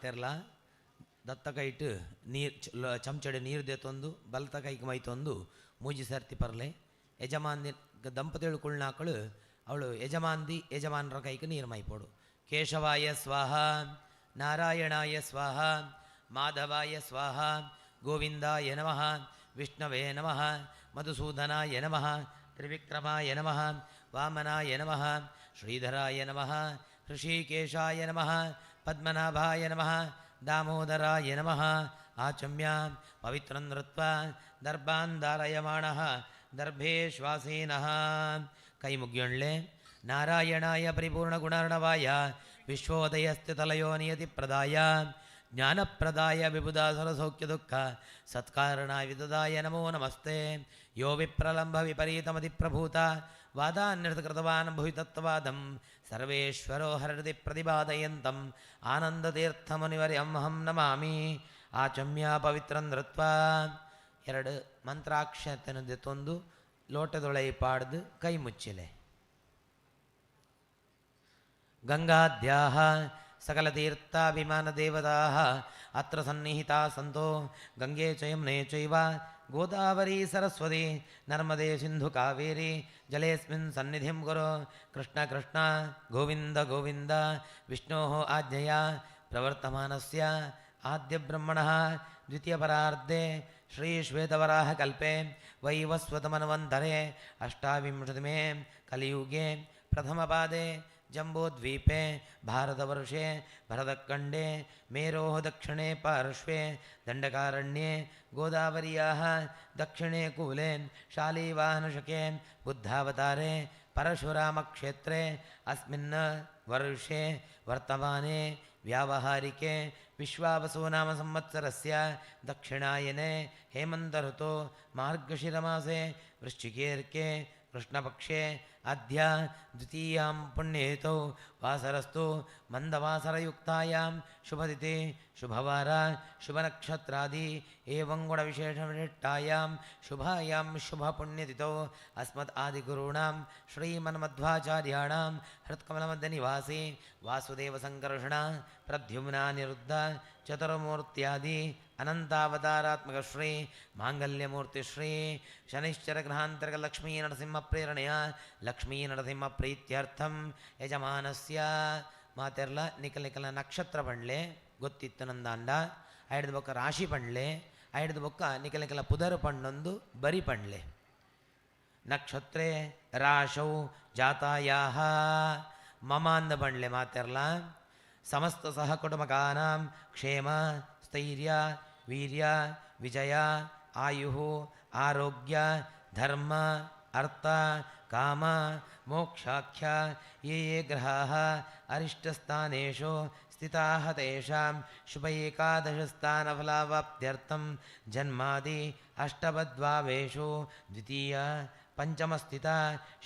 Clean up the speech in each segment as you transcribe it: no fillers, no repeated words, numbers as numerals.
ಮಾತೆರ್ಲ ದತ್ತ ಕೈಟ್ ನೀರ್ ಚಮಚಡೆ ನೀರು ದೇತೊಂದು ಬಲತ ಕೈಕ್ ಮೈತೊಂದು ಮೂಜಿ ಸರ್ತಿ ಪರ್ಲೆ. ಯಜಮಾನ್ದಿ ದಂಪತಿಗಳು ಕುಳ್ನಾಕಳು ಅವಳು ಯಜಮಾನ್ದಿ ಯಜಮಾನರ ಕೈಕ್ ನೀರು ಮೈಪೋಡು. ಕೇಶವಾಯ ಸ್ವಾಹ, ನಾರಾಯಣಾಯ ಸ್ವಾಹ, ಮಾಧವಾಯ ಸ್ವಾಹ, ಗೋವಿಂದಾಯ ನಮಃ, ವಿಷ್ಣವೇ ನಮಃ, ಮಧುಸೂದನಾಯ ನಮಃ, ತ್ರಿವಿಕ್ರಮಾಯ ನಮಃ, ವಾಮನಾಯ ನಮಃ, ಶ್ರೀಧರಾಯ ನಮಃ, ಹೃಷೀಕೇಶಾಯ ನಮಃ, ಪದ್ಮನಾಭಾಯ ನಮಃ, ದಾಮೋದರಾಯ ನಮಃ. ಆಚಮ್ಯ ಪವಿತ್ರಂ ನೃತ್ವ ದರ್ಭಾನ್ ಧಾರಯಮಾಣಃ ದರ್ಭೇಶ್ವಾಸೀನಃ. ಕೈ ಮುಗಿಯೊಳ್ಳೆ. ನಾರಾಯಣಾಯ ಪರಿಪೂರ್ಣಗುಣಾರ್ಣವಾಯ ವಿಶ್ವೋದಯಸ್ಥಿತಲಯೋ ನಿಯತಿಪ್ರದಾಯ ಜ್ಞಾನಪ್ರದಾಯ ವಿಬುಧಾಸುರಸೌಖ್ಯದುಃಖ ಸತ್ಕಾರಣಾಯ ವಿದದಾಯ ನಮೋ ನಮಸ್ತೆ. ಯೋ ವಿಪ್ರಲಂಭ ವಿಪರೀತಮತಿಪ್ರಭೂತ ವಾದಾನ್ನಿರತಕೃತವಾನ್ ಭುವಿತತ್ವವಾದಂ ಸರ್ವೇಶ್ವರೋ ಹರತಿ ಪ್ರತಿಪಾದಯಂತಂ ಆನಂದತೀರ್ಥಮುನಿವರ್ಯಂ ಅಹಂ ನಮಾಮಿ. ಆಚಮ್ಯ ಪವಿತ್ರಂ ನೃತ್ವ ಎರಡು ಮಂತ್ರಾಕ್ಷತೆಯನ್ನು ತಂದು ಲೋಟದೊಳೈ ಪಾಡ್ದು ಕೈ ಮುಚ್ಚಿಲೆ. ಗಂಗಾದ್ಯಾಹ ಸಕಲತೀರ್ಥಾಭಿಮಾನದೇವತಾಃ ಅತ್ರ ಸನ್ನಿಹಿತಾ ಸಂತೋ ಗಂಗೆ ಚ ಯಮುನೆ ಚೈವ ಗೋದಾವರಿ ಸರಸ್ವತಿ ನರ್ಮದೆ ಸಿಂಧು ಕಾವೇರಿ ಜಲೇಸ್ಮಿನ್ ಸನ್ನಿಧಿಂ ಕುರು. ಕೃಷ್ಣ ಕೃಷ್ಣ ಗೋವಿಂದ ಗೋವಿಂದ. ವಿಷ್ಣೋಃ ಆಜ್ಞೆಯ ಪ್ರವರ್ತಮಾನಸ್ಯ ಆದ್ಯ ಬ್ರಹ್ಮಣಃ ದ್ವಿತೀಯಪರಾರ್ಧೆ ಶ್ರೀ ಶ್ವೇತವರಾಹ ಕಲ್ಪೆ ವೈವಸ್ವತಮನ್ವಂತರೆ ಅಷ್ಟಾವಿಂಶತಿಮೇ ಕಲಿಯುಗೆ ಪ್ರಥಮಪಾದೆ ಜಂಬೂದ್ವೀಪೆ ಭಾರತವರ್ಷೆ ಭರತಖಂಡೆ ಮೇರೋಃ ದಕ್ಷಿಣೆ ಪಾರ್ಶ್ವೆ ದಂಡಕಾರಣ್ಯೆ ಗೋದಾವರ್ಯಾಃ ದಕ್ಷಿಣೆ ಕೂಲೆ ಶಾಲಿವಾಹನಶಕೆ ಬುದ್ಧಾವತಾರೆ ಪರಶುರಾಮಕ್ಷೇತ್ರೆ ಅಸ್ಮಿನ್ ವರ್ಷೆ ವರ್ತಮಾನೆ ವ್ಯಾವಹಾರಿಕೆ ವಿಶ್ವಾವಸು ನಾಮ ಸಂವತ್ಸರಸ್ಯ ದಕ್ಷಿಣಾಯನೆ ಹೇಮಂತ ಋತೋ ಮಾರ್ಗಶಿರಮಾಸೆ ವೃಶ್ಚಿಕೇರ್ಕೆ ಕೃಷ್ಣಪಕ್ಷೆ ಅದ್ಯ ದ್ವಿತೀಯಾಂ ಪುಣ್ಯೇತೌ ವಾಸರಸ್ತು ಮಂದವಾಸರಯುಕ್ತಾಯಾಂ ಶುಭತಿಥಿ ಶುಭವಾರ ಶುಭನಕ್ಷತ್ರಾದಿ ಏವಂ ಗುಣವಿಶೇಷವಿಶಿಷ್ಟಾಯಾಂ ಶುಭಾಯಾಂ ಶುಭಪುಣ್ಯತಿಥೌ ಅಸ್ಮದ್ ಆದಿಗುರುಣಾಂ ಶ್ರೀಮನ್ಮಧ್ವಾಚಾರ್ಯಾಣಾಂ ಹೃತ್ಕಮಲಮಧ್ಯನಿವಾಸಿ ವಾಸುದೇವ ಸಂಕರ್ಷಣ ಪ್ರದ್ಯುಮ್ನ ನಿರುದ್ಧ ಚತುರ್ಮೂರ್ತ್ಯಾದಿ ಅನಂತಾವತಾರಾತ್ಮಕ ಶ್ರೀ ಮಾಂಗಲ್ಯಮೂರ್ತಿ ಶ್ರೀ ಶನಿಶ್ಚರ ಗ್ರಹಾಂತರ್ಗ ಲಕ್ಷ್ಮೀ ನರಸಿಂಹ ಪ್ರೇರಣೆಯ ಲಕ್ಷ್ಮೀ ನರಸಿಂಹ ಪ್ರೀತ್ಯರ್ಥಂ ಯಜಮಾನಸ್ಯ ಮಾತೆರ್ಲ ನಿಕಲ ನಿಕಲ ನಕ್ಷತ್ರ ಪಂಡ್ಲೆ ಗೊತ್ತಿತ್ತು ನಂದಾಂಡ ಐಡ್ದು ಬೊಕ್ಕ ರಾಶಿ ಪಂಡ್ಲೆ ಐಡ್ದು ಬೊಕ್ಕ ನಿಕಲ ನಿಕಲ ಪುದರ್ ಪಣ್ಣೊಂದು ಬರಿ ಪಂಡ್ಲೆ. ನಕ್ಷತ್ರೆ ರಾಶೌ ಜಾತಾಯಾಹ ಮಮ ಅಂದ ಪಂಡ್ಲೆ ಮಾತೆರ್ಲ ಸಮಸ್ತ ಸಹ ಕುಟುಂಬಕಾನಾಂ ಕ್ಷೇಮ ಸ್ಥೈರ್ಯ ವೀರ್ಯ ವಿಜಯ ಆಯು ಆರೋಗ್ಯ ಧರ್ಮ ಅರ್ಥ ಕಾಮ ಮೋಕ್ಷಾಖ್ಯ ಯೇ ಯೇ ಗ್ರಹಾಃ ಅರಿಷ್ಟಸ್ಥಾನೇಷು ಸ್ಥಿತಾಃ ತೇಷಾಂ ಶುಭ ಏಕಾದಶಸ್ಥಾನಫಲಾವಾಪ್ತ್ಯರ್ಥಂ ಜನ್ಮಾದಿ ಅಷ್ಟಪದ್ವಾವೇಷು ದ್ವಿತೀಯ ಪಂಚಮಸ್ಥಿತ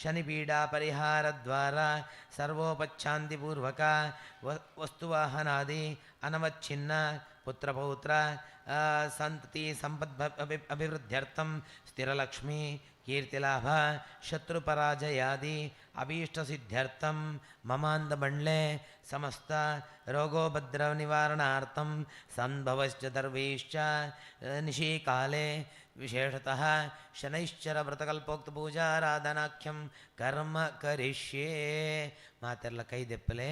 ಶನಿಪೀಡಾ ಪರಿಹಾರದ್ವಾರ ಸರ್ವೋಪಚ್ಛಾಂತಿಪೂರ್ವಕ ವಸ್ತುವಾಹನಾದಿ ಅನವಚ್ಛಿನ್ನ ಪುತ್ರಪೌತ್ರ ಸಂತತಿ ಸಂಪದ್ ಅಭಿವೃದ್ಧ್ಯರ್ಥಂ ಸ್ಥಿರಲಕ್ಷ್ಮೀ ಕೀರ್ತಿಲಾಭ ಶತ್ರುಪರಾಜಯಾದಿ ಅಭೀಷ್ಟಸಿದ್ಧ್ಯರ್ಥಂ ಮಮಾಂದ ಬಂಡ್ಲೆ ಸಮಸ್ತ ರೋಗೋಪದ್ರವ ನಿವಾರಣಾರ್ಥಂ ಸಂಭವಶ್ಚ ದರ್ವೈಶ್ಚ ನಿಶೀಕಾಲೆ ವಿಶೇಷತಃ ಶನೈಶ್ಚರ ವ್ರತಕಲ್ಪೋಕ್ತ ಪೂಜಾರಾಧನಾಖ್ಯಂ ಕರ್ಮ ಕರಿಷ್ಯೇ. ಮಾತೆಲ್ಲ ಕೈದೆಪ್ಪಲೆ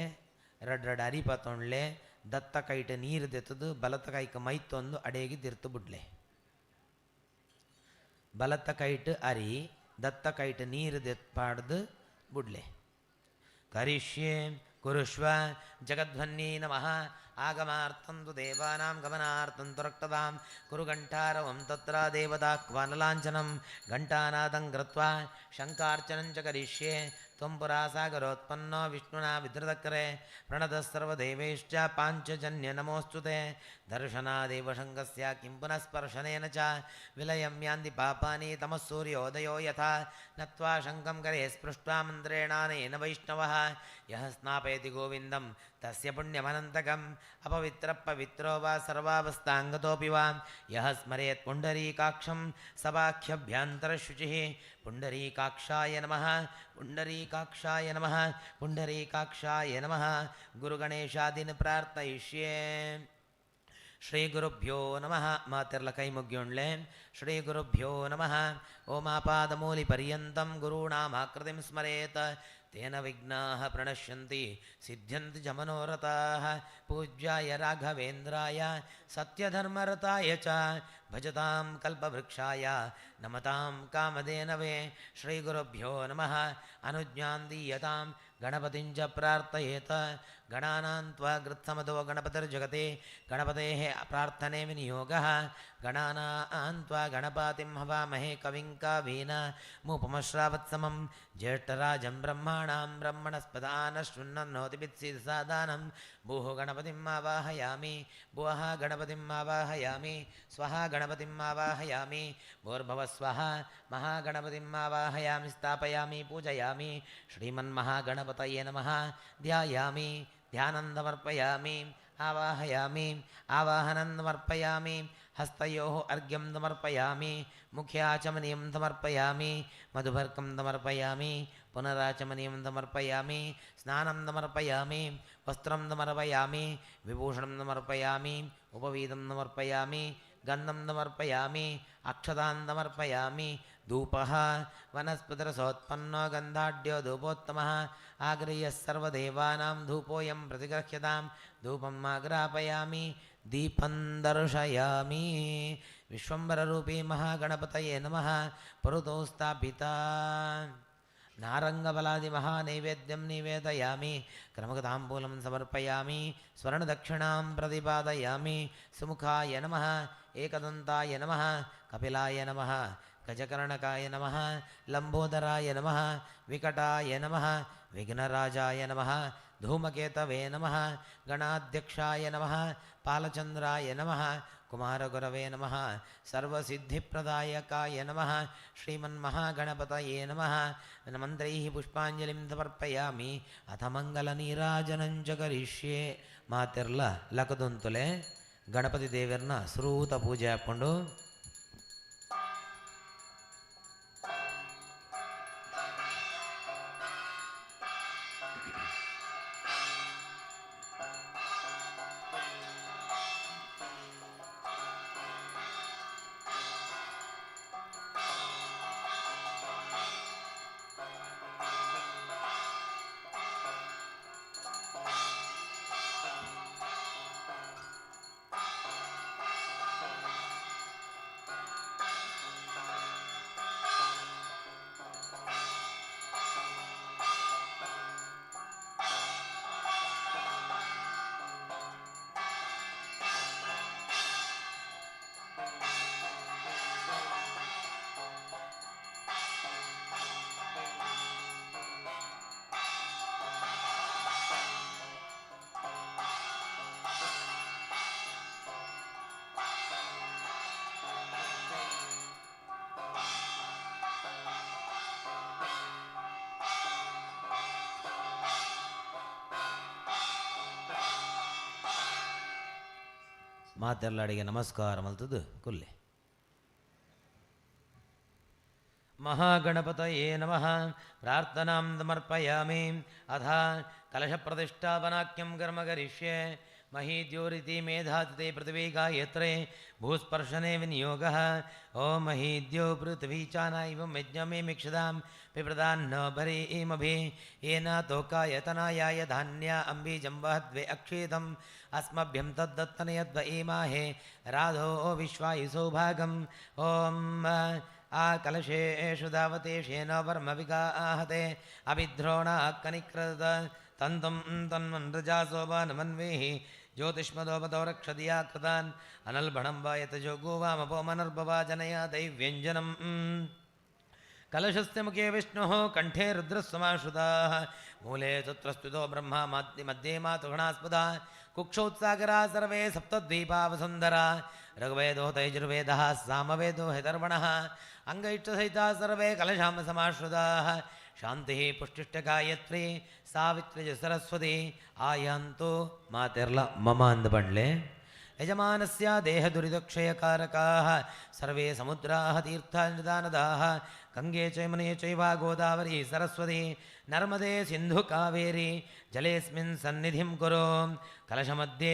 ರಡ್ ರಡ್ ಅರಿಪ ತೊಂಡ್ಲೆ ದತ್ತ ಕೈಟ ನೀರು ದೆತ್ತದು ಬಲತ ಕೈಕ ಮೈತೊಂದು ಅಡೇಗಿ ದಿರ್ತು ಬುಡ್ಲೆ. ಬಲತ ಕೈಟ್ ಅರಿ ದತ್ತ ಕೈಟ್ ನೀರು ದೆತ್ಪಾಡ್ದು ಬುಡ್ಲೆ. ಕರಿಷ್ಯೆ ಕುರುಷ್ವ ಜಗದ್ವನ್ಯೇ ನಮಃ. ಆಗಮಾರ್ಥಂ ತು ದೇವಾನಾಂ ಗಮನಾರ್ಥಂ ತು ರಕ್ತದಾಂ ಕುರು ಘಂಟಾರವಂ ತತ್ರ ದೇವತಾ ಕ್ವಾನಲಾಂಛನಂ ಘಂಟಾನಾದಂ ಕೃತ್ವಾ ಶಂಕಾರ್ಚನಂ ಚ ಕರಿಷ್ಯೆ. ತ್ವಂ ಪುರಾ ಸಾಗರೋತ್ಪನ್ನೋ ವಿಷ್ಣುನಾ ವಿಧೃತಕರೆ ಪ್ರಣತಃ ಸರ್ವದೇವೈಶ್ಚ ಪಾಂಚಜನ್ಯ ನಮೋऽಸ್ತುತೆ. ದರ್ಶನಾದೇವ ಶಂಕಸ್ಯ ಕಿಂ ಪುನಃ ಸ್ಪರ್ಶನೇನ ಚ ವಿಲಯಂ ಯಾಂತಿ ಪಾಪಾನಿ ತಮಃಸೂರ್ಯೋದಯೋ ಯಥಾ. ನತ್ವಾ ಶಂಕಂ ಕರೆ ಸ್ಪೃಷ್ಟ್ವಾ ಮಂತ್ರೇಣಾನೇನ ವೈಷ್ಣವಃ ಯಃ ಸ್ನಾಪಯತಿ ಗೋವಿಂದಂ ತಸ್ಯ ಪುಣ್ಯಮನಂತಕಂ. ಅಪವಿತ್ರ ಪವಿತ್ರೋ ವಾ ಸರ್ವಾವಸ್ಥಾಂಗತೋಪಿ ವಾ ಯಃ ಸ್ಮರೇತ್ ಪುಂಡರೀಕಾಕ್ಷಂ ಸವಾಖ್ಯಭ್ಯಂತರಶುಚಿಃ. ಪುಂಡರೀಕಾಕ್ಷಾಯ ನಮಃ, ಪುಂಡರೀಕಾಕ್ಷಾಯ ನಮಃ, ಪುಂಡರೀಕಾಕ್ಷಾಯ ನಮಃ. ಗುರುಗಣೇಶಾದಿನ ಪ್ರಾರ್ಥಯಿಷ್ಯೆ. ಶ್ರೀ ಗುರುಭ್ಯೋ ನಮಃ. ಮಾತೆರ್ಲ ಕೈ ಮುಗ್ಯೋಣ್ಲೆ. ಶ್ರೀ ಗುರುಭ್ಯೋ ನಮಃ. ಓಮಾಪಾದಮೂಲಿ ಪರ್ಯಂತಂ ಗುರುಣಾಮಾಕೃತಿಂ ಸ್ಮರೇತ್ ತೇನ ವಿಘ್ನಾಃ ಪ್ರಣಶ್ಯಂತಿ ಸಿದ್ಧ್ಯಂತಿ ಚ ಮನೋರಥಾಃ. ಪೂಜ್ಯಾಯ ರಾಘವೇಂದ್ರಾಯ ಸತ್ಯಧರ್ಮರತಾಯ ಚ ಭಜತಾಂ ಕಲ್ಪವೃಕ್ಷಾಯ ನಮತಾಂ ಕಾಮಧೇನವೇ. ಶ್ರೀ ಗುರುಭ್ಯೋ ನಮಃ. ಅನುಜ್ಞಾಂ ದೀಯತಾಂ ಗಣಪತಿಂ ಚ ಪ್ರಾರ್ಥಯೇತ. ಗಣಾನಾಂ ತ್ವಾ ಗೃತ್ಸಮದೋ ಗಣಪತಿರ್ಜಗತೆ ಗಣಪತೇಃ ಪ್ರಾರ್ಥನೆ ವಿನಿಯೋಗಃ. ಗಣಾನಾಂ ತ್ವಾ ಗಣಪತಿಂ ಹವಾಮಹೇ ಕವಿಂ ಕವೀನಾಮುಪಮಶ್ರಾವತ್ಸಮಂ ಜ್ಯೇಷ್ಠರಾಜಂ ಬ್ರಹ್ಮಣಾಂ ಬ್ರಹ್ಮಣಸ್ಪದಾನಶೃण्वन्नोतिभिस्सीदसादानं. ಭೂಃ ಗಣಪತಿಂ ಆವಾಹಯಾಮಿ, ಭುವಃ ಗಣಪತಿಂ ಆವಾಹಯಾಮಿ, ಸ್ವಃ ಗಣಪತಿಂ ಆವಾಹಯಾಮಿ, ಭೂರ್ಭುವಃ ಸ್ವಃ ಮಹಾಗಣಪತಿಂ ಆವಾಹಯಾಮಿ, ಸ್ಥಾಪಯಾಮಿ, ಪೂಜಯಾಮಿ. ಶ್ರೀಮನ್ಮಹಾಗಣಪತಯೇ ನಮಃ. ಧ್ಯಾಯಾಮಿ, ಧ್ಯಾನಂ ಸಮರ್ಪಯಾಮಿ, ಆವಾಹಯಾಮಿ, ಆವಾಹನಂ ಸಮರ್ಪಯಾಮಿ, ಹಸ್ತಯೋಃ ಅರ್ಘ್ಯಂ ಸಮರ್ಪಯಾಮಿ, ಮುಖೇ ಆಚಮನೀಯಂ ಸಮರ್ಪಯಾಮಿ, ಮಧುಭರ್ಕಂ ಸಮರ್ಪಯಾಮಿ, ಪುನರಾಚಮನೀಯಂ ಸಮರ್ಪಯಾಮಿ, ಸ್ನಾನಂ ಸಮರ್ಪಯಾಮಿ, ವಸ್ತ್ರಂ ಸಮರ್ಪಯಾಮಿ, ವಿಭೂಷಣಂ ಸಮರ್ಪಯಾಮಿ, ಉಪವೀತಂ ಸಮರ್ಪಯಾಮಿ, ಗಂಧಂ ಸಮರ್ಪಯಾಮಿ, ಅಕ್ಷತಾನ್ ಸಮರ್ಪಯಾಮಿ. ಧೂಪಃ ವನಸ್ಪತಿರಸೋತ್ಪನ್ನೋ ಗಂಧಾಢ್ಯೋ ಧೂಪೋತ್ತಮಃ ಆಗ್ರೇಯಃ ಸರ್ವದೇವಾನಾಂ ಧೂಪೋಯಂ ಪ್ರತಿಗೃಹ್ಯತಾಂ. ಧೂಪಂ ಆಗ್ರಾಪಯಾಮಿ, ದೀಪಂ ದರ್ಶಯಾಮಿ. ವಿಶ್ವಂಬರರೂಪಿ ಮಹಾಗಣಪತಯೇ ನಮಃ. ಪುರತೋ ಸ್ಥಾಪಿತ ನಾರಂಗಬಲಾದಿ ಮಹಾನೈವೇದ್ಯಂ ನಿವೇದಯಾಮಿ. ಕ್ರಮಕತಾಂಬೂಲಂ ಸಮರ್ಪಯಾಮಿ. ಸ್ವರ್ಣದಕ್ಷಿಣಾಂ ಪ್ರತಿಪಾದಯಾಮಿ. ಸುಮುಖಾಯ ನಮಃ, ಏಕದಂತಾಯ ನಮಃ, ಕಪಿಲಾಯ ನಮಃ, ಗಜಕರ್ಣಕಾಯ ನಮಃ, ಲಂಬೋದರಾಯ ನಮಃ, ವಿಕಟಾಯ ನಮಃ, ವಿಘ್ನರಾಜಾಯ ನಮಃ, ಧೂಮಕೇತವೇ ನಮಃ, ಗಣಾಧ್ಯಕ್ಷಾಯ ನಮಃ, ಪಾಲಚಂದ್ರಾಯ ನಮಃ, ಕುಮಾರಗುರವೇ ನಮಃ, ಸರ್ವಸಿದ್ಧಿಪ್ರದಾಯಕಾಯ ನಮಃ, ಶ್ರೀಮನ್ಮಹಾಗಣಪತಯೇ ನಮಃ. ಮಂತ್ರೈಃ ಪುಷ್ಪಾಂಜಲಿಂ ಸಮರ್ಪಯಾಮಿ. ಅಥ ಮಂಗಲನೀರಾಜನಂಚ ಕರಿಷ್ಯೆ. ಮಾತಿರ್ಲ ಲಕದುಂತುಲೆ ಗಣಪತಿ ದೇವರನ್ನ ಸುರೂತ ಪೂಜೆ ಹಾಕ್ಕೊಂಡು ಮಾತೆಲ್ಲಡಿಗೆ ನಮಸ್ಕಾರ ಮಲ್ತದ್ದು ಕುಲ್ಲೆ. ಮಹಾಗಣಪತಯೇ ನಮಃ. ಪ್ರಾರ್ಥನಾಂ ಸಮರ್ಪಯಾಮಿ. ಅಥ ಕಲಶಪ್ರತಿಷ್ಠಾಪನಾಖ್ಯಂ ಕರ್ಮ ಕರಿಷ್ಯೆ. ಮಹೀದ್ಯೋರಿತಿ ಮೇಧಾತಿಥಿ ಪೃಥ್ವೀ ಗಾಯತ್ರೆ ಭೂಸ್ಪರ್ಶನೆ ವಿನಿಯೋಗಃ. ಓಂ ಮಹೀದ್ಯೋ ಪೃಥ್ವೀ ಚಾನ ಇವಂ ಯಜ್ಞಮೇ ಮಿಕ್ಷದಾಂ ಪಿಪ್ರದಾನ್ನೋ ಭರೀಮಭಿ ಏನ ತೋಕಾಯತನಾಯಾಯ ಧಾನ್ಯ ಅಂಬೀಜಂ ವಹದ್ವೆ ಅಕ್ಷೇತಂ ಅಸ್ಮಭ್ಯಂ ತದ್ದತ್ತನಯದ್ವ ಈಮಾಹೆ ರಾಧೋ ವಿಶ್ವಾಯು ಸೌಭಾಗಂ. ಓಂ ಆ ಕಲಶೇಷು ಧಾವತೇಶೇನ ವರ್ಮ ವಿಗಾಹತೆ ಅಭಿದ್ರೋಣ ಕನಿಕೃತ ತಂತಂ ತನ್ಮನ್ರಜಾಸೋಪಾನಮನ್ವೇಹಿ ಜ್ಯೋತಿಷ್ಮದೋಪತೋ ರಕ್ಷದಿಯಾ ಕೃತಾನ್ ಅನಲ್ಬಣಂ ವಾಯತ ಜೋಗೋ ವಾಮಪೋ ಮನರ್ಭವಾ ಜನಯ ದೈವ್ಯಂಜನಂ. ಕಲಶಸ್ಯ ಮುಖೇ ವಿಷ್ಣುಃ ಕಂಠೇ ರುದ್ರಸ್ಸಮಾಶ್ರಿತಾಃ ಮೂಲೆ ತತ್ರ ಸ್ಥಿತೋ ಬ್ರಹ್ಮ ಮಧ್ಯೆ ಮಾತೃಗಣಾಸ್ಪದ ಕುಕ್ಷೋತ್ಸಾಗರಾ ಸರ್ವೇ ಸಪ್ತದ್ವೀಪಾ ವಸುಂಧರಾ ಋಗ್ವೇದೋ ತೈಜುರ್ವೇದಃ ಸಾಮವೇದೋ ಹಿತರ್ವಣಃ ಅಂಗೈಷ್ಟಸಹಿತಾ ಸರ್ವೇ ಕಲಶಾಂ ಸಮಾಶ್ರಿತಾಃ. ಶಾಂತಿಃ ಪುಷ್ಟಿಷ್ಟ ಗಾಯತ್ರಿ ಸಾವಿತ್ರಿ ಸರಸ್ವತಿ ಆಯಾಂತು ಮಾತೆರ್ಲ ಮಮ ಅಂದ ಪಂಡ್ಲೆ. ಯಜಮಾನಸ್ಯ ದೇಹದುರಿತಕ್ಷಯಕಾರಕಾಃ ಸರ್ವೇ ಸಮುದ್ರಾಃ ತೀರ್ಥನಿದಾನದಾಃ ಗಂಗೆ ಚ ಯಮುನೆ ಚೈವ ಗೋದಾವರಿ ಸರಸ್ವತಿ ನರ್ಮದೆ ಸಿಂಧು ಕಾವೇರಿ ಜಲೇಸ್ಮಿನ್ ಸನ್ನಿಧಿಂ ಕುರು. ಕಲಶಮಧ್ಯೆ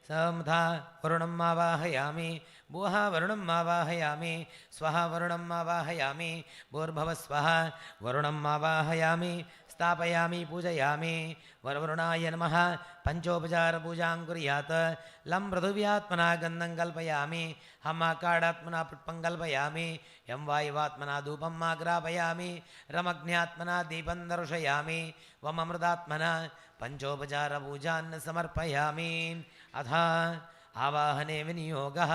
समथा वरुणम् आवाहयामि भुवः वरुणम् आवाहयामि स्वः वरुणम् आवाहयामि भूर्भुवः स्वः वरुणम् आवाहयामि स्थापयामि पूजयामि वरुणाय नमः पञ्चोपचारपूजां कुर्यात् लं पृथिव्यात्मना गन्धं कल्पयामि हं आकाडात्मना पुष्पं कल्पयामि यं वायुवात्मना धूपम् आग्रापयामि रमग्न्यात्मना दीपं दर्शयामि वममृतात्मना पञ्चोपचारपूजान् समर्पयामि। अथ आवाहने विनियोगः।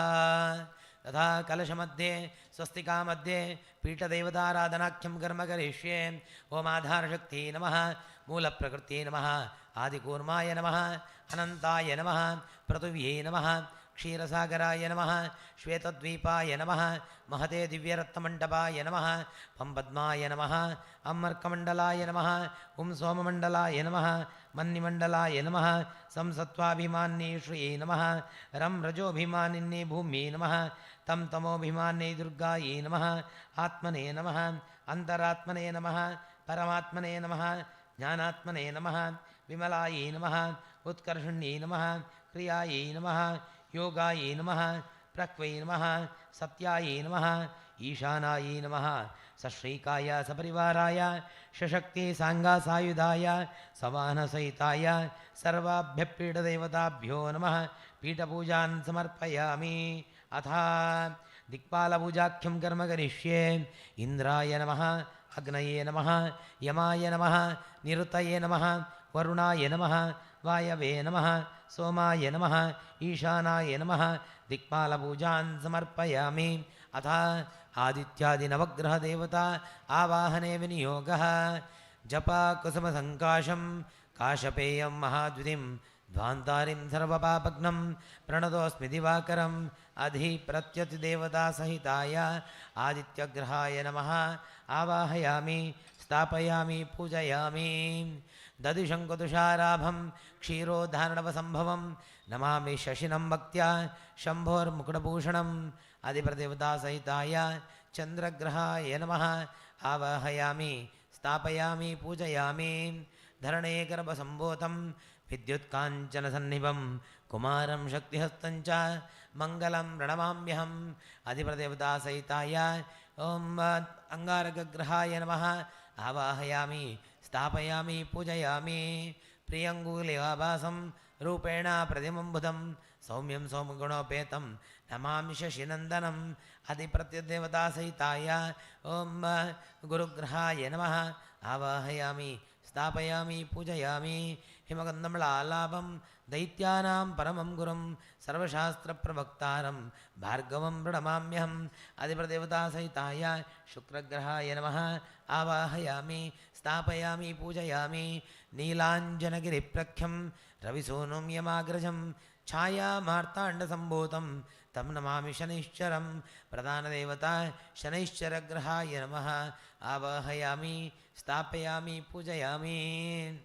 तथा कलशमध्ये स्वस्तिकामध्ये पीठदेवताराधनाख्यं कर्म करिष्ये। ॐ आधारशक्ति नमः, मूलप्रकृत्यै नमः, आदिकूर्माय नमः, अनन्ताय नमः, पृथिव्यै नमः, क्षीरसागराय नमः, श्वेतद्वीपाय नमः, महते दिव्यरत्नमण्डपाय नमः, पं पद्माय नमः, अम्मर्कमण्डलाय नमः, उं सोममण्डलाय नमः, मन्निमण्डलाय नमः, संसत्त्वाभिमान्ये श्रियै नमः, रं रजोभिमानिन्ये भूम्यै नमः, तं तमोभिमान्ये दुर्गायै नमः, आत्मने नमः, अन्तरात्मने नमः, परमात्मने नमः, ज्ञानात्मने नमः, विमलायै नमः, उत्कर्षण्यै नमः, क्रियायै नमः, योगायै नमः, प्रक्वै नमः, सत्यायै नमः, ईशानायै नमः, सश्रीकाय सपरिवाराय सशक्ति साङ्गासायुधाय सवाहनसहिताय सर्वाभ्यपीठदेवताभ्यो नमः। पीठपूजान् समर्पयामि। अथ दिक्पालपूजाख्यं कर्म करिष्ये। इन्द्राय नमः, अग्नये नमः, यमाय नमः, निरुतये नमः, वरुणाय नमः, वायवे नमः, सोमाय नमः, ईशानाय नमः। दिक्पालपूजान् समर्पयामि। अथ आदित्यादिनवग्रहदेवता आवाहने विनियोगः। जपाकुसुमसङ्काशं काशपेयं महाद्युतिं ध्वान्तारिं सर्वपापघ्नं प्रणतोऽस्मि दिवाकरम्। अधिप्रत्यतिदेवतासहिताय आदित्यग्रहाय नमः। आवाहयामि, स्थापयामि, पूजयामि। दधिशङ्कुतुषाराभं क्षीरोधारणवसम्भवं नमामि शशिनं भक्त्या शम्भोर्मुकुटभूषणम्। अधिप्रदेवतासहिताय चन्द्रग्रहाय नमः। आवाहयामि, स्थापयामि, पूजयामि। धरणे गर्भसम्भूतं विद्युत्काञ्चनसन्निभं कुमारं शक्तिहस्तं च मङ्गलं प्रणमाम्यहम्। अधिप्रदेवतासहिताय ॐ अङ्गारकग्रहाय नमः। आवाहयामि, स्थापयामि, पूजयामि। प्रियङ्गुलिवाभासं रूपेण प्रतिमम्बुधं सौम्यं सौम्यगुणोपेतं नमामि शशिनन्दनम्। अधिप्रत्यदेवतासहिताय ॐ गुरुग्रहाय नमः। आवाहयामि, स्थापयामि, पूजयामि। हिमगन्धमलालाभं दैत्यानां परमं गुरुं सर्वशास्त्रप्रवक्तारं भार्गवं प्रणमाम्यहम्। अधिप्रदेवतासहिताय शुक्रग्रहाय नमः। आवाहयामि, स्थापयामि, पूजयामि। नीलाञ्जनगिरिप्रख्यं रविसूनुं यमाग्रजं छायामार्ताण्डसम्भूतं तं नमामि शनैश्चरं। प्रधानदेवता शनैश्चरग्रहाय नमः। आवाहयामि, स्थापयामि, पूजयामि।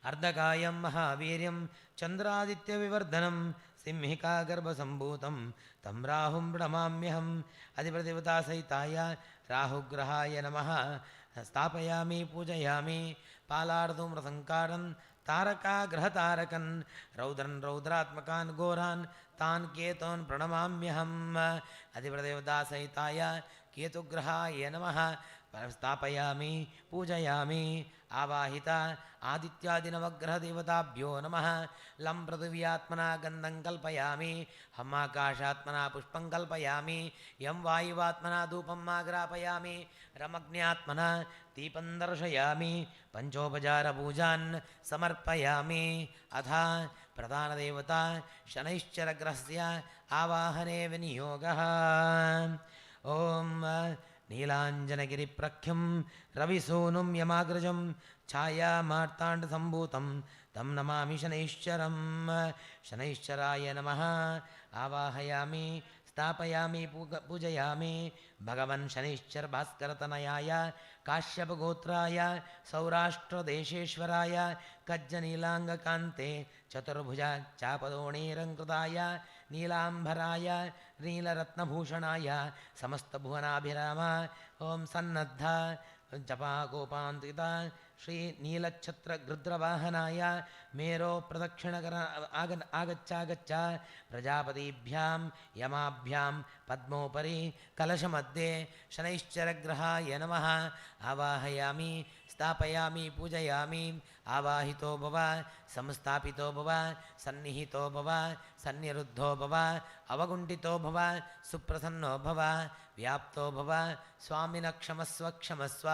अर्धकायं महावीर्यं चन्द्रादित्यविवर्धनं सिंहिकागर्भसम्भूतं तं राहुं प्रणमाम्यहम्। अधिप्रदेवतासहिताय राहुग्रहाय नमः। स्थापयामि, पूजयामि। पालार्धूम्रसङ्कारं तारकाग्रहतारकन् रौद्रन् रौद्रात्मकान् घोरान् तान् केतून् प्रणमाम्यहम्। अधिप्रदेवतासहिताय केतुग्रहाय नमः। स्थापयामि, पूजयामि। आवाहित आदित्यादिनवग्रहदेवताभ्यो नमः। लं पृथिव्यात्मना गन्धं कल्पयामि, हं आकाशात्मना पुष्पं कल्पयामि, यं वायुवात्मना धूपम् आग्रापयामि, रमग्न्यात्मना दीपं दर्शयामि, पञ्चोपचारपूजान् समर्पयामि। अथ प्रधानदेवता शनैश्चरग्रहस्य आवाहने विनियोगः। ॐ नीलाञ्जनगिरिप्रख्यं रविसूनुं यमाग्रजं छायामार्ताण्डसम्भूतं तं नमामि शनैश्चरं। शनैश्चराय नमः। आवाहयामि, स्थापयामि, पूजयामि। भगवन् शनैश्चर भास्करतनयाय काश्यपगोत्राय सौराष्ट्रदेशेश्वराय कज्जनीलाङ्गकान्ते चतुर्भुज चापदोणीरङ्कृताय नीलाम्भराय नीलरत्नभूषणाय समस्तभुवनाभिराम ॐ सन्नद्ध जपागोपान्तिता ಶ್ರೀ ನೀಲಛತ್ರ ಗೃದ್ರವಾಹನಾಯ ಮೇರೋ ಪ್ರದಕ್ಷಿಣಕರ ಆಗಚ್ಚಾಗಚ್ಚ ಪ್ರಜಾಪತಿಭ್ಯಾಂ ಯಮಾಭ್ಯಾಂ ಪದ್ಮೋಪರಿ ಕಲಶಮಧ್ಯೆ ಶನೈಶ್ಚರಗ್ರಹಾಯ ನಮಃ ಆವಾಹಯಾಮಿ ಸ್ಥಾಪಯಾಮಿ ಪೂಜಯಾಮಿ. ಆವಾಹಿತೋ ಭವ ಸಂಸ್ಥಾಪಿತೋ ಭವ ಸನ್ನಿಹಿತೋ ಭವ ಸನ್ನಿರುದ್ಧೋ ಭವ ಅವಗುಂಠಿತೋ ಭವ ಸುಪ್ರಸನ್ನೋ ಭವ ವ್ಯಾಪ್ತೋ ಭವ ಸ್ವಾಮಿನ ಕ್ಷಮಸ್ವ ಕ್ಷಮಸ್ವ.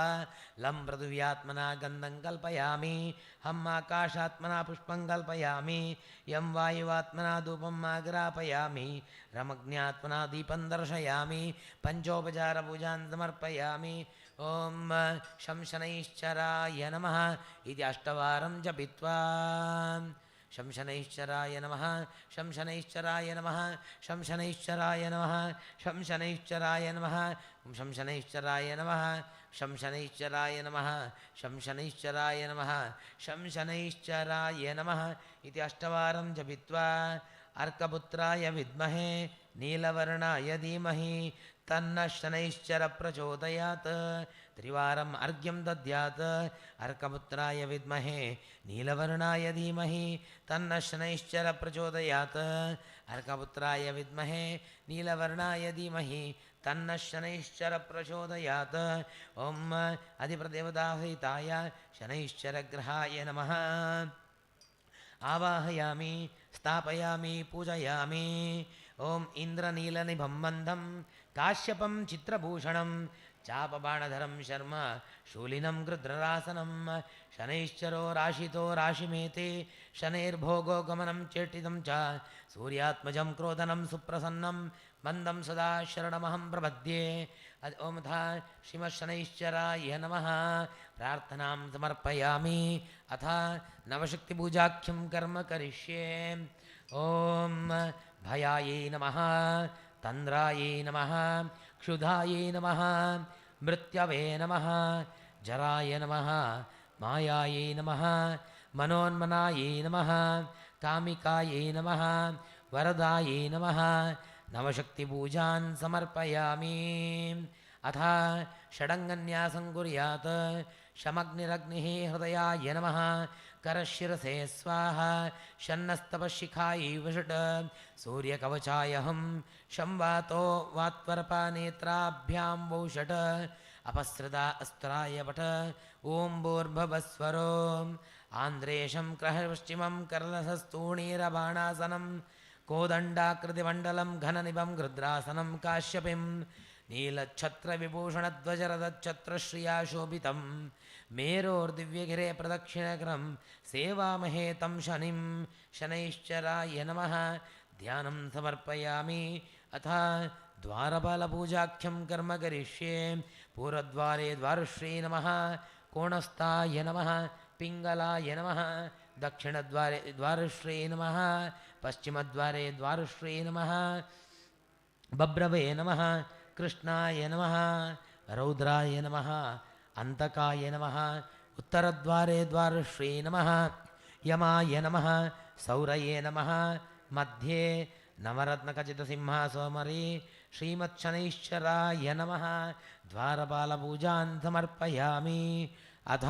ಲಂ ಪೃಥಿವ್ಯಾತ್ಮನ ಗಂಧಂ ಕಲ್ಪಯಾಮಿ, ಹಂ ಆಕಾಶಾತ್ಮನ ಪುಷ್ಪಂ ಕಲ್ಪಯಾಮಿ, ಯಂ ವಾಯುವಾತ್ಮನ ಧೂಪಂ ಆಗ್ರಾಪಯಾಮಿ, ರಮಜ್ಞಾತ್ಮನ ದೀಪಂ ದರ್ಶಯಾಮಿ, ಪಂಚೋಪಚಾರ ಪೂಜಾನ್ ಸಮರ್ಪಯಾಮಿ. ಓಂ ಶಂ ಶನೈಶ್ಚರಾಯ ನಮಃ ಇತಿ ಅಷ್ಟವಾರಂ ಜಪಿತ್ವಾ. ಶಂ ಶನೈಶ್ಚರಾಯ ನಮಃ, ಶಂ ಶನೈಶ್ಚರಾಯ ನಮಃ, ಶಂ ಶನೈಶ್ಚರಾಯ ನಮಃ, ಶಂ ಶನೈಶ್ಚರಾಯ ನಮಃ, ಓಂ ಶಂ ಶನೈಶ್ಚರಾಯ ನಮಃ, ಶಂ ಶನೈಶ್ಚರಾಯ ನಮಃ, ಶಂ ಶನೈಶ್ಚರಾಯ ನಮಃ, ಶಂ ಶನೈಶ್ಚರಾಯ ನಮಃ ಇತಿ ಅಷ್ಟವಾರಂ ಜಪಿತ್ವಾ. ಅರ್ಕಪುತ್ರಾಯ ವಿದ್ಮಹೇ ನೀಲವರ್ಣಾಯ ಧೀಮಹಿ ತನ್ನ ಶನೈಶ್ಚರ ಪ್ರಚೋದಯಾತ್. ತ್ರಿವಾರಂ ಅರ್ಘ್ಯಂ ದದ್ಯಾತ್. ಅರ್ಕಪುತ್ರಾಯ ವಿದ್ಮಹೇ ನೀಲವರ್ಣಾಯ ಧೀಮಹಿ ತನ್ನ ಶನೈಶ್ಚರ ಪ್ರಚೋದಯಾತ್. ಅರ್ಕಪುತ್ರಾಯ ವಿದ್ಮಹೇ ನೀಲವರ್ಣಾಯ ಧೀಮಹಿ ತನ್ನ ಶನೈಶ್ಚರ ಪ್ರಚೋದಯಾತ್. ಓಂ ಅಧಿಪ್ರದೇವತಾಸಹಿತಾಯ ಶನೈಶ್ಚರಗ್ರಹಾಯ ನಮಃ. ಆವಾಹಯಾಮಿ ಸ್ಥಾಪಯಾಮಿ ಪೂಜಯಾಮಿ. ಓಂ ಇಂದ್ರನೀಲನಿಭಂ ಬಂಧಂ ಕಾಶ್ಯಪಂ ಚಿತ್ರಭೂಷಣಂ ಚಾಪಬಾಣಧರಂ ಶರ್ಮ ಶೂಲಿನಂ ಗೃಧ್ರರಾಸನಂ ಶನೈಶ್ಚರೋ ರಾಶಿತೋ ರಾಶಿಮೇತೆ ಶನೈರ್ಭೋಗೋ ಗಮನಂ ಚೇಟಿದಂ ಚ ಸೂರ್ಯಾತ್ಮಜಂ ಕ್ರೋಧನಂ ಸುಪ್ರಸನ್ನಂ ಮಂದಂ ಸದಾ ಶರಣಮಹಂ ಪ್ರಪದ್ಯೆ. ಓಂ ಅಥ ಶ್ರೀಮಶನೈಶ್ಚರಾಯ ನಮಃ. ಪ್ರಾರ್ಥನಾಂ ಸಮರ್ಪಯಾಮಿ. ಅಥ ನವಶಕ್ತಿಪೂಜಾಖ್ಯಂ ಕರ್ಮ ಕರಿಷ್ಯೆ. ಓಂ ಭಯಾಯೈ ನಮಃ, ತಂದ್ರಾಯೈ ನಮಃ, ಕ್ಷುಧಾಯೈ ನಮಃ, ಮೃತ್ಯವೇ ನಮಃ, ಜರಾಯ ನಮಃ, ಮಾಯಾಯೈ ನಮಃ, ಮನೋನ್ಮನಾಯೈ ನಮಃ, ಕಾಮಿಕಾಯೈ ನಮಃ, ವರದಾಯೈ ನಮಃ. ನವಶಕ್ತಿಪೂಜಾನ್ ಸಮರ್ಪಯಾಮಿ. ಅಥ ಷಡಂಗನ್ಯಾಸಂ ಕುರ್ಯಾತ್. ಶಮಗ್ನಿರಗ್ನಿಃ ಹೃದಯಾಯ ನಮಃ, ಕರಶಿರಸೇ ಸ್ವಾಹ, ಶನ್ನಸ್ತಪಶಿಖಾಯೈ ವಷಟ್, ಸೂರ್ಯಕವಚಾಯಹಂ, ಶಂ ವಾತೋ ವಾತ್ವರ್ಪನೇತ್ರಾಭ್ಯಾಂ ವೌಷಟ್, ಅಪಸೃತ ಅಸ್ತ್ರಾಯ ಪಟ, ಓಂ ಭೂರ್ಭುವಸ್ವರೋ, ಆಂಧ್ರೇಶಂ ಕ್ರಹಪಶ್ಚಿಮಂ ಕರ್ಲಸಸ್ತೂಣೀರಬಾಣಾಸನಂ ಕೋದಂಡಾಕೃತಿಮಂಡಲಂ ಘನನಿಭಂ ಗೃಧ್ರಾಸನಂ ಕಾಶ್ಯಪಿಂ ನೀಲಛತ್ರವಿಭೂಷಣಧ್ವಜರಥಛತ್ರಶ್ರಿಯಾ ಶೋಭಿತಂ ಮೇರೋರ್ದಿವ್ಯಗಿರೇ ಪ್ರದಕ್ಷಿಣಕ್ರಂ ಸೇವಾಮಹೇ ತಂ ಶನಿಂ ಶನೈಶ್ಚರಾಯ ನಮಃ. ಧ್ಯಾನಂ ಸಮರ್ಪಯಾಮಿ. ಅಥ ದ್ವಾರಪಾಲಪೂಜಾಖ್ಯಂ ಕರ್ಮ ಕರಿಷ್ಯೆ. ಪೂರ್ವದ್ವಾರೇ ದ್ವಾರಶ್ರೀ ನಮಃ, ಕೋಣಸ್ಥಾಯ ನಮಃ, ಪಿಂಗಲಾಯ ನಮಃ, ದಕ್ಷಿಣದ್ವಾರೆ ದ್ವಾರಶ್ರೀ ನಮಃ, ಪಶ್ಚಿಮದ್ವಾರೆ ದ್ವಾರಶ್ರೀ ನಮಃ, ಬಭ್ರವೇ ನಮಃ, ಕೃಷ್ಣಾಯ ನಮಃ, ರೌದ್ರಾಯ ನಮಃ, ಅಂತಕಾಯ ನಮಃ, ಉತ್ತರದ್ವಾರೆ ದ್ವಾರಶ್ರೀ ನಮಃ, ಯಮಾಯ ನಮಃ, ಸೌರಯೇ ನಮಃ, ಮಧ್ಯೆ ನವರತ್ನಖಚಿತಸಿಂಹಾಸೋಮರಿ ಶ್ರೀಮತ್ಶನೈಶ್ಚರಾಯ ನಮಃ. ದ್ವಾರಪಾಲಪೂಜಾನ್ ಸಮರ್ಪಯಾಮಿ. ಅಥ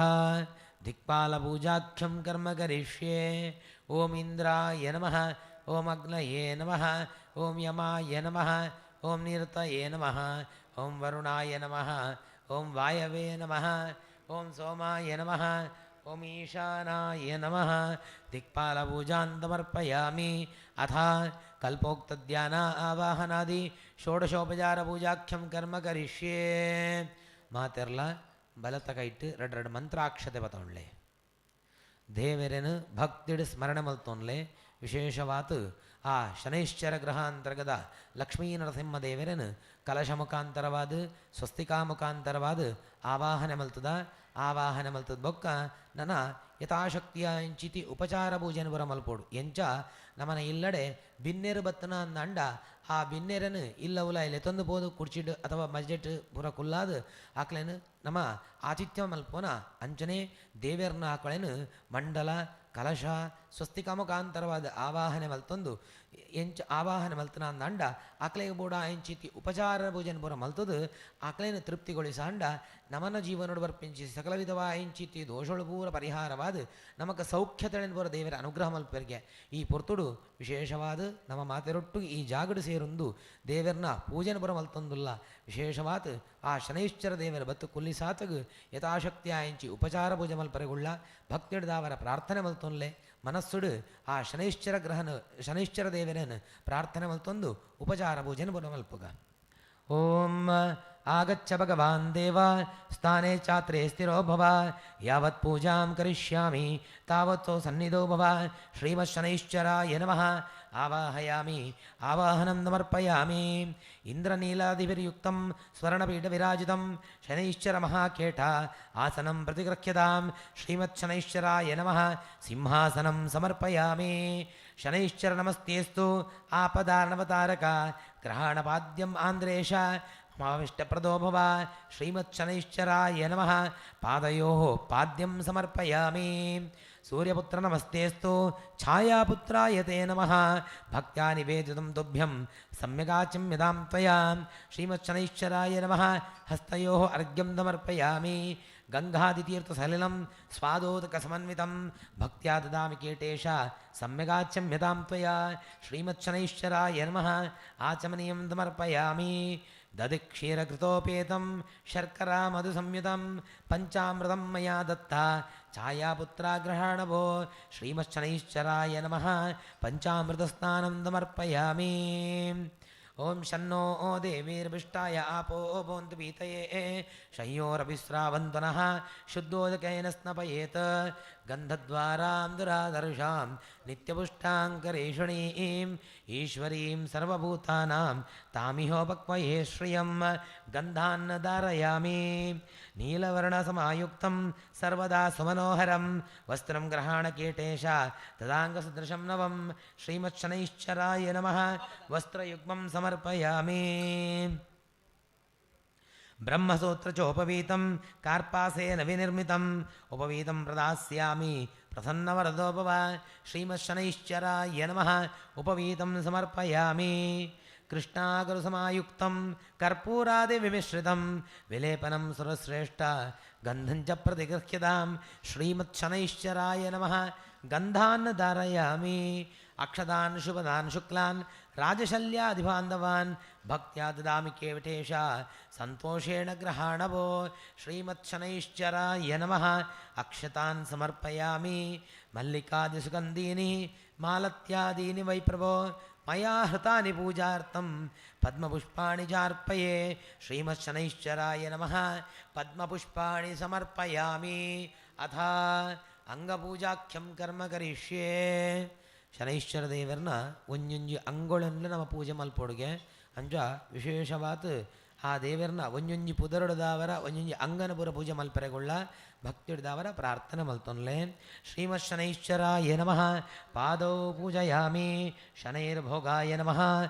ದಿಕ್ಪಾಲಪೂಜಾಖ್ಯಂ ಕರ್ಮ ಕರಿಷ್ಯೆ. ಓಂ ಇಂದ್ರಾಯ ನಮಃ, ಓಂ ಅಗ್ನಯೇ ನಮಃ, ಓಂ ಯಮಾಯ ನಮಃ, ಓಂ ನಿರತಯೇ ನಮಃ, ಓಂ ವರುಣಾಯ ನಮಃ, ಓಂ ವಾಯವೇ ನಮಃ, ಓಂ ಸೋಮಾಯ ನಮಃ, ಓಂ ಈಶಾನಾಯ ನಮಃ. ದಿಕ್ಪಾಲಪೂಜಾನ್ ಸಮರ್ಪಯಾಮಿ. ಅಥ ಕಲ್ಪೋಕ್ತಧ್ಯಾನ ಆವಾಹನಾದಿ ಷೋಡಶೋಪಚಾರಪೂಜಾಖ್ಯಂ ಕರ್ಮ ಕರಿಷ್ಯೆ. ಮಾತೆರ್ಲ ಬಲತ ಕೈಟ್ ರಡ್ ರಡ್ ಮಂತ್ರಾಕ್ಷತೆ ಬತೊಂಡ್ಲೆ ದೇವರೆನು ಭಕ್ತಿಡ್ ಸ್ಮರಣೆ ಮಲ್ತೊನ್ಲೆ. ವಿಶೇಷವಾತ್ ಆ ಶನೈಶ್ಚರ ಗ್ರಹ ಅಂತರ್ಗತ ಲಕ್ಷ್ಮೀ ನರಸಿಂಹ ದೇವರನು ಕಲಶ ಮುಖಾಂತರವಾದ ಸ್ವಸ್ತಿಕಾ ಮುಖಾಂತರವಾದ ಆವಾಹನೆ ಮಲ್ತದ. ಆವಾಹನೆ ಮಲ್ತದ ಬೊಕ್ಕ ನನ್ನ ಯಥಾಶಕ್ತಿಯ ಎಂಚಿತಿ ಉಪಚಾರ ಪೂಜೆನ ಬರ ಮಲ್ಪೋಡು. ಎಂಚ ನಮನ ಇಲ್ಲಡೆ ಬಿನ್ನೆರು ಬತ್ತನ ಅಂದ ಆ ಬಿನ್ನೆರನು ಇಲ್ಲವುಲ ಇಲ್ಲಿ ತಂದು ಪೋದು ಕುರ್ಚಿಡ್ ಅಥವಾ ಮಜ್ಜೆಟ್ ಪೂರ ಕುಲ್ಲಾದ ಆಕ್ಲೇನು ನಮ್ಮ ಆತಿಥ್ಯ ಮಲ್ಪೋನ. ಅಂಚನೆ ದೇವೆರ್ನ ಆಕಳೇನು ಮಂಡಲ ಕಲಶ ಸ್ವಸ್ತಿಕ ಮುಖಾಂತರವಾದ ಆವಾಹನೆ ಮಲ್ತೊಂದು ಎಂಚ ಆವಾಹನೆ ಮಲ್ತನಾಂದಾಂಡ ಆಕ್ಲೆಗ್ ಬೋಡ ಎಂಚಿತಿ ಉಪಚಾರ ಪೂಜೆನ್ ಪೂರ ಮಲ್ತದು ಆಕ್ಲೆನ್ ತೃಪ್ತಿಗೊಳಿಸಾಂಡ ನಮನ ಜೀವನೋಡು ಬರ್ಪಿಂಚಿ ಸಕಲ ವಿಧವಾ ಎಂಚಿತಿ ದೋಷಳು ಪೂರ ಪರಿಹಾರವಾದ ನಮಕ ಸೌಖ್ಯತೆಳೆನ್ ಪೂರ ದೇವರ ಅನುಗ್ರಹ ಮಲ್ಪೆರ್ಗೆ. ಈ ಪೊರ್ತುಡು ವಿಶೇಷವಾದ ನಮ್ಮ ಮಾತೆರೊಟ್ಟು ಈ ಜಾಗಡು ಸೇರೊಂದು ದೇವರನ್ನ ಪೂಜೆನ ಪೂರ ಮಲ್ತೊಂದುಲ್ಲ. ವಿಶೇಷವಾದ ಆ ಶನೈಶ್ಚರ ದೇವರ ಬತ್ತು ಕುಲ್ಲಿಸಾತಗು ಯಥಾಶಕ್ತಿಯ ಎಂಚಿ ಉಪಚಾರ ಪೂಜೆ ಮಲ್ಪರೆಗುಳ್ಳ ಭಕ್ತಿಡ್ದಾವರ ಪ್ರಾರ್ಥನೆ ಮಲ್ತೊನ್ಲೆ ಮನಸ್ಸುಡು ಆ ಶನೈಶ್ಚರ ಗ್ರಹನ ಶನೈಶ್ಚರ ದೇವರನ್ನು ಪ್ರಾರ್ಥನೆ ಮಲ್ತೊಂದು ಉಪಚಾರ ಪೂಜೆನ ಪೂರ ಮಲ್ಪುಗ. ಓಂ ಆಗಚ್ಚ ಭಗವಾನ್ ದೇವ ಸ್ಥಾನೇ ಚಾತ್ರೆ ಸ್ಥಿರೋ ಭವ ಯಾವತ್ ಪೂಜಾಂ ಕರಿಷ್ಯಾಮಿ ತಾವತ್ತೋ ಸನ್ನಿಧೋ ಭವ. ಶ್ರೀಮತ್ ಶನೈಶ್ಚರಾಯ ನಮಃ. ಆವಾಹಯಾಮಿ ಆವಾಹನಂ ಸಮರ್ಪಯಾಮಿ. ಇಂದ್ರನೀಲಾದಿಭಿರ್ಯುಕ್ತಂ ಸ್ವರ್ಣಪೀಠವಿರಾಜಿತಂ ಶನೈಶ್ಚರ ಮಹಾಕೇಟ ಆಸನಂ ಪ್ರತಿಗೃಹ್ಯತಾಂ. ಶ್ರೀಮತ್ ಶನೈಶ್ಚರಾಯ ನಮಃ. ಸಿಂಹಾಸನಂ ಸಮರ್ಪಯಾಮಿ. ಶನೈಶ್ಚರ ನಮಸ್ತೇಸ್ತು ಆಪದಾರ್ಣವತಾರಕ ಗ್ರಹಣಪಾದ್ಯಂ ಆಂದ್ರೇಶ ಮಾವಿಷ್ಟಪ್ರದೋ ಭವ. ಶ್ರೀಮತ್ ಶನೈಶ್ಚರಾಯ ನಮಃ. ಪಾದಯೋ ಪಾದ್ಯಂ ಸಮರ್ಪಯಾಮಿ. ಸೂರ್ಯಪುತ್ರ ನಮಸ್ತೇಸ್ತು ಛಾಯಾಪುತ್ರಾಯ ತೇ ನಮಃ. ಭಕ್ತ್ಯಾ ನಿವೇದಿತಂ ತುಭ್ಯಂ ಸಮ್ಯಗಾಚಮ್ಯತಾಂ ತ್ವಯಾ. ಶ್ರೀಮತ್ ಶನೈಶ್ಚರಾಯ ನಮಃ. ಹಸ್ತಯೋ ಅರ್ಘ್ಯಂ ಸಮರ್ಪಯಾಮಿ. ಗಂಗಾದಿತೀರ್ಥಸಲಿಲಂ ಸ್ವಾದೋದಕಸಮನ್ವಿತಂ ಭಕ್ತ್ಯಾ ದದಾಮಿ ಕೀಟೇಶ ಸಮ್ಯಗಾಚಮ್ಯತಾಂ ತ್ವಯಾ. ಶ್ರೀಮತ್ ಶನೈಶ್ಚರಾಯ ನಮಃ. ಆಚಮನೀಯಂ ಸಮರ್ಪಯಾಮಿ. ದಧಿಕ್ಷೀರಕೃತೋಪೇತಂ ಶರ್ಕರಾ ಮಧುಸಂಯುತಂ ಪಂಚಾಮೃತಂ ಮಯಾ ದತ್ತ ಛಾಯಾಪುತ್ರಾಗ್ರಹಣವೋ. ಶ್ರೀಮತ್ ಶನೈಶ್ಚರಾಯ ನಮಃ. ಪಂಚಾಮೃತಸ್ನಾನಂ ಸಮರ್ಪಯಾಮಿ. ಓಂ ಶನ್ನೋ ದೇವೀರ್ಭಿಷ್ಟಾಯ ಆಪೋ ಭವಂತು ಪೀತಯೇ ಶಯ್ಯೋರಭಿಸ್ರಾವಂತನಃ ಶುದ್ಧೋದಕೇನ ಸ್ನಪಯೇತ್. ಗಂಧದ್ವಾರಾಂ ದುರಾದರ್ಶಾಂ ನಿತ್ಯಪುಷ್ಟಾಂ ಕರೇಷಣೀಂ ಈಶ್ವರೀಂ ಸರ್ವಭೂತಾನಾಂ ತಾಮಿಹೋಪಕ್ವಯೇ ಶ್ರಿಯಂ. ಗಂಧಾನ್ನ ಧಾರಯಾಮಿ. ನೀಲವರ್ಣಸಮಾಯುಕ್ತಂ ಸರ್ವದಾ ಸುಮನೋಹರಂ ವಸ್ತ್ರಂ ಗ್ರಹಾಣಕೀಟೇಶ ತದಾಂಗಸದೃಶಂ ನವಂ. ಶ್ರೀಮತ್ ಶನೈಶ್ಚರಾಯ ನಮಃ. ವಸ್ತ್ರಯುಗ್ಮಂ ಸಮರ್ಪಯಾಮಿ. ಬ್ರಹ್ಮಸೂತ್ರಚೋಪವೀತಂ ಕಾರ್ಪಾಸೇನ ವಿನಿರ್ಮಿತಂ ಉಪವೀತಂ ಪ್ರದಾಸ್ಯಾಮಿ ಪ್ರಸನ್ನವರದೋ ಭವ. ಶ್ರೀಮತ್ ಶನೈಶ್ಚರಾಯ ನಮಃ. ಉಪವೀತಂ ಸಮರ್ಪಯಾಮಿ. ಕೃಷ್ಣಾಗರುಸಮಾಯುಕ್ತಂ ಕರ್ಪೂರಾದಿವಿಮಿಶ್ರಿತಂ ವಿಲೇಪನಂ ಸುರಶ್ರೇಷ್ಠ ಗಂಧಂಚ ಪ್ರತಿಗೃಹ್ಯತಾಂ. ಶ್ರೀಮತ್ ಶನೈಶ್ಚರಾಯ ನಮಃ. ಗಂಧಾನ್ ಧಾರಯಾಮಿ. ಅಕ್ಷದಾನ್ ಶುಭದಾನ್ ಶುಕ್ಲಾನ್ ರಾಜಶಲ್ಯಾಧಿಬಾಂಧವಾನ್ ಭಕ್ತ್ಯಾ ದದಾಮಿ ಕೇವಟೇಶ ಸಂತೋಷೇಣ ಗೃಹಾಣವೋ. ಶ್ರೀಮತ್ ಶನೈಶ್ಚರಾಯ ನಮಃ. ಅಕ್ಷತಾನ್ ಸಮರ್ಪಯಾಮಿ. ಮಲ್ಲಿಕಾದಿಸುಗಂಧೀನಿ ಮಾಲತ್ಯಾದೀನಿ ವೈ ಪ್ರಭೋ ಮಯಾ ಹೃತಾನಿ ಪೂಜಾರ್ಥಂ ಪದ್ಮಪುಷ್ಪಾಣಿ ಚಾರ್ಪಯೇ. ಶ್ರೀಮತ್ ಶನೈಶ್ಚರಾಯ ನಮಃ. ಪದ್ಮಪುಷ್ಪಾಣಿ ಸಮರ್ಪಯಾಮಿ. ಅಥ ಅಂಗಪೂಜಾಖ್ಯಂ ಕರ್ಮ ಕರಿಷ್ಯೇ. ಶನೈಶ್ಚರ ದೇವರನ್ನ ಒಂಜೊಂಜಿ ಅಂಗೊಳನ್ನು ನಮ್ಮ ಪೂಜೆ ಮಲ್ಪೊಡುಗೆ ಅಂಚ ವಿಶೇಷವಾದ ಆ ದೇವರನ್ನ ಒಂಜೊಂಜಿ ಪುದರುಡದಾವರ ಒಂಜೊಂಜಿ ಅಂಗನಪುರ ಪೂಜೆ ಮಲ್ಪರೆಗೊಳ್ಳ ಭಕ್ತಿಡ್ದಾವರ ಪ್ರಾರ್ಥನೆ ಮಲ್ತೊನ್ಲೆ. ಶ್ರೀಮತ್ ಶನೈಶ್ಚರಾಯ ನಮಃ. ಪಾದೌ ಪೂಜಯಾಮಿ. ಶನೈರ್ಭೋಗಾಯ ನಮಃ.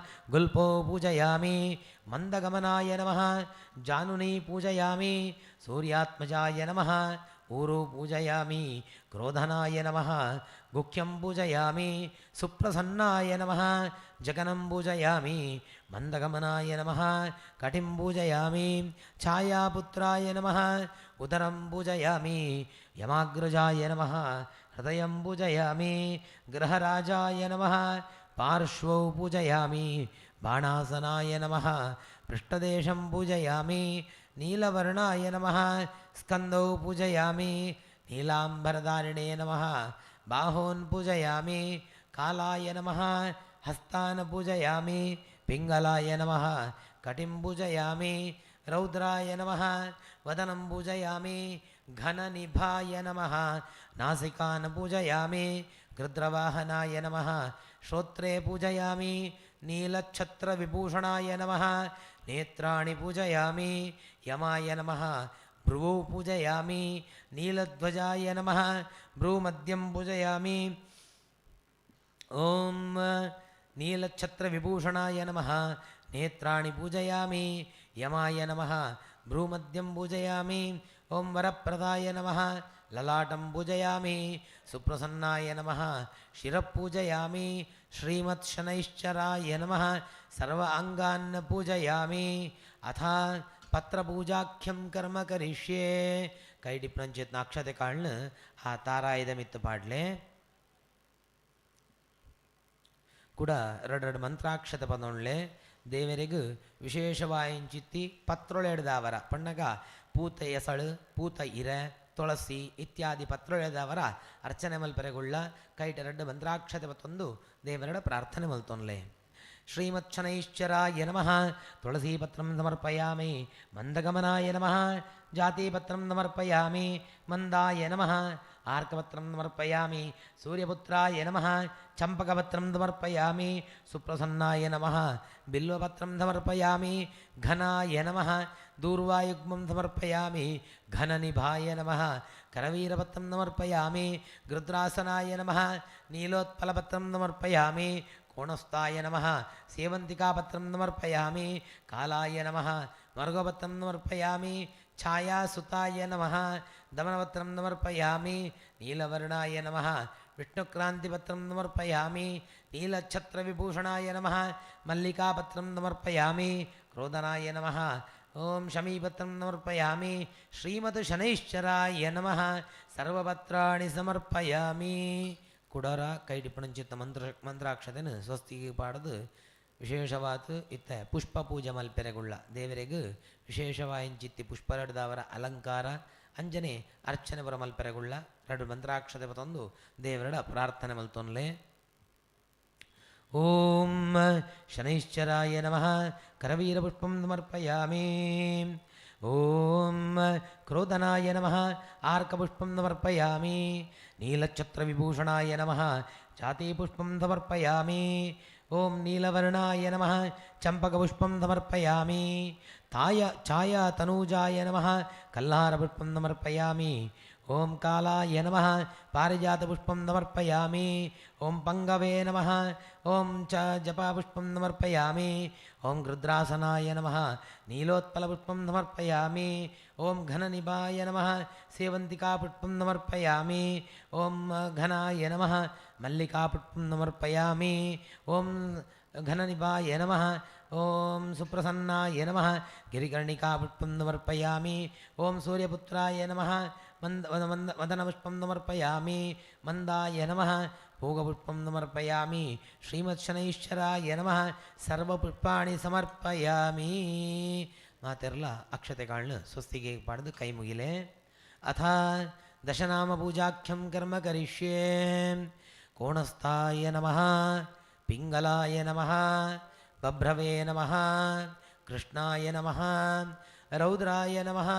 ಗುಲ್ಪೋ ಪೂಜಯಾಮಿ. ಮಂದಗಮನಾಯ ನಮಃ. ಜಾನುನಿ ಪೂಜಯಾಮಿ. ಸೂರ್ಯಾತ್ಮಜಾಯ ನಮಃ. ಊರು ಪೂಜಯಾಮಿ. ಕ್ರೋಧನಾಯ ನಮಃ. ಗುಖ್ಯಂ ಪೂಜಯಾಮಿ. ಸುಪ್ರಸನ್ನಾಯ ನಮಃ. ಜಗನಂ ಪೂಜಯಾಮಿ. ಮಂದಗಮನಾಯ ನಮಃ. ಕಟಿಂ ಪೂಜಯಾಮಿ. ಛಾಯಾಪುತ್ರಾಯ ನಮಃ. ಉದರಂ ಪೂಜಯಾಮಿ. ಯಮಾಗ್ರಜಾಯ ನಮಃ. ಹೃದಯಂ ಪೂಜಯಾಮಿ. ಗ್ರಹರಾಜಾಯ ನಮಃ. ಪಾರ್ಶ್ವೌ ಪೂಜಯಾಮಿ. ಬಾಣಾಸನಾಯ ನಮಃ. ಪೃಷ್ಠದೇಶಂ ಪೂಜಯಾಮಿ. ನೀಲವರ್ಣಾಯ ನಮಃ. ಸ್ಕಂದೌ ಪೂಜಯಾಮಿ. ನೀಲಾಂಬರಧಾರಿಣೇ ನಮಃ. ಬಾಹೂನ್ ಪೂಜಯಾಮಿ. ಕಾಲಾಯ ನಮಃ. ಹಸ್ತಾನ್ ಪೂಜಯಾಮಿ. ಪಿಂಗಲಾಯ ನಮಃ. ಕಟಿಂ ಪೂಜಯಾಮಿ. ರೌದ್ರಾಯ ನಮಃ. ವದನಂ ಪೂಜಯಾಮಿ. ಘನನಿಭಾಯ ನಮಃ. ನಾಸಿಕಾನ್ ಪೂಜಯಾಮಿ. ಗೃಧ್ರವಾಹನಾಯ ನಮಃ. ಶ್ರೋತ್ರೇ ಪೂಜಯಾಮಿ. ನೀಲಛತ್ರವಿಭೂಷಣಾಯ ನಮಃ. ನೇತ್ರಾಣಿ ಪೂಜಯಾಮಿ. ಯಮಾಯ ನಮಃ. ಭ್ರುವೌ ಪೂಜಯಾಮಿ. ನೀಲಧ್ವಜಾಯ ನಮಃ. ಭ್ರೂಮಧ್ಯಂ ಪೂಜಯಾಮಿ. ಓಂ ನೀಲಛತ್ರವಿಭೂಷಣಾಯ ನಮಃ. ನೇತ್ರಾಣಿ ಪೂಜಯಾಮಿ. ಯಮಾಯ ನಮಃ. ಭ್ರೂಮಧ್ಯಂ ಪೂಜಯಾಮಿ. ಓಂ ವರಪ್ರದಾಯ ನಮಃ. ಲಲಾಟಂ ಪೂಜಯಾಮಿ. ಸುಪ್ರಸನ್ನಾಯ ನಮಃ. ಶಿರಃ ಪೂಜಯಾಮಿ. ಶ್ರೀಮತ್ ಶನೈಶ್ಚರಾಯ ನಮಃ ಸರ್ವ ಅಂಗಾನ್ನ ಪೂಜಯಾಮಿ. ಅಥ ಪತ್ರಪೂಜಾಖ್ಯಂ ಕರ್ಮ ಕರಿಷ್ಯೆ. ಕೈಡಿಪ್ನಂಚಿತ್ನ ಅಕ್ಷತೆ ಕಾಳ್ನ ಆ ತಾರಾಯದ ಮಿತ್ತು ಪಾಡ್ಲೆ ಕೂಡ ಎರಡು ಮಂತ್ರಾಕ್ಷತೆ ಪದೊಂಡ್ಲೆ ದೇವರಿಗೂ ವಿಶೇಷವಾಯಿಂಚಿತ್ತಿ ಪತ್ರೊಳೆಡ್ದವರ ಪಣ್ಣಗ ಪೂತ ಎಸಳು ಪೂತ ಇರ ತುಳಸಿ ಇತ್ಯಾದಿ ಪತ್ರೊಳೆದವರ ಅರ್ಚನೆ ಮಲ್ಪರೆಗುಳ್ಳ ಕೈಟೆರಡು ಮಂತ್ರಾಕ್ಷತೆ ಮತ್ತೊಂದು ದೇವರಡ ಪ್ರಾರ್ಥನೆ ಮಲ್ತೊನ್ಲೆ. ಶ್ರೀಮತ್ಶನೈಶ್ಚರಾಯ ನಮಃ ತುಳಸೀಪತ್ರಂ ಸಮರ್ಪಯಾಮಿ. ಮಂದಗಮನಾಯ ನಮಃ ಜಾತಿಪತ್ರಂ ಸಮರ್ಪಯಾಮಿ. ಮಂದಾಯ ನಮಃ ಆರ್ಕಪತ್ರಂ ಸಮರ್ಪಯಾಮಿ. ಸೂರ್ಯಪುತ್ರಾಯ ನಮಃ ಚಂಪಕಪತ್ರಂ ಸಮರ್ಪಯಾಮಿ. ಸುಪ್ರಸನ್ನಾಯ ನಮಃ ಬಿಲ್ವಪತ್ರಂ ಸಮರ್ಪಯಾಮಿ. ಘನಾಯ ನಮಃ ದೂರ್ವಾಯುಗ್ಮಂ ಸಮರ್ಪಯಾಮಿ. ಘನನಿಭಾಯ ನಮಃ ಕರವೀರಪತ್ರಂ ಸಮರ್ಪಯಾಮಿ. ಗೃದ್ರಾಸನಾಯ ನಮಃ ನೀಲೋತ್ಪಲಪತ್ರಂ ಸಮರ್ಪಯಾಮಿ. ಕೋಣಸ್ಥಾಯ ನಮಃ ಸೇವಂತಿಕಾಪತ್ರಂ ಸಮರ್ಪಯಾಮಿ. ಕಾಲಾಯ ನಮಃ ಮರುಗಪತ್ರಂ ಸಮರ್ಪಯಾಮಿ. ಛಾಯಾಸುತಾಯ ನಮಃ ದಮನಪತ್ರಂ ಸಮರ್ಪಯಾಮಿ. ನೀಲವರ್ಣಾಯ ನಮಃ ವಿಷ್ಣುಕ್ರಾಂತಿಪತ್ರಂ ಸಮರ್ಪಯಾಮಿ. ನೀಲಛತ್ರವಿಭೂಷಣಾಯ ನಮಃ ಮಲ್ಲಿಕಾಪತ್ರಂ ಸಮರ್ಪಯಾಮಿ. ಕ್ರೋಧನಾಯ ನಮಃ ಓಂ ಶಮೀಪತ್ರಂ ಸಮರ್ಪಯಾಮಿ. ಶ್ರೀಮತ್ ಶನೈಶ್ಚರಾಯ ನಮಃ ಸರ್ವಪತ್ರಾಣಿ ಸಮರ್ಪಯಾಮಿ. ಕುಡರ ಕೈಟಿಪ್ಪಣಂಚಿತ್ತ ಮಂತ್ರಾಕ್ಷತೆನ ಸ್ವಸ್ತಿಗೆ ಪಾಡದು ವಿಶೇಷವಾದ ಇತ್ತ ಪುಷ್ಪ ಪೂಜೆ ಮಲ್ಪೆರೆಗುಳ್ಳ ದೇವರಿಗೂ ವಿಶೇಷವಾಯಿಂಚಿತ್ತಿ ಪುಷ್ಪರಡ್ದವರ ಅಲಂಕಾರ ಅಂಜನೆ ಅರ್ಚನೆ ಬರ ಮಲ್ಪೆರೆಗುಳ್ಳ ರಡು ಮಂತ್ರಾಕ್ಷತೆ ಮತ್ತೊಂದು ದೇವರಡ ಪ್ರಾರ್ಥನೆ ಮಲ್ತೊನ್ಲೆ. ಓಂ ಶನೈಶ್ಚರಾಯ ನಮಃ ಕರವೀರಪುಷ್ಪಂ ಸಮರ್ಪಯಾಮಿ. ಓಂ ಕ್ರೋಧನಾಯ ನಮಃ ಆರ್ಕಪುಷ್ಪಂ ಸಮರ್ಪಯಾಮಿ. ನೀಲಛತ್ರವಿಭೂಷಣಾಯ ನಮಃ ಜಾತಿಪುಷ್ಪಂ ಸಮರ್ಪಯಾಮಿ. ಓಂ ನೀಲವರ್ಣಾಯ ನಮಃ ಚಂಪಕಪುಷ್ಪಂ ಸಮರ್ಪಯಾಮಿ. ತಾಯ ಛಾಯಾ ತನೂಜಾಯ ನಮಃ ಕಲ್ಹಾರಪುಷ್ಪಂ ಸಮರ್ಪಯಾಮಿ. ಓಂ ಕಾಲಾಯ ನಮಃ ಪಾರಿಜಾತಪುಷ್ಪಂ ಸಮರ್ಪಯಾಮಿ. ಓಂ ಪಂಗವೇ ನಮಃ ಓಂ ಚ ಜಪಾಪುಷ್ಪಂ ಸಮರ್ಪಯಾಮಿ. ಓಂ ಗೃದ್ರಾಸನಾಯ ನಮಃ ನೀಲೋತ್ಪಲಪುಷ್ಪಂ ಸಮರ್ಪಯಾಮಿ. ಓಂ ಘನನಿಭಾಯ ನಮಃ ಸೇವಂತಿಕಾಪುಷ್ಪಂ ಸಮರ್ಪಯಾಮಿ. ಓಂ ಘನಾಯ ನಮಃ ಮಲ್ಲಿಕಾಪುಷ್ಪಂ ಸಮರ್ಪಯಾಮಿ. ಓಂ ಘನನಿಭಾಯ ನಮಃ ಓಂ ಸುಪ್ರಸನ್ನಾಯ ನಮಃ ಗಿರಿಕರ್ಣಿಕಾಪುಷ್ಪಂ ಸಮರ್ಪಯಾಮಿ. ಓಂ ಸೂರ್ಯಪುತ್ರಾಯ ನಮಃ ಮಂದ ಮಂದ ಮದನಪುಷ್ಪಂ ಸಮರ್ಪಯಾಮಿ. ಮಂದಾಯ ನಮಃ ಭೋಗಪುಷ್ಪಂ ಸಮರ್ಪಯಾಮಿ. ಶ್ರೀಮತ್ಶನೈಶ್ಚರಾಯ ನಮಃ ಸರ್ವಪುಷ್ಪಾಣಿ ಸಮರ್ಪಯಾಮಿ. ಮಾತೆರ್ಲ ಅಕ್ಷತೆಗಳನ್ನ ಸ್ವಸ್ತಿಗೆ ಪಾಡ್ದು ಕೈ ಮುಗಿಲೆ. ಅಥ ದಶನಾಮ ಪೂಜಾಖ್ಯಂ ಕರ್ಮ ಕರಿಷ್ಯೆ. ಕೋಣಸ್ಥಾಯ ನಮಃ ಪಿಂಗಲಾಯ ನಮಃ ಬಭ್ರವೇ ನಮಃ ಕೃಷ್ಣಾಯ ನಮಃ ರೌದ್ರಾಯ ನಮಃ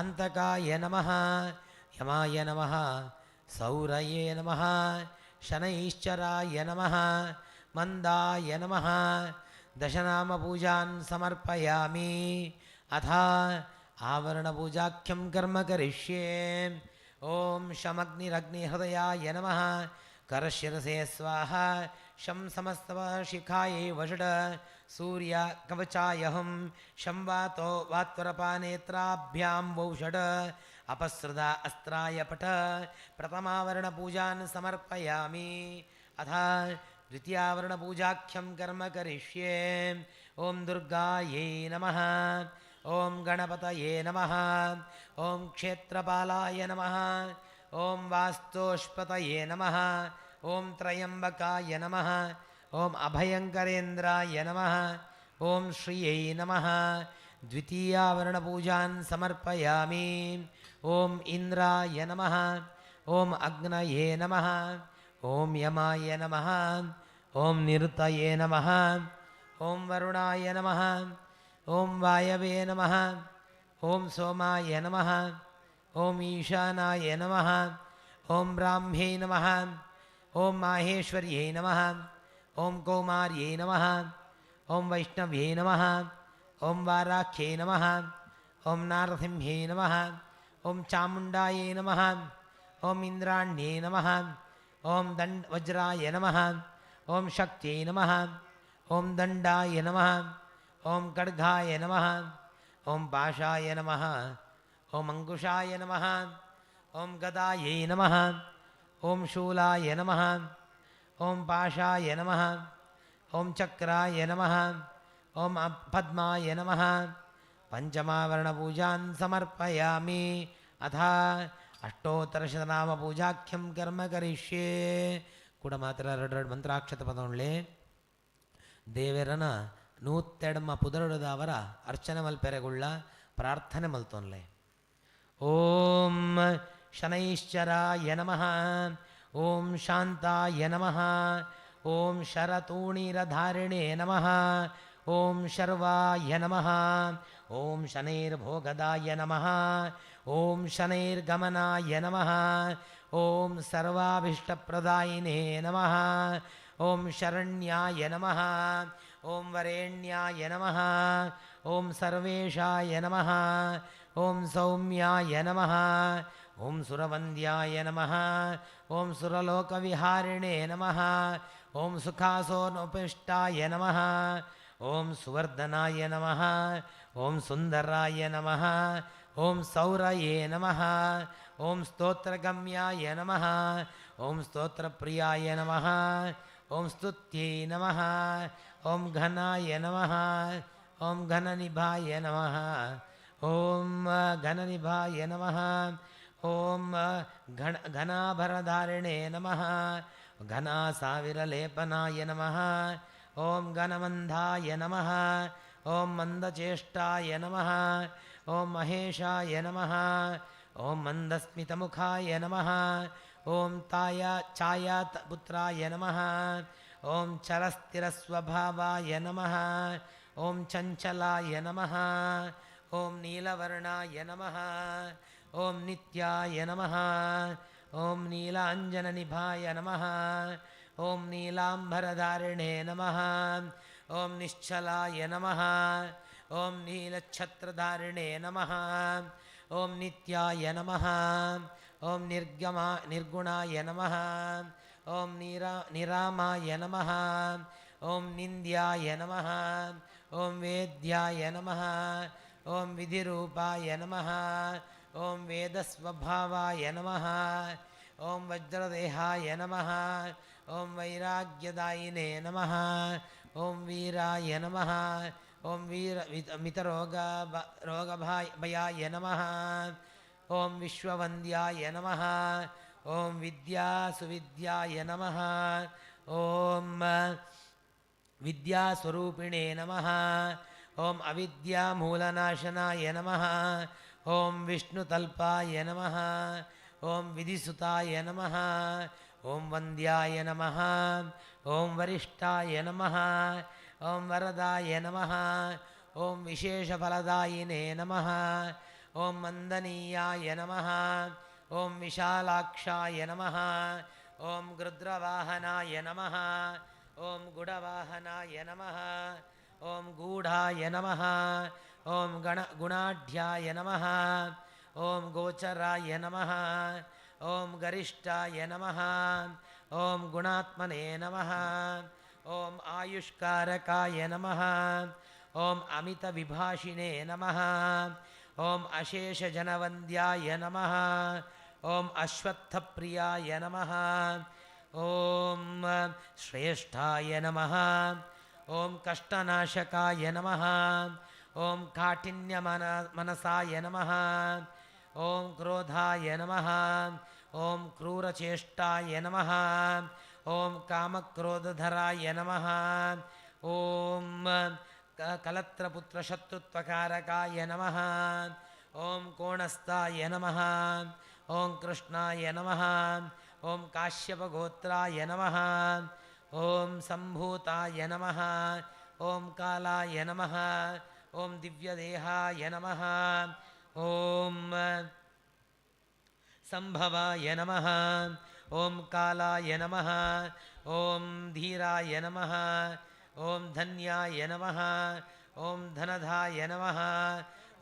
ಅಂತಕಾಯ ನಮಃ ಯಮಾಯ ನಮಃ ಸೌರಯೇ ನಮಃ ಶನೈಶ್ಚರಾಯ ನಮಃ ಮಂದಾಯ ನಮಃ ದಶನಾಮ ಪೂಜಾನ್ ಸಮರ್ಪಯಾಮಿ. ಅಥ ಆವರಣಪೂಜಾಖ್ಯಂ ಕರ್ಮ ಕರಿಷ್ಯೆ. ಓಂ ಶಮಗ್ನಿರಗ್ನಿಹೃದಯಾಯ ನಮಃ ಕರಶಿರಸೇ ಸ್ವಾಹ. ಶಂ ಸಮಸ್ತಶಿಖಾಯೈ ವಷಡ್ ಸೂರ್ಯ ಕವಚಾಯಹಂ ಶಂ ವಾತೋ ವಾತ್ವರಪಾನೇತ್ರಾಭ್ಯಾಂ ವೌಷಡ್ ಅಪಸೃದ ಅಸ್ತ್ರಾಯ ಪಟ. ಪ್ರಥಮಾವರಣಪೂಜಾನ್ ಸಮರ್ಪಯಾಮಿ. ಅಥ ದ್ವಿತೀಯಾವರಣಪೂಜಾಖ್ಯಂ ಕರ್ಮ ಕರಿಷ್ಯೆ. ಓಂ ದುರ್ಗಾಯೈ ನಮಃ ಓಂ ಗಣಪತಯೇ ನಮಃ ಓಂ ಕ್ಷೇತ್ರಪಾಲಾಯ ನಮಃ ಓಂ ವಾಸ್ತೋಷ್ಪತಯೇ ನಮಃ ಓಂ ತ್ರಯಂಬಕಾಯ ನಮಃ ಓಂ ಅಭಯಂಕರೇಂದ್ರಾಯ ನಮಃ ಓಂ ಶ್ರೀಯೈ ನಮಃ. ದ್ವಿತೀಯಾವರಣಪೂಜಾನ್ ಸಮರ್ಪಯಾಮಿ. ಓಂ ಇಂದ್ರಾಯ ನಮಃ ಓಂ ಅಗ್ನಯೇ ನಮಃ ಓಂ ಯಮಾಯ ನಮಃ ಓಂ ನಿರುತಯೇ ನಮಃ ಓಂ ವರುಣಾಯ ನಮಃ ಓಂ ವಾಯವೇ ನಮಃ ಓಂ ಸೋಮಾಯ ನಮಃ ಓಂ ಈಶಾನಾಯ ನಮಃ ಓಂ ಬ್ರಾಹ್ಮ್ಯೈ ನಮಃ ಓಂ ಮಾಹೇಶ್ವರ್ಯೈ ನಮಃ ಓಂ ಕೌಮಾರ್ಯೈ ನಮಃ ಓಂ ವೈಷ್ಣವ್ಯೈ ನಮಃ ಓಂ ವಾರಾಖ್ಯೈ ನಮಃ ಓಂ ನಾರಸಿಂಹ್ಯೈ ನಮಃ ಓಂ ಚಾಮುಂಡಾಯೈ ನಮಃ ಓಂ ಇಂದ್ರಾಣ್ಯೈ ನಮಃ ಓಂ ದಂಡ್ ವಜ್ರಾಯ ನಮಃ ಓಂ ಶಕ್ತ್ಯೈ ನಮಃ ಓಂ ದಂಡಾಯ ನಮಃ ಓಂ ಖಡ್ಗಾಯ ನಮಃ ಓಂ ಪಾಶಾಯ ನಮಃ ಓಂ ಅಂಕುಶಾಯ ನಮಃ ಓಂ ಗದಾಯೈ ನಮಃ ಓಂ ಶೂಲಾಯ ನಮಃ ಓಂ ಪಾಶಾಯ ನಮಃ ಓಂ ಚಕ್ರಾಯ ನಮಃ ಓಂ ಪದ್ಮಾಯ ನಮಃ ಪಂಚಮಾವರಣಪೂಜಾನ್ ಸಮರ್ಪಯಾಮಿ. ಅಥ ಅಷ್ಟೋತ್ತರಶತನಾಮ ಪೂಜಾಖ್ಯಂ ಕರ್ಮ ಕರಿಷ್ಯೆ. ಕೂಡ ಮಾತ್ರ ಎರಡು ಎರಡು ಮಂತ್ರಾಕ್ಷತ ಪದೊಳ್ಳೆ ದೇವರನ ನೂತ್ತೆಡ್ಮ ಪುದರುಡದವರ ಅರ್ಚನೆ ಮಲ್ಪೆರೆಗುಳ್ಳ ಪ್ರಾರ್ಥನೆ ಮಲ್ತೊನ್ಲೆ. ಓಂ ಶನೈಶ್ಚರಾಯ ನಮಃ ಓಂ ಶಾಂತಾಯ ನಮಃ ಓಂ ಶರತೂಣೀರಧಾರಿಣೇ ನಮಃ ಓಂ ಶರ್ವಾಯ ನಮಃ ಓಂ ಶನೈರ್ಭೋಗದಾಯ ನಮಃ ಓಂ ಶನೈರ್ಗಮನಾಯ ನಮಃ ಓಂ ಸರ್ವಾಭೀಷ್ಟಪ್ರದಾಯಿನೇ ನಮಃ ಓಂ ಶರಣ್ಯಾಯ ನಮಃ ಓಂ ವರೇಣ್ಯಾಯ ನಮಃ ಓಂ ಸರ್ವೇಶಾಯ ನಮಃ ಓಂ ಸೌಮ್ಯಾಯ ನಮಃ ಓಂ ಸುರವಂದ್ಯಾಯ ನಮಃ ಓಂ ಸುರಲೋಕವಿಹಾರಿಣೇ ನಮಃ ಓಂ ಸುಖಾಸೋನೋಪಿಷ್ಟಾಯ ನಮಃ ಓಂ ಸುವರ್ಧನಾಯ ನಮಃ ಓಂ ಸುಂದರಾಯ ನಮಃ ಓಂ ಸೌರಯೇ ನಮಃ ಓಂ ಸ್ತೋತ್ರಗಮ್ಯಾಯ ನಮಃ ಓಂ ಸ್ತೋತ್ರಪ್ರಿಯಾಯ ನಮಃ ಓಂ ಸ್ತುತ್ಯೈ ನಮಃ ಓಂ ಘನಾಯ ನಮಃ ಓಂ ಘನನಿಭಾಯ ನಮಃ ಓಂ ಘನನಿಭಾಯ ನಮಃ ಓಂ ಘನಾಭರಧಾರಿಣೇ ನಮಃ ಘನಾಸಾವಿರಲೇಪನಾಯ ನಮಃ ಓಂ ಘನಮಂಧಾಯ ನಮಃ ಓಂ ಮಂದಚೇಷ್ಟಾಯ ನಮಃ ಓಂ ಮಹೇಶಾಯ ನಮಃ ಓಂ ಮಂದಸ್ಮಿತಮುಖಾಯ ನಮಃ ಓಂ ತಾಯ ಛಾಯಾತ್ ಪುತ್ರಾಯ ನಮಃ ಓಂ ಚರಸ್ಥಿರಸ್ವಭಾವಾಯ ನಮಃ ಓಂ ಚಂಚಲಾಯ ನಮಃ ಓಂ ನೀಲವರ್ಣಾಯ ನಮಃ ಓಂ ನಿತ್ಯಾಯ ನಮಃ ಓಂ ನೀಲಾಂಜನನಿಭಾಯ ನಮಃ ಓಂ ನೀಲಾಂಬರಧಾರಿಣೇ ನಮಃ ಓಂ ನಿಶ್ಚಲಾಯ ನಮಃ ಓಂ ನೀಲಛತ್ರಧಾರಿಣೇ ನಮಃ ಓಂ ನಿತ್ಯಾಯ ನಮಃ ಓಂ ನಿರ್ಗುಣಾಯ ನಮಃ ಓಂ ನಿರಾಮಾಯ ನಮಃ ಓಂ ನಿಂದ್ಯಾಯ ನಮಃ ಓಂ ವೇದ್ಯಾಯ ನಮಃ ಓಂ ವಿಧಿರೂಪಾಯ ನಮಃ ಓಂ ವೇದಸ್ವಭಾವಾಯ ನಮಃ ಓಂ ವಜ್ರದೇಹಾಯ ನಮಃ ಓಂ ವೈರಾಗ್ಯದಾಯಿನೇ ನಮಃ ಓಂ ವೀರಾಯ ನಮಃ ಓಂ ವೀರ ಮಿತರೋಗ ರೋಗಭಾಯ ಭಯಾಯ ನಮಃ ಓಂ ವಿಶ್ವವಂದ್ಯಾಯ ನಮಃ ಓಂ ವಿದ್ಯಾಸುವಿದ್ಯಾಯ ನಮಃ ಓಂ ವಿದ್ಯಾಸ್ವರೂಪಿಣೇ ನಮಃ ಓಂ ಅವಿದ್ಯಾಮೂಲನಾಶನಾಯ ನಮಃ ಓಂ ವಿಷ್ಣುತಲ್ಪಾಯ ನಮಃ ಓಂ ವಿಧಿಸುತಾಯ ನಮಃ ಓಂ ವಂದ್ಯಾಯ ನಮಃ ಓಂ ವರಿಷ್ಠಾಯ ನಮಃ ಓಂ ವರದಾಯ ನಮಃ ಓಂ ವಿಶೇಷಫಲದಾಯಿನೇ ನಮಃ ಓಂ ಮಂದನೀಯಾಯ ನಮಃ ಓಂ ವಿಶಾಲಾಕ್ಷಾಯ ನಮಃ ಓಂ ಗೃಧ್ರವಾಹನಾಯ ನಮಃ ಓಂ ಗುಡವಾಹನಾಯ ನಮಃ ಓಂ ಗೂಢಾಯ ನಮಃ ಓಂ ಗುಣಾಢ್ಯಾಯ ನಮಃ ಓಂ ಗೋಚರಾಯ ನಮಃ ಓಂ ಗರಿಷ್ಠಾಯ ನಮಃ ಓಂ ಗುಣಾತ್ಮನೇ ನಮಃ ಓಂ ಆಯುಷ್ಕಾರಕಾಯ ನಮಃ ಓಂ ಅಮಿತವಿಭಾಷಿಣೇ ನಮಃ ಓಂ ಅಶೇಷಜನವಂದ್ಯಾಯ ನಮಃ ಓಂ ಅಶ್ವತ್ಥಪ್ರಿಯಾಯ ನಮಃ ಓಂ ಶ್ರೇಷ್ಠಾಯ ನಮಃ ಓಂ ಕಷ್ಟನಾಶಕಾಯ ನಮಃ ಓಂ ಕಾಠಿನ್ಯ ಮನಸಾಯ ನಮಃ ಓಂ ಕ್ರೋಧಾಯ ನಮಃ ಓಂ ಕ್ರೂರಚೇಷ್ಟಾಯ ನಮಃ ಓಂ ಕಾಮಕ್ರೋಧಧರಾಯ ನಮಃ ಓಂ ಕಲತ್ರಪುತ್ರಶತ್ರುತ್ವಕಾರಕಾಯ ನಮಃ ಓಂ ಕೋಣಸ್ಥಾಯ ನಮಃ ಓಂ ಕೃಷ್ಣಾಯ ನಮಃ ಓಂ ಕಾಶ್ಯಪಗೋತ್ರಾಯ ನಮಃ ಓಂ ಸಂಭೂತಾಯ ನಮಃ ಓಂ ಕಾಲಾಯ ನಮಃ ಓಂ ದಿವ್ಯದೇಹಾಯ ನಮಃ ಓಂ ಸಂಭವಾಯ ನಮಃ ಓಂ ಕಾಲಾಯ ನಮಃ ಓಂ ಧೀರಾಯ ನಮಃ ಓಂ ಧನ್ಯಾಯ ನಮಃ ಓಂ ಧನಧಾಯ ನಮಃ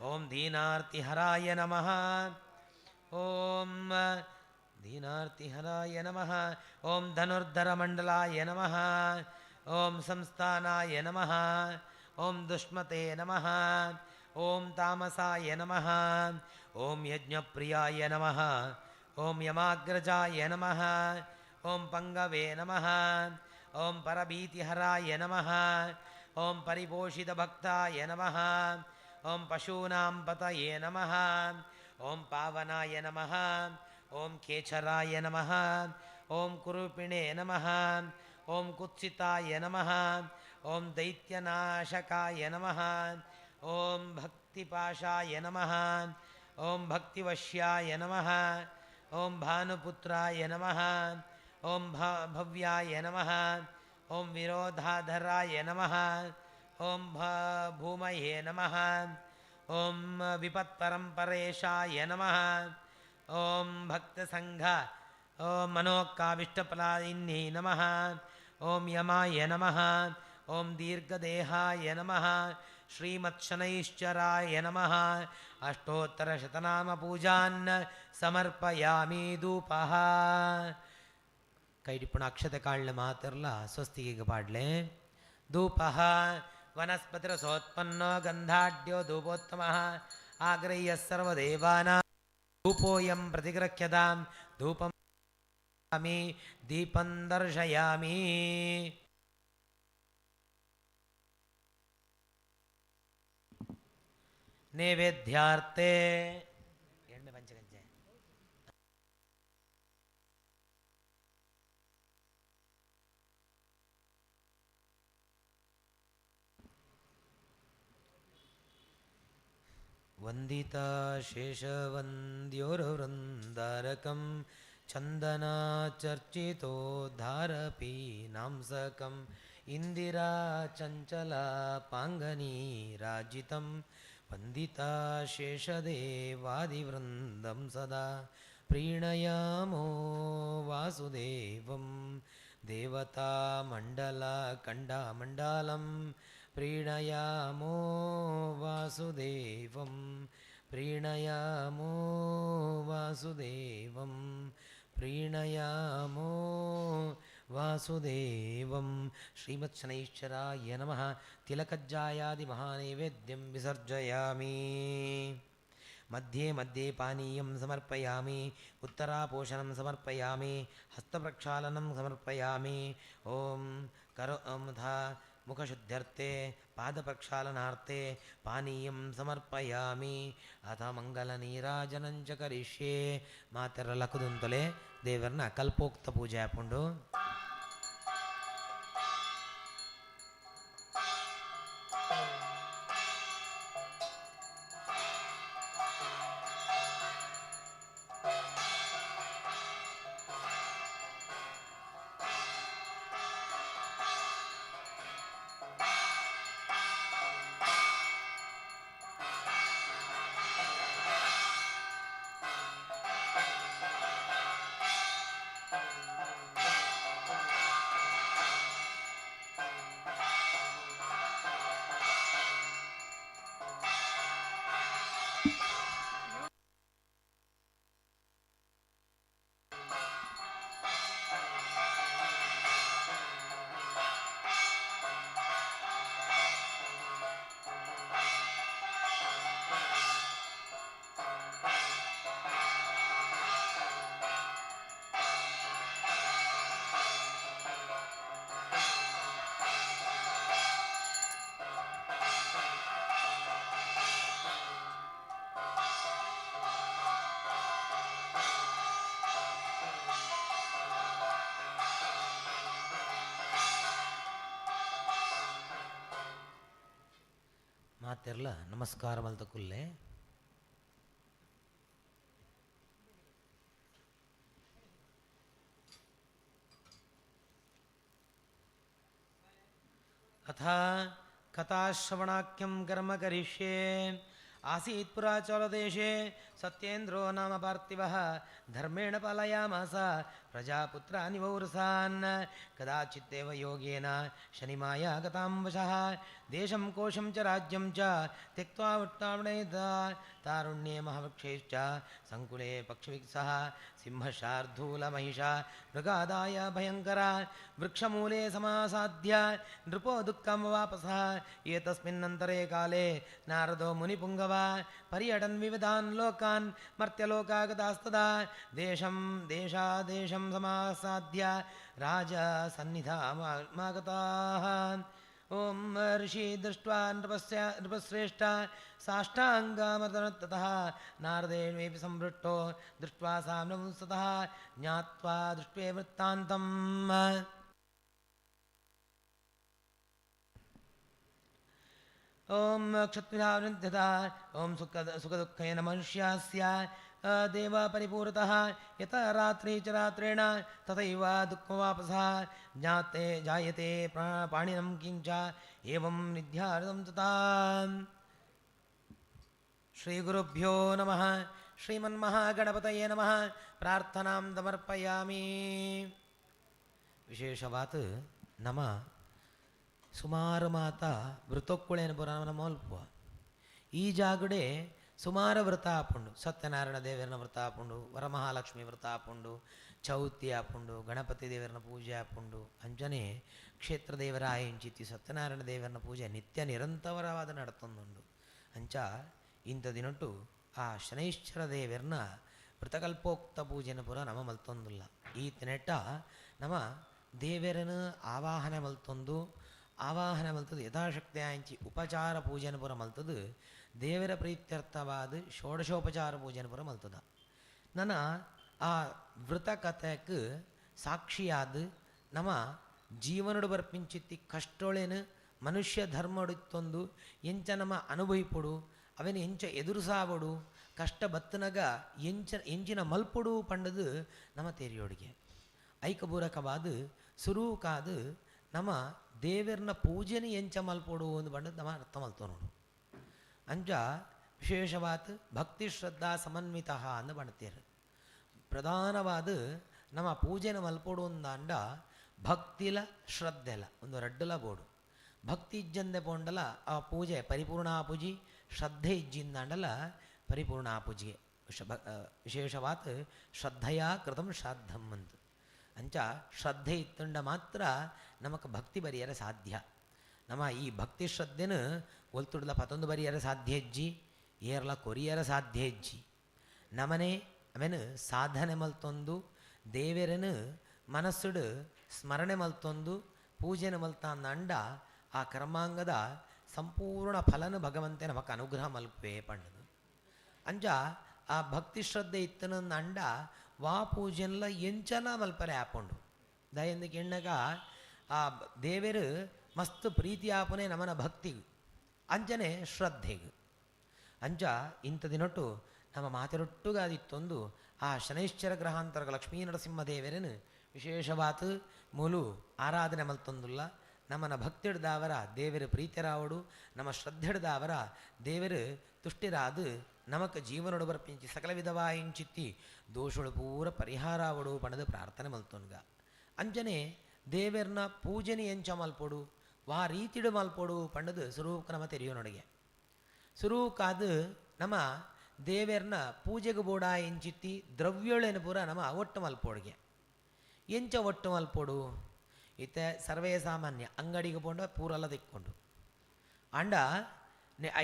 ಓಂ ದೀನಾರ್ತಿಹರಾಯ ನಮಃ ಓಂ ದೀನಾರ್ತಿಹರಾಯ ನಮಃ ಓಂ ಧನುರ್ಧರಮಂಡಲಾಯ ನಮಃ ಓಂ ಸಂಸ್ಥಾನಾಯ ನಮಃ ಓಂ ದುಷ್ಮತೆ ನಮಃ ಓಂ ತಾಮಸಾಯ ನಮಃ ಓಂ ಯಜ್ಞಪ್ರಿಯಾಯ ನಮಃ ಓಂ ಯಮಾಗ್ರಜಾಯ ನಮಃ ಓಂ ಪಂಗವೇ ನಮಃ. ಓಂ ಪರಭೀತಿಹರಾಯ ನಮಃ. ಓಂ ಪರಿಪೋಷಿತಭಕ್ತಾಯ ನಮಃ. ಓಂ ಪಶೂನಾಂ ಪತಯೇ ನಮಃ. ಓಂ ಪಾವನಾಯ ನಮಃ. ಓಂ ಖೇಚರಾಯ ನಮಃ. ಓಂ ಕುರುಪಿಣೇ ನಮಃ. ಓಂ ಕುತ್ಸಿತಾಯ ನಮಃ. ಓಂ ದೈತ್ಯನಾಶಕಾಯ ನಮಃ. ಓಂ ಭಕ್ತಿಪಾಶಾಯ ನಮಃ. ಓಂ ಭಕ್ತಿವಶ್ಯಾಯ ನಮಃ. ಓಂ ಭಾನುಪುತ್ರಾಯ ನಮಃ. ಓಂ ಭವ್ಯಾಯ ನಮಃ. ಓಂ ವಿರೋಧಾಧರಾಯ ನಮಃ. ಓಂ ಭೂಮಯೇ ನಮಃ. ಓಂ ವಿಪತ್ಪರಂಪರೇಶಾಯ ನಮಃ. ಓಂ ಭಕ್ತಸಂಘ ಓಂ ಮನೋಕಾವಿಷ್ಟಫಲಾಯಿನ್ಯೈ ನಮಃ. ಓಂ ಯಮಾಯ ನಮಃ. ಓಂ ದೀರ್ಘದೇಹಾಯ ನಮಃ. ಶ್ರೀಮತ್ಶನೈಶ್ಚರಾಯ ನಮಃ. ಅಷ್ಟೋತ್ತರಶತನಾಮ ಪೂಜಾನ್ ಸಮರ್ಪಯಾಮಿ. ಧೂಪಃ ಕೈಡಿಪ್ಪುಣ ಅಕ್ಷತೆ ಕಾಳ್ನ ಮಾತಿರ್ಲ ಸ್ವಸ್ತಿಗೆ ಪಾಡ್ಲೆ. ಧೂಪಃ ವನಸ್ಪತಿರಸೋತ್ಪನ್ನೋ ಗಂಧಾಢ್ಯೋ ಧೂಪೋತ್ತಮಃ ಆಗ್ರಹ್ಯ ಸರ್ವದೇವಾನಾಂ ಧೂಪೋಯಂ ಪ್ರತಿಗೃಹ್ಯತಾಂ. ಧೂಪಂ ದೀಪಂ ದರ್ಶಯಾಮಿ. ನೈವೇದ್ಯಾರ್ಥೆ ಎಣ್ಣೆ ಪಂಚಗಂಜೆ ವಂದಿತಾ ಶೇಷವಂದ್ಯೋರ್ವೃಂದಾರಕಂ ಚಂದನಾಚರ್ಚಿತೋದ್ಧಾರಪೀನಾಂಸಕಂ ಇಂದಿರಾ ಚಂಚಲಾ ಪಾಂಗನೀರಾಜಿತಂ ವಂದಿತಾ ಶೇಷದೇವಾದಿವೃಂದಂ ಸದಾ ಪ್ರೀಣಯಾಮೋ ವಾಸುದೇವಂ. ದೇವತಾಮಂಡಲಖಂಡಮಂಡಲಂ ಪ್ರೀಣಯಾಮೋ ವಾಸುದೇವಂ. ಪ್ರೀಣಯಾಮೋ ವಾಸುದೇವಂ. ಪ್ರೀಣಯಾಮೋ ವಾಸುದೇವಂ. ಶ್ರೀಮತ್ಶನೈಶ್ಚರಾಯ ನಮಃ. ತಿಲಕಜ್ಜಾಯಾದಿ ಮಹಾನೈವೇದ್ಯಂ ವಿಸರ್ಜಯಾಮಿ. ಮಧ್ಯೆ ಮಧ್ಯೆ ಪಾನೀಯಂ ಸಮರ್ಪಯಾಮಿ. ಉತ್ತರಾಪೋಷಣಂ ಸಮರ್ಪಯಾಮಿ. ಹಸ್ತಪ್ರಕ್ಷಾಳನಂ ಸಮರ್ಪಯಾಮಿ. ಓಂ ಕರೋ ಅಥ ಮುಖಶುದ್ಧ್ಯರ್ಥೆ ಪಾದಪ್ರಕ್ಷಾಳನಾರ್ಥೆ ಪಾನೀಯಂ ಸಮರ್ಪಯಾಮಿ. ಅಥ ಮಂಗಲನೀರಾಜನಂಚ ಕರಿಷ್ಯೆ. ಮಾತರ ಲಕುದುಂತಲೆ ದೇವರನ್ನ ಕಲ್ಪೋಕ್ತ ಪೂಜೆ ಹಾಕೊಂಡು ಮಾತಿರಲ ನಮಸ್ಕಾರ ಮಲ್ತಕುಲ್ಲೆ. ಅಥ ಕಥಾಶ್ರವಣಾಖ್ಯಂ ಕರ್ಮ ಕರಿಷ್ಯೆ. ಆಸೀತ್ ಪುರಾಚಲದೇಶೇ ಸತ್ಯೇಂದ್ರೋ ನಾಮ ಪಾರ್ಥಿವಃ ಧರ್ಮೇಣ ಪಾಲಯಾಮಾಸ ಪ್ರಜಾಪುತ್ರಾನಿ ವೌರಸಾನ್. ಕದಾಚಿತ್ತೇವ ಯೋಗೇನ ಶನಿಮಾಯಾ ಗತಾಂ ವಶಃ ದೇಶಂ ಕೋಶಂ ಚ ರಾಜ್ಯಂ ಚ ತ್ಯಕ್ತ್ವಾ ವಟ್ಟಾವಣೇದ ತಾರುಣ್ಯೇ ಮಹಾವೃಕ್ಷೈಶ್ಚ ಸಂಕುಲೆ ಪಕ್ಷಿವಿಕ್ಸಃ ಸಿಂಹಶಾರ್ಧೂಲಮಹಿಷ ಮೃಗಾದಾಯ ಭಯಂಕರ ವೃಕ್ಷಮೂಲೆ ಸಮಾಸಾಧ್ಯ ನೃಪೋ ದುಃಖಂ ವಾಪಸಃ. ಏತಸ್ಮಿನ್ನಂತರೇ ಕಾಲೇ ನಾರದೋ ಮುನಿಪುಂಗವ ಪರ್ಯಟನ್ ವಿವಿಧಾನ್ ಲೋಕಾನ್ ಮರ್ತ್ಯಲೋಕಾಗತಾಸ್ತದಾ ದೇಶಂ ದೇಶಾದೇಶಂ ಋಷ್ಯಂ ಸಮಾಸಾಧ್ಯ ರಾಜ ಸನ್ನಿಧಾಮಾಗತಾಃ. ಓಂ ಋಷಿ ದೃಷ್ಟ್ವಾ ನೃಪಸ್ಯ ನೃಪಶ್ರೇಷ್ಠ ಸಾಷ್ಟಾಂಗಮರ್ದನತಃ ನಾರದೇಣೇಪಿ ಸಂವೃಷ್ಟೋ ದೃಷ್ಟ್ವಾ ಸಾಮ್ನಂಸತಃ ಜ್ಞಾತ್ವಾ ದೃಷ್ಟ್ವೇ ವೃತ್ತಾಂತಂ. ಓಂ ಕ್ಷತ್ರಿಯಾವೃದ್ಧತ ಓಂ ಸುಖದುಃಖೇನ ಮನುಷ್ಯಸ್ಯ ದೇವ ಪರಿಪೂರತಃ ಯತ ರಾತ್ರಿ ಚ ರಾತ್ರೇಣ ತಥೈವ ದುಃಖವಾಪಸಃ ಜ್ಞಾತೆ ಜಾಯತೆ ಪಾಣಿನಂ ಕಿಂಚ ಏವಂ ನಿಧ್ಯಾರದಂ ತಥಾ. ಶ್ರೀ ಗುರುಭ್ಯೋ ನಮಃ. ಶ್ರೀಮನ್ಮಹಾಗಣಪತಯೇ ನಮಃ. ಪ್ರಾರ್ಥನಾಂ ಸಮರ್ಪಯಾಮಿ. ವಿಶೇಷವಾತ್ ನಮ ಸುಮಾರು ಮಾತ ವೃತಕ್ಕುಳೇನು ಪುರ ನಮ್ಮ ಅಲ್ಪ ಈ ಜಾಗಡೆ ಸುಮಾರು ವ್ರತ ಆಪುಂಡು. ಸತ್ಯನಾರಾಯಣ ದೇವರನ ವ್ರತ ಆಪುಂಡು, ವರಮಹಾಲಕ್ಷ್ಮಿ ವ್ರತ ಆಪುಂಡು, ಚೌತಿ ಆಪುಂಡು, ಗಣಪತಿ ದೇವರನ ಪೂಜೆ ಆಪುಂಡು. ಅಂಚನೆ ಕ್ಷೇತ್ರ ದೇವರ ಆಯಿಂಚಿತಿ ಸತ್ಯನಾರಾಯಣ ದೇವರನ ಪೂಜೆ ನಿತ್ಯ ನಿರಂತರವಾದ ನಡತೊಂದುಂಡು. ಅಂಚ ಇಂಥ ದಿನಟು ಆ ಶನೈಶ್ಚರ ದೇವರನ ವ್ರತಕಲ್ಪೋಕ್ತ ಪೂಜೆನ ಪುರ ನಮ ಮಲ್ತೊಂದುಲ್ಲ. ಈ ತಿನೆಟ್ಟ ನಮ ದೇವರನ ಆವಾಹನೆ ಮಲ್ತೊಂದು ಆವಾಹನೆ ಮಲ್ತದು ಯಥಾಶಕ್ತಿ ಆಂಚಿ ಉಪಚಾರ ಪೂಜೆನ ಪುರ ಮಲ್ತದು ದೇವರ ಪ್ರೀತ್ಯರ್ಥವಾದ ಷೋಡಶೋಪಚಾರ ಪೂಜೆನ ಪುರ ಮಲ್ತದ. ನನ್ನ ಆ ವ್ರತ ಕಥೆಗೆ ಸಾಕ್ಷಿಯಾದ ನಮ್ಮ ಜೀವನಡು ಬರ್ಪಿಂಚಿತ್ತಿ ಕಷ್ಟೊಳೇನು ಮನುಷ್ಯ ಧರ್ಮಡುತ್ತೊಂದು ಎಂಚ ನಮ್ಮ ಅನುಭವಿಪೊಡು, ಅವೇನು ಎಂಚ ಎದುರುಸಾವಡು, ಕಷ್ಟ ಬತ್ತನಗ ಎಂಚ ಎಂಚಿನ ಮಲ್ಪೊಡು ಪಂಡದು ನಮ್ಮ ತೇರಿಯೋಡಿಗೆ ಐಕಪೂರಕವಾದ ಸುರೂಕಾದ ನಮ್ಮ ದೇವರನ್ನ ಪೂಜೆನ ಎಂಚ ಮಲ್ಪೊಡು ಒಂದು ಪಂಡದು ನಮ್ಮ ಅರ್ಥ ಮಲ್ತೋ ನೋಡು. ಅಂಚ ವಿಶೇಷವಾದ ಭಕ್ತಿ ಶ್ರದ್ಧಾ ಸಮನ್ವಿತ ಅಂದು ಬಣ್ತೀರು. ಪ್ರಧಾನವಾದ ನಮ್ಮ ಪೂಜೆನ ಮಲ್ಪೊಡು ಅಂದಾಂಡ ಭಕ್ತಿಲ ಶ್ರದ್ಧೆಲ ಒಂದು ರಡ್ಡಲ ಬೋಡು. ಭಕ್ತಿ ಇಜ್ಜಂದೆ ಪೋಂಡಲ ಆ ಪೂಜೆ ಪರಿಪೂರ್ಣ ಪೂಜಿ, ಶ್ರದ್ಧೆ ಇಜ್ಜಿಂದಾಂಡಲ ಪರಿಪೂರ್ಣ ಪೂಜೆಗೆ ವಿಶೇಷವಾದ ಶ್ರದ್ಧೆಯ ಕೃತಂ ಶ್ರಾದ್ದಂ ಅಂತ. ಅಂಚ ಶ್ರದ್ಧೆ ಇತ್ತಂಡ ಮಾತ್ರ ನಮಕ್ ಭಕ್ತಿ ಬರಿಯರ ಸಾಧ್ಯ. ನಮ್ಮ ಈ ಭಕ್ತಿ ಶ್ರದ್ಧೆನ ಒಲ್ತುಡ್ಲ ಪತೊಂದು ಬರಿಯರ ಸಾಧ್ಯ ಹೆಜ್ಜಿ, ಏರ್ಲ ಕೊರಿಯರ ಸಾಧ್ಯ ಹೆಜ್ಜಿ. ನಮನೆ ಆಮೇಲೆ ಸಾಧನೆ ಮಲ್ತೊಂದು ದೇವರನು ಮನಸ್ಸುಡು ಸ್ಮರಣೆ ಮಲ್ತೊಂದು ಪೂಜೆನ ಮಲ್ತಾಂಡ ಆ ಕರ್ಮಾಂಗದ ಸಂಪೂರ್ಣ ಫಲನ ಭಗವಂತೆ ನಮಕ್ ಅನುಗ್ರಹ ಮಲ್ಪೆ ಪಣ್ಣದು. ಅಂಚ ಆ ಭಕ್ತಿ ಶ್ರದ್ಧೆ ಇತ್ತನ ಅಂಡ ವಾ ಪೂಜೆಲ್ಲ ಎಂಚಲ ಮಲ್ಪರೆ ಆಪೊಂಡು ದಯಂದಕ್ಕೆ ಎಣ್ಣಗ ಆ ದೇವರು ಮಸ್ತ್ ಪ್ರೀತಿ ಆಪನೆ ನಮನ ಭಕ್ತಿಗೆ ಅಂಚನೆ ಶ್ರದ್ಧೆಗೆ. ಅಂಚ ಇಂಥ ದಿನೊಟ್ಟು ನಮ್ಮ ಮಾತಿರೊಟ್ಟುಗಾದಿತ್ತೊಂದು ಆ ಶನೈಶ್ಚರ ಗ್ರಹಾಂತರ ಲಕ್ಷ್ಮೀ ನರಸಿಂಹ ದೇವರನ್ನು ವಿಶೇಷವಾತು ಮೂಲು ಆರಾಧನೆ ಮಲ್ತೊಂದುಲ್ಲ. ನಮ್ಮನ ಭಕ್ತಿಡ್ದಾವರ ದೇವರು ಪ್ರೀತಿರಾವಡು, ನಮ್ಮ ಶ್ರದ್ಧೆಡ್ದಾವರ ದೇವರು ತುಷ್ಟಿರಾದು ನಮಕ್ ಜೀವನೊಡು ಬರ್ಪಿಂಚಿ ಸಕಲ ವಿಧವಾಯಿಂಚಿತ್ತಿ ದೋಷಳು ಪೂರ ಪರಿಹಾರಾವಡು ಪಣದು ಪ್ರಾರ್ಥನೆ ಮಲ್ತೊನ್ಗ. ಅಂಚನೆ ದೇವರನ್ನ ಪೂಜನೆ ಎಂಚ ಮಲ್ಪೊಡು ವಾ ರೀತಿಡು ಮಲ್ಪೊಡು ಪಂಡದು ಸುರೂಕ ನಮ ತೆರಿಯೋನೊಡಗೆ. ಸುರೂಕಾದು ನಮ್ಮ ದೇವರನ್ನ ಪೂಜೆಗೆ ಬೋಡ ಎಂಚಿತ್ತಿ ದ್ರವ್ಯೊಳೇನು ಪೂರ ನಮ್ಮ ಒಟ್ಟು ಮಲ್ಪೊಡುಗೆ. ಎಂಚ ಒಟ್ಟು ಮಲ್ಪೊಡು ಇತ್ತೆ ಸರ್ವೇ ಸಾಮಾನ್ಯ ಅಂಗಡಿಗೆ ಪೋಂಡ ಪೂರೆಲ್ಲ ತೆಕ್ಕೊಂಡು ಅಂಡ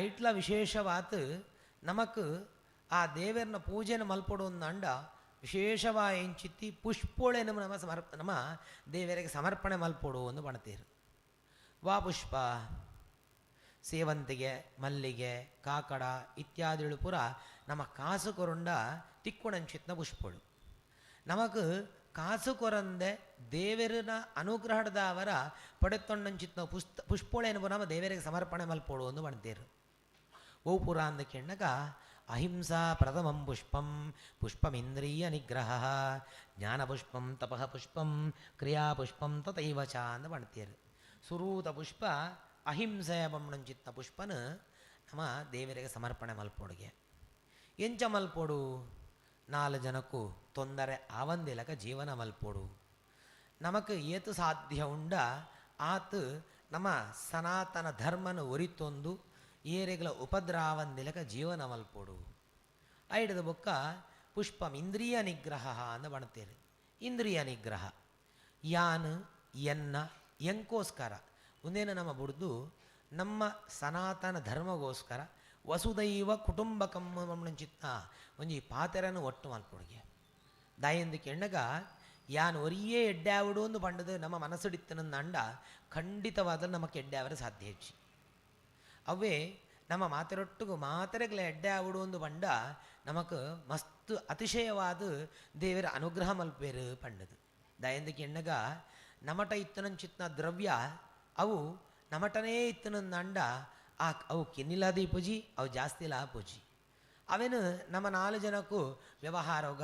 ಐಟ್ಲ ವಿಶೇಷವಾತು ನಮಕ್ ಆ ದೇವರನ್ನ ಪೂಜೆನ ಮಲ್ಪೊಡು ಅಂಡ ವಿಶೇಷವಾ ಎಂಚಿತ್ತಿ ಪುಷ್ಪೊಳೆ ನಮ್ಮ ನಮ್ಮ ದೇವರಿಗೆ ಸಮರ್ಪಣೆ ಮಲ್ಪೊಡು ಎಂದು ಬಣ್ತೀರು. ವಾ ಪುಷ್ಪ ಸೇವಂತಿಗೆ ಮಲ್ಲಿಗೆ ಕಾಕಡ ಇತ್ಯಾದಿಗಳು ಪೂರ ನಮ್ಮ ಕಾಸು ಕೊರಂಡ ತಿಕ್ಕೊಣಂಚಿತ್ನ ಪುಷ್ಪಳು. ನಮಕ್ ಕಾಸು ಕೊರಂದೆ ದೇವರನ ಅನುಗ್ರಹದ ಅವರ ಪಡೆತೊಂಡಂಚಿತ್ನ ಪುಷ್ಪೊಳೇನು ನಮ್ಮ ದೇವರಿಗೆ ಸಮರ್ಪಣೆ ಮಲ್ಪೊಡು ಎಂದು ಬಣ್ತೀರು. ಓ ಪುರ ಅಂದ ಕೆಣ್ಣಗ ಅಹಿಂಸಾ ಪ್ರಥಮಂ ಪುಷ್ಪಂ ಪುಷ್ಪಮಿಂದ್ರಿಯ ನಿಗ್ರಹ ಜ್ಞಾನಪುಷ್ಪಂ ತಪಃ ಪುಷ್ಪಂ ಕ್ರಿಯಾಪುಷ್ಪಂ ತಥೈವ ಚ ಅಂದ ಬಣ್ತೀರು. ಸುರೂತ ಪುಷ್ಪ ಅಹಿಂಸೆಯ ಬಣ್ಣಂಚಿತ್ತ ಪುಷ್ಪನ ನಮ್ಮ ದೇವರಿಗೆ ಸಮರ್ಪಣೆ ಮಲ್ಪೊಡುಗೆ. ಎಂಚ ಮಲ್ಪೊಡು ನಾಲು ಜನಕ್ಕೂ ತೊಂದರೆ ಆವಂದಿಲಕ ಜೀವನ ಮಲ್ಪೊಡು. ನಮಕ್ ಏತು ಸಾಧ್ಯ ಉಂಡ ಆತು ನಮ್ಮ ಸನಾತನ ಧರ್ಮನ ಒರಿತೊಂದು ಏರೆಗಳ ಉಪದ್ರಾವಂದಿಲಕ ಜೀವನ ಮಲ್ಪೊಡು. ಐಡದ ಬೊಕ್ಕ ಪುಷ್ಪಂ ಇಂದ್ರಿಯ ನಿಗ್ರಹ ಅಂದ ಬಣ್ತೇನೆ. ಇಂದ್ರಿಯ ನಿಗ್ರಹ ಯಾನ್ ಎನ್ನ ಎಂಕೋಸ್ಕರ ಒಂದೇನು ನಮ್ಮ ಬುಡ್ದು ನಮ್ಮ ಸನಾತನ ಧರ್ಮಗೋಸ್ಕರ ವಸುದೈವ ಕುಟುಂಬಕಮ್ಮ ಚಿತ್ತ ಒಂಜಿ ಪಾತೆರನ್ನು ಒಟ್ಟು ಮಲ್ಪೊಡುಗೆ. ದಾಯಂದು ಕೆಣ್ಣಗ ಯಾನ್ ಒರಿಯೇ ಎಡ್ಡೆ ಒಂದು ಪಂಡದು ನಮ್ಮ ಮನಸ್ಸುಡಿತ್ತನಂದ ಖಂಡಿತವಾದ ನಮಕ್ ಎಡ್ಡೆ ಅವರ ಸಾಧ್ಯ ಹೆಚ್ಚಿ. ಅವೇ ನಮ್ಮ ಮಾತೆರೊಟ್ಟಿಗೂ ಮಾತೆರೆಗ್ಲ ಎಡ್ಡೆ ಆವಡು ಒಂದು ಪಂಡ ನಮಕ್ ಮಸ್ತ್ ಅತಿಶಯವಾದ ದೇವರ ಅನುಗ್ರಹ ಮಲ್ಪೇರು ಪಂಡದು. ದಯಂದಕ್ಕೆ ಎಣ್ಣಗ ನಮಟ ಇತ್ತನಂಚಿತ್ನ ದ್ರವ್ಯ ಅವು ನಮಟನೇ ಇತ್ತನಂದ ಆ ಅವು ಕೆನ್ನಿಲಾದಿ ಪೂಜಿ ಅವು ಜಾಸ್ತಿ ಲಾ ಪೂಜಿ. ಅವೇನು ನಮ್ಮ ನಾಲು ಜನಕ್ಕೂ ವ್ಯವಹಾರೋಗ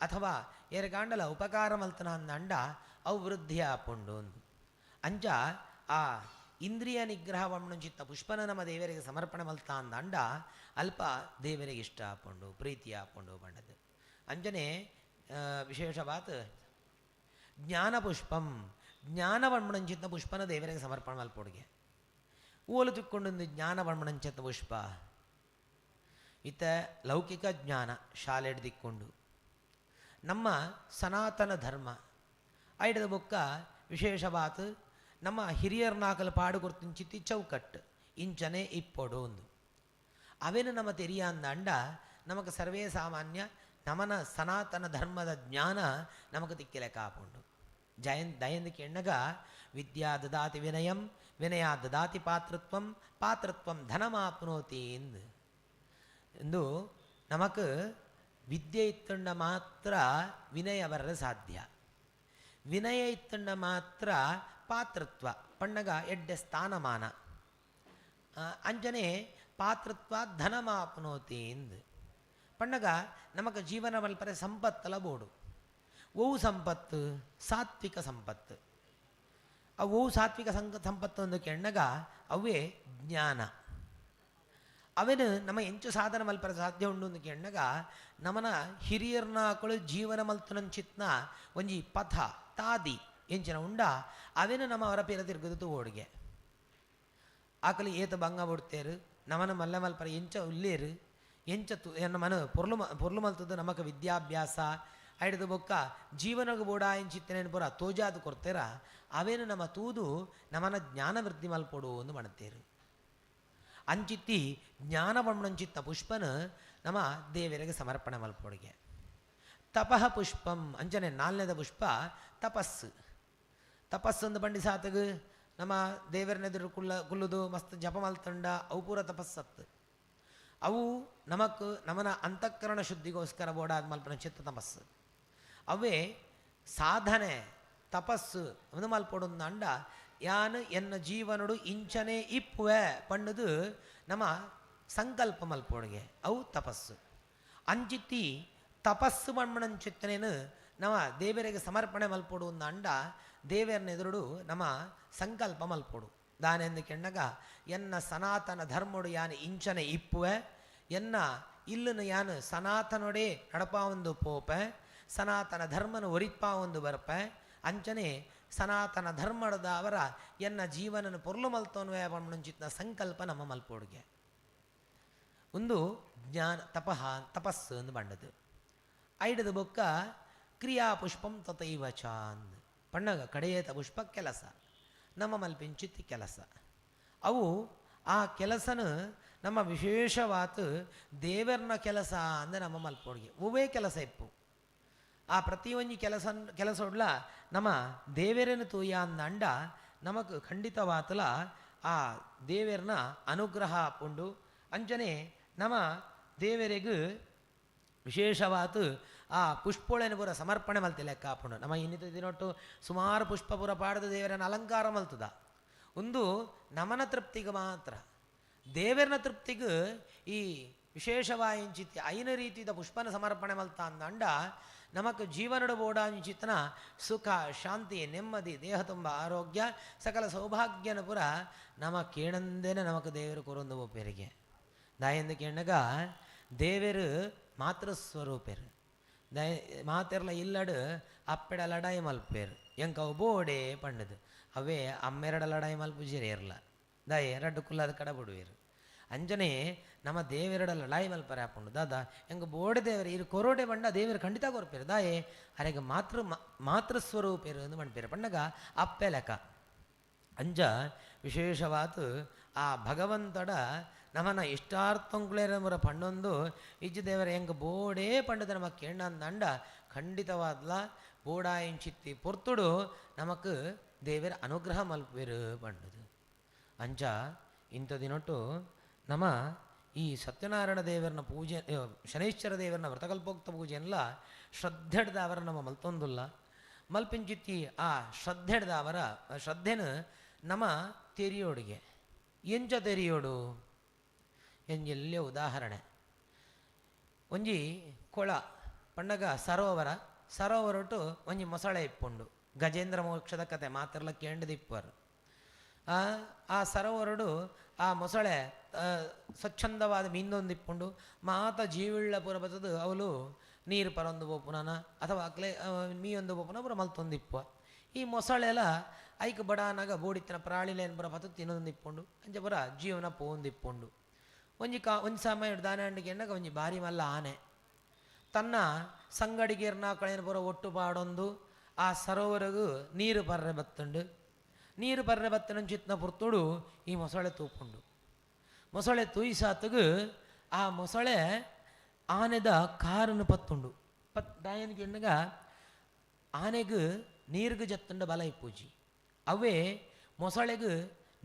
ಅಥವಾ ಏರಗಾಂಡಲ ಉಪಕಾರ ಮಲ್ತನ ಅಂದಂಡ ಅವು ವೃದ್ಧಿ ಆಪುಂಡು. ಅಂಚ ಆ ಇಂದ್ರಿಯ ನಿಗ್ರಹ ಚಿತ್ತ ಪುಷ್ಪನ ನಮ್ಮ ದೇವರಿಗೆ ಸಮರ್ಪಣೆ ಮಲ್ತ ಅಂದಂಡ ಅಲ್ಪ ದೇವರಿಗೆ ಇಷ್ಟ ಆಪುಂಡು, ಪ್ರೀತಿ ಆಪುಂಡು ಬಂಡದು. ಅಂಜನೆ ವಿಶೇಷವಾದ ಜ್ಞಾನಪುಷ್ಪಂ ಜ್ಞಾನ ಪುಷ್ಪನ ದೇವರಿಗೆ ಸಮರ್ಪಣೆ ಮಲ್ಪೊಡುಗೆ. ಓಲು ತಿಕ್ಕೊಂಡೊಂದು ಜ್ಞಾನ ಬಣ್ಮಣಂಚಿತ್ತ ಪುಷ್ಪ ಇತ್ತ ಲೌಕಿಕ ಜ್ಞಾನ ಶಾಲೆ ದಿಕ್ಕೊಂಡು ನಮ್ಮ ಸನಾತನ ಧರ್ಮ ಐಡದ ಬೊಕ್ಕ ವಿಶೇಷವಾತು ನಮ್ಮ ಹಿರಿಯರ್ನಾಕಲು ಪಾಡು ಕೊಡ್ತಿಂಚಿತ್ತಿ ಚೌಕಟ್ಟು ಇಂಚನೆ ಇಪ್ಪೊಡು ಒಂದು ಅವೇನು ನಮ್ಮ ತೆರಿಯ ಅಂದಂಡ ನಮಗೆ ಸರ್ವೇ ಸಾಮಾನ್ಯ ನಮನ ಸನಾತನ ಧರ್ಮದ ಜ್ಞಾನ ನಮಗೆ ತಿಕ್ಕಿಲೆ ಕಾಪುಂಡು. ದಯಂದಕ್ಕೆ ಎಣ್ಣಗ ವಿದ್ಯಾ ದದಾತಿ ವಿನಯಂ ವಿನಯ ದದಾತಿ ಪಾತ್ರತ್ವಂ ಪಾತ್ರತ್ವಂ ಧನಮಾಪ್ನೋತಿ ಎಂದು ಎಂದು ನಮಕ್ ವಿದ್ಯೆ ಇತ್ತಂಡ ಮಾತ್ರ ವಿನಯ ಬರಲು ಸಾಧ್ಯ, ವಿನಯ ಇತ್ತಂಡ ಮಾತ್ರ ಪಾತ್ರತ್ವ ಪಣ್ಣಗ ಎಡ್ಡೆ ಸ್ಥಾನಮಾನ ಅಂಜನೆ ಪಾತ್ರತ್ವ ಧನಮಾಪ್ನೋತಿ ಎಂದು ಪಣ್ಣಗ ನಮಗ ಜೀವನ ಮಲ್ಪರೆ ಸಂಪತ್ತಲ ಬೋಡು. ಓವು ಸಂಪತ್ತು ಸಾತ್ವಿಕ ಸಂಪತ್ತು. ಅವು ಸಾತ್ವಿಕ ಸಂಪತ್ತು ಒಂದು ಕೆಣ್ಣಗ ಅವೇ ಜ್ಞಾನ. ಅವೇನು ನಮ್ಮ ಎಂಚು ಸಾಧನ ಮಲ್ಪರ ಸಾಧ್ಯ ಉಂಡು ಒಂದು ಕೆಣ್ಣಗ ನಮನ ಹಿರಿಯರ್ನಾಕಳು ಜೀವನ ಮಲ್ತನಂಚಿತ್ನ ಒಂಜಿ ಪಥ ತಾದಿ ಎಂಚಿನ ಉಂಡ ಅವೇನು ನಮ್ಮ ಅವರ ಪೀರ ತಿರುಗುದು ಓಡಿಗೆ ಆಕಲಿ ಏತ ಬಂಗ ಬಿಡ್ತೇರು ನಮನ ಮಲ್ಲ ಮಲ್ಪರ ಎಂಚ ಉಲ್ಲೇರು ಎಂಚ ತು ಮನ ಪೊರ್ಲು ಪೊರ್ಲು ಮಲ್ತದ್ದು ನಮಕ ವಿದ್ಯಾಭ್ಯಾಸ ಐಡ್ದು ಬೊಕ್ಕ ಜೀವನಗ ಬೋಡ ಎಂಚಿತ್ತನೇನು ಪೂರ ತೋಜಾದು ಕೊಡ್ತೇರ ಅವೇನು ನಮ್ಮ ತೂದು ನಮನ ಜ್ಞಾನವೃದ್ಧಿ ಮಲ್ಪೊಡು ಎಂದು ಮಾಡ್ತೇರು. ಅಂಚಿತ್ತಿ ಜ್ಞಾನ ಬಣ್ಣಂಚಿತ್ತ ಪುಷ್ಪನ ನಮ್ಮ ದೇವರಿಗೆ ಸಮರ್ಪಣೆ ಮಲ್ಪೊಡುಗೆ. ತಪಃ ಪುಷ್ಪಂ ಅಂಚನೆ ನಾಲ್ನೇದ ಪುಷ್ಪ ತಪಸ್ಸು. ತಪಸ್ಸು ಒಂದು ಬಂಡಿ ಸಾತಗು ನಮ್ಮ ದೇವರನೆದುರು ಕುಲ್ಲುದು ಮಸ್ತ್ ಜಪ ಮಲ್ತಂಡ ಅವು ಪೂರ ತಪಸ್ಸತ್ತು. ಅವು ನಮಕ್ ನಮನ ಅಂತಃಕರಣ ಶುದ್ಧಿಗೋಸ್ಕರ ಬೋಡಾದ ಮಲ್ಪನ ಚಿತ್ತ ತಪಸ್ಸು. ಅವೇ ಸಾಧನೆ ತಪಸ್ಸು ಒಂದು ಮಲ್ಪೊಡುಂದ ಯಾನು ಎನ್ನ ಜೀವನಡು ಇಂಚನೆ ಇಪ್ಪುವೆ ಪಣ್ಣದು ನಮ್ಮ ಸಂಕಲ್ಪ ಮಲ್ಪೊಡುಗೆ ಅವು ತಪಸ್ಸು. ಅಂಚಿತ್ತಿ ತಪಸ್ಸು ಮಣ್ಮಣಂಚಿತ್ತನೇನು ನಮ್ಮ ದೇವರಿಗೆ ಸಮರ್ಪಣೆ ಮಲ್ಪೊಡು ಅಂಡ ದೇವರನೆದುರುಡು ನಮ್ಮ ಸಂಕಲ್ಪ ಮಲ್ಪೊಡು. ದಾನೆಂದು ಕೆಣ್ಣಗ ಎನ್ನ ಸನಾತನ ಧರ್ಮಡು ಯಾನು ಇಂಚನೆ ಇಪ್ಪುವೆ ಎನ್ನ ಇಲ್ಲನು ಯಾನು ಸನಾತನೊಡೆ ನಡಪ ಒಂದು ಪೋಪೆ ಸನಾತನ ಧರ್ಮನ ಒರಿಪ್ಪ ಒಂದು ಬರ್ಪೆ ಅಂಚನೆ ಸನಾತನ ಧರ್ಮದ ಅವರ ಎನ್ನ ಜೀವನನ ಪೊರ್ಲು ಮಲ್ತೋನ್ವೆ ಪಣ್ಮಣಂಚಿತ್ನ ಸಂಕಲ್ಪ ನಮ್ಮ ಮಲ್ಪೊಡುಗೆ ಒಂದು ಜ್ಞಾನ ತಪಃ ತಪಸ್ಸು ಎಂದು ಬಂಡದು. ಐಡದ ಬೊಕ್ಕ ಕ್ರಿಯಾಪುಷ್ಪಂ ತಥೈವ ಚಾಂದ್ ಪಣ್ಣಗ ಕಡೆಯೇತ ಪುಷ್ಪ ಕೆಲಸ ನಮ್ಮ ಮಲ್ಪಿಂಚಿತ್ತಿ ಕೆಲಸ. ಅವು ಆ ಕೆಲಸನ ನಮ್ಮ ವಿಶೇಷವಾತು ದೇವರನ ಕೆಲಸ ಅಂದರೆ ನಮ್ಮ ಮಲ್ಪೊಡುಗೆ ಒವ್ವೇ ಕೆಲಸ ಇಪ್ಪು ಆ ಪ್ರತಿಯೊಂದು ಕೆಲಸ ಕೆಲಸೊಡ್ಲ ನಮ್ಮ ದೇವರನ್ನು ತೂಯ ಅಂದಂಡ ನಮಕ್ ಖಂಡಿತವಾತಲ ಆ ದೇವರನ ಅನುಗ್ರಹ ಪುಂಡು. ಅಂಚನೆ ನಮ್ಮ ದೇವರಿಗೂ ವಿಶೇಷವಾತು ಆ ಪುಷ್ಪೊಳೆನ ಪೂರ ಸಮರ್ಪಣೆ ಮಲ್ತಿ ಲೆಕ್ಕ ಹಾಪುಂಡು. ನಮ್ಮ ಇನ್ನಿತ ದಿನೊಟ್ಟು ಸುಮಾರು ಪುಷ್ಪ ಪೂರ ಪಾಡದ ದೇವರನ್ನು ಅಲಂಕಾರ ಮಲ್ತದ ಒಂದು ನಮನ ತೃಪ್ತಿಗೆ ಮಾತ್ರ ದೇವರನ ತೃಪ್ತಿಗೆ ಈ ವಿಶೇಷವಾಯಿಂಚಿತ್ತಿ ಐನ ರೀತಿಯ ಪುಷ್ಪನ ಸಮರ್ಪಣೆ ಮಲ್ತ ಅಂದಂಡ ನಮಕ್ ಜೀವನಡು ಬೋಡಾಂಚಿತನ ಸುಖ ಶಾಂತಿ ನೆಮ್ಮದಿ ದೇಹ ತುಂಬ ಆರೋಗ್ಯ ಸಕಲ ಸೌಭಾಗ್ಯನ ಪುರ ನಮ ಕೇಣಂದೇನೆ ನಮಕ್ ದೇವರು ಕೊರೊಂದು ಒಪ್ಪೇರಿಗೆ. ದಾಯೆಂದು ಕೇಣಗ ದೇವರು ಮಾತೃಸ್ವರೂಪೇರು ದಯ ಮಾತೆರ್ಲ ಇಲ್ಲಡು ಅಪ್ಪೆಡ ಲಡಾಯಿ ಮಲ್ಪೇರು ಎಂಕವು ಬೋಡೆ ಪಂಡದು ಅವೇ ಅಮ್ಮೆರಡ ಲಡಾಯಿ ಮಲ್ಪುಜಿರೆ ಇರಲ ದಯ ರಡ್ಡು ಕುಲ್ಲದ ಕಡ ಬಿಡುವೇರು. ಅಂಜನೆ ನಮ್ಮ ದೇವರಡ ಲಡಾಯಿ ಮಲ್ಪರೆ ಹಾಕೊಂಡು ದಾದಾ ಎಂಗ ಬೋಡೆ ದೇವರು ಇರು ಕೊರೋಡೆ ಬಂಡ ದೇವರು ಖಂಡಿತ ಕೊರ್ಪೇರು ದಾಯೆ ಅರೆಗ ಮಾತೃ ಮಾತೃಸ್ವರೂಪೇರು ಎಂದು ಮಣ್ಪೇರು ಪಣ್ಣಗ ಅಪ್ಪೆ ಲೆಕ್ಕ. ಅಂಜ ವಿಶೇಷವಾತು ಆ ಭಗವಂತಡ ನಮನ ಇಷ್ಟಾರ್ಥಂಕುಲೇರ ಪಣ್ಣೊಂದು ಇಜ್ಜ ದೇವರ ಹೆಂಗೆ ಬೋಡೇ ಪಂಡದ ನಮ್ಮ ಕೇಂಡ ಅಂದಂಡ ಖಂಡಿತವಾದ್ಲ ಬೋಡಾಯಿಂಚಿತ್ತಿ ಪೊರ್ತುಡು ನಮಕ್ ದೇವರ ಅನುಗ್ರಹ ಮಲ್ಪೇರು ಪಂಡದು. ಅಂಚ ಇಂಥ ದಿನೊಟ್ಟು ನಮ ಈ ಸತ್ಯನಾರಾಯಣ ದೇವರನ್ನ ಪೂಜೆ, ಶನೈಶ್ಚರ ದೇವರನ್ನ ವ್ರತಕಲ್ಪೋಕ್ತ ಪೂಜೆಯನ್ನೆಲ್ಲ ಶ್ರದ್ಧೆಡ್ದ ಅವರ ನಮ್ಮ ಮಲ್ತೊಂದುಲ್ಲ. ಮಲ್ಪಿಂಚಿತ್ತಿ ಆ ಶ್ರದ್ಧೆಡ್ದ ಅವರ ಶ್ರದ್ಧೆನ ನಮ್ಮ ತೆರಿಯೋಡಿಗೆ ಎಂಚ ತೆರಿಯೋಡು ಎಂಜೆಲ್ಲ ಉದಾಹರಣೆ. ಒಂಜಿ ಕೊಳ ಪಣ್ಣಗ ಸರೋವರ, ಸರೋವರೊಟ್ಟು ಒಂಜಿ ಮೊಸಳೆ ಇಪ್ಪುಂಡು. ಗಜೇಂದ್ರ ಮೋಕ್ಷದ ಕತೆ ಮಾತ್ರಲ್ಲ ಕೇಂಡದಿಪ್ಪರು. ಆ ಸರೋವರಡು ಆ ಮೊಸಳೆ ಸ್ವಚ್ಛಂದವಾದ ಮೀಂದೊಂದಿಪ್ಪುಂಡು. ಮಾತ ಜೀವಿಳ್ಳ ಪೂರ ಬತ್ತದು ಅವಳು ನೀರು ಪರೊಂದು ಪೋಪುನನ ಅಥವಾ ಅಕ್ಲೆ ಮೀಯೊಂದು ಪೋಪುನ ಪೂರ ಮಲ್ತೊಂದಿಪ್ಪುವ. ಈ ಮೊಸಳೆಲ್ಲ ಐಕ್ ಬಡಾನಾಗ ಬೋಡಿತ್ತಿನ ಪ್ರಾಣಿಲೇನು ಪೂರ ಬತ್ತು ತಿನ್ನೊಂದಿಪ್ಪುಂಡು. ಅಂಚ ಪೂರ ಜೀವನ ಪೋಂದಿಪ್ಪುಂಡು. ಒಂಜಿ ಕಾ ಒಂಜಿ ಸಮಯ ದಾನೆ ಎಣ್ಣಗ ಒಂಜಿ ಭಾರಿ ಮಲ್ಲ ಆನೆ ತನ್ನ ಸಂಗಡಿಗೇರ್ನ ಕಳೆನ ಪೂರ ಒಟ್ಟು ಪಾಡೊಂದು ಆ ಸರೋವರಗು ನೀರು ಪರ್ರೆ ಬತ್ತುಂಡು. ನೀರು ಪರ್ರೆ ಬತ್ತನ ಚಿತ್ನ ಪುರ್ತುಡು ಈ ಮೊಸಳೆ ತೂಪುಂಡು. ಮೊಸಳೆ ತೂಯಿಸಾತಗು ಆ ಮೊಸಳೆ ಆನೆದ ಕಾರನ್ನು ಪತ್ತುಂಡು. ದಾಯನಿಗೆ ಎಣ್ಣಗ ಆನೆಗು ನೀರುಗು ಜತ್ತುಂಡ ಬಲ ಇಪ್ಪೂಜಿ. ಅವೇ ಮೊಸಳೆಗು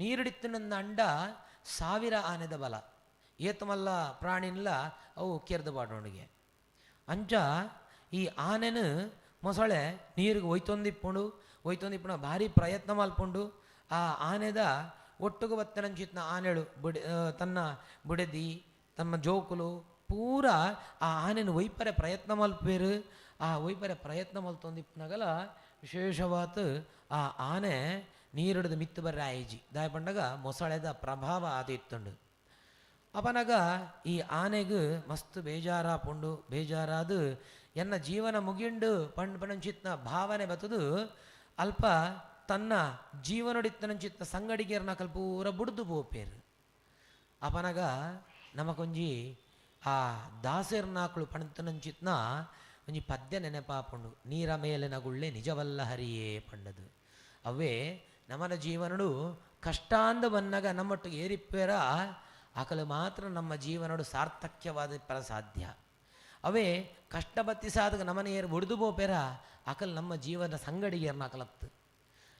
ನೀರಿಡಿತ್ತುಂಡ ಅಂಡ 1000 ಆನೆದ ಬಲ. ಏತಮಲ್ಲ ಪ್ರಾಣಿನಿಲ್ಲ ಅವು ಕೆರೆದು ಪಾಡೋಣಿಗೆ. ಅಂಚ ಈ ಆನೆನು ಮೊಸಳೆ ನೀರಿಗೆ ಒಯ್ತೊಂದಿಪ್ಪುಂಡು. ಒಯ್ತೊಂದಿಪ್ಪುಣ ಭಾರಿ ಪ್ರಯತ್ನ ಮಲ್ಪುಂಡು. ಆ ಆನೆದ ಒಟ್ಟುಗು ಬತ್ತನಂಚಿತ್ನ ಆನೆಳು ಬುಡಿ ತನ್ನ ಬುಡೆದಿ ತಮ್ಮ ಜೋಕುಲು ಪೂರ ಆ ಆನೆನು ಒಯ್ಪರೆ ಪ್ರಯತ್ನ ಮಲ್ಪೇರು. ಆ ಒಯ್ಪರೆ ಪ್ರಯತ್ನ ಮಲ್ತೊಂದಿಪ್ಪುನಗಲ ವಿಶೇಷವಾದ ಆ ಆನೆ ನೀರಿಡಿದು ಮಿತ್ತು ಬರ್ರೆ ಆಯಿಜಿ. ದಾಯ ಪಂಡಗ ಮೊಸಳೆದ ಪ್ರಭಾವ ಆದಿತ್ತುಂಡು. ಅಪನಗ ಈ ಆನೆಗು ಮಸ್ತ್ ಬೇಜಾರಾಪುಂಡು. ಬೇಜಾರಾದು ಎನ್ನ ಜೀವನ ಮುಗಿಂಡು ಪಂಡ್ ಪಣಂಚಿತ್ನ ಭಾವನೆ ಬತ್ತದು. ಅಲ್ಪ ತನ್ನ ಜೀವನೊಡಿತ್ತನಂಚಿತ್ನ ಸಂಗಡಿಗೇರ್ನ ಕಲ್ಪೂರ ಬುಡ್ದು ಪೋಪೇರು. ಅಪನಗ ನಮಕೊಂಜಿ ಆ ದಾಸೆರ್ನಾಕಳು ಪಣಂತನಂಚಿತ್ನ ಒಂಜಿ ಪದ್ಯ ನೆನಪಾಪುಂಡು. ನೀರ ಮೇಲಿನ ಗುಳ್ಳೆ ನಿಜವಲ್ಲ ಹರಿಯೇ ಪಂಡದು. ಅವೇ ನಮನ ಜೀವನಡು ಕಷ್ಟಾಂದ ಬನ್ನಗ ನಮ್ಮೊಟ್ಟಿಗೆ ಏರಿಪ್ಪೇರ ಆಕಲು ಮಾತ್ರ ನಮ್ಮ ಜೀವನಡು ಸಾರ್ಥಕ್ಯವಾದ ಪರ ಸಾಧ್ಯ. ಅವೇ ಕಷ್ಟ ಬತ್ತಿಸಾದಗ ನಮನ ಏರು ಬುಡ್ದು ಪೋಪೇರ ಆಕಲ್ ನಮ್ಮ ಜೀವನ ಸಂಗಡಿಗೇರ್ನ ಆಕಲತ್ತು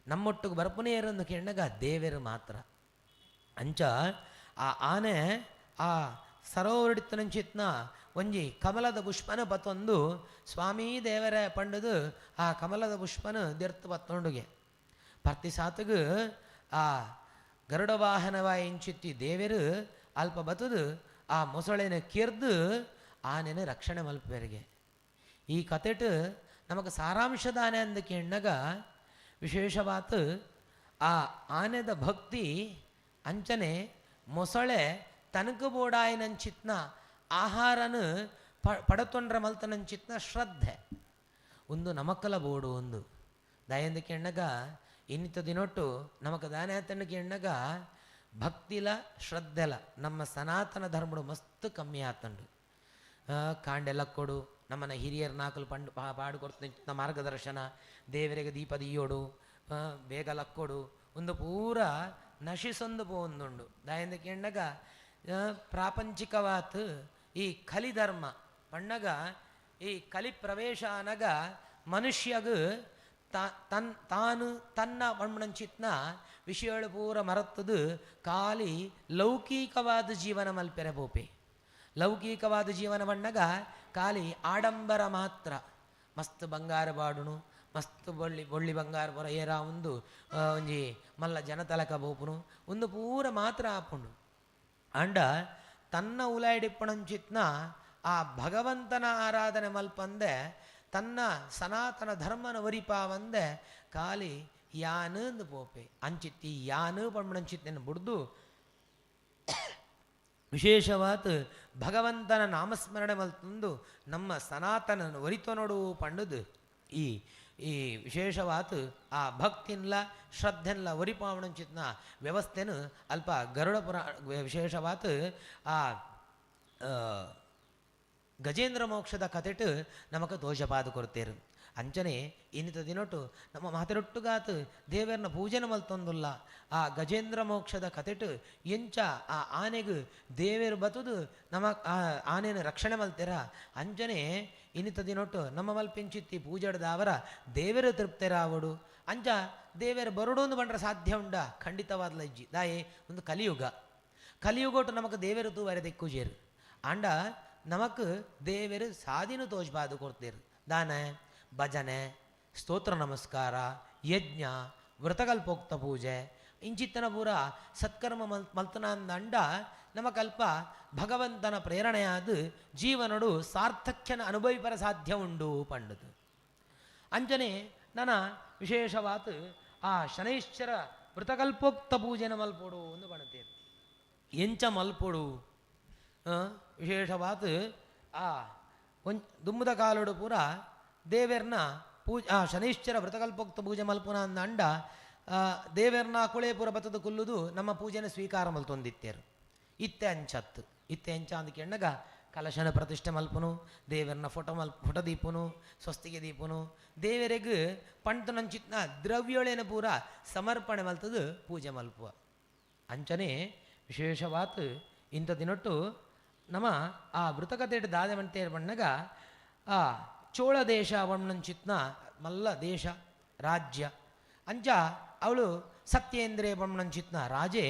ನಮ್ಮೊಟ್ಟಿಗೆ ಬರ್ಪುನೇರನ್ನು ಕೇಳಾಗ ದೇವೇರು ಮಾತ್ರ. ಅಂಚ ಆ ಆನೆ ಆ ಸರೋವರಡಿತ್ತನಂಚಿತ್ನ ಒಂಜಿ ಕಮಲದ ಪುಷ್ಪನ ಬತ್ತೊಂದು ಸ್ವಾಮೀ ದೇವರ ಪಂಡದು ಆ ಕಮಲದ ಪುಷ್ಪನ ದೆರ್ತು ಬತ್ತೊಂಡುಗೆ ಪ್ರತಿ ಸಾತಗು ಆ ಗರುಡ ವಾಹನವ ಇಂಚಿತ್ತಿ ದೇವರು ಅಲ್ಪ ಬತ್ತದು ಆ ಮೊಸಳೆನ ಕೆರ್ದು ಆನೆನ ರಕ್ಷಣೆ ಮಲ್ಪೇರಿಗೆ. ಈ ಕತೆಟು ನಮಗೆ ಸಾರಾಂಶದ ಆನೆ ಅಂದ ಕೇಣ್ಣಗ ವಿಶೇಷವಾತು ಆ ಆನೆದ ಭಕ್ತಿ ಅಂಚನೆ ಮೊಸಳೆ ತನಕ ಬೋಡಾಯನಂಚಿತ್ನ ಆಹಾರನ ಪಡತೊಂಡ್ರ ಮಲ್ತನಂಚಿತ್ನ ಶ್ರದ್ಧೆ ಒಂದು ನಮಕಲ ಬೋಡು ಒಂದು ದಯಂದ ಕೆಣ್ಣಗ ಇನ್ನಿತ ದಿನೊಟ್ಟು ನಮಕ ದಾನೆ ತನಕ ಎಣ್ಣಗ ಭಕ್ತಿಲ ಶ್ರದ್ಧೆಲ ನಮ್ಮ ಸನಾತನ ಧರ್ಮಡು ಮಸ್ತ್ ಕಮ್ಮಿ ಆತಂಡು. ಕಾಂಡೆಲ್ಲ ಕೊಡು ನಮ್ಮನ್ನ ಹಿರಿಯರ್ ನಾಕಲು ಪಂಡು ಪಾಡು ಕೊಡ್ತ ಮಾರ್ಗದರ್ಶನ ದೇವರಿಗೆ ದೀಪ ದೀಯೋಡು ಬೇಗ ಲಕ್ಕೊಡು ಒಂದು ಪೂರ ನಶಿಸೊಂದು ಪೋಂದುಂಡು. ದಾಯಂದ ಕೆಣ್ಣಗ ಪ್ರಾಪಂಚಿಕವಾತ್ ಈ ಕಲಿಧರ್ಮ ಪಣ್ಣಗ ಈ ಕಲಿ ಪ್ರವೇಶ ಅನಗ ಮನುಷ್ಯಗು ತಾನು ತನ್ನ ಮಣ್ಮಣಂಚಿತ್ನ ವಿಷಯಗಳು ಪೂರ ಮರತ್ತದು ಖಾಲಿ ಲೌಕಿಕವಾದ ಜೀವನ ಮಲ್ಪೆರೆ ಬೋಪೆ. ಲೌಕಿಕವಾದ ಜೀವನ ಬಣ್ಣಗ ಖಾಲಿ ಆಡಂಬರ ಮಾತ್ರ. ಮಸ್ತ್ ಬಂಗಾರ ಬಾಡುನು ಮಸ್ತ್ ಬೊಳ್ಳಿ ಬೊಳ್ಳಿ ಬಂಗಾರ ಪೂರ ಏರ ಒಂದು ಒಂಜಿ ಮಲ್ಲ ಜನತಲಕ ಬೋಪುನು ಒಂದು ಪೂರ ಮಾತ್ರ ಆಪುಂಡು. ಅಂಡ ತನ್ನ ಉಲಾಯಿಡಿಪ್ಪಣಂಚಿತ್ನ ಆ ಭಗವಂತನ ಆರಾಧನೆ ಮಲ್ಪಂದೆ ತನ್ನ ಸನಾತನ ಧರ್ಮನ ಒರಿಪಾವಂದೆ ಖಾಲಿ ಯಾನಂದು ಪೋಪೆ ಅಂಚಿತ್ತಿ ಯಾನು ಪಣ್ಮಣಂಚಿತ್ತೆನ್ನು ಬುಡ್ದು ವಿಶೇಷವಾದ ಭಗವಂತನ ನಾಮಸ್ಮರಣೆ ಮಲ್ತಂದು ನಮ್ಮ ಸನಾತನ ಒರಿತೊನೊಡು ಪಂಡದು ಈ ಈ ವಿಶೇಷವಾದ ಆ ಭಕ್ತಿನ್ಲ ಶ್ರದ್ಧೆನ್ಲ ಒರಿಪಾವಣಂಚಿತ್ನ ವ್ಯವಸ್ಥೆನು ಅಲ್ಪ ಗರುಡ ಪುರ ವಿಶೇಷವಾದ ಆ ಗಜೇಂದ್ರ ಮೋಕ್ಷದ ಕಥೆಟು ನಮಕ ದೋಷಪಾದ ಕೊಡ್ತೇರು. ಅಂಚನೆ ಇನ್ನಿತ ದಿನೊಟು ನಮ್ಮ ಮಾತೆರೊಟ್ಟುಗಾತು ದೇವರನ್ನ ಪೂಜೆನ ಮಲ್ತೊಂದುಲ್ಲ. ಆ ಗಜೇಂದ್ರ ಮೋಕ್ಷದ ಕತೆಟು ಎಂಚ ಆ ಆನೆಗು ದೇವರು ಬತುದು ನಮ್ಮ ಆ ಆನೆನ ರಕ್ಷಣೆ ಮಲ್ತೆರ. ಅಂಚನೆ ಇನ್ನಿತ ದಿನೊಟು ನಮ್ಮ ಮಲ್ಪಿಂಚಿತ್ತಿ ಪೂಜೆಡ್ದಾವರ ದೇವರು ತೃಪ್ತರಾವಡು. ಅಂಚ ದೇವರು ಬರಡು ಅಂದು ಬಂಡ್ರೆ ಸಾಧ್ಯ ಉಂಡ? ಖಂಡಿತವಾದ ಲಜ್ಜಿ ದಾಯೆ ಒಂದು ಕಲಿಯುಗ. ಕಲಿಯುಗೋಟು ನಮಕ್ ದೇವರು ತೂವರೆ ದಿಕ್ಕುಜೇರು. ಆಂಡ ನಮಕ್ ದೇವರು ಸಾದಿನು ತೋಜ್ಬಾದು ಕೊಡ್ತೇರು. ದಾನ, ಭಜನೆ, ಸ್ತೋತ್ರ ನಮಸ್ಕಾರ, ಯಜ್ಞ, ವ್ರತಕಲ್ಪೋಕ್ತ ಪೂಜೆ ಇಂಚಿತ್ತನ ಪೂರ ಸತ್ಕರ್ಮ ಮಲ್ತನ ಅಂಡ ನಮಕಲ್ಪ ಭಗವಂತನ ಪ್ರೇರಣೆಯಾದ ಜೀವನಡು ಸಾರ್ಥಕ್ಯನ ಅನುಭವಿಪರ ಸಾಧ್ಯ ಉಂಡು ಪಂಡದು. ಅಂಜನೆ ನನ್ನ ವಿಶೇಷವಾದ ಆ ಶನೈಶ್ಚರ ವ್ರತಕಲ್ಪೋಕ್ತ ಪೂಜೆನ ಮಲ್ಪೊಡು ಎಂದು ಬಣತೇನೆ. ಎಂಚ ಮಲ್ಪೊಡು ವಿಶೇಷವಾದ ಆ ದುಮ್ಮದ ಕಾಲಡು ಪೂರ ದೇವೆರ್ನ ಪೂಜೆ ಆ ಶನೈಶ್ಚರ ವ್ರತಕಲ್ಪೋಕ್ತ ಪೂಜೆ ಮಲ್ಪುನ ಅಂದ ಅಂಡ ದೇವೆರ್ನ ಕುಳೆ ಪೂರ ಬತ್ತದ ಕುಲ್ಲುದು ನಮ್ಮ ಪೂಜೆನ ಸ್ವೀಕಾರ ಮಲ್ತೊಂದಿತ್ತೇರು. ಇತ್ತೆ ಅಂಚತ್ತು ಇತ್ತೆ ಅಂಚ ಅಂದಕ್ಕೆ ಕಲಶನ ಪ್ರತಿಷ್ಠೆ ಮಲ್ಪುನು, ದೇವರನ್ನ ಫೋಟೋ ದೀಪುನು, ಸ್ವಸ್ತಿಗೆ ದೀಪುನು, ದೇವರಿಗೆ ಪಂಟು ನಂಚಿತ್ನ ದ್ರವ್ಯೊಳೆನ ಪೂರ ಸಮರ್ಪಣೆ ಮಲ್ತದು ಪೂಜೆ ಮಲ್ಪುವ. ಅಂಚನೆ ವಿಶೇಷವಾತ್ ಇಂಥ ದಿನೊಟ್ಟು ನಮ್ಮ ಆ ವೃತಕತೆಟ್ ದಾದೆ ಮಂತೇರ್ ಬಣ್ಣಗ ಆ ಚೋಳ ದೇಶ ಬಣ್ಣಂಚಿತ್ನ ಮಲ್ಲ ದೇಶ ರಾಜ್ಯ ಅಂಚ ಅವಳು ಸತ್ಯೇಂದ್ರಿಯ ಬಣ್ಣಂಚಿತ್ನ ರಾಜೆ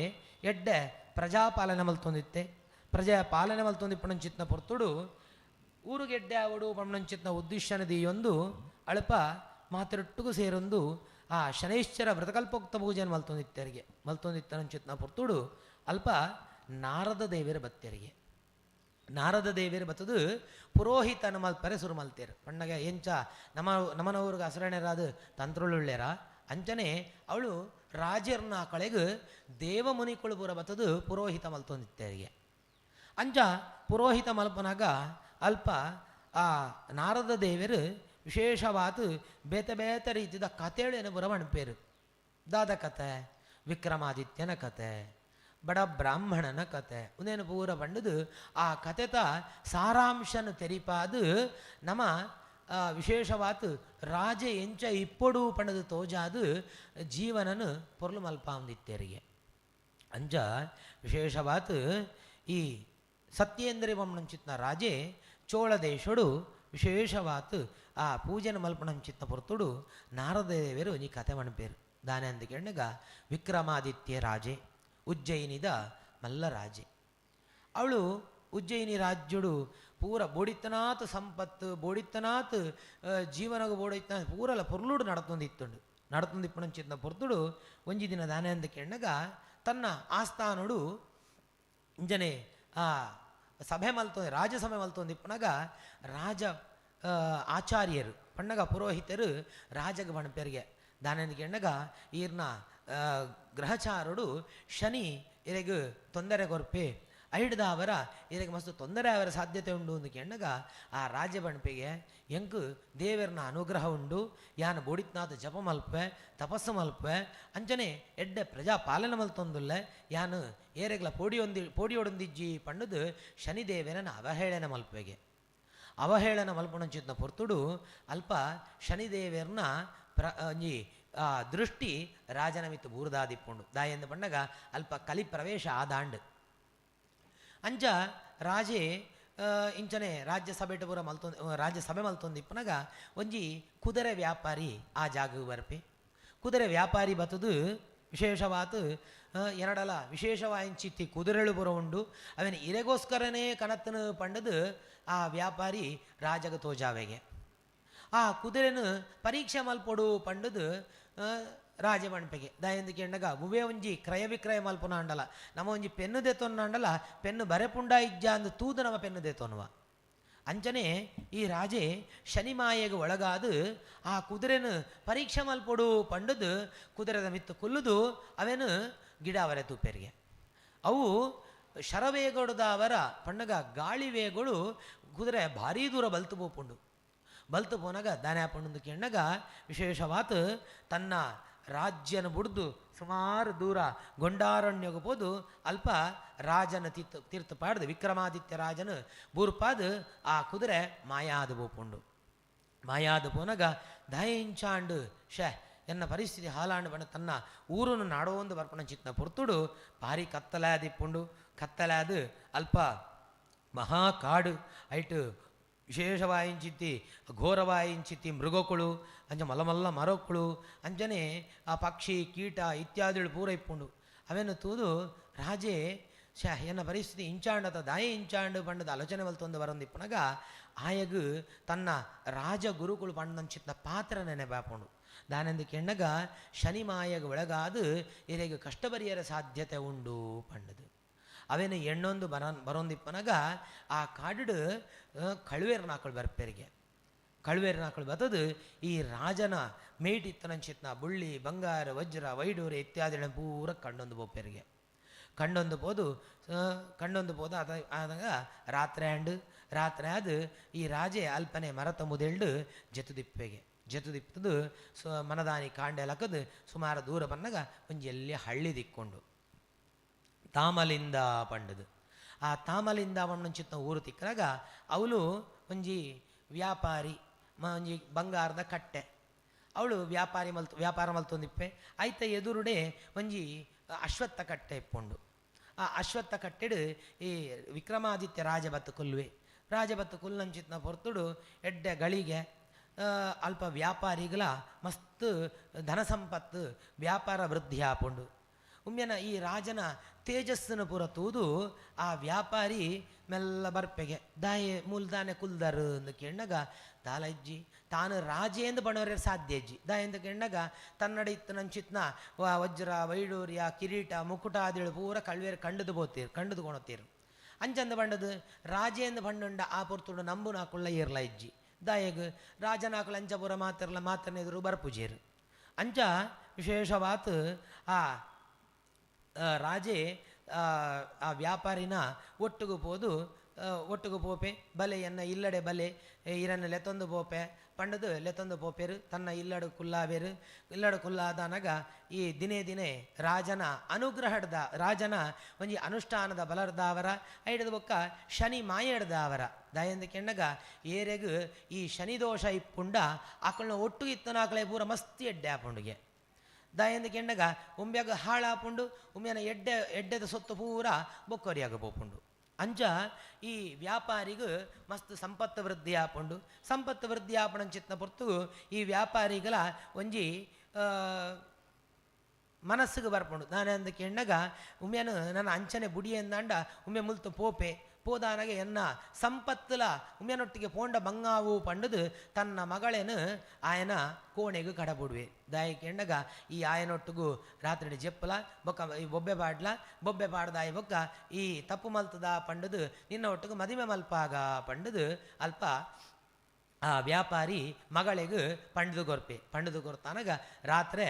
ಎಡ್ಡೆ ಪ್ರಜಾಪಾಲನೆ ಮಲ್ತೊಂದಿತ್ತೆ. ಪ್ರಜೆ ಪಾಲನೆ ಮಲ್ತೊಂದಿಪ್ಪಣಂಚಿತ್ನ ಪೊರ್ತುಡು ಊರುಗೆಡ್ಡೆ ಅವಡು ಬಣ್ಣಂಚಿತ್ನ ಉದ್ದೇಶನ ದೀಯೊಂದು ಅಳಪ ಮಾತರೊಟ್ಟಿಗೂ ಸೇರೊಂದು ಆ ಶನೈಶ್ಚರ ವ್ರತಕಲ್ಪೋಕ್ತ ಪೂಜೆಯನ್ನು ಮಲ್ತೊಂದಿತ್ತರಿಗೆ ಮಲ್ತೊಂದಿತ್ತನಂಚಿತ್ನ ಪೊರ್ತುಡು ಅಲ್ಪ ನಾರದ ದೇವಿಯರ ಬತ್ತೆರಿಗೆ ನಾರದ ದೇವಿಯರ ಬತ್ತದು ಪುರೋಹಿತನ ಮಲ್ಪರೆ ಸುರು ಮಲ್ತೇರು. ಪಣ್ಣಗ ಎಂಚ ನಮ್ಮ ನಮನವ್ರಿಗೆ ಹಸರಣೆರಾದ ತಂತ್ರುಳುಳ್ಳೇರ ಅಂಚನೆ ಅವಳು ರಾಜರ್ನ ಕಳೆಗು ದೇವಮುನಿಕುಳು ಪೂರ ಬತ್ತದು ಪುರೋಹಿತ ಮಲ್ತೊಂದಿತ್ತೇರಿಗೆ. ಅಂಚ ಪುರೋಹಿತ ಮಲ್ಪನಾಗ ಅಲ್ಪ ಆ ನಾರದ ದೇವರು ವಿಶೇಷವಾದ ಬೇತೆ ಬೇತೆ ರೀತಿಯ ಕಥೆಗಳೇನು ಪೂರ ಮಣಪೇರು. ದಾದ ಕತೆ, ವಿಕ್ರಮಾದಿತ್ಯನ ಕತೆ, ಬಡ ಬ್ರಾಹ್ಮಣನ ಕತೆ ಒಂದೇನು ಪೂರ ಬಂಡದು ಆ ಕತೆತ ಸಾರಾಂಶನ ತೆರಿಪಾದು ನಮ್ಮ ವಿಶೇಷವಾತು ರಾಜ ಎಂಚ ಇಪ್ಪೊಡು ಪಣದು ತೋಜಾದು ಜೀವನನು ಪೊರ್ಲು ಮಲ್ಪಾಂದಿತ್ತೇರಿಗೆ. ಅಂಚ ವಿಶೇಷವಾತು ಈ ಸತ್ಯೇಂದ್ರಿಯ ಬೊಮ್ಮನಂಚಿತ್ನ ರಾಜೆ ಚೋಳ ದೇಶಡು ವಿಶೇಷವಾತು ಆ ಪೂಜೆನ ಮಲ್ಪಣಂಚಿತ್ನ ಪೊರ್ತುಡು ನಾರದೇವರು ಈ ಕತೆ ಮಣಪೇರು. ದಾನೆ ಅಂದಕೆಣ್ಣಗ ವಿಕ್ರಮಾದಿತ್ಯ ರಾಜೆ ಉಜ್ಜಯಿನಿದ ಮಲ್ಲ ರಾಜೆ. ಅವಳು ಉಜ್ಜಯಿನಿ ರಾಜ್ಯಡು ಪೂರ ಬೋಡಿತ್ತನಾತ್ ಸಂಪತ್ತು ಬೋಡಿತ್ತನಾತ್ ಜೀವನಗ ಬೋಡಿತ್ತನ ಪೂರಲ ಪೊರ್ಲುಡು ನಡತೊಂದಿತ್ತುಂಡು. ನಡತೊಂದಿಪ್ಪಣಂಚಿತ್ನ ಪೊರ್ತುಡು ಒಂಜಿ ದಿನ ದಾನೆ ಅಂದಕೆಣ್ಣಗ ತನ್ನ ಆಸ್ಥಾನಡು ಇಂಜನೆ ಆ ಸಭೆ ಮಲ್ತೊಂದು ರಾಜಸಭೆ ಮಲ್ತೊಂದಿಪ್ಪನಾಗ ರಾಜ ಆಚಾರ್ಯರು ಪಣ್ಣಗ ಪುರೋಹಿತರು ರಾಜಗ ಬಣಪೆರಿಗೆ ದಾನಂದಿಗೆ ಎಣ್ಣಗ ಈರ್ನ ಗ್ರಹಚಾರುಡು ಶನಿ ಇರೆಗ್ ತೊಂದರೆ ಕೊರ್ಪೆ ಐಡ್ದಾವರ ಇರೆಗ್ ಮಸ್ತ್ ತೊಂದರೆ ಅವರ ಸಾಧ್ಯತೆ ಉಂಡು ಅಂದಕ್ಕೆ ಎಣ್ಣಗ ಆ ರಾಜ ಬಣಪೆಗೆ ಎಂಕು ದೇವರನ ಅನುಗ್ರಹ ಉಂಡು ಯಾನ ಬೋಡಿತ್ನಾಥ ಜಪ ಮಲ್ಪೆ ತಪಸ್ಸು ಮಲ್ಪೆ ಅಂಚನೆ ಎಡ್ಡೆ ಪ್ರಜಾ ಪಾಲನೆ ಮಲ್ತೊಂದುಲ್ಲೆ ಯಾನು ಏರೆಗ್ಲ ಪೋಡಿಯೊಡೊಂದಿಜ್ಜಿ ಪಣ್ಣದು ಶನಿದೇವರನ ಅವಹೇಳನ ಮಲ್ಪೆಗೆ. ಅವಹೇಳನ ಮಲ್ಪಣಂಚಿತ್ನ ಪೊರ್ತುಡು ಅಲ್ಪ ಶನಿದೇವರನ ಒಂಜಿ ಆ ದೃಷ್ಟಿ ರಾಜನ ಮಿತ್ತು ಬೂರ್ದಾದಿಪ್ಪುಂಡು. ದಾಯೆಂದು ಪಣ್ಣಗ ಅಲ್ಪ ಕಲಿ ಪ್ರವೇಶ ಆದಾಂಡ್. ಅಂಚ ರಾಜೆ ಇಂಚನೆ ರಾಜ್ಯಸಭೆ ಪೂರ ಮಲ್ತೊಂದು ರಾಜ್ಯಸಭೆ ಮಲ್ತೊಂದಿಪ್ಪನಾಗ ಒಂಜಿ ಕುದುರೆ ವ್ಯಾಪಾರಿ ಆ ಜಾಗ ಬರ್ಪೆ. ಕುದುರೆ ವ್ಯಾಪಾರಿ ಬತ್ತದು ವಿಶೇಷವಾತು ಎರಡಲ ವಿಶೇಷವಾಯಿಂಚಿತ್ತಿ ಕುದುರೆಳು ಪೂರ ಉಂಡು ಅವನ ಇರೆಗೋಸ್ಕರನೇ ಕಣತ್ತನು ಪಂಡದು ಆ ವ್ಯಾಪಾರಿ ರಾಜಗ ತೋಜಾವೆಗೆ. ಆ ಕುದುರೆನು ಪರೀಕ್ಷೆ ಮಲ್ಪೊಡು ಪಂಡದು ರಾಜ ಮಣ್ಪೆಗೆ. ದಾಯಂದು ಕೆಂಡಗ ಮುವೇ ಒಂಜಿ ಕ್ರಯ ವಿಕ್ರಯ ಮಲ್ಪುನ ಅಂಡಲ ನಮ್ಮ ಒಂಜಿ ಪೆನ್ನು ದೇತೊನ್ನ ಅಂಡಲ ಪೆನ್ನು ಬರೆಪುಂಡ ಇಜ್ಜ ಅಂದು ತೂದು ನಮ್ಮ ಪೆನ್ನು ದೇತೊನ್ನುವ. ಅಂಚನೆ ಈ ರಾಜೆ ಶನಿಮಾಯೆಗೆ ಒಳಗಾದು ಆ ಕುದುರೆನು ಪರೀಕ್ಷೆ ಮಲ್ಪೊಡು ಪಂಡದು ಕುದುರೆದ ಮಿತ್ತು ಕುಲ್ಲುದು ಅವೇನು ಗಿಡ ಅವರೆ ತೂಪೆರಿಗೆ. ಅವು ಶರವೇಗೊಡದವರ ಪಣ್ಣಗ ಗಾಳಿ ವೇಗಳು ಕುದುರೆ ಭಾರೀ ದೂರ ಬಲ್ತು ಪೋಪುಂಡು. ಬಲ್ತು ಪೋನಾಗ ದಾನೆ ಪಂಡು ಕೆಣ್ಣಗ ವಿಶೇಷವಾತು ತನ್ನ ರಾಜ್ಯನ ಬುಡ್ದು ಸುಮಾರು ದೂರ ಗೊಂಡಾರಣ್ಯಗೆ ಪೋದು ಅಲ್ಪ ರಾಜನ ತೀರ್ಥ ಪಾಡ್ದು ವಿಕ್ರಮಾದಿತ್ಯ ರಾಜನ ಬೂರ್ಪಾದು ಆ ಕುದುರೆ ಮಾಯಾದ ಬೋಪುಂಡು. ಮಾಯಾದ ಪೋನಗ ದಯಂಚಾಂಡು ಶೇ ಎನ್ನ ಪರಿಸ್ಥಿತಿ ಹಾಲಾಂಡು ಬಣ್ಣ ತನ್ನ ಊರನ್ನು ನಾಡೋ ಒಂದು ಬರ್ಪಣ ಚಿತ್ನ ಪೊರ್ತುಡು ಭಾರಿ ಕತ್ತಲಾದಿಪ್ಪುಂಡು. ಕತ್ತಲಾದ ಅಲ್ಪ ಮಹಾಕಾಡು ಐಟು ವಿಶೇಷವಾಯಿಂಚಿತ್ತಿ ಘೋರವಾಯಿಂಚಿತ್ತಿ ಮೃಗಕುಳು ಅಂಚ ಮಲ್ಲ ಮಲ್ಲ ಮರಕ್ಕಳು ಅಂಚನೆ ಆ ಪಕ್ಷಿ ಕೀಟ ಇತ್ಯಾದಿಗಳು ಪೂರ ಇಪ್ಪುಂಡು. ಅವೇನು ತೂದು ರಾಜೇ ಶ ಎನ್ನ ಪರಿಸ್ಥಿತಿ ಇಂಚಾಂಡತ ದಾಯ ಇಂಚಾಂಡು ಪಂಡದ ಆಲೋಚನೆ ಮಲ್ತೊಂದು ಬರೊಂದಿಪ್ಪನಗ ಆಯಗು ತನ್ನ ರಾಜ ಗುರುಕುಳು ಪಂಡಂಚಿತ್ನ ಪಾತ್ರ ನೆನೆ ಬಾಪುಂಡು. ದಾನೆಂದು ಕೆಣ್ಣಗ ಶನಿ ಮಾಯಗ ಒಳಗಾದು ಇರೆಗೆ ಕಷ್ಟ ಬರಿಯರ ಸಾಧ್ಯತೆ ಉಂಡು ಪಂಡದು. ಅವೇನು ಎಣ್ಣೊಂದು ಬರೊಂದಿಪ್ಪನಗ ಆ ಕಾಡು ಕಳುವೇರ್ನಾಕಳು ಬರ್ಪೆರಿಗೆ ಕಳುವೇರ್ನಾಕಳು ಬತ್ತದು ಈ ರಾಜನ ಮೇಟಿತ್ತನಂಚಿತ್ನ ಬುಳ್ಳಿ ಬಂಗಾರ ವಜ್ರ ವೈಡೂರ್ಯ ಇತ್ಯಾದಿಗಳನ್ನ ಪೂರ ಕಂಡೊಂದು ಬೋಪೆರಿಗೆ ಕಂಡೊಂದು ಪೋದು ಕಂಡೊಂದು ಪೋದು ಅದ ಆದಾಗ ರಾತ್ರಿ ಆಂಡು ರಾತ್ರಿ ಆದು ಈ ರಾಜೆ ಅಲ್ಪನೆ ಮರತ ಮುದೆಳ್ಡು ಜತುದಿಪ್ಪೆಗೆ ಜತುದಿಪ್ಪದು ಮನದಾನಿ ಕಾಂಡೆ ಲಕ್ಕದು ಸುಮಾರು ದೂರ ಬನ್ನಗ ಒಂಜಿ ಎಲ್ಲಿ ಹಳ್ಳಿ ದಿಕ್ಕೊಂಡು ತಾಮಲಿಂದ ಪಂಡದು. ಆ ತಾಮಲಿಂದ ಚಿತ್ತ ಊರು ತಿಕ್ಕನಾಗ ಅವಳು ಒಂಜಿ ವ್ಯಾಪಾರಿ ಒಂಜಿ ಬಂಗಾರದ ಕಟ್ಟೆ ಅವಳು ವ್ಯಾಪಾರಿ ಮಲ್ತು ವ್ಯಾಪಾರ ಮಲ್ತೊಂದಿಪ್ಪೆ ಐತ ಎದುರುಡೆ ಒಂಜಿ ಅಶ್ವತ್ಥ ಕಟ್ಟೆ ಇಪ್ಪುಂಡು. ಆ ಅಶ್ವತ್ಥ ಕಟ್ಟೆಡು ಈ ವಿಕ್ರಮಾದಿತ್ಯ ರಾಜಬತ್ತು ಕೊಲ್ಲುವೆ ರಾಜಬತ್ತು ಕೊಲ್ಲಂಚಿತ್ನ ಪೊರ್ತುಡು ಎಡ್ಡೆ ಗಳಿಗೆ ಅಲ್ಪ ವ್ಯಾಪಾರಿಗಳ ಮಸ್ತ್ ಧನ ಸಂಪತ್ತು ವ್ಯಾಪಾರ ವೃದ್ಧಿ ಆಪುಂಡು. ಉಮ್ಮೆನ ಈ ರಾಜನ ತೇಜಸ್ಸನ್ನು ಪೂರ ತೂದು ಆ ವ್ಯಾಪಾರಿ ಮೆಲ್ಲ ಬರ್ಪೆಗೆ ದಾಯೆ ಮೂಲದಾನೆ ಕುಲ್ದರು ಅಂದು ಕೇಣ್ಣಗ ದಾಲಜ್ಜಿ ತಾನು ರಾಜೇಂದು ಬಣವರ ಸಾಧ್ಯ ಅಜ್ಜಿ ದಾಯೆಂದು ಕೇಣ್ಣಗ ತನ್ನಡ ಇತ್ತು ನಂಚಿತ್ನ ವಜ್ರ ವೈಡೂರ್ಯ ಕಿರೀಟ ಮುಕುಟ ಆದಿಳು ಪೂರ ಕಳ್ವೇರು ಕಂಡದು ಬೋತೀರು ಕಂಡದು ಕೊಣತೀರು ಅಂಚಂದು ಬಂಡದು ರಾಜೇಂದು ಬಣ್ಣುಂಡ ಆ ಪೊರ್ತುಡು ನಂಬು ನಾಕುಳ್ಳ ಏರ್ಲ ಇಜ್ಜಿ ದಾಯಗ್ ರಾಜನಾಕುಳ ಅಂಚಪುರ ಮಾತಿರ್ಲ ಮಾತನೆದುರು ಬರ್ಪುಜೇರು ಅಂಚ ವಿಶೇಷವಾತು ಆ ರಾಜೆ ಆ ವ್ಯಾಪಾರಿನ ಒಟ್ಟುಗು ಪೋದು ಒಟ್ಟುಗು ಪೋಪೆ ಬಲೆ ಎನ್ನ ಇಲ್ಲಡೆ ಬಲೆ ಇರನ್ನ ಲೆತ್ತೊಂದು ಪೋಪೆ ಪಂಡದು ಲೆತ್ತೊಂದು ಪೋಪೆರು ತನ್ನ ಇಲ್ಲಡು ಕುಲ್ಲಾವೇರು ಇಲ್ಲಡು ಕುಲ್ಲಾದನಗ ಈ ದಿನೇ ದಿನೇ ರಾಜನ ಅನುಗ್ರಹದ ರಾಜನ ಒಂಜಿ ಅನುಷ್ಠಾನದ ಬಲರ್ದಾವರ ಐಡದ ಬೊಕ್ಕ ಶನಿ ಮಾಯಡ್ದಾವರ ದಯಂದ ಕೆಣ್ಣಗ ಏರೆಗು ಈ ಶನಿ ದೋಷ ಇಪ್ಪುಂಡ ಆಕಳನ್ನ ಒಟ್ಟು ಇತ್ತನಾಕಳೆ ಪೂರ ಮಸ್ತಿ ಎಡ್ಡೆ ಆಪುಂಡಿಗೆ ದಯಂದ ಕೆಣ್ಣಗ ಉಂಬ್ಯಾಗ ಹಾಳಾಪುಂಡು ಉಮ್ಮೆನ ಎಡ್ಡೆ ಎಡ್ಡೆದ ಸೊತ್ತು ಪೂರ ಬೊಕ್ಕರಿಯಾಗ ಪೋಪುಂಡು. ಅಂಚ ಈ ವ್ಯಾಪಾರಿಗೂ ಮಸ್ತ್ ಸಂಪತ್ತು ವೃದ್ಧಿ ಆಪುಂಡು. ಸಂಪತ್ತು ವೃದ್ಧಿ ಆಪಣಂಚಿತ್ನ ಪೊರ್ತು ಈ ವ್ಯಾಪಾರಿಗಳ ಒಂಜಿ ಮನಸ್ಸಿಗೆ ಬರ್ಪುಂಡು. ನಾನಂದ ಕೆಣ್ಣಗ ಉಮ್ಮೆನು ನನ್ನ ಅಂಚನೆ ಬುಡಿ ಎಂದಾಂಡ ಉಮ್ಮೆ ಮುಲ್ತು ಪೋಪೆ ಪೋದಾನಗೆ ಎನ್ನ ಸಂಪತ್ತುಲ ಉಮ್ಮೆನೊಟ್ಟಿಗೆ ಪೋಂಡ ಬಂಗಾವು ಪಂಡದು ತನ್ನ ಮಗಳೇನು ಆಯನ ಕೋಣೆಗೆ ಕಡಬುಡುವೆ. ದಾಯ ಕೆಂಡಗ ಈ ಆಯನೊಟ್ಟಿಗೂ ರಾತ್ರಿ ಜೆಪ್ಪಲ ಬೊಕ್ಕ ಈ ಬೊಬ್ಬೆ ಪಾಡ್ಲ ಬೊಬ್ಬೆ ಪಾಡ್ದಾಯ ಬೊಕ್ಕ ಈ ತಪ್ಪು ಮಲ್ತದ ಪಂಡದು ನಿನ್ನ ಒಟ್ಟಿಗೆ ಮದಿಮೆ ಮಲ್ಪಾಗ ಪಂಡದು ಅಲ್ಪ ಆ ವ್ಯಾಪಾರಿ ಮಗಳಿಗೂ ಪಂಡದು ಕೊರ್ಪೆ ಪಂಡದು ಕೊರ್ತಾನಗ ರಾತ್ರಿ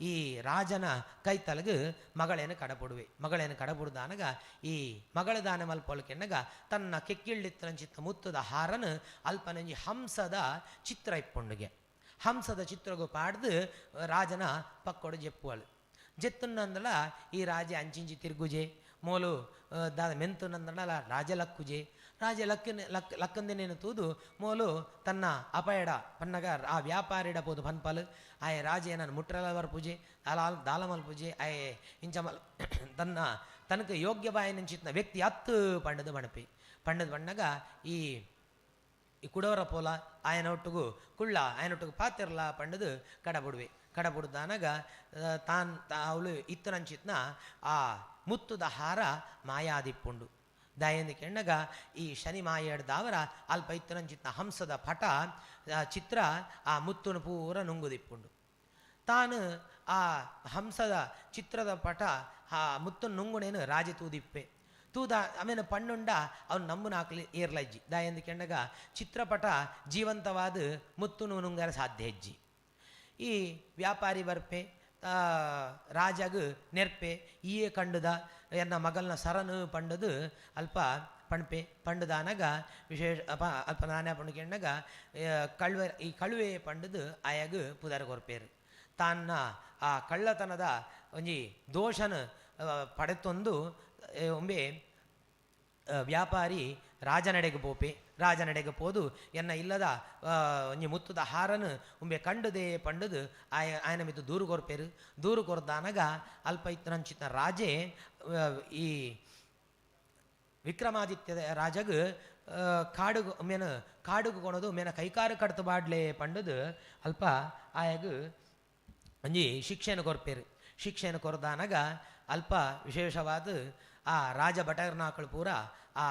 ಈ ರಾಜನ ಕೈತಲಗು ಮಗಳೇನು ಕಡಪುಡುವೆ ಮಗಳೇನು ಕಡಪುಡ್ದಾನಗ ಈ ಮಗಳ ದಾನ ಮಲ್ಪೊಳಕೆನ್ನಗ ತನ್ನ ಕೆಕ್ಕಿಳ್ಳಿತ್ತನಂಚಿತ್ತ ಮುತ್ತದ ಹಾರನು ಅಲ್ಪನಂಜಿ ಹಂಸದ ಚಿತ್ರ ಇಪ್ಪುಂಡುಗೆ ಹಂಸದ ಚಿತ್ರಗೂ ಪಾಡ್ದು ರಾಜನ ಪಕ್ಕೊಡು ಜೆಪ್ಪುವಳು ಜೆತ್ತುನ್ನಂದಲ ಈ ರಾಜ ಅಂಚಿಂಚಿ ತಿರುಗುಜೆ ಮೋಲು ದಾದ ಮೆಂತುನಂದಲ ರಾಜ ಲಕ್ಕುಜೆ ರಾಜ ಲಕ್ಕನ ಲಕ್ ಲಕ್ಕಂದಿನೇನು ತೂದು ಮೋಲು ತನ್ನ ಅಪಯಡ ಪನ್ನಗ ಆ ವ್ಯಾಪಾರಿಡ ಪೋದು ಪನ್ಪಲ್ ಆಯೆ ರಾಜ ನಾನು ಮುಟ್ರಲವರ್ ಪೂಜೆ ದಾಲಮಲ್ ಪೂಜೆ ಆಯೆ ಇಂಚಮಲ್ ತನ್ನ ತನಕ ಯೋಗ್ಯ ಬಾಯಿನಂಚಿತ್ನ ವ್ಯಕ್ತಿ ಅತ್ತು ಪಂಡದು ಬಣಪಿ ಪಂಡದು ಬಣ್ಣಗ ಈ ಈ ಕುಡವರ ಪೋಲ ಆಯನೊಟ್ಟಿಗೂ ಕುಳ್ಳ ಆಯನೊಟ್ಟಿಗೂ ಪಾತಿರ್ಲ ಪಂಡದು ಕಡಬುಡುವೆ ಕಡಬುಡ್ದಾನಗ ತಾನ್ ಅವಳು ಇತ್ತನಂಚಿತ್ನ ಆ ಮುತ್ತುದ ಹಾರ ಮಾಯಾದಿಪ್ಪುಂಡು. ದಯಂದ ಕೆಣ್ಣಗ ಈ ಶನಿ ಮಾಯಡ್ದಾವರ ಅಲ್ಪ ಇತ್ತನಂಚಿತ್ನ ಹಂಸದ ಪಟ ಚಿತ್ರ ಆ ಮುತ್ತುನು ಪೂರ ನುಂಗುದಿಪ್ಪುಂಡು. ತಾನು ಆ ಹಂಸದ ಚಿತ್ರದ ಪಟ ಆ ಮುತ್ತುನು ನುಂಗುಣೇನು ರಾಜ ತೂದಿಪ್ಪೆ ತೂದ ಆಮೇಲೆ ಪಣ್ಣುಂಡ ಅವನು ನಂಬುನ ಹಾಕ್ಲಿ ಏರ್ಲಜ್ಜಿ ದಾಯಂದ ಕೆಣ್ಣಗ ಚಿತ್ರಪಟ ಜೀವಂತವಾದ ಮುತ್ತುನು ನುಂಗರ ಸಾಧ್ಯ ಹೆಜ್ಜಿ. ಈ ವ್ಯಾಪಾರಿ ಬರ್ಪೆ ರಾಜಗು ನೆರ್ಪೆ ಈಯೇ ಕಂಡುದ ಎನ್ನ ಮಗಲ್ನ ಸರನು ಪಂಡದು ಅಲ್ಪ ಪಣ್ಪೆ ಪಂಡುದಾನಗ ವಿಶೇಷ ಅಪ ಅಲ್ಪ ನಾನೇ ಪಂಡುಕೆಣ್ಣಗ ಕಳುವೆ ಈ ಕಳುವೆ ಪಂಡದು ಆಯಾಗ ಪುದರ ಕೊರ್ಪೇರು ತಾನ್ನ ಆ ಕಳ್ಳತನದ ಒಂಜಿ ದೋಷನ ಪಡೆತೊಂದು ಒಂಬೆ ವ್ಯಾಪಾರಿ ರಾಜನಡೆಗೆ ಪೋಪೆ. ರಾಜನಡೆಗೆ ಪೋದು ಎನ್ನ ಇಲ್ಲದ ಒಂಜಿ ಮುತ್ತುದ ಹಾರನು ಉಂಬೆ ಕಂಡುದೇ ಪಂಡುದು ಆಯ ಆಯನ ಮಿತ್ತು ದೂರು ಕೊರ್ಪೇರು. ದೂರು ಕೊರ್ದಾನಗ ಅಲ್ಪ ಇತ್ತನಂಚಿತ ರಾಜೆ ಈ ವಿಕ್ರಮಾದಿತ್ಯದ ರಾಜಗ್ ಕಾಡುಗು ಮೇನ ಕಾಡುಗು ಕೊಣದು ಮೇನ ಕೈಕಾರು ಕಡ್ತು ಬಾಡ್ಲೆ ಪಂಡುದು ಅಲ್ಪ ಆಯಗ್ ಒಂಜಿ ಶಿಕ್ಷೆಯನ್ನು ಕೊರ್ಪೇರು. ಶಿಕ್ಷೆಯನ್ನು ಕೊರ್ದಾನಗ ಅಲ್ಪ ವಿಶೇಷವಾದ ಆ ರಾಜ ಭಟರ್ನಾಕಳು ಪೂರ ಆ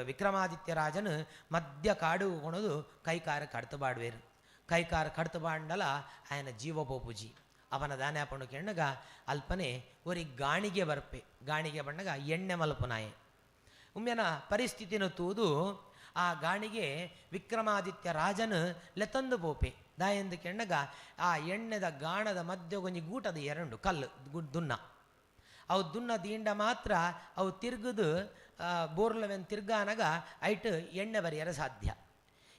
ವಿಕ್ರಮಾದಿತ್ಯ ರಾಜನು ಮಧ್ಯ ಕಾಡು ಕೊಣದು ಕೈಕಾರ ಕಡ್ತು ಬಾಡ್ವೇರು. ಕೈಕಾರ ಕಡ್ತು ಬಾಂಡಲ ಆಯನ ಜೀವ ಪೋಪುಜಿ. ಅವನ ದಾನೆ ಪಂಡು ಕೆಣ್ಣಗ ಅಲ್ಪನೆ ಒರಿ ಗಾಣಿಗೆ ಬರ್ಪೆ. ಗಾಣಿಗೆ ಬಣ್ಣಗ ಎಣ್ಣೆ ಮಲ್ಪುನಾಯೆ. ಉಮ್ಮೆನ ಪರಿಸ್ಥಿತಿನ ತೂದು ಆ ಗಾಣಿಗೆ ವಿಕ್ರಮಾದಿತ್ಯ ರಾಜನು ಲೆತಂದು ಪೋಪೆ. ದಾಯೆಂದು ಕೆಣ್ಣಗ ಆ ಎಣ್ಣೆದ ಗಾಣದ ಮಧ್ಯ ಒಂಜಿ ಗೂಟದ ಎರಡು ಕಲ್ಲು ದುನ್ನ ಅವು ದುನ್ನ ದಿಂಡ ಮಾತ್ರ ಅವು ತಿರುಗುದು ಬೋರ್ಲವೆನ್ ತಿರ್ಗಾನಗ ಐಟ್ ಎಣ್ಣೆ ಬರಿಯರ ಸಾಧ್ಯ.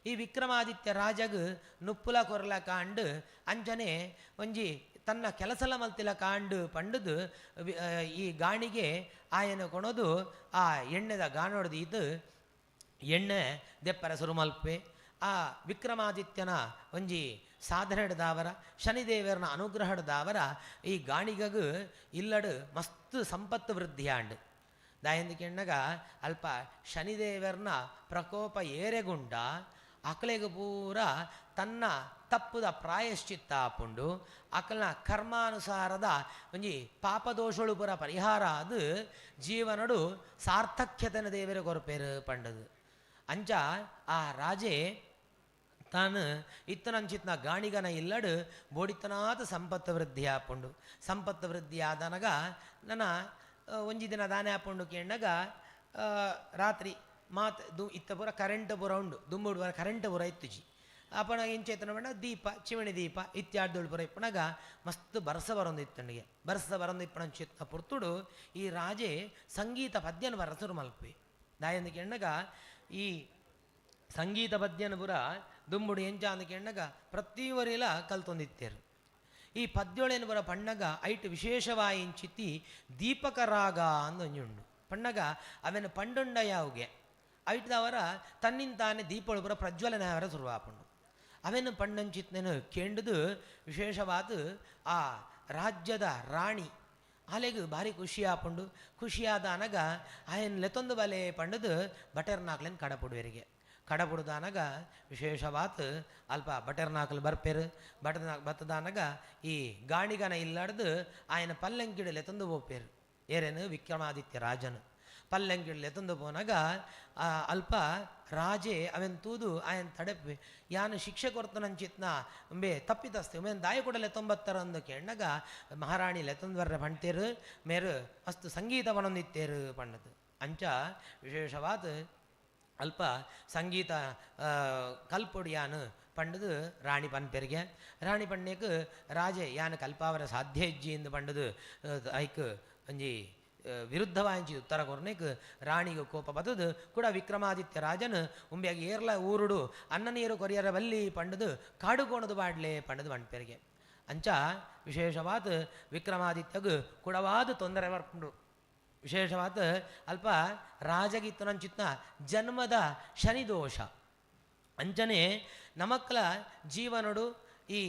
ಈ ವಿಕ್ರಮಾದಿತ್ಯ ರಾಜಗ್ ನುಪ್ಪುಲ ಕೊರ್ಲ ಕಾಂಡು ಅಂಜನೆ ಒಂಜಿ ತನ್ನ ಕೆಲಸಲ ಮಲ್ತಿಲ ಕಾಂಡು ಪಂಡುದು ಈ ಗಾಣಿಗೆ ಆಯನ ಕೊಣದು ಆ ಎಣ್ಣೆದ ಗಾಣೊಡ್ದು ಇದು ಎಣ್ಣೆ ದೆಪ್ಪರ ಸುರುಮಲ್ಪೆ. ಆ ವಿಕ್ರಮಾದಿತ್ಯನ ಒಂಜಿ ಸಾಧನೆ ಹಿಡ್ದಾವರ ಶನಿದೇವರನ ಅನುಗ್ರಹ ಹಿಡ್ದಾವರ ಈ ಗಾಣಿಗಗು ಇಲ್ಲಡು ಮಸ್ತ್ ಸಂಪತ್ತು ವೃದ್ಧಿಯಾಂಡು. ದಾಯಂದು ಕೆಣ್ಣಗ ಅಲ್ಪ ಶನಿದೇವರನ ಪ್ರಕೋಪ ಏರೆಗುಂಡ ಅಕಲೆಗು ಪೂರ ತನ್ನ ತಪ್ಪುದ ಪ್ರಾಯಶ್ಚಿತ್ತ ಆಪುಂಡು. ಅಕಲ್ನ ಕರ್ಮಾನುಸಾರದ ಒಂಜಿ ಪಾಪದೋಷಳು ಪೂರ ಪರಿಹಾರ ಅದು ಜೀವನಡು ಸಾರ್ಥಕ್ಯತನ ದೇವರ ಕೊರಪೇರು ಪಂಡದು. ಅಂಚ ಆ ರಾಜೆ ತಾನು ಇತ್ತನಂಚಿತ್ನ ಗಾಣಿಗನ ಇಲ್ಲಡು ಬೋಡಿತನಾದ ಸಂಪತ್ತು ವೃದ್ಧಿ ಆಪುಂಡು. ಸಂಪತ್ತು ವೃದ್ಧಿ ಆದನಗ ನನ್ನ ಒಂಜಿ ದಿನ ದಾನೆ ಆಪುಂಡು ಕೇಣ್ಣಗ ರಾತ್ರಿ ಮಾತು ದು ಇತ್ತ ಪೂರ ಕರೆಂಟ್ ಪೂರ ಉಂಡು ದುಂಬುಡು ಪೂರ ಕರೆಂಟ್ ಪೂರ ಇತ್ತುಜಿ. ಅಪನ ಇಂಚೇತನ ಬಣ್ಣ ದೀಪ ಚಿಮಣಿ ದೀಪ ಇತ್ಯಾಡ್ದೊಳು ಪೂರ ಇಪ್ಪಣಗ ಮಸ್ತ್ ಬರ್ಸ ಬರೊಂದು ಇತ್ತನಿಗೆ. ಬರ್ಸ ಬರೊಂದು ಇಪ್ಪಣಂಚಿತ್ನ ಪುರ್ತುಡು ಈ ರಾಜೆ ಸಂಗೀತ ಪದ್ಯನ ಬರಸುರು ಮಲ್ಪೆ. ದಾಯಂದು ಕೆಣ್ಣಗ ಈ ಸಂಗೀತ ಪದ್ಯನ ಪೂರ ದುಂಬುಡು ಎಂಚ ಅಂದ ಕೆಣ್ಣಗ ಪ್ರತಿವರಿಲ ಕಲ್ತೊಂದಿತ್ತೇರು. ಈ ಪದ್ಯೊಳೇನು ಬರ ಪಣ್ಣಗ ಐಟ್ ವಿಶೇಷವಾಯಿಂಚಿತಿ ದೀಪಕ ರಾಗ ಅಂದೊಂಜುಂಡು. ಪಣ್ಣಗ ಅವೆನ ಪಂಡುಂಡ ಯಾವುಗೆ ಐಟ್ದವರ ತನ್ನಿಂತಾನೆ ದೀಪೊಳು ಪುರ ಪ್ರಜ್ವಲನೆ ಅವರ ಶುರುವಾಪುಂಡು. ಅವೆನು ಪಣ್ಣಂಚಿತ್ನೇನು ಕೇಂಡುದು ವಿಶೇಷವಾದ ಆ ರಾಜ್ಯದ ರಾಣಿ ಆಲೆಗು ಭಾರಿ ಖುಷಿ ಆಪುಂಡು. ಖುಷಿಯಾದ ಅನಗ ಆಯನ್ ಲೆತೊಂದು ಬಲೆ ಪಂಡದು ಬಟರ್ನಾಕ್ಲೆನ್ ಕಡಪುಡುವರಿಗೆ. ಕಡಪುಡುದಾನಗ ವಿಶೇಷವಾತ್ ಅಲ್ಪ ಬಟರ್ನಾಕಲು ಬರ್ಪೇರು. ಬಟರ್ನಾಕ್ ಬತ್ತದಾನಗ ಈ ಗಾಣಿಗನ ಇಲ್ಲಾಡ್ದು ಆಯನ ಪಲ್ಲಂಕಿಡು ಲೆತೊಂದು ಪೋಪೇರು. ಏರೇನು ವಿಕ್ರಮಾದಿತ್ಯ ರಾಜನು ಪಲ್ಲಂಕಿಡು ಲೆತೊಂದು ಪೋನಾಗ ಅಲ್ಪ ರಾಜೆ ಅವೆನ್ ತೂದು ಆಯನ್ ತಡೆಪೆ ಯಾನು ಶಿಕ್ಷೆ ಕೊರ್ತನಂಚಿತ್ನ ಉಂಬೆ ತಪ್ಪಿತಸ್ತೆ ಉಮೇನ್ ದಾಯಿ ಕೂಡ ಲೆತ್ತೊಂಬತ್ತರ ಅಂದು ಕೇಣ್ಣಗ ಮಹಾರಾಣಿ ಲೆತ್ತೊಂದು ಬರ್ರೆ ಪಂಡ್ತೇರು ಮೇರು ಅಸ್ತು ಸಂಗೀತವನೊಂದಿತ್ತೇರು ಪಣ್ಣದು. ಅಂಚ ವಿಶೇಷವಾದ ಅಲ್ಪ ಸಂಗೀತ ಕಲ್ಪೊಡು ಯಾನು ಪಂಡದು ರಾಣಿ ಪನ್ಪೆರಿಗೆ. ರಾಣಿ ಪಣ್ಣೆಕ್ ರಾಜೆ ಯಾನು ಕಲ್ಪಾವರ ಸಾಧ್ಯ ಇಜ್ಜಿ ಎಂದು ಪಂಡದು ಐಕ್ ಒಂಜಿ ವಿರುದ್ಧವಾಂಚಿ ಉತ್ತರ ಕೊರ್ನೆಕ್ ರಾಣಿಗೆ ಕೋಪ ಬತ್ತದು ಕೂಡ ವಿಕ್ರಮಾದಿತ್ಯ ರಾಜನು ಉಂಬೆಯಾಗಿ ಏರ್ಲ ಊರುಡು ಅನ್ನ ನೀರು ಕೊರಿಯರ ಬಲ್ಲಿ ಪಂಡದು ಕಾಡುಕೋಣದು ಬಾಡ್ಲೆ ಪಂಡದು ಪನ್ಪೆರಿಗೆ. ಅಂಚ ವಿಶೇಷವಾದ ವಿಕ್ರಮಾದಿತ್ಯಗು ಕುಡವಾದ ತೊಂದರೆ ಬರ್ಪುಂಡು. ವಿಶೇಷವಾದ ಅಲ್ಪ ರಾಜಗಿತ್ತನಂಚಿತ್ನ ಜನ್ಮದ ಶನಿದೋಷ ಅಂಚನೆ ನಮಕ್ಕಲ ಜೀವನಡು ಈ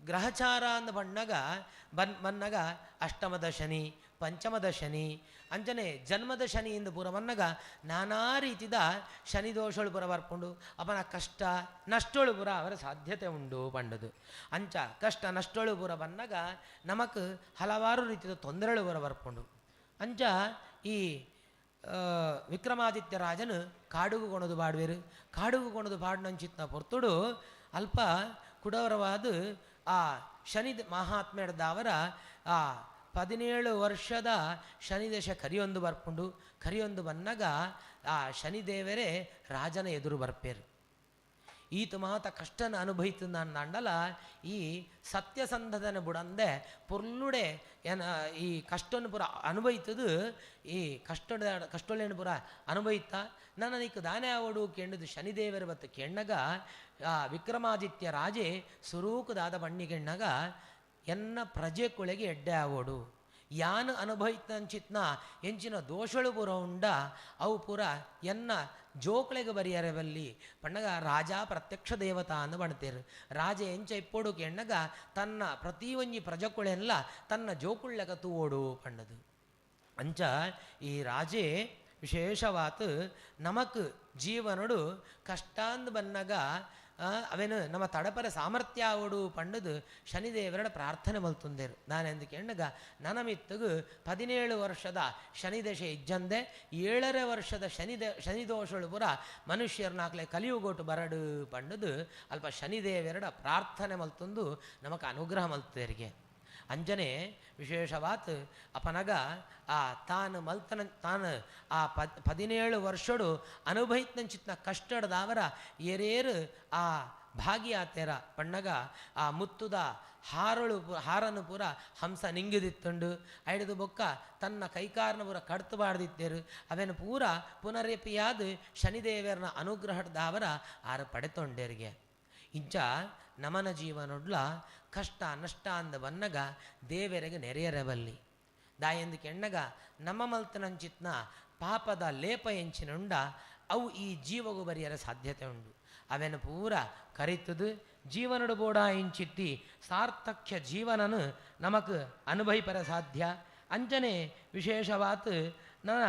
ಗ್ರಹಚಾರ ಅಂದ ಬಣ್ಣಗ ಬನ್ನಗ ಅಷ್ಟಮದ ಶನಿ ಪಂಚಮದ ಶನಿ ಅಂಚನೆ ಜನ್ಮದ ಶನಿ ಎಂದು ಪೂರ ಬನ್ನಗ ನಾನಾ ರೀತಿದ ಶನಿ ದೋಷಳು ಪೂರ ಬರ್ಪುಂಡು. ಅವನ ಕಷ್ಟ ನಷ್ಟಳು ಪೂರ ಅವರ ಸಾಧ್ಯತೆ ಉಂಡು ಪಂಡದು. ಅಂಚ ಕಷ್ಟ ನಷ್ಟಳು ಪೂರ ಬನ್ನಗ ನಮಕ್ ಹಲವಾರು ರೀತಿಯ ತೊಂದರೆಳು ಪೂರ ಬರ್ಪುಂಡು. ಅಂಚ ಈ ವಿಕ್ರಮಾದಿತ್ಯ ರಾಜನು ಕಾಡುಗು ಕೊಣದು ಬಾಡುವೆರು. ಕಾಡುಗು ಕೊಣದು ಬಾಡಿನಂಚಿತ್ನ ಪೊರ್ತುಡು ಅಲ್ಪ ಕುಡವರವಾದ ಆ ಶನಿ ಮಹಾತ್ಮೆಡ್ದವರ ಆ 17 ವರ್ಷದ ಶನಿದೇಶ ಕರಿಯೊಂದು ಬರ್ಪುಂಡು. ಕರಿಯೊಂದು ಬನ್ನಗ ಆ ಶನಿದೇವರೇ ರಾಜನ ಎದುರು ಬರ್ಪೇರು. ಈತ ಮಾತ ಕಷ್ಟನ ಅನುಭವಿತಂಡಲ ಈ ಸತ್ಯಸಂಧದನ ಬುಡಂದೆ ಪೊರ್ಲುಡೆ ಏನ ಈ ಕಷ್ಟನ ಪೂರ ಅನುಭವಿತದು ಈ ಕಷ್ಟದ ಕಷ್ಟೊಳೇನು ಪೂರ ಅನುಭವಿತ ನನ್ನ ನೀಕು ದಾನೆ ಆವಡು ಕೆಂಡದು ಶನಿದೇವರ ಬತ್ತು ಕೆಣ್ಣಗ ಆ ವಿಕ್ರಮಾದಿತ್ಯ ರಾಜೆ ಸುರೂಕುದಾದ ಬಣ್ಣಿಗೆಣ್ಣಗ ಎನ್ನ ಪ್ರಜೆ ಕೊಳೆಗೆ ಎಡ್ಡೆ ಆವೋಡು, ಯಾನ್ ಅನುಭವಿತಂಚಿತ್ನ ಎಂಚಿನ ದೋಷಳು ಪೂರ ಉಂಡ ಅವು ಪೂರ ಎನ್ನ ಜೋಕ್ಲೆಗ್ ಬರಿಯರೆ ಬಲ್ಲಿ ಪಣ್ಣಗ ರಾಜ ಪ್ರತ್ಯಕ್ಷ ದೇವತಾ ಅಂದ್ ಪಣ್ತೇರು. ರಾಜ ಎಂಚ ಇಪ್ಪೊಡು ಕೆಣ್ಣಗ ತನ್ನ ಪ್ರತಿ ಒಂಜಿ ಪ್ರಜಕುಳೆಲ್ಲ ತನ್ನ ಜೋಕುಳ್ಳೆಗ ತೂವೋಡು ಪಣ್ಣದು. ಅಂಚ ಈ ರಾಜೇ ವಿಶೇಷವಾತ್ ನಮಕ್ ಜೀವನಡು ಕಷ್ಟಾಂದ್ ಬನ್ನಗ ಅವೇನು ನಮ್ಮ ತಡಪರ ಸಾಮರ್ಥ್ಯ ಆವಡು ಪಂಡದು ಶನಿದೇವರಡ ಪ್ರಾರ್ಥನೆ ಮಲ್ತುಂದೇರು. ನಾನೆಂದು ಕೆಣ್ಣಗ ನನಮಿತ್ತಗು 17 ವರ್ಷದ ಶನಿದಶೆ ಇಜ್ಜಂದೆ 7.5 ವರ್ಷದ ಶನಿದೋಷಳು ಪುರ ಮನುಷ್ಯರ್ನಾಕ್ಲೆ ಕಲಿಯುಗೋಟು ಬರಡು ಪಂಡದು ಅಲ್ಪ ಶನಿದೇವರಡ ಪ್ರಾರ್ಥನೆ ಮಲ್ತುಂದು ನಮಕ್ ಅನುಗ್ರಹ ಮಲ್ತೇರಿಗೆ. ಅಂಜನೆ ವಿಶೇಷವಾತ್ ಅಪನಗ ಆ ತಾನು ಮಲ್ತನ ತಾನು ಆ 17 ವರ್ಷಡು ಅನುಭವಿತಂಚಿತ್ನ ಕಷ್ಟಡದಾವರ ಏರೇರು ಆ ಭಾಗಿಯಾತೇರ ಪಣ್ಣಗ ಆ ಮುತ್ತುದ ಹಾರಳು ಹಾರನು ಪೂರ ಹಂಸ ನಿಂಗಿದಿತ್ತುಂಡು ಐಡದು ಬೊಕ್ಕ ತನ್ನ ಕೈಕಾರನ ಪೂರ ಕಡ್ತು ಬಾಡ್ದಿತ್ತೇರು ಅವೇನು ಪೂರ ಪುನರೇಪಿಯಾದ ಶನಿದೇವರನ ಅನುಗ್ರಹದಾವರ ಆರು ಪಡೆತೊಂಡೇರಿಗೆ. ಇಂಚ ನಮನ ಜೀವನೊಡ್ಲ ಕಷ್ಟ ನಷ್ಟ ಅಂದ ಬನ್ನಗ ದೇವರಿಗೆ ನೆರೆಯರಬಲ್ಲಿ ದಾಯೆಂದು ಕೆಣ್ಣಗ ನಮ್ಮ ಮಲ್ತನಂಚಿತ್ನ ಪಾಪದ ಲೇಪ ಎಂಚಿನುಂಡ ಅವು ಈ ಜೀವಗೂ ಬರಿಯರ ಸಾಧ್ಯತೆ ಉಂಡು. ಅವೆನು ಪೂರ ಕರಿತದು ಜೀವನಡು ಬೋಡ ಇಂಚಿತ್ತಿ ಸಾರ್ಥಕ್ಯ ಜೀವನನು ನಮಕ್ ಅನುಭವಿಪರ ಸಾಧ್ಯ. ಅಂಚನೆ ವಿಶೇಷವಾತ್ ನನ್ನ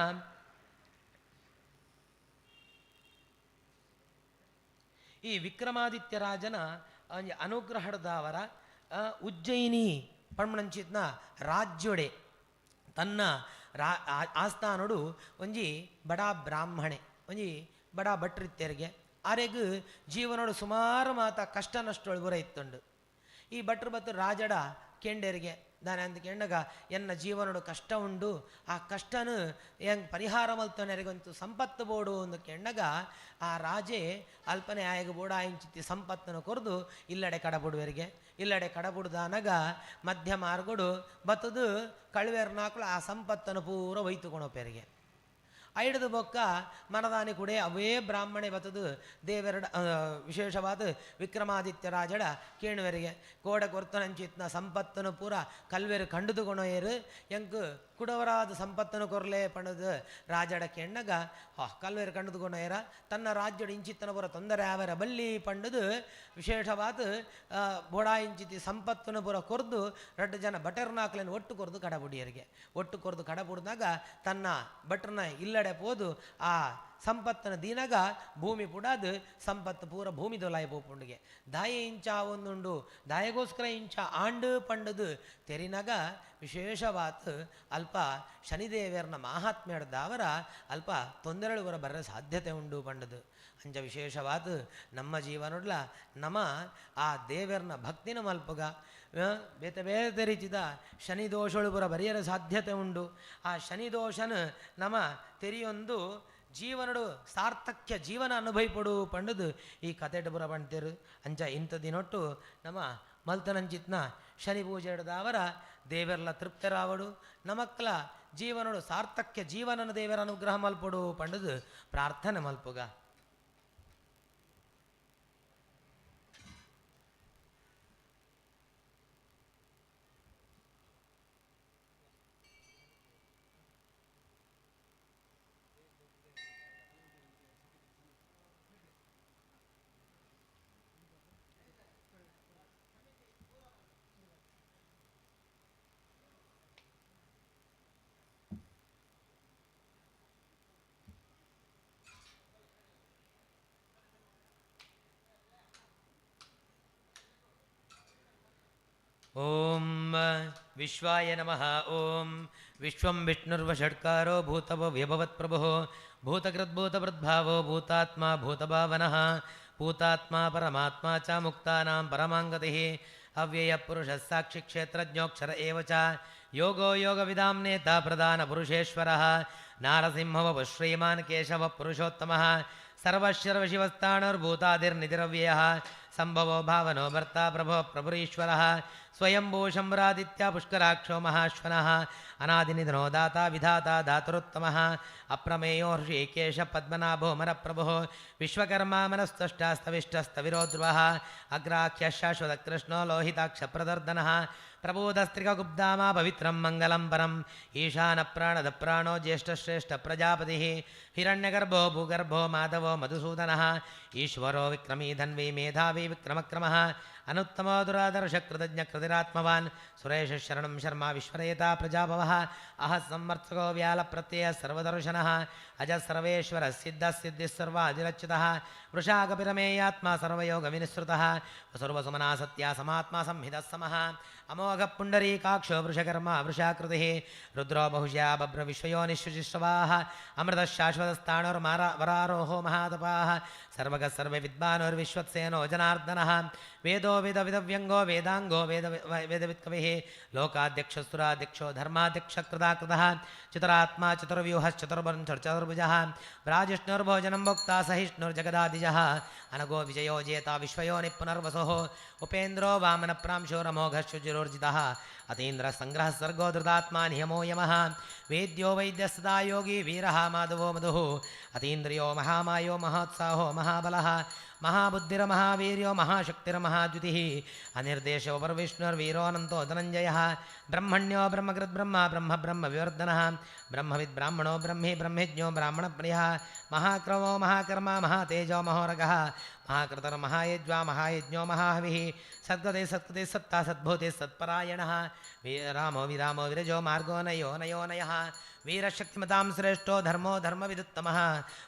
ಈ ವಿಕ್ರಮಾದಿತ್ಯ ರಾಜನ ಅನುಗ್ರಹದಾವರ ಉಜ್ಜಯಿನಿ ಪಣ್ಮಣಂಚಿತ್ನ ರಾಜ್ಯೊಡೆ ತನ್ನ ಆಸ್ಥಾನೊಡು ಒಂಜಿ ಬಡ ಬ್ರಾಹ್ಮಣೆ ಒಂಜಿ ಬಡ ಭಟ್ರಿತ್ತೆರಿಗೆ ಆರೆಗ್ ಜೀವನೋಡು ಸುಮಾರು ಮಾತ ಕಷ್ಟ ನಷ್ಟೊಳು ಬುರ ಇತ್ತುಂಡು. ಈ ಭಟ್ರು ಬತ್ತು ರಾಜಡ ಕೆಂಡೇರಿಗೆ ದಾನೆ ಅಂದ ಕೆಂಡಗ ಎನ್ನ ಜೀವನೋಡು ಕಷ್ಟ ಉಂಡು, ಆ ಕಷ್ಟನು ಹೆಂಗೆ ಪರಿಹಾರ ಮಲ್ತನೆರಿಗಂತೂ ಸಂಪತ್ತು ಬೋಡು ಅಂದು ಕೆಂಡಗ ಆ ರಾಜೆ ಅಲ್ಪನೆ ಆಯಗ ಬೋಡ ಇಂಚಿತ್ತಿ ಸಂಪತ್ತನ್ನು ಕೊರ್ದು ಇಲ್ಲಡೆ ಕಡಬುಡುವರಿಗೆ. ಇಲ್ಲಡೆ ಕಡಬುಡ್ದಾನಗ ಮಧ್ಯ ಮಾರ್ಗೋಡು ಬತ್ತದು ಕಳುವೆರ್ನಾಕಲು ಆ ಸಂಪತ್ತನ್ನು ಪೂರ ಒಯ್ತುಕೊಣೋಪೆರಿಗೆ. ಐಡದು ಬೊಕ್ಕ ಮನದಾನಿ ಕೂಡ ಅವೇ ಬ್ರಾಹ್ಮಣೆ ಬತ್ತದು ದೇವರಡ ವಿಶೇಷವಾದ ವಿಕ್ರಮಾದಿತ್ಯ ರಾಜಡ ಕೇಣುವರಿಗೆ ಕೋಡ ಕೊರ್ತನಂಚಿತ್ನ ಸಂಪತ್ತನು ಪೂರ ಕಲ್ವೆರು ಕಂಡುದುಕೊಣೋಯರು ಎಂಕು ಕುಡವರಾದ ಸಂಪತ್ತನು ಕೊರ್ಲೆ ಪಣದು ರಾಜಡ ಕೆಣ್ಣಗ ಕಲ್ವೆರು ಕಂಡುದುಕೊಣೋಯರ ತನ್ನ ರಾಜ್ಯಡು ಇಂಚಿತ್ತನ ಪೂರ ತೊಂದರೆ ಆವರ ಬಲ್ಲಿ ಪಂಡದು ವಿಶೇಷವಾದ ಬೋಡಾ ಇಂಚಿತಿ ಸಂಪತ್ತನು ಪೂರ ಕೊರ್ದು ರಡ್ಡು ಜನ ಬಟರ್ನಾಕ್ಲನ್ನು ಒಟ್ಟು ಕೊರ್ದು ಕಡಬುಡಿಯರಿಗೆ. ಒಟ್ಟು ಕೊರ್ದು ಕಡಬುಡ್ದಾಗ ತನ್ನ ಭಟ್ರನ ಇಲ್ಲಡೆ ಪೋದು ಆ ಸಂಪತ್ತನ ದೀನಗ ಭೂಮಿ ಪುಡಾದು ಸಂಪತ್ತು ಪೂರ ಭೂಮಿ ದೊಲಾಯ ಪೋಪುಂಡಿಗೆ ದಾಯ ಇಂಚ ಒಂದುಂಡು ದಾಯಗೋಸ್ಕರ ಇಂಚ ಆಂಡು ಪಂಡದು ತೆರಿನಗ ವಿಶೇಷವಾತ್ ಅಲ್ಪ ಶನಿದೇವರನ ಮಾಹಾತ್ಮ್ಯದಾವರ ಅಲ್ಪ ತೊಂದರೆಗಳು ಬರ ಸಾಧ್ಯತೆ ಉಂಡು ಪಂಡದು. ಅಂಚ ವಿಶೇಷವಾದ ನಮ್ಮ ಜೀವನೊಡ್ಲ ನಮ್ಮ ಆ ದೇವರನ ಭಕ್ತಿನ ಮಲ್ಪಗ ಬೇತೆ ಬೇತೆ ರೀತಿದ ಶನಿ ದೋಷಳು ಬರ ಬರಿಯರ ಸಾಧ್ಯತೆ ಉಂಡು. ಆ ಶನಿ ದೋಷನ ನಮ್ಮ ತೆರಿಯೊಂದು ಜೀವನಡು ಸಾರ್ಥಕ್ಯ ಜೀವನ ಅನುಭವಿಪಡು ಪಂಡದು ಈ ಕತೆಡು ಬುರ ಪಂಡ್ತೇರು. ಅಂಚ ಇಂಥ ದಿನೊಟ್ಟು ನಮ್ಮ ಮಲ್ತನಂಚಿತ್ನ ಶನಿ ಪೂಜೆ ಹಿಡ್ದಾವರ ದೇವರ್ಲ ತೃಪ್ತರಾವಡು ನಮಕ್ಲ ಜೀವನಡು ಸಾರ್ಥಕ್ಯ ಜೀವನನ ದೇವರ ಅನುಗ್ರಹ ಮಲ್ಪಡು ಪಂಡದು ಪ್ರಾರ್ಥನೆ ಮಲ್ಪುಗ. ಓಂ ವಿಶ್ವಾಯ ನಮಃ. ಓಂ ವಿಶ್ವಂ ವಿಷ್ಣುರ್ವಷಟ್ಕಾರೋ ಭೂತವ ವ್ಯಭವತ್ ಪ್ರಭುಃ ಭೂತಕೃದ್ಭೂತವೃದ್ಭಾವೋ ಭೂತಾತ್ಮ ಭೂತಭಾವನಃ ಭೂತಾತ್ಮ ಪರಮಾತ್ಮ ಚ ಮುಕ್ತಾನಾಂ ಪರಮಾಂಗತಿಃ ಅವ್ಯಯ ಪುರುಷಃ ಸಾಕ್ಷಿ ಕ್ಷೇತ್ರಜ್ಞೋಕ್ಷರ ಏವ ಚ ಯೋಗೋ ಯೋಗವಿದಾಂ ನೇತಾ ಪ್ರಧಾನ ಪುರುಷೇಶ್ವರಃ ನಾರಸಿಂಹವಪು ಶ್ರೀಮಾನ್ ಕೇಶವ ಪುರುಷೋತ್ತಮಃ ಸರ್ವಶರ್ವಶಿವಸ್ಥಾಣುರ್ಭೂತಾದಿರ್ನಿಧಿರವ್ಯಯಃ ಸಂಭವೋ ಭಾವನೋ ಭರ್ತಾ ಪ್ರಭೋ ಪ್ರಭುರೀಶ್ವರಃ ಸ್ವಯಂಭೂ ಶಂಭುರಾದಿತ್ಯ ಪುಷ್ಕರಾಕ್ಷೋ ಮಹಾಶ್ವನಃ ಅನಾದಿನಿಧನೋ ದಾತಾ ವಿಧಾತಾ ಧಾತುರುತ್ತಮಃ ಅಪ್ರಮೇಯೋ ಹೃಷೀಕೇಶ ಪದ್ಮನಾಭೋ ಮರಪ್ರಭುಃ ವಿಶ್ವಕರ್ಮ ಮನಸ್ತಷ್ಟಾಸ್ತವಿಷ್ಟಸ್ತವಿರೋ ಧ್ರುವಃ ಅಗ್ರಾಖ್ಯ ಶಾಶ್ವತಕೃಷ್ಣೋ ಲೋಹಿತಾಕ್ಷಪ್ರದರ್ದನಃ ಪ್ರಬೋಧಸ್ತ್ರಿಕಗುಪ್ತಾಮ ಪವಿತ್ರಂ ಮಂಗಲಂ ಪರಂ ಈಶಾನ ಪ್ರಾಣದ ಪ್ರಾಣೋ ಜ್ಯೇಷ್ಠಶ್ರೇಷ್ಠ ಪ್ರಜಾಪತಿಃ ಹಿರಣ್ಯಗರ್ಭೋ ಭೂಗರ್ಭೋ ಮಾಧವೋ ಮಧುಸೂದನಃ ಈಶ್ವರೋ ವಿಕ್ರಮೀ ಧನ್ವಿ ಮೇಧಾವಿ ವಿಕ್ರಮಕ್ರಮಃ ಅನುತ್ತಮೋ ದುರಾದರ್ಶ ಕೃತಜ್ಞ ಕೃತಿರಾತ್ಮವಾನ್ ಸುರೇಶ ಶರಣಂ ಶರ್ಮ ವಿಶ್ವರೇತಾ ಪ್ರಜಾಭವಃ ಅಹ ಸಂವರ್ತ್ಸಕೋ ವ್ಯಾಲಪ್ರತ್ಯಯ ಸರ್ವದರ್ಶನಃ ಅಜ ಸರ್ವೇಶ್ವರ ಸಿದ್ಧ ಸಿದ್ಧಿಃ ಸರ್ವಾದಿರಚ್ಯುತಃ ವೃಷಾಕಪಿರಮೇಯಾತ್ಮ ಸರ್ವಯೋಗ ವಿನಿಸೃತಃ ಸರ್ವಸುಮನಾ ಸತ್ಯ ಸಮಾತ್ಮ ಸಂಹಿತಃ ಸಮಃ ಅಮೋಘ ಪುಂಡರೀಕಾಕ್ಷೋ ವೃಷಕರ್ಮ ವೃಷಾಕೃತಿಃ ರುದ್ರೋ ಬಹುಶಃ ಬಭ್ರ ವಿಶ್ವಯೋನಿಶುಚಿಶ್ರವಾಃ ಅಮೃತಃ ಶಾಶ್ವತಸ್ಥಾಣುರ್ಮಾರ ವರಾರೋಹೋ ಮಹಾತಪಾಃ ಸರ್ವಗಃ ಸರ್ವೇ ವಿದ್ವಾನೋರ್ವಿಶ್ವತ್ಸೇನೋ ಜನಾರ್ದನಃ ವೇದೋ ವೇದ ವಿದವ್ಯಂಗೋ ವೇದಾಂಗೋ ವೇದ ವೇದವಿತ್ಕವಿಃ ಲೋಕಾಧ್ಯಕ್ಷಸ್ತುರಾಧ್ಯಕ್ಷೋ ಧರ್ಮಾಧ್ಯಕ್ಷ ಕೃತಾಕೃತಃ ಚತುರಾತ್ಮ ಚತುರ್ವ್ಯೂಹಶ್ಚತುರ್ಬಂಧುರ್ಚತುರ್ಭುಜಃ ಭ್ರಾಜಿಷ್ಣುರ್ಭೋಜनं ಭೋಕ್ತಾ ಸಹಿಷ್ಣುರ್ಜಗದಾದಿಜಃ ಅನಗೋ ವಿಜಯೋ ಜೇತಾ ವಿಶ್ವಯೋನಿ ಪುನರ್ವಸುಃ ಉಪೇಂದ್ರೋ ವಾಮನಪ್ರಾಂಶೋರಮೋಘಶುಚಿರೋರ್ಜಿತಃ ಅತೀಂದ್ರ ಸಂಗ್ರಹ ಸರ್ಗೋ ಧೃತಾತ್ಮ ನಿಯಮೋ ಯಮಃ ವೇದ್ಯೋ ವೈದ್ಯ ಸದಾ ಯೋಗಿ ವೀರಃ ಮಾಧವೋ ಮಧುಃ ಅತೀಂದ್ರಿಯೋ ಮಹಾಮಾಯೋ ಮಹೋತ್ಸಾಹೋ ಮಹಾಬಲಃ ಮಹಾಬುದ್ಧಿರಮಹಾವೀರ್ಯೋ ಮಹಾಶಕ್ತಿರ್ಮಹಾದ್ಯುತಿಃ ಅನಿರ್ದೇಶೋ ಪರವಿಷ್ಣುರ್ವೀರೋऽನಂತೋ ಧನಂಜಯಃ ಬ್ರಹ್ಮಣ್ಯೋ ಬ್ರಹ್ಮಕೃದ್ಬ್ರಹ್ಮ ಬ್ರಹ್ಮ ಬ್ರಹ್ಮ ವಿವರ್ಧನಃ ಬ್ರಹ್ಮವಿದ್ ಬ್ರಾಹ್ಮಣೋ ಬ್ರಹ್ಮಿ ಬ್ರಹ್ಮಜ್ಞೋ ಬ್ರಾಹ್ಮಣಪ್ರಿಯಃ ಮಹಾಕ್ರಮೋ ಮಹಾಕರ್ಮ ಮಹಾತೇಜೋ ಮಹೋರಗಃ ಮಹಾಕೃತರ್ಮಹಾಯಜ್ವಾ ಮಹಾಯಜ್ಞೋ ಮಹಾಹವಿಃ ಸದ್ಗತೆ ಸತ್ಕೃತಿ ಸತ್ತಾ ಸದ್ಭೂತಿ ಸತ್ಪರಾಯಣಃ ವೀರಾಮೋ ವಿರಾಮೋ ವಿರಜೋ ಮಾರ್ಗೋ ನಯೋ ನಯೋ ನಯಃ ವೀರಶಕ್ತಿಮತಾಂ ಶ್ರೇಷ್ಠೋ ಧರ್ಮೋ ಧರ್ಮವಿದುತ್ತಮಃ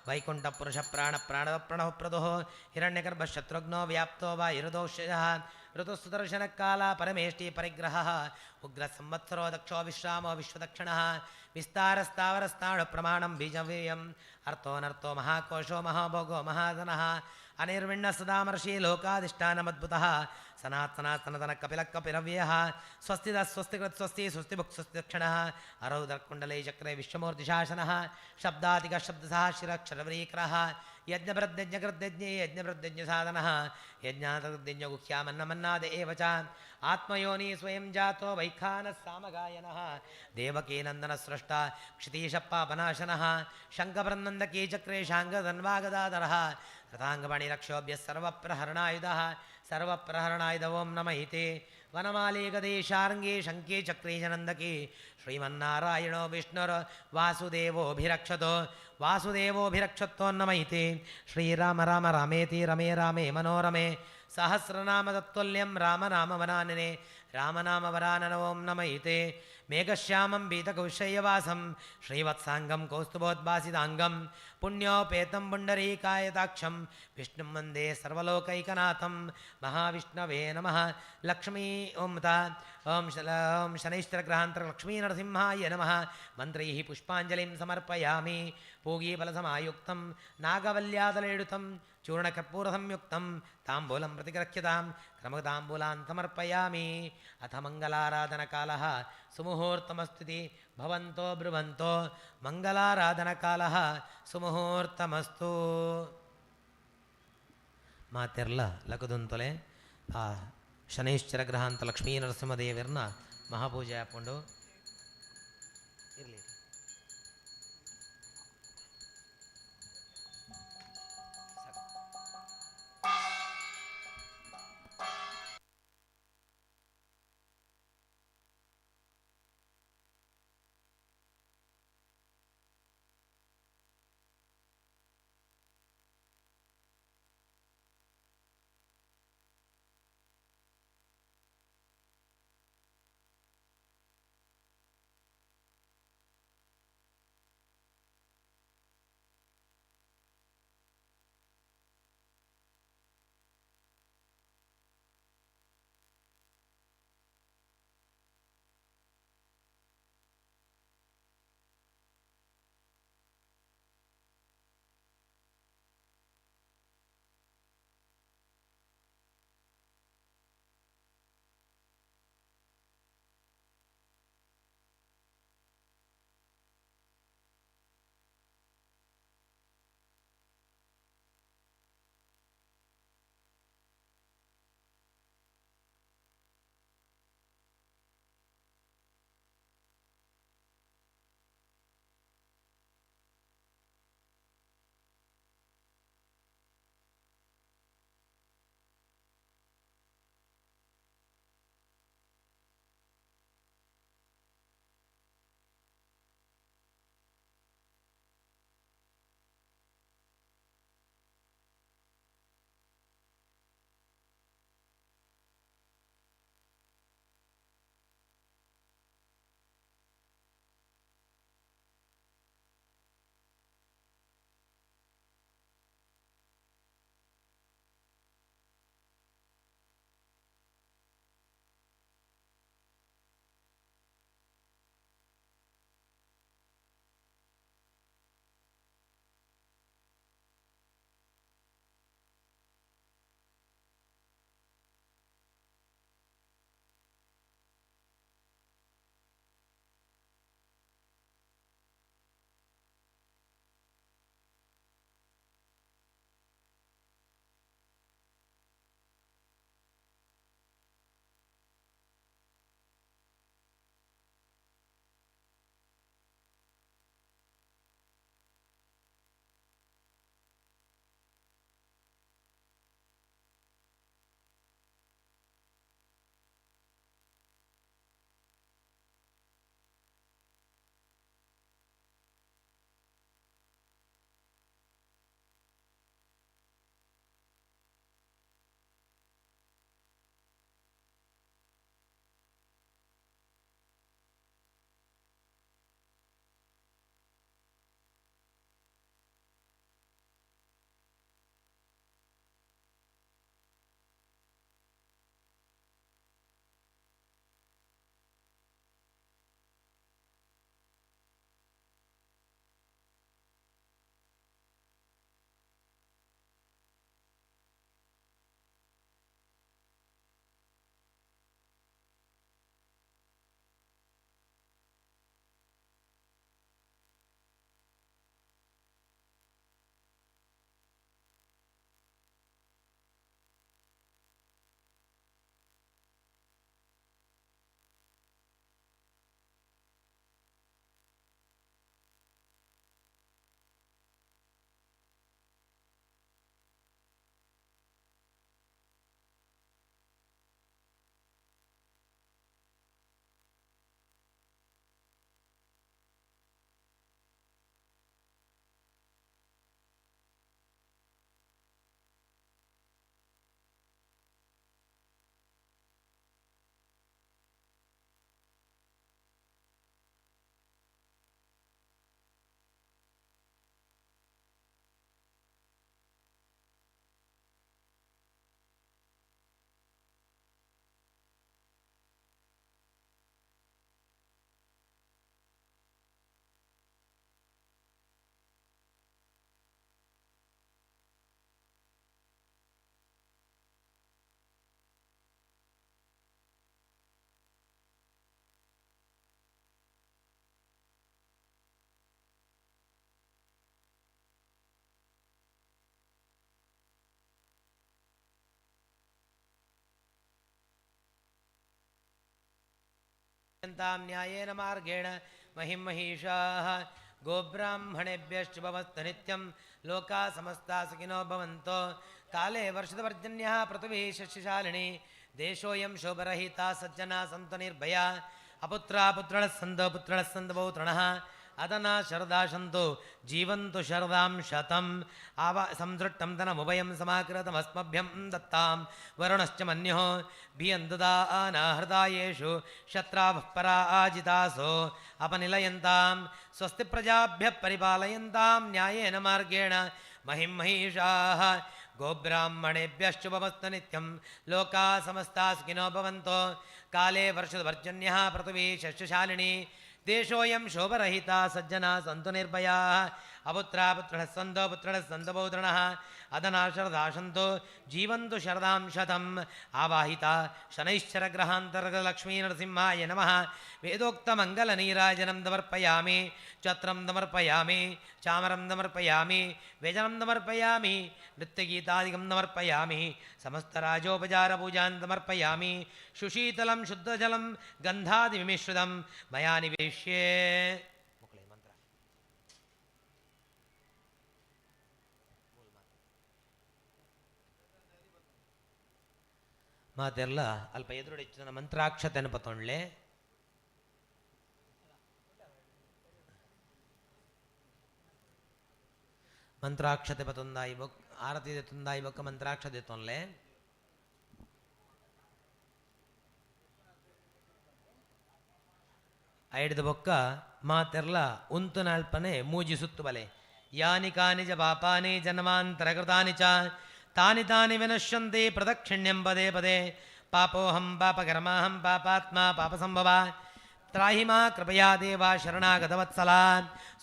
ವೈಕುಂಠಪುರುಷ ಪ್ರಾಣ ಪ್ರಾಣದ ಪ್ರಣವ ಪ್ರದೋಃ ಹಿರಣ್ಯಗರ್ಭಶತ್ರುಘ್ನೋ ವ್ಯಾಪ್ತೋ ವಾ ಇರುದೋಷಯಃ ಋತುಸುದರ್ಶನಕಾಲ ಪರಮೇಷ್ಟಿ ಪರಿಗ್ರಹಃ ಉಗ್ರ ಸಂವತ್ಸರೋ ದಕ್ಷೋ ವಿಶ್ರಾಮೋ ವಿಶ್ವದಕ್ಷಿಣಃ ವಿಸ್ತಾರಸ್ಥಾವರಸ್ಥಾಣು ಪ್ರಮಾಣಂ ಬೀಜವ್ಯಯಂ ಅರ್ಥೋನರ್ಥೋ ಮಹಾಕೋಶೋ ಮಹಾಭೋಗೋ ಮಹಾಧನಃ ಅನಿರ್ವಿಣ್ಣ ಸದಾಮರ್ಷಿ ಲೋಕಾಧಿಷ್ಠಾನಮದ್ಭುತಃ ಸನಾತನಾತನತನ ಕಪಿಲ ಕಪಿಲವ್ಯಯಃ ಸ್ವಸ್ತಿದ ಸ್ವಸ್ತಿಕೃತ್ ಸ್ವಸ್ತಿ ಸ್ವಸ್ತಿಭುಕ್ ಸ್ವಸ್ತಿದಕ್ಷಿಣಃ ಅರೌದರ್ಕುಂಡಲೇ ಚಕ್ರೆ ವಿಶ್ವಮೂರ್ತಿಶಾಸನಃ ಶಬ್ದಾತಿಗ ಶಬ್ದಸಃ ಶಿರಕ್ಷರವ್ರೀಕರಃ ಯಜ್ಞಪ್ರಜ್ಞಕೃದ್ಯಜ್ಞೇ ಯಜ್ಞಪ್ರಜ್ಞಸಾಧನಃ ಯಜ್ಞಾತೃಜ್ಞಗುಹ್ಯಾಮನ್ನಮನ್ನಾದ ಏವ ಚ ಆತ್ಮಯೋನಿ ಸ್ವಯಂ ಜಾತೋ ವೈಖಾನಃ ಸಾಮಗಾಯನಃ ದೇವಕೀನಂದನಸ್ರಷ್ಟ ಕ್ಷಿತೀಶಪಾಪನಾಶನಃ ಶಂಖಪ್ರನಂದಕೀ ಚಕ್ರೆ ಶಾಂಗಧನ್ವಾಗದಾಧರಃ ರಥಾಂಗಪಾಣಿರಕ್ಷೋಭ್ಯಃ ಸರ್ವಪ್ರಹರಣಾಯುಧಃ ಸರ್ವಪ್ರಹರಣಾಯುಧ ಓಂ ನಮ ಇತಿ ವನಮಾಲಿ ಗದೆ ಶಾರ್ಂಗಿ ಶಂಕಿ ಚಕ್ರೀ ಜನಂದಕಿ ಶ್ರೀಮನ್ನಾರಾಯಣೋ ವಿಷ್ಣುರ್ ವಾಸುದೇವೋಭಿರಕ್ಷತೋ ವಾಸುದೇವೋಭಿರಕ್ಷತ್ವೋನ್ನಮ ಇತಿ ಶ್ರೀರಾಮ ರಾಮ ರಾಮೇತಿ ರಮೇ ರಾಮೇ ಮನೋರಮೆ ಸಹಸ್ರನಾಮ ತತ್ತುಲ್ಯಂ ರಾಮನಾಮ ವನಾನನೆ ರಾಮನಾಮ ವರಾನನ ಓಂ ನಮ ಇತಿ ಮೇಘಶ್ಯಾಮಂ ಪೀತಕೌಶಯ್ಯವಾಸಂ ಶ್ರೀವತ್ಸಾಂಗಂ ಕೌಸ್ತುಭೋದ್ಭಾಸಿತಾಂಗಂ ಪುಣ್ಯೋಪೇತಂ ಪುಂಡರೀಕಾಯತಾಕ್ಷಂ ವಿಷ್ಣುಂ ವಂದೇ ಸರ್ವಲೋಕೈಕನಾಥಂ ಮಹಾವಿಷ್ಣವೇ ನಮಃ. ಲಕ್ಷ್ಮೀ ಓಂ ತ ಓಂ ಓಂ ಶನೈಶ್ಚರಗ್ರಹಾಂತರ ಲಕ್ಷ್ಮೀನರಸಿಂಹಾಯ ನಮಃ. ಮಂತ್ರೈಃ ಪುಷ್ಪಾಂಜಲಿಂ ಸಮರ್ಪಯಾಮಿ. ಪೂಗೀಫಲಸಮಾಯುಕ್ತಂ ನಾಗವಲ್ಯಾದಲೇಡುತಂ ಚೂರ್ಣಕರ್ಪೂರಸಂಯುಕ್ತಂ ತಾಂಬೂಲಂ ಪ್ರತಿಗೃಹ್ಯತಾಂ ಕ್ರಮತಾಂಬೂಲಾನ್ ಸಮರ್ಪಯಾಮಿ. ಅಥ ಮಂಗಲಾರಾಧನಕಾಲಃ ಸುಮುಹೂರ್ತಮಸ್ತಿತಿ ಭವಂತೋ ಬ್ರುವಂತೋ ಮಂಗಲಾರಾಧನಕಾಲಃ ಸುಮುಹೂರ್ತಮಸ್ತು. ಮಾತೆರ್ಲ ಲಕುದುಂತೊಲೆ ಆ ಶನೈಶ್ಚರ ಗ್ರಹ ಅಂತ ಲಕ್ಷ್ಮೀ ನರಸಿಂಹದೇವರನ್ನ ಮಹಾಪೂಜೆ ಹಾಕ್ಕೊಂಡು ಇರಲಿ. ತಾಂ ನ್ಯಾಯೇನ ಮಾರ್ಗೇಣ ಮಹಿಂ ಮಹಿಷಾಃ ಗೋಬ್ರಾಹ್ಮಣೇಭ್ಯಶ್ಚುಭವಸ್ತು ನಿತ್ಯಂ ಲೋಕಾ ಸಮಸ್ತಾ ಸುಖಿನೋ ಭವಂತು. ಕಾಲೇ ವರ್ಷದಪರ್ಜನ್ಯಃ ಪೃಥ್ವೀ ಶಸ್ಯಶಾಲಿನಿ ದೇಶೋಯಂ ಶೋಭರಹಿತಾ ಸಜ್ಜನಾ ಸಂತು ನಿರ್ಭಯ. ಅಪುತ್ರ ಪುತ್ರಣಃ ಸಂತು ಪುತ್ರಣಃ ಸಂತು ಪೌತ್ರಣಃ ಅದನ ಶರದಾ ಸಂತು ಜೀವಂತು ಶರದಾಂ ಶತಂ. ಆವ ಸಂಸೃಷ್ಟಂ ಧನಮುಭಯಂ ಸಮಾಕೃತಮಸ್ಮಭ್ಯಂ ದತ್ತಾಂ ವರುಣಶ್ಚ ಮನ್ಯುಃ ಭಿಯಂತದಾನ ಹೃದಯೇಷು ಶತ್ರಾವಃ ಪರಾಜಿತಾಸೋ ಅಪನಿಲಯಂತಾಂ. ಸ್ವಸ್ತಿ ಪ್ರಜಾಭ್ಯಃ ಪರಿಪಾಲಯಂತಾಂ ನ್ಯಾಯೇನ ಮಾರ್ಗೇಣ ಮಹಿಂ ಮಹಿಷಾಃ. ಗೋಬ್ರಾಹ್ಮಣೇಭ್ಯಶ್ಚುಭಮಸ್ತು ನಿತ್ಯಂ ಲೋಕಾ ಸಮಸ್ತಾ ಸುಖಿನೋ ಭವಂತು. ಕಾಲೇ ವರ್ಷದಪರ್ಜನ್ಯಃ ಪೃಥ್ವೀ ಶಸ್ಯಶಾಲಿನಿ ದೇಶೋಯಂ ಶೋಭರಹಿತಾ ಸಜ್ಜನಾ ಸಂತು ನಿರ್ಭಯಾಃ. ಅಪುತ್ರ ಪುತ್ರಣಃ ಸಂತು ಪುತ್ರಣಃ ಸಂತು ಪೌತ್ರಣಃ ಅದನಾ ಶರದಾ ಸಂತು ಜೀವಂತು ಶರದಾಂ ಶತಂ. ಆವಾಹಿತ ಶನೈಶ್ಚರ ಗ್ರಹಾಂತರ್ಗತ ಲಕ್ಷ್ಮೀ ನರಸಿಂಹಾಯ ನಮಃ. ವೇದೋಕ್ತ ಮಂಗಲ ನೀರಾಜನಂ ಸಮರ್ಪಯಾಮಿ. ಛತ್ರಂ ಸಮರ್ಪಯಾಮಿ. ಚಾಮರಂ ಸಮರ್ಪಯಾಮಿ. ವ್ಯಜನಂ ಸಮರ್ಪಯಾಮಿ. ನೃತ್ಯಗೀತಾದಿಕಂ ಸಮರ್ಪಯಾಮಿ. ಸಮಸ್ತರಾಜೋಪಚಾರ ಪೂಜಾನ್ ಸಮರ್ಪಯಾಮಿ. ಸುಶೀತಲಂ ಶುದ್ಧಜಲಂ ಗಂಧಾದಿ ವಿಮಿಶ್ರಿತಂ ಮಯಾ ನಿವೇಶ್ಯೆ. ಮಂತ್ರ ಮಾತೆಲ್ಲ ಅಲ್ಪ ಎದುರುಡಿಚ್ಚನ ಮಂತ್ರಾಕ್ಷತೆ ನೆನಪತೊಂಡ್ಲೆ. ಮಂತ್ರಾಕ್ಷತೆ ಪತೊಂದಾಯಿ ಬೊಕ್ ಆರತಿ ತುಂದಾಯಿ ಬೊಕ್ಕ ಮಂತ್ರಾಕ್ಷತೆ ತೊಂಡ್ಲೆ. ಐಡ್ದ ಬೊಕ್ಕ ಮಾತೆರ್ಲ ಉಂತು ನಾಲ್ಪನೆ ಮೂಜಿ ಸುತ್ತು ಬಲೆ. ಯಾನಿ ಕಾನಿ ಚ ಪಾಪಾನಿ ಜನ್ಮಾಂತರಕೃತಾನಿ ಚ ತಾನಿ ತಾನಿ ವಿನಶ್ಯಂತಿ ಪ್ರದಕ್ಷಿಣ್ಯಂ ಪದೇ ಪದೇ. ಪಾಪೋಹಂ ಪಾಪಕರ್ಮಾಹಂ ಪಾಪಾತ್ಮ ಪಾಪಸಂಭವ ತ್ರಾಹಿ ಮಾ ಕೃಪಯಾ ದೇವ ಶರಣಾಗತವತ್ಸಲ.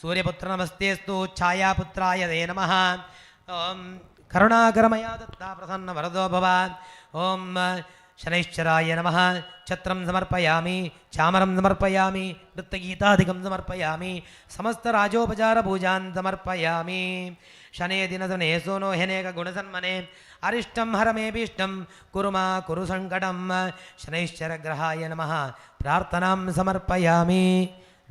ಸೂರ್ಯಪುತ್ರ ನಮಸ್ತೇಸ್ತು ಛಾಯಾಪುತ್ರಾಯ ತೇ ನಮಃ. ಓಂ ಕರುಣಾಕರಮಯಾ ದತ್ತ ಪ್ರಸನ್ನ ವರದೋ ಭವ. ಓಂ ಶನೈಶ್ಚರಾಯ ನಮಃ. ಛತ್ರಂ ಸಮರ್ಪಯಾಮಿ. ಚಾಮರಂ ಸಮರ್ಪಯಾಮಿ. ನೃತ್ಯಗೀತಾಧಿಕಂ ಸಮರ್ಪಯಾಮಿ. ಸಮಸ್ತ ರಾಜೋಪಚಾರ ಪೂಜಾನ್ ಸಮರ್ಪಯಾಮಿ. ಶನೇ ದಿನಸನೇ ಸೋನೋ ಹೆನೇಕ ಗುಣಸನ್ಮನೆ ಅರಿಷ್ಟಂ ಹರಮೇಭೀಷ್ಟಂ ಕುರು ಮಾ ಕುರು ಸಂಕಟಂ. ಶನೈಶ್ಚರಗ್ರಹಾಯ ನಮಃ. ಪ್ರಾರ್ಥನಾಂ ಸಮರ್ಪಯಾಮಿ.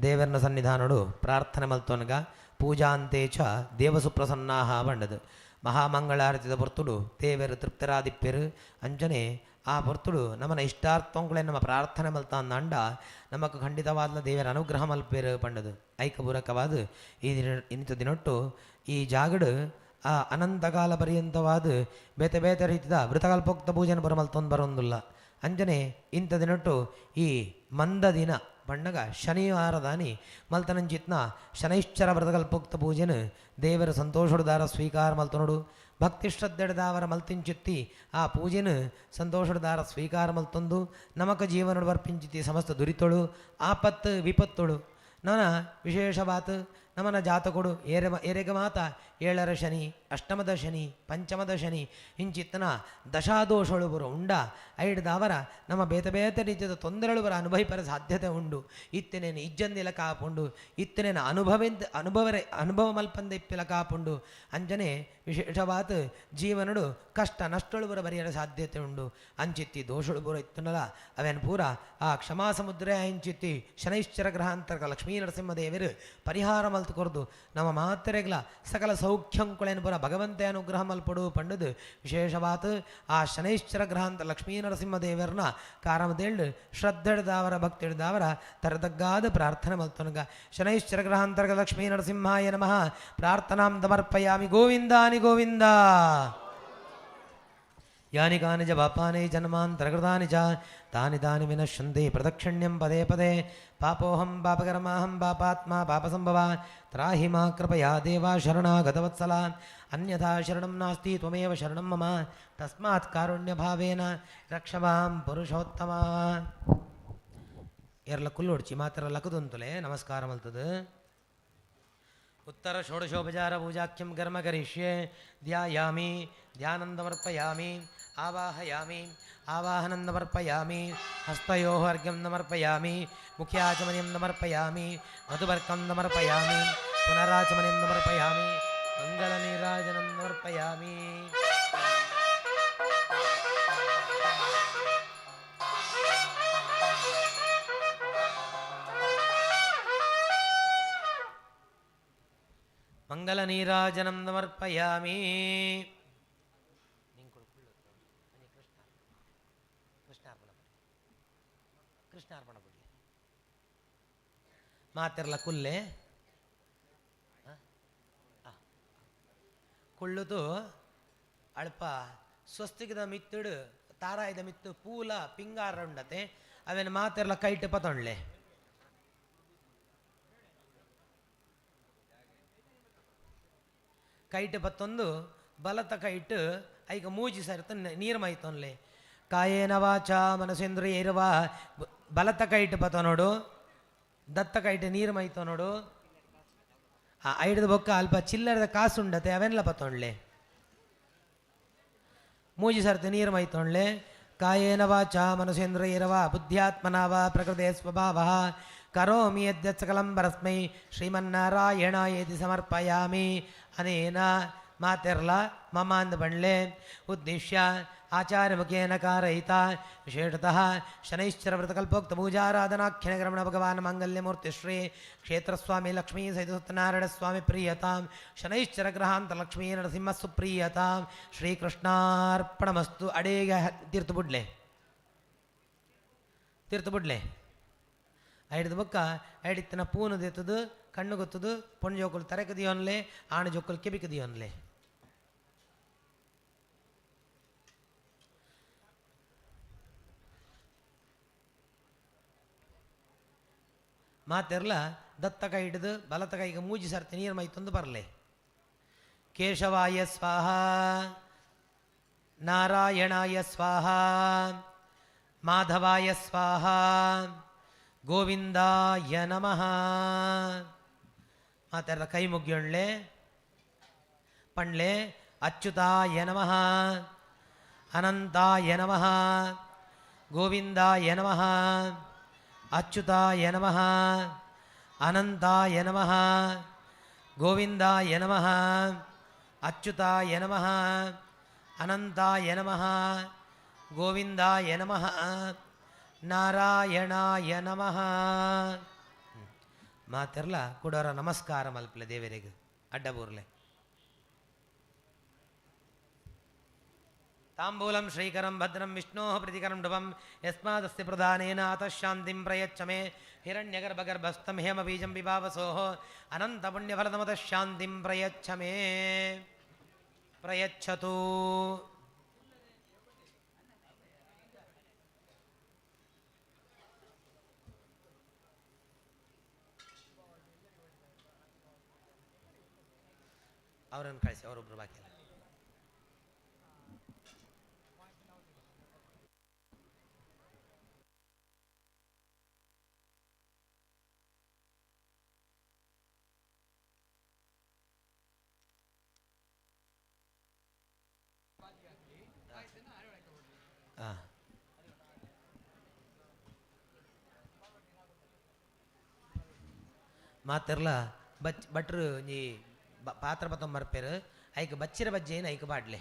ದೇವರನ ಸನ್ನಿಧಾನಡು ಪ್ರಾರ್ಥನೆ ಮಲ್ತೋನ್ಗ ಪೂಜಾಂತೆ ಚ ದೇವಸುಪ್ರಸನ್ನಾಹ ಬಂಡದು. ಮಹಾಮಂಗಳಾರತಿದ ಪೊರ್ತುಡು ದೇವರು ತೃಪ್ತರಾದಿಪ್ಪೆರು. ಅಂಜನೆ ಆ ಪೊರ್ತುಡು ನಮ್ಮನ ಇಷ್ಟಾರ್ಥಂಗಳೇ ನಮ್ಮ ಪ್ರಾರ್ಥನೆ ಮಲ್ತಾಂದಾಂಡ ನಮಕ್ ಖಂಡಿತವಾದ ದೇವರ ಅನುಗ್ರಹ ಮಲ್ಪೇರು ಪಂಡದು. ಐಕಪೂರಕವಾದ ಈ ದಿನ ಇಂಥ ದಿನೊಟ್ಟು ಈ ಜಾಗಡು ಆ ಅನಂತಕಾಲ ಪರ್ಯಂತವಾದ ಬೇತೆ ಬೇತೆ ರೀತಿದ ವೃತಕಲ್ಪೋಕ್ತ ಪೂಜೆನ ಬರ ಮಲ್ತೊಂದು ಬರೋಂದಿಲ್ಲ. ಅಂಜನೆ ಇಂಥ ದಿನೊಟ್ಟು ಈ ಮಂದ ದಿನ ಬಣ್ಣಗ ಶನಿವಾರದಾನಿ ಮಲ್ತನಂಚಿತ್ನ ಶನೈಶ್ಚರ ವ್ರತಕಲ್ಪೋಕ್ತ ಪೂಜೆನ ದೇವರ ಸಂತೋಷದಾರ ಸ್ವೀಕಾರ ಮಲ್ತನೋಡು. ಭಕ್ತಿ ಶ್ರದ್ಧೆಡ್ದಾವರ ಮಲ್ತಿಂಚಿತ್ತಿ ಆ ಪೂಜೆನ ಸಂತೋಷದಾರ ಸ್ವೀಕಾರ ಮಲ್ತೊಂದು ನಮಕ ಜೀವನಡು ವರ್ಪಿಂಚಿತ್ತಿ ಸಮಸ್ತ ದುರಿತೊಳು ಆಪತ್ತು ವಿಪತ್ತೊಳು ನನ ವಿಶೇಷವಾತ್ ನಮನ ಜಾತಕೊಡು ಏರೆಗ ಮಾತ ಏಳರ ಶನಿ ಅಷ್ಟಮದ ಶನಿ ಪಂಚಮದ ಶನಿ ಇಂಚಿತ್ತನ ದಶಾದೋಷಳು ಬರು ಉಂಡ ಐಡ್ದಾವರ ನಮ್ಮ ಬೇತೆ ಬೇತೆ ರೀತಿಯ ತೊಂದರೆಗಳು ಬರ ಅನುಭವಿಪರ ಸಾಧ್ಯತೆ ಉಂಡು. ಇತ್ತನೇನು ಇಜ್ಜಂದಿಲ ಕಾಪುಂಡು ಇತ್ತನೇನು ಅನುಭವಿಂದ ಅನುಭವರೆ ಅನುಭವ ಮಲ್ಪಂದ ಇಪ್ಪಿಲ ಕಾಪುಂಡು. ಅಂಜನೆ ವಿಶೇಷವಾತ್ ಜೀವನಡು ಕಷ್ಟ ನಷ್ಟಳು ಬರ ಬರೆಯರ ಸಾಧ್ಯತೆ ಉಂಡು. ಅಂಚಿತ್ತಿ ದೋಷಳು ಬರ ಇತ್ತನಲ್ಲ ಅವೇನು ಪೂರ ಆ ಕ್ಷಮಾ ಸಮುದ್ರ ಇಂಚಿತ್ತಿ ಶನೈಶ್ಚರ ಗ್ರಹಾಂತರ್ಗ ಲಕ್ಷ್ಮೀ ನರಸಿಂಹದೇವರು ಪರಿಹಾರ ಮಲ್ತು ಕೊರ್ದು ನಮ್ಮ ಮಾತ್ರೆಗ್ಲ ಸಕಲ ಸೌಖ್ಯಂಕುಳೇನು ಪುರ ಭಗವಂತೆ ಅನುಗ್ರಹ ಮಲ್ಪಡು ಪಂಡದು ವಿಶೇಷವಾತ್ ಆ ಶನೈಶ್ಚರ ಗ್ರಹಾಂತ ಲಕ್ಷ್ಮೀ ನರಸಿಂಹದೇವರನ್ನ ಕಾರಮದೇಳು ಶ್ರದ್ಧೆಡ್ದಾವರ ಭಕ್ತಿಡ್ದಾವರ ತರದಗ್ಗಾದ ಪ್ರಾರ್ಥನೆ ಮಲ್ತೊನಗ. ಶನೈಶ್ಚರ ಗ್ರಹಾಂತರ್ಗ ಲಕ್ಷ್ಮೀ ನರಸಿಂಹಾಯ ನಮಃ. ಪ್ರಾರ್ಥನಾಂ ಸಮರ್ಪಯಾಮಿ. ಗೋವಿಂದಾನಿ ಗೋವಿಂದ. ಯಾನಿ ಕಾನಿ ಚ ಪಾಪಾನಿ ಜನ್ಮಾಂತರಕೃತಾನಿ ಚ ತಾನಿ ತಾನಿ ವಿನಶ್ಯಂತಿ ಪ್ರದಕ್ಷಿಣ್ಯಂ ಪದೇ ಪದೇ. ಪಾಪೋಹಂ ಪಾಪಕರ್ಮಾಹಂ ಪಾಪಾತ್ಮ ಪಾಪಸಂಭವ ತ್ರಾಹಿ ಮಾ ಕೃಪಯಾ ದೇವ ಶರಣಾಗತವತ್ಸಲ. ಅನ್ಯಥಾ ಶರಣಂ ನಾಸ್ತಿ ತ್ವಮೇವ ಶರಣಂ ಮಮ ತಸ್ಮಾತ್ ಕಾರುಣ್ಯಭಾವೇನ ರಕ್ಷ ಮಾಂ ಪುರುಷೋತ್ತಮ. ಎರ್ಲ ಕುಲ್ಲೊಡ್ಚಿ ಮಾತ್ರ ಲಕುದಂತುಲೆ ನಮಸ್ಕಾರ ಮಲ್ತದು. ಉತ್ತರ ಷೋಡಶೋಪಚಾರ ಪೂಜಾಖ್ಯಂ ಕರ್ಮ ಕರಿಷ್ಯೆ. ಧ್ಯಾಯಾಮಿ ಧ್ಯಾನಂ ಸಮರ್ಪಯಾಮಿ. ಆವಾಹಯಾಮಿ ಆವಾಹನಂ ಸಮರ್ಪಯಾಮಿ. ಹಸ್ತಯೋಃ ಅರ್ಘ್ಯಂ ಸಮರ್ಪಯಾಮಿ. ಮುಖ್ಯಾಚಮನಿಂ ಸಮರ್ಪಯಾಮಿ. ಮಧುಬರ್ಕಂ ಸಮರ್ಪಯಾಮಿ. ಪುನರಾಚಮನಿಂ ಸಮರ್ಪಯಾಮಿ. ಮಂಗಳನೀರಾಜನಂ ಸಮರ್ಪಯಾಮಿ. ಮಂಗಲ ನೀರಾಜನಂ ಸಮರ್ಪಯಾಮಿ. ಕೃಷ್ಣಾರ್ಪಣ ಬಿಡ್ಲಿ ಮಾತಿರ್ಲ ಕುಲ್ಲೆ ಕುಳ್ಳುದು ಅಲ್ಪ ಸ್ವಸ್ತಿಕದ ಮಿತ್ತುಡು ತಾರಾಯದ ಮಿತ್ತು ಪೂಲ ಪಿಂಗಾರ ಉಂಡತೆ ಅವೇನು ಮಾತಿರ್ಲ ಕೈಟ್ ಪತೊಂಡ್ಲೆ. ಕೈಟ್ ಪತ್ತೊಂದು ಬಲತ ಕೈಟ್ ಐಕ ಮೂಜಿ ಸರಿತ ನೀರು ಮೈತೊನ್ಲೆ. ಕಾಯೇನ ವಾಚ ಮನಸೇಂದ್ರಿಯೈರ್ವ ಬಲತ ಕೈಟ್ ಪತನೋಡು ದತ್ತ ಕೈಟ್ ನೀರು ಮೈತೊನೋಡು ಆ ಐಡ್ದ ಬೊಕ್ಕ ಅಲ್ಪ ಚಿಲ್ಲರದ ಕಾಸುಂಡತೆ ಅವೆಲ್ಲ ಪತ್ತೊಂಡ್ಲೆ. ಮೂಜಿ ಸರ್ತಿ ನೀರು ಮೈತೊಂಡ್ಲೆ. ಕಾಯೇನ ವಾಚ ಮನಸೇಂದ್ರಿಯೈರ್ವ ಬುದ್ಧ್ಯಾತ್ಮನ ವಾ ಪ್ರಕೃತೆ ಸ್ವಭಾವಃ ಕರೋಮಿ ಯದ್ಯತ್ ಸಕಲಂ ಪರಸ್ಮೈ ಶ್ರೀಮನ್ನಾರಾಯಣಾಯೇತಿ ಸಮರ್ಪಯಾಮಿ. ಅನೇನ ಮಾತೆರ್ಲ ಮಮ ಅಂದ ಬಂಡ್ಲೆ ಉದ್ದೇಶ್ಯ ಆಚಾರ್ಯಮುಖೇನ ಕಾರಯಿತ ವಿಶೇಷತಃ ಶನೈಶ್ಚರ ವ್ರತಕಲ್ಪೋಕ್ತ ಪೂಜಾರಾಧನಾಖ್ಯನಗ್ರಮಣ ಭಗವಾನ್ ಮಾಂಗಲ್ಯಮೂರ್ತಿ ಶ್ರೀ ಕ್ಷೇತ್ರಸ್ವಾಮಿ ಲಕ್ಷ್ಮೀ ಸಹಿತ ಸತ್ಯನಾರಾಯಣ ಸ್ವಾಮಿ ಪ್ರೀಯತಾಂ ಶನೈಶ್ಚರ ಗ್ರಹಾಂತ ಲಕ್ಷ್ಮೀ ನರಸಿಂಹ ಸುಪ್ರೀಯತಾಂ ಶ್ರೀಕೃಷ್ಣಾರ್ಪಣಮಸ್ತು. ಅಡೇಗೆ ತೀರ್ಥ ಬುಡ್ಲೆ ತೀರ್ಥ ಬುಡ್ಲೆ. ಐಡ್ದ ಬೊಕ್ಕ ಐಡಿತ್ತಿನ ಪೂನು ದೆತ್ತದು ಕಣ್ಣು ಗೊತ್ತದು ಪೊಣ್ಣು ಜೋಕುಲು ತರೆಕ ದಿಯೋನ್ಲೆ ಆಣು ಜೋಕುಲು ಕೆಬಿಕ ದಿಯೋನ್ಲೆ. ಮಾತೆರ್ಲ ದತ್ತ ಕೈ ಹಿಡಿದು ಬಲತ ಕೈಗೆ ಮೂಜಿ ಸರ್ತಿ ನೀರು ಮೈತೊಂದು ಬರಲೆ. ಕೇಶವಾಯ ಸ್ವಾಹ ನಾರಾಯಣಾಯ ಸ್ವಾಹ ಮಾಧವಾಯ ಸ್ವಾಹ ಗೋವಿಂದಾಯ ನಮಃ. ಮಾತೆರ್ಲ ಕೈ ಮುಗಿಯೊಳ್ಳೆ ಪಂಡ್ಲೆ ಅಚ್ಯುತಾಯ ನಮಃ ಅನಂತಾಯ ನಮಃ ಗೋವಿಂದಾಯ ನಮಃ ಅಚ್ಯುತಾಯ ನಮಃ ಅನಂತಾಯ ನಮಃ ಗೋವಿಂದಾಯ ನಮಃ ಅಚ್ಯುತಾಯ ನಮಃ ಅನಂತಾಯ ನಮಃ ಗೋವಿಂದಾಯ ನಮಃ ನಾರಾಯಣಾಯ ನಮಃ. ಮಾತಿರ್ಲ ಕುಡೋರ ನಮಸ್ಕಾರ ಮಲ್ಪಲೆ ದೇವರಿಗೆ ಅಡ್ಡಬೂರ್ಲೆ. ತಾಂಬೂಲಂ ಶ್ರೀಕರಂ ಭದ್ರಂ ವಿಷ್ಣೋಃ ಪ್ರೀತಿಕರಂ ಢುವಂ ಯಸ್ಮಾದಸ್ತಿ ಪ್ರಧಾನೇನ ಅತಃ ಶಾಂತಿಂ ಪ್ರಯಚ್ಛ ಮೇ. ಹಿರಣ್ಯಗರ್ಭಗರ್ಭಸ್ಥಂ ಹೇಮಬೀಜಂ ವಿಭಾವಸೋಃ ಅನಂತಪುಣ್ಯಫಲದಮತಃ ಶಾಂತಿಂ ಪ್ರಯಚ್ಛ ಮೇ. ಪ್ರಯಚ್ಛತು. ಅವರನ್ನು ಕಳಿಸಿ, ಅವರೊಬ್ಬರು ಬಾಕಿ ಅಲ್ಲ. ಮಾತೆರ್ಲ ಬಚ್ ಭಟ್ರು ಒಂಜಿ ಪಾತ್ರ ಪತ್ತೊಂಬರ್ಪೇರು ಐಕ್ ಬಚ್ಚಿರ ಬಜ್ಜೇನು ಐಕ್ ಬಾಡ್ಲೆ.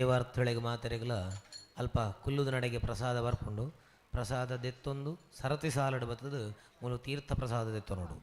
ದೇವಾರ್ಥಿಗಳಿಗೆ ಮಾತೆರೆಗ್ಲ ಅಲ್ಪ ಕುಲ್ಲುದ ನಡೆಗೆ ಪ್ರಸಾದ ಬರ್ಪುಂಡು. ಪ್ರಸಾದ ದೆತ್ತೊಂದು ಸರತಿ ಸಾಲಡು ಬತ್ತದು ಮೂಲು ತೀರ್ಥ ಪ್ರಸಾದ ದೆತ್ತೊನೋಡು.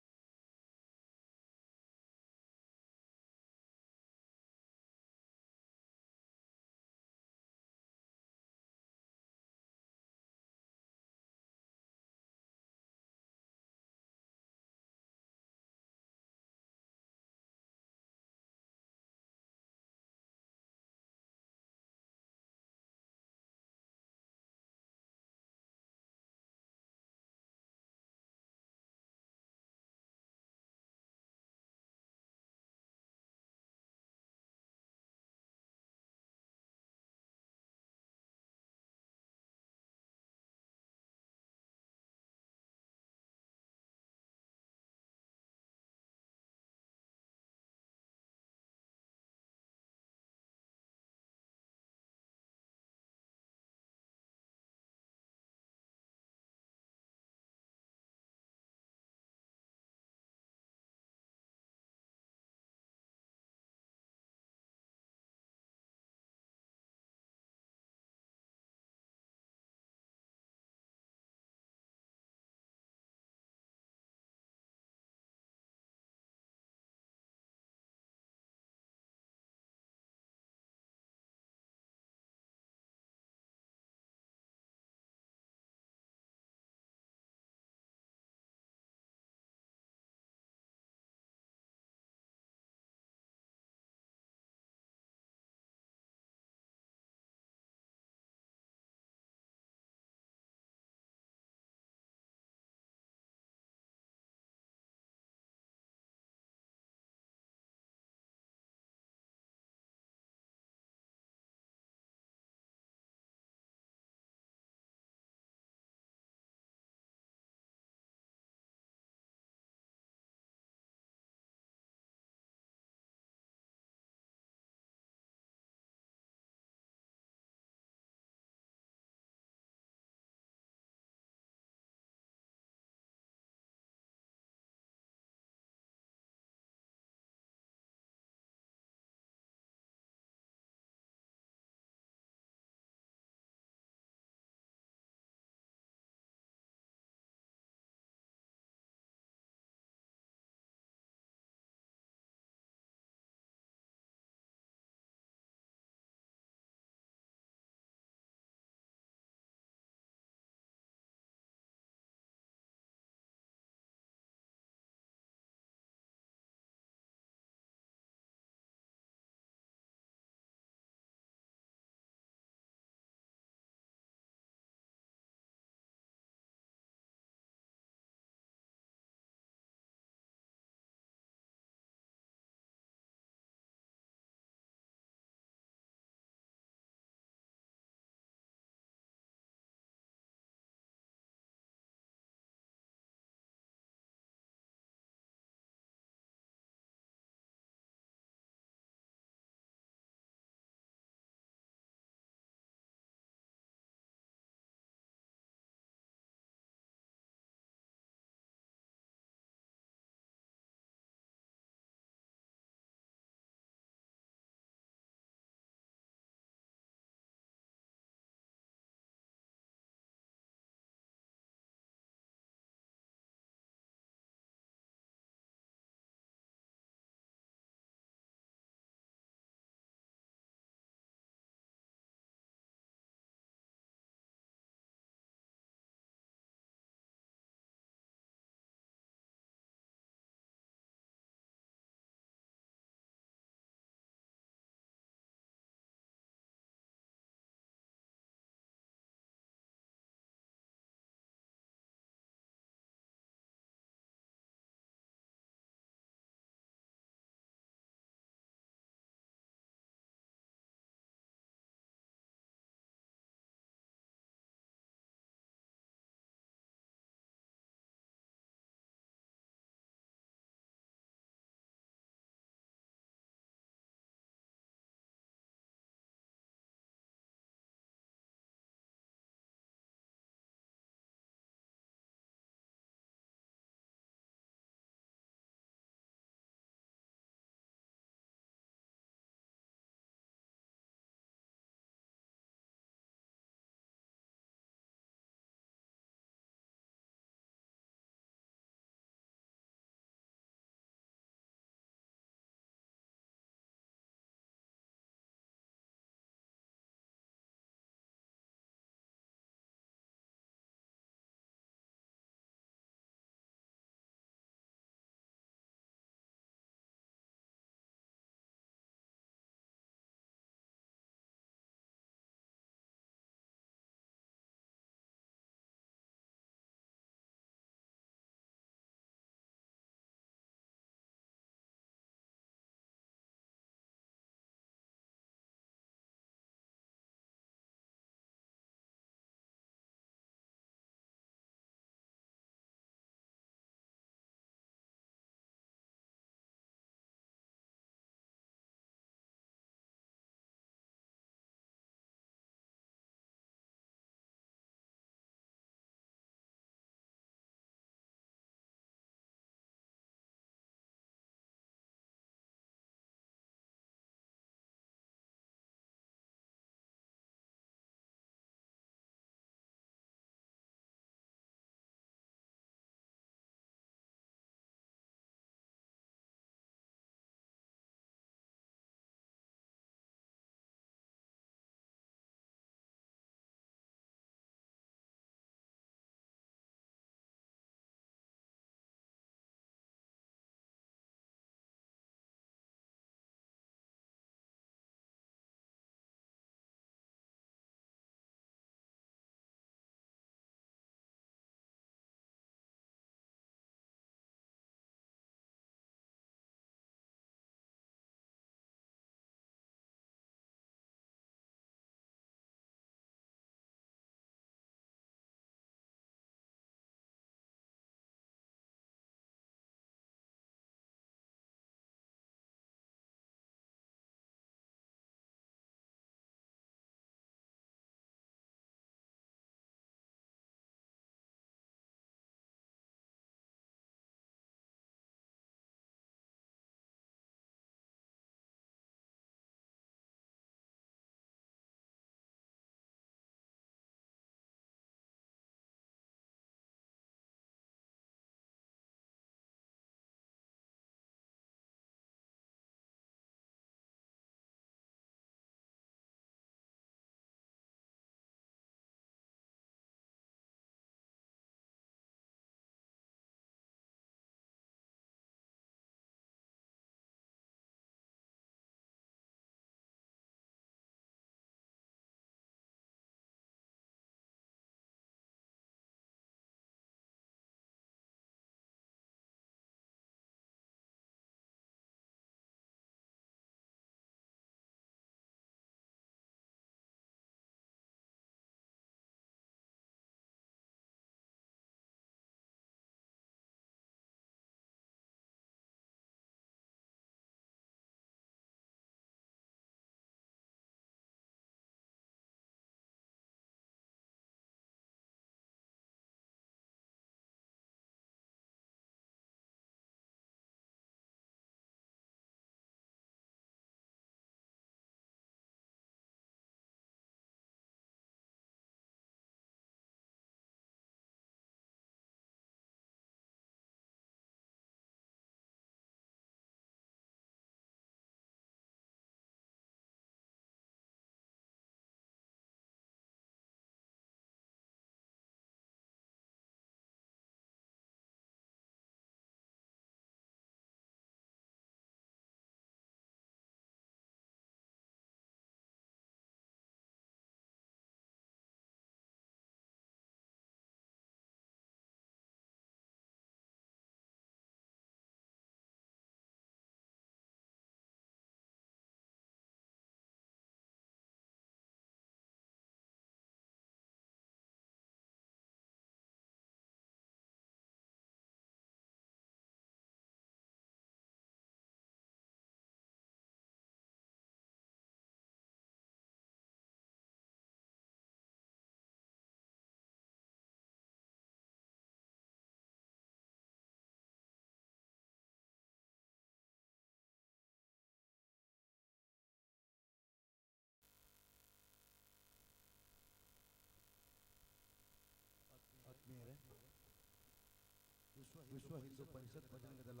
ವಿಶ್ವ ಹಿಂದೂ ಪರಿಷತ್ ಬಜರಂಗದಳ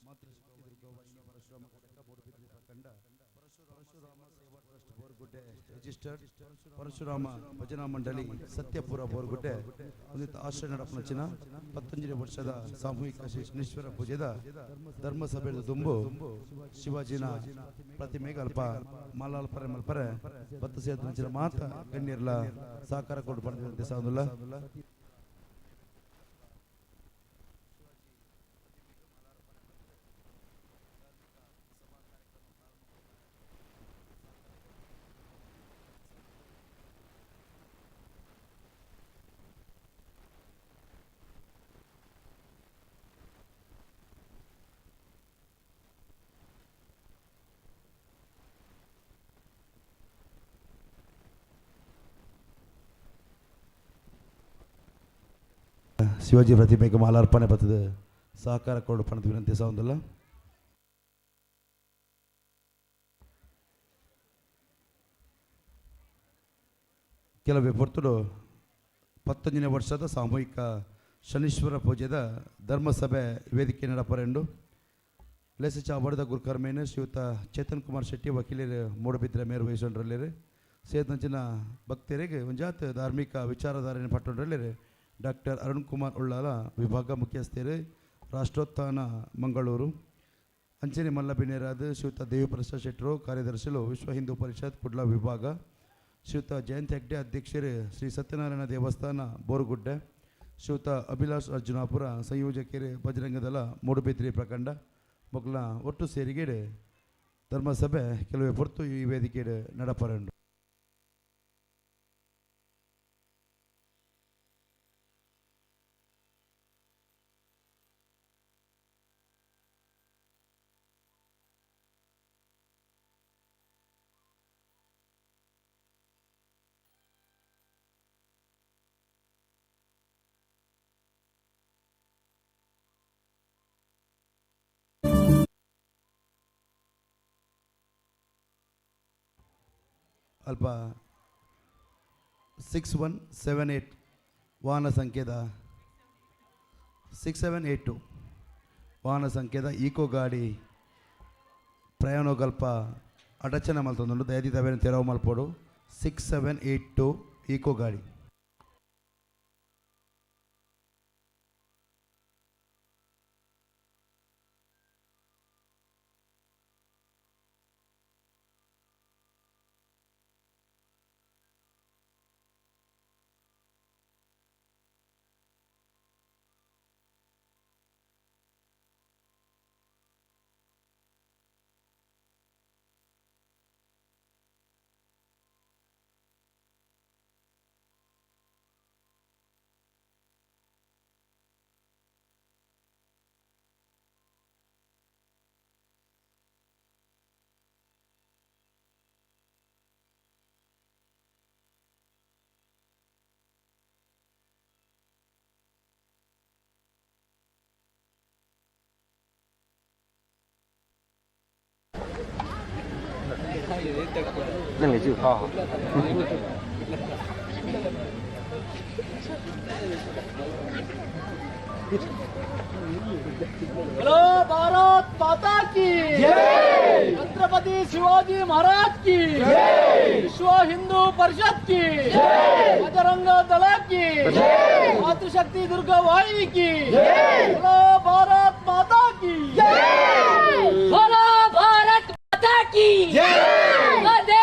ಮಾತೃಶಕ್ತಿ ದುರ್ಗಾವಾಹಿನಿ ಪರಶುರಾಮ ಘಟಕ ಬೋರ್ಬಿದ್ರಿ ಪ್ರಖಂಡ ಪರಶುರಾಮ ಸೇವಾ ಟ್ರಸ್ಟ್ ಬೋರ್ಗುಡ್ಡೆ ರಿಜಿಸ್ಟರ್ಡ್ ಪರಶುರಾಮ ಭಜನಾ ಮಂಡಳಿ ಸತ್ಯಪುರ ಬೋರ್ಗುಡ್ಡೆ ಹೊಂದಿತ ಆಶ್ರಯ ನಡಪನಚಿನ 19ನೇ ವರ್ಷದ ಸಾಮೂಹಿಕ ಶ್ರೀ ಶನೀಶ್ವರ ಪೂಜೆದ ಧರ್ಮಸಭೆಯ ದುಂಬು ಶಿವಾಜಿನ ಪ್ರತಿಮೆಗೆ ಅಲ್ಪ ಮಾಲಾಲ್ಪರೆ ಮಲ್ಪರೆ ಬತ್ತ ಸೇರಿದ ಮಾತ ಗಣ್ಯರ್ಲ ಸಹಕಾರ ಕೊಡು ಪಡೆದಂತೆ ಸಾಂದುಲ್ಲ. ಶಿವಾಜಿ ಪ್ರತಿಮೆಗೆ ಮಾಲಾರ್ಪಣೆ ಬರ್ತದೆ ಸಹಕಾರ ಕೊಡು ಪಣದ ವಿನಂತಿ ಸಾವಂದಲ್ಲ. ಕೆಲವೇ ಪೊರ್ತುಡು 19ನೇ ವರ್ಷದ ಸಾಮೂಹಿಕ ಶನೀಶ್ವರ ಪೂಜೆದ ಧರ್ಮಸಭೆ ವೇದಿಕೆ ನಡಪರೆಂಡು ಲೇಸ ಚಾವಡದ ಗುರುಕರ್ಮೇನೆ ಶ್ರೀಯುತ ಚೇತನ್ ಕುಮಾರ್ ಶೆಟ್ಟಿ ವಕೀಲರು ಮೂಡಬಿದ್ರೆ ಮೇರು ವಹಿಸೊಂಡ್ರಲ್ಲಿರಿ. ಸೇತಂಚಿನ ಭಕ್ತರಿಗೆ ಒಂಜಾತ್ ಧಾರ್ಮಿಕ ವಿಚಾರಧಾರೆಯನ್ನು ಪಟ್ಟೊಂಡ್ರಲ್ಲಿರಿ. ಡಾಕ್ಟರ್ ಅರುಣ್ ಕುಮಾರ್ ಉಳ್ಳಾಲ ವಿಭಾಗ ಮುಖ್ಯಸ್ಥರು ರಾಷ್ಟ್ರೋತ್ಥಾನ ಮಂಗಳೂರು. ಅಂಚನೆ ಮಲ್ಲಬಿನೇರಾದ ಶ್ರೀಯುತ ದೇವಿಪ್ರಸಾದ್ ಶೆಟ್ಟರು ಕಾರ್ಯದರ್ಶಿಗಳು ವಿಶ್ವ ಹಿಂದೂ ಪರಿಷತ್ ಕುಡ್ಲ ವಿಭಾಗ. ಶ್ರೀಯುತ ಜಯಂತ್ ಹೆಗ್ಡೆ ಅಧ್ಯಕ್ಷರು ಶ್ರೀ ಸತ್ಯನಾರಾಯಣ ದೇವಸ್ಥಾನ ಬೋರುಗುಡ್ಡೆ. ಶ್ರೀಯುತ ಅಭಿಲಾಷ್ ಅರ್ಜುನಾಪುರ ಸಂಯೋಜಕರು ಬಜರಂಗದಳ ಮೂಡುಬಿದ್ರಿ ಪ್ರಖಂಡ ಮೊಗ್ಲ ಒಟ್ಟು ಸೇರಿಗೆಡೆ ಧರ್ಮಸಭೆ ಕೆಲವೇ ಹೊರತು ಈ ವೇದಿಕೆ ನಡಪರಂಡು. ಅಲ್ಪ 6178 ವಾಹನ ಸಂಖ್ಯೆದ 6782 ವಾಹನ ಸಂಖ್ಯೆದ ಈಕೋ ಗಾಡಿ ಪ್ರಯಾಣಗಲ್ಪ ಅಡಚಣೆ ಮಲ್ತೊಂದುಂಡು. ದಯದಿ ತವೇನು ತೆರವು ಮಲ್ಪೊಡು. 6782 ಈಕೋ ಗಾಡಿ. 那个就好好。 बोलो भारत माता की जय, छत्रपति शिवाजी महाराज की जय, विश्व हिंदू परिषद की जय, बजरंग दल की जय, मातृशक्ति दुर्गा वाहिनी की जय, बोलो भारत माता की जय, बोलो भारत माता की जय, वंदे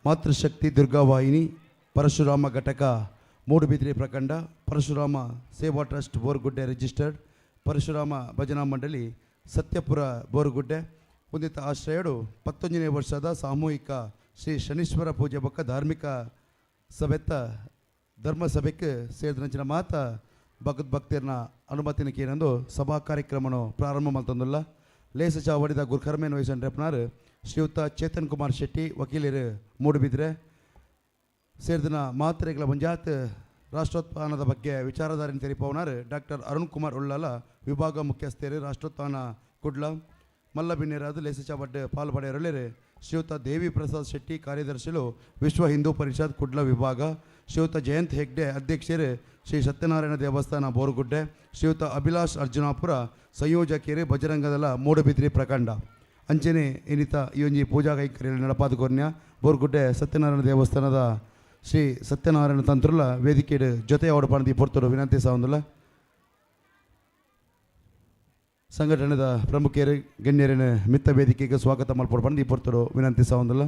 ಮಾತೃಶಕ್ತಿ ದುರ್ಗಾವಾಹಿನಿ ಪರಶುರಾಮ ಘಟಕ ಮೂಡುಬಿದಿರೆ ಪ್ರಖಂಡ, ಪರಶುರಾಮ ಸೇವಾ ಟ್ರಸ್ಟ್ ಬೋರ್ಗುಡ್ಡೆ ರಿಜಿಸ್ಟರ್ಡ್, ಪರಶುರಾಮ ಭಜನಾ ಮಂಡಳಿ ಸತ್ಯಪುರ ಬೋರ್ಗುಡ್ಡೆ ಹೊಂದಿತ ಆಶ್ರಯಡು 19ನೇ ವರ್ಷದ ಸಾಮೂಹಿಕ ಶ್ರೀ ಶನೀಶ್ವರ ಪೂಜೆ ಬೊಕ್ಕ ಧಾರ್ಮಿಕ ಸಭೆತ್ತ ಧರ್ಮಸಭೆಗೆ ಸೇರಿದಂಚಿನ ಮಾತ ಭಗತ್ ಭಕ್ತಿಯರ್ನ ಅನುಮತಿನ ಕೇನಂದು ಸಭಾ ಕಾರ್ಯಕ್ರಮನು ಪ್ರಾರಂಭ ಮಲ್ತಂದುಲ್ಲ. ಲೇಸ ಚಾವಡಿದ ಗುರ್ಕರ್ಮೇನ್ ವಹಿಸಂಡ್ರೆಪ್ನಾರ್ ಶ್ರೀಯುತ ಚೇತನ್ ಕುಮಾರ್ ಶೆಟ್ಟಿ ವಕೀಲರು ಮೂಡುಬಿದ್ರೆ ಸೇರಿದಿನ ಮಾತ್ರೆಗಳ ಮಂಜಾತ್ ರಾಷ್ಟ್ರೋತ್ಥಾನದ ಬಗ್ಗೆ ವಿಚಾರಧಾರೆಯನ್ನು ತೆರಿಪವನಾರ್ ಡಾಕ್ಟರ್ ಅರುಣ್ ಕುಮಾರ್ ಉಳ್ಳಾಲ ವಿಭಾಗ ಮುಖ್ಯಸ್ಥರು ರಾಷ್ಟ್ರೋತ್ಥಾನ ಕುಡ್ಲ. ಮಲ್ಲಬಿನ್ನೆರಾದ ಲೇಸಚಾವಡ್ ಪಾಲ್ಪಡೆಯರಲ್ಲಿರು ಶ್ರೀಯುತ ದೇವಿ ಪ್ರಸಾದ್ ಶೆಟ್ಟಿ ಕಾರ್ಯದರ್ಶಿಗಳು ವಿಶ್ವ ಹಿಂದೂ ಪರಿಷತ್ ಕುಡ್ಲ ವಿಭಾಗ, ಶ್ರೀಯುತ ಜಯಂತ್ ಹೆಗ್ಡೆ ಅಧ್ಯಕ್ಷರು ಶ್ರೀ ಸತ್ಯನಾರಾಯಣ ದೇವಸ್ಥಾನ ಬೋರುಗುಡ್ಡೆ, ಶ್ರೀಯುತ ಅಭಿಲಾಷ್ ಅರ್ಜುನಾಪುರ ಸಂಯೋಜಕರು ಬಜರಂಗದಳ ಮೂಡುಬಿದ್ರಿ ಪ್ರಖಂಡ. ಅಂಚನೆ ಇನ್ನಿತ ಈ ಒಂಜಿ ಪೂಜಾ ಕೈಂಕರ್ಯ ನಡಪಾದ ಕೊರ್ನ್ಯ ಬೋರ್ಗುಡ್ಡೆ ಸತ್ಯನಾರಾಯಣ ದೇವಸ್ಥಾನದ ಶ್ರೀ ಸತ್ಯನಾರಾಯಣ ತಂತ್ರುಲ ವೇದಿಕೆಡ್ ಜೊತೆ ಅವಡ ಪೊರ್ತುಡು ವಿನಂತಿ ಸಾವಂದುಲ್ಲ. ಸಂಘಟನೆದ ಪ್ರಮುಖರು ಗಣ್ಯರಿನ ಮಿತ್ತ ವೇದಿಕೆಗೆ ಸ್ವಾಗತ ಮಲ್ಪೊಡು ಪಂದ್ ಪೊರ್ತುಡು ವಿನಂತಿ ಸಾವಂದುಲ್ಲ.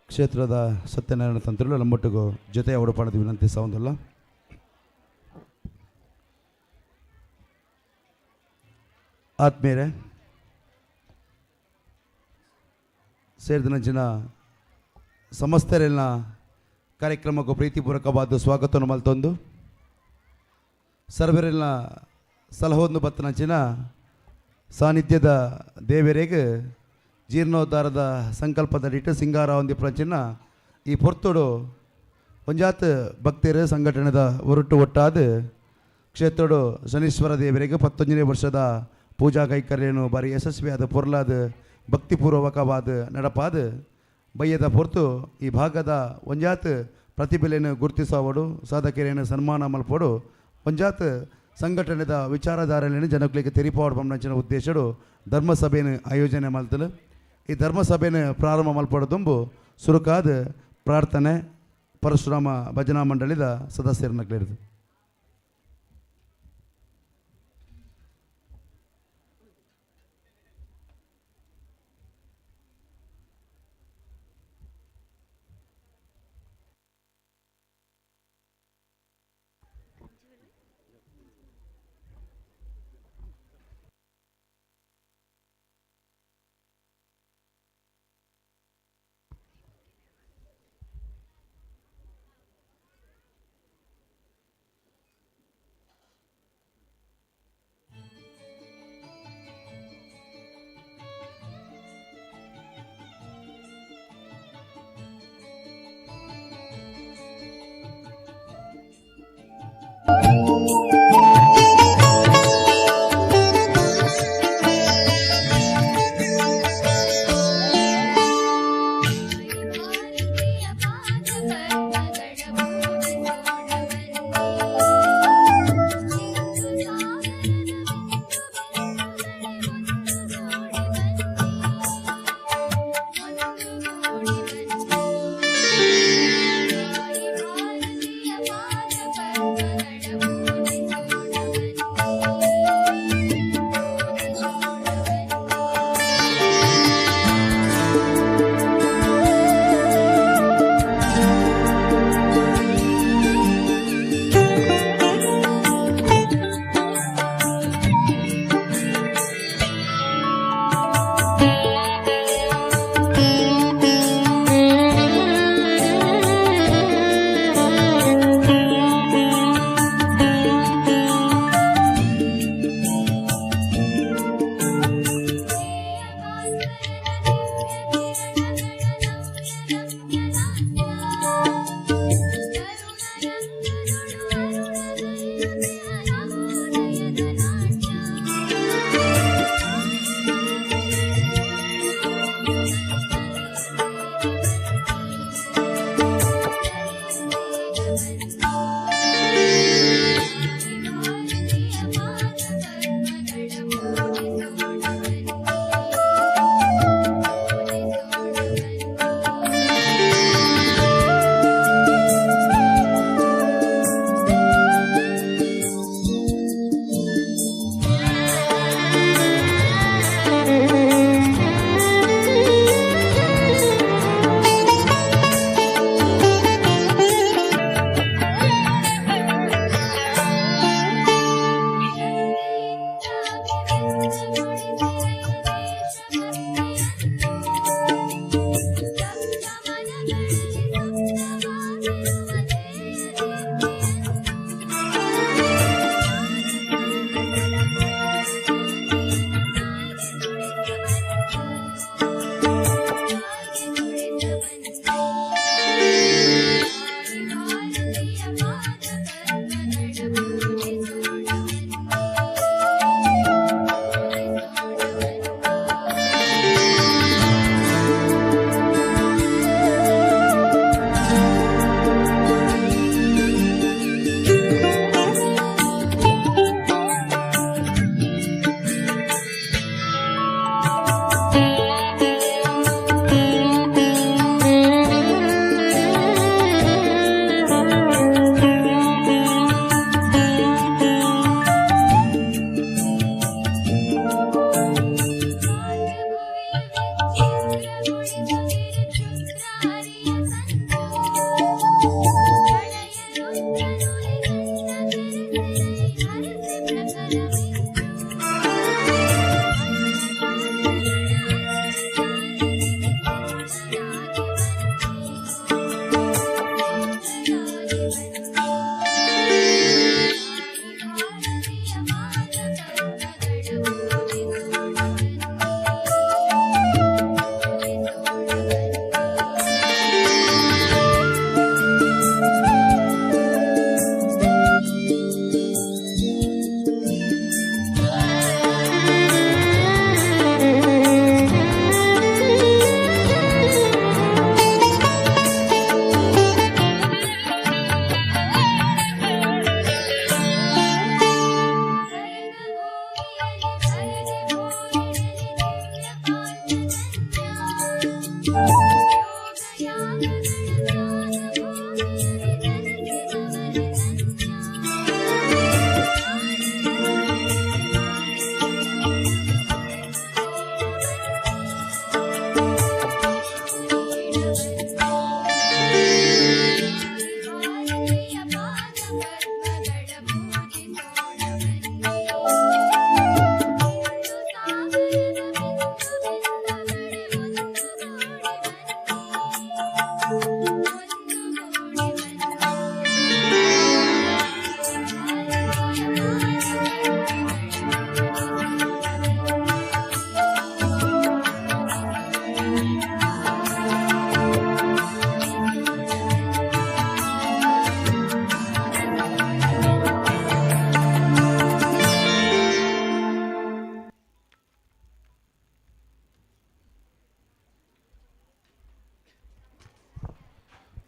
ಕ್ಷೇತ್ರದ ಸತ್ಯನಾರಾಯಣ ತಂತ್ರುಲು ನಮ್ಮೊಟ್ಟಿಗೂ ಜೊತೆ ಅವಡು ವಿನಂತಿ ಸಾವಂದುಲ್ಲ. ಆತ್ಮೀಯರೇ, ಸೇರಿದ ಸಮಸ್ತರೆಲ್ಲ ಕಾರ್ಯಕ್ರಮಕ್ಕೂ ಪ್ರೀತಿಪೂರ್ವಕವಾದ ಸ್ವಾಗತವನ್ನು ಮಲ್ತೊಂದು ಸರ್ವರೆಲ್ಲ ಸಲಹೊಂದು ಬತ್ತನಂಚಿನ ಸಾನ್ನಿಧ್ಯದ ದೇವರಿಗೆ ಜೀರ್ಣೋದ್ಧಾರದ ಸಂಕಲ್ಪದಡಿಟ್ಟು ಸಿಂಗಾರ ಒಂದಿ ಪ್ರಚಿನ ಈ ಪೊರ್ತುಡು ಒಂಜಾತ್ ಭಕ್ತರು ಸಂಘಟನೆದ ಒರಟು ಒಟ್ಟಾದ ಕ್ಷೇತ್ರಡು ಶನೀಶ್ವರ ದೇವರಿಗೆ 19ನೇ ವರ್ಷದ ಪೂಜಾ ಕೈಕರ್ಯನು ಬಾರಿ ಯಶಸ್ವಿಯಾದ ಪೊರ್ಲಾದ ಭಕ್ತಿಪೂರ್ವಕವಾದ ನಡಪಾದ ಬಯ್ಯದ ಪೊರ್ತು ಈ ಭಾಗದ ಒಂಜಾತ್ ಪ್ರತಿಭೆಯನ್ನು ಗುರುತಿಸೋಡು ಸಾಧಕರೇನು ಸನ್ಮಾನ ಮಲ್ಪೋಡು ಒಂಜಾತ್ ಸಂಘಟನೆದ ವಿಚಾರಧಾರೆಯನ್ನು ಜನಗಳಿಗೆ ತೆರಿಪಾಡು ಪಂಚಿನ ಉದ್ದೇಶಡು ಧರ್ಮಸಭೆಯನ್ನು ಆಯೋಜನೆ ಮಲ್ತಲು. ಈ ಧರ್ಮಸಭೆಯನ್ನು ಪ್ರಾರಂಭ ಮಲ್ಪಡ ದುಂಬು ಸುರುಕಾದ ಪ್ರಾರ್ಥನೆ ಪರಶುರಾಮ ಭಜನಾ ಮಂಡಳಿದ ಸದಸ್ಯರನ್ನ ಕೇಳಿದ್ರು.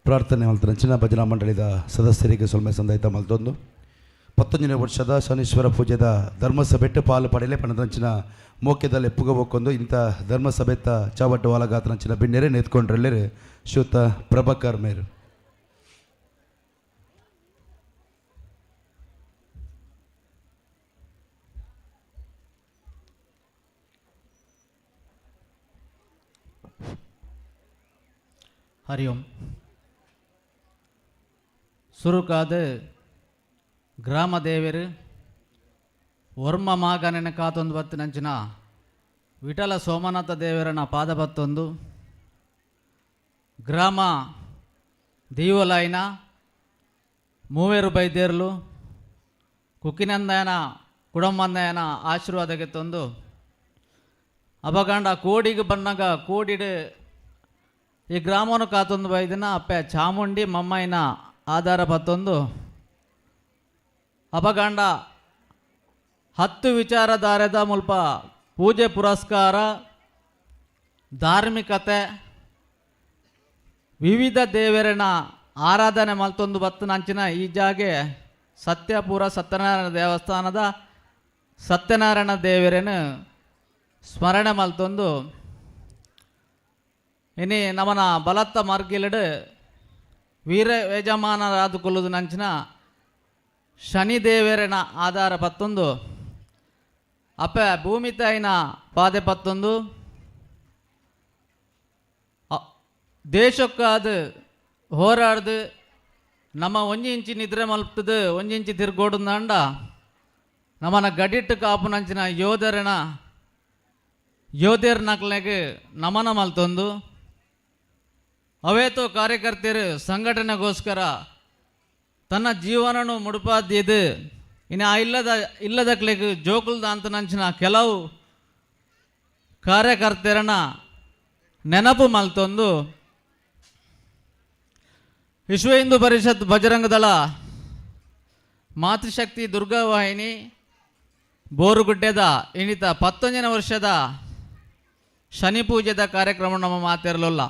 ಪ್ರಾರ್ಥನೆ ಮಲ್ತನಂಚಿನ ಭಜನಾ ಮಂಡಳಿದ ಸದಸ್ಯರಿಗೆ ಸೊಲ್ಮೆ ಸಂದಾಯ್ತ ಮಲ್ತೊಂದು 19ನೇ ವರ್ಷದ ಶನೀಶ್ವರ ಪೂಜೆದ ಧರ್ಮಸಭೆಟ್ಟು ಪಾಲು ಪಡೆಯಲೆ ಪಣದಂಚಿನ ಮೋಕ್ಯದಲ್ಲಿ ಎಪ್ಪುಗಬೋಕೊಂದು ಇಂಥ ಧರ್ಮಸಭೆತ್ತ ಚಾವಟ್ಟು ವಾಲಗಾತನಂಚಿನ ಬಿನ್ನೆರೆ ನೇತ್ಕೊಂಡ್ರಲ್ಲೇರು ಶ್ರೀಯುತ ಪ್ರಭಾಕರ್ ಮೇರು. ಹರಿ ಓಂ. ಸುರುಕಾದ ಗ್ರಾಮ ದೇವರು ವರ್ಮ ಮಾಗನೆನ ಕಾತೊಂದು ಬತ್ತಿನಂಚಿನ ವಿಠಲ ಸೋಮನಾಥ ದೇವರನ ಪಾದ ಬತ್ತೊಂದು ಗ್ರಾಮ ದೀವಲಾಯಿನ ಮೂವೇರು ಬೈದೇರ್ಲು ಕುಕ್ಕಿನಂದಯನ ಕುಡಂಬಂದಯನ ಆಶೀರ್ವಾದಕ್ಕೆ ತಂದು ಅಪಗಂಡ ಕೋಡಿಗೆ ಬನ್ನಾಗ ಕೋಡಿಡು ಈ ಗ್ರಾಮವನ್ನು ಕಾತೊಂದು ಬೈದಿನ ಅಪ್ಪೆ ಚಾಮುಂಡಿ ಮಮ್ಮಯ್ಯನ ಆಧಾರ ಪತ್ತೊಂದು ಅಪಗಂಡ 10 ವಿಚಾರಧಾರೆದ ಮುಲ್ಪ ಪೂಜೆ ಪುರಸ್ಕಾರ, ಧಾರ್ಮಿಕತೆ, ವಿವಿಧ ದೇವರನ ಆರಾಧನೆ ಮಲ್ತೊಂದು ಬತ್ತನಂಚಿನ ಈ ಜಾಗೆ ಸತ್ಯಪುರ ಸತ್ಯನಾರಾಯಣ ದೇವಸ್ಥಾನದ ಸತ್ಯನಾರಾಯಣ ದೇವರನ್ನು ಸ್ಮರಣೆ ಮಲ್ತೊಂದು ಇನಿ ನಮನ ಬಲತ್ತ ಮರ್ಗಿಲಡು ವೀರ ಯಜಮಾನರಾದ ಕೊಲ್ಲುದು ನಂಚಿನ ಶನಿದೇವರನ ಆಧಾರ ಪತ್ತೊಂದು ಅಪ್ಪ ಭೂಮಿ ತಾಯಿನ ಪಾದೆ ಪತ್ತೊಂದು ದೇಶಕ್ಕಾದ ಹೋರಾಡ್ದು ನಮ್ಮ ಒಂಜಿ ಇಂಚಿ ನಿದ್ರೆ ಮಲ್ಪದ ಒಂಜಿ ಇಂಚಿ ತಿರ್ಗೋಡುಂದಾಂಡ ನಮ್ಮನ ಗಡಿಟ್ಟು ಕಾಪು ನಂಚಿನ ಯೋಧರನ ಯೋಧರ ನಕ್ಲೆಗ್ ನಮನ ಮಲ್ತೊಂದು ಅವೇತೋ ಕಾರ್ಯಕರ್ತರು ಸಂಘಟನೆಗೋಸ್ಕರ ತನ್ನ ಜೀವನನು ಮುಡುಪಾದ್ಯದು ಇನ್ನು ಆ ಇಲ್ಲದ ಇಲ್ಲದಕ್ಲೆಗ್ ಜೋಕುಲ್ದ ಅಂತ ನಂಚಿನ ಕೆಲವು ಕಾರ್ಯಕರ್ತರನ್ನ ನೆನಪು ಮಲ್ತೊಂದು ವಿಶ್ವ ಹಿಂದೂ ಪರಿಷತ್ ಬಜರಂಗ ದಳ, ಮಾತೃಶಕ್ತಿ ದುರ್ಗಾವಾಹಿನಿ, ಬೋರುಗುಡ್ಡೆದ ಇನ್ನಿತ 19ನೇ ವರ್ಷದ ಶನಿ ಪೂಜೆದ ಕಾರ್ಯಕ್ರಮ ನಮ್ಮ ಮಾತಿರಲಿಲ್ಲ.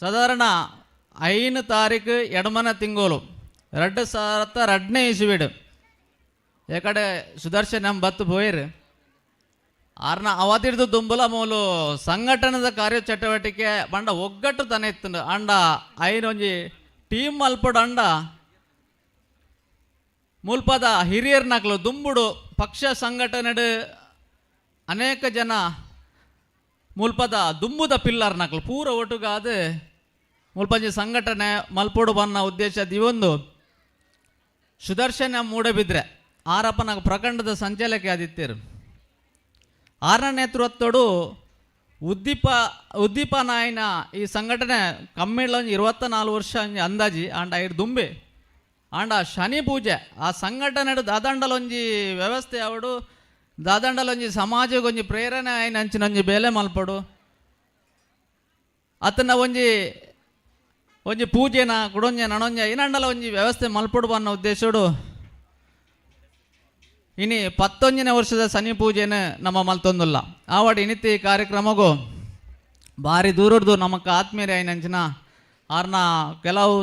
ಸಾಧಾರಣ 5 ತಾರೀಕು ಎಡಮನ ತಿಂಗಳು 2002ನೇ ಇಸುವಿಡು ಯಾಕಡೆ ಸುದರ್ಶನ್ ನಮ್ಮ ಬತ್ತು ಪೋಯಿರು ಆರ್ನ ಅವತಿರ್ದು ದುಂಬುಲ ಮೂಲು ಸಂಘಟನದ ಕಾರ್ಯ ಚಟುವಟಿಕೆ ಬಂಡ ಒಗ್ಗಟ್ಟು ತನ ಇತ್ತು. ಅಂಡ ಐನೊಂಜಿ ಟೀಮ್ ಅಲ್ಪಡು ಅಂಡ ಮುಲ್ಪದ ಹಿರಿಯರ್ ನಕ್ಲು ದುಂಬುಡು ಪಕ್ಷ ಸಂಘಟನೆಡು ಅನೇಕ ಜನ ಮುಲ್ಪದ ದುಂಬುದ ಪಿಲ್ಲರ್ ನಕ್ಲು ಪೂರ ಒಟ್ಟುಗಾದ ಮುಲ್ಪಂಜಿ ಸಂಘಟನೆ ಮಲ್ಪೊಡು ಬನ್ನ ಉದ್ದೇಶ ದಿವೊಂದು ಸುದರ್ಶನ ಮೂಡಬಿದ್ರೆ ಆರಪ್ಪನ ಪ್ರಖಂಡದ ಸಂಚಾಲಕ ಆದಿತ್ಯರು ಆರನ ನೇತೃತ್ವಡು ಉದ್ದೀಪ ಉದ್ದೀಪ ನಾಯಿನ ಈ ಸಂಘಟನೆ ಕಮ್ಮಿಳ್ಳ ಒಂಜಿ 24 ವರ್ಷ ಒಂಜಿ ಅಂದಾಜಿ. ಆಂಡ ಐರ್ ದುಂಬೆ ಆಂಡ ಶನಿ ಪೂಜೆ ಆ ಸಂಘಟನೆ ದಾದಂಡಲೊಂಜಿ ವ್ಯವಸ್ಥೆ ಅವಡು ದಾದಂಡಲೊಂಜಿ ಸಮಾಜಕ್ಕೊಂಜಿ ಪ್ರೇರಣೆ ಆಯ್ನ ಅಂಚಿನೊಂಜಿ ಬೇಲೆ ಮಲ್ಪಡು ಅತನ ಒಂಜಿ ಒಂಜಿ ಪೂಜೆನ ಕುಡೊಂಜೆ ನನೊಂಜೆ ಇನಂಡಲ ಒಂಜಿ ವ್ಯವಸ್ಥೆ ಮಲ್ಪಡು ಅನ್ನೋ ಉದ್ದೇಶಡು ಇನಿ 19ನೇ ವರ್ಷದ ಶನಿ ಪೂಜೆನ ನಮ್ಮ ಮಲ್ತೊಂದುಲ್ಲ. ಆವಾಡ ಇನಿತಿ ಕಾರ್ಯಕ್ರಮಗೂ ಭಾರಿ ದೂರದ್ದು ನಮಕ್ ಆತ್ಮೀಯರೇ ಆಯ್ನಂಚಿನ ಆರ್ನ ಕೆಲವು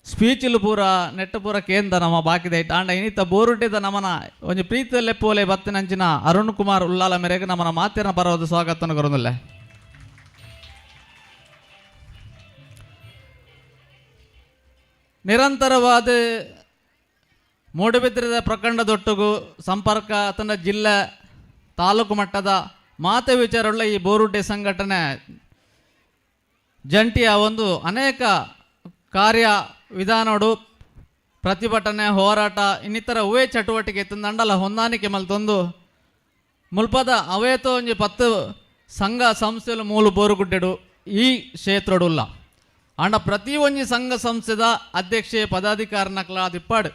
ಸ್ಪೀಚ್ಲು ಪೂರ ನೆಟ್ ಪೂರ ಕೇಂದ್ರ ನಮ್ಮ ಬಾಕಿದೈಟ್. ಆಂಡ ಇನಿತ ಬೋರುಟ್ಟಿದ ನಮನ ಒಂಜಿ ಪ್ರೀತಿಯಲ್ಲೇ ಪೋಲೆ ಬತ್ತಿನಂಚಿನ ಅರುಣ್ ಕುಮಾರ್ ಉಲ್ಲಾಲ ಮೇರೆಗೆ ನಮ್ಮನ ಮಾತಿನ ಪರವಾದ ಸ್ವಾಗತನ ಕೊರೊಂದುಲ್ಲೆ. ನಿರಂತರವಾದ ಮೂಡುಬಿದ್ರದ ಪ್ರಖಂಡದೊಟ್ಟಿಗೂ ಸಂಪರ್ಕ ತನ್ನ ಜಿಲ್ಲೆ ತಾಲೂಕು ಮಟ್ಟದ ಮಾತೆ ವಿಚಾರವುಳ್ಳ ಈ ಬೋರುಡ್ಡೆ ಸಂಘಟನೆ ಜಂಟಿಯ ಒಂದು ಅನೇಕ ಕಾರ್ಯ ವಿಧಾನೋಡು ಪ್ರತಿಭಟನೆ ಹೋರಾಟ ಇನ್ನಿತರ ಹೂವೇ ಚಟುವಟಿಕೆ ತಂದಂಡಲ ಹೊಂದಾಣಿಕೆ ಮಲ್ತೊಂದು ಮುಲ್ಪದ ಅವೇತೋ ಒಂಜಿ 10 ಸಂಘ ಸಂಸ್ಥೆಲು ಮೂಲು ಬೋರುಗುಡ್ಡೆಡು ಈ ಕ್ಷೇತ್ರಡುಲ್ಲ. ಆಂಡ ಪ್ರತಿ ಒಂಜಿ ಸಂಘ ಸಂಸ್ಥೆದ ಅಧ್ಯಕ್ಷೆ ಪದಾಧಿಕಾರನಕ್ಲ ದಿಪ್ಪಾಡು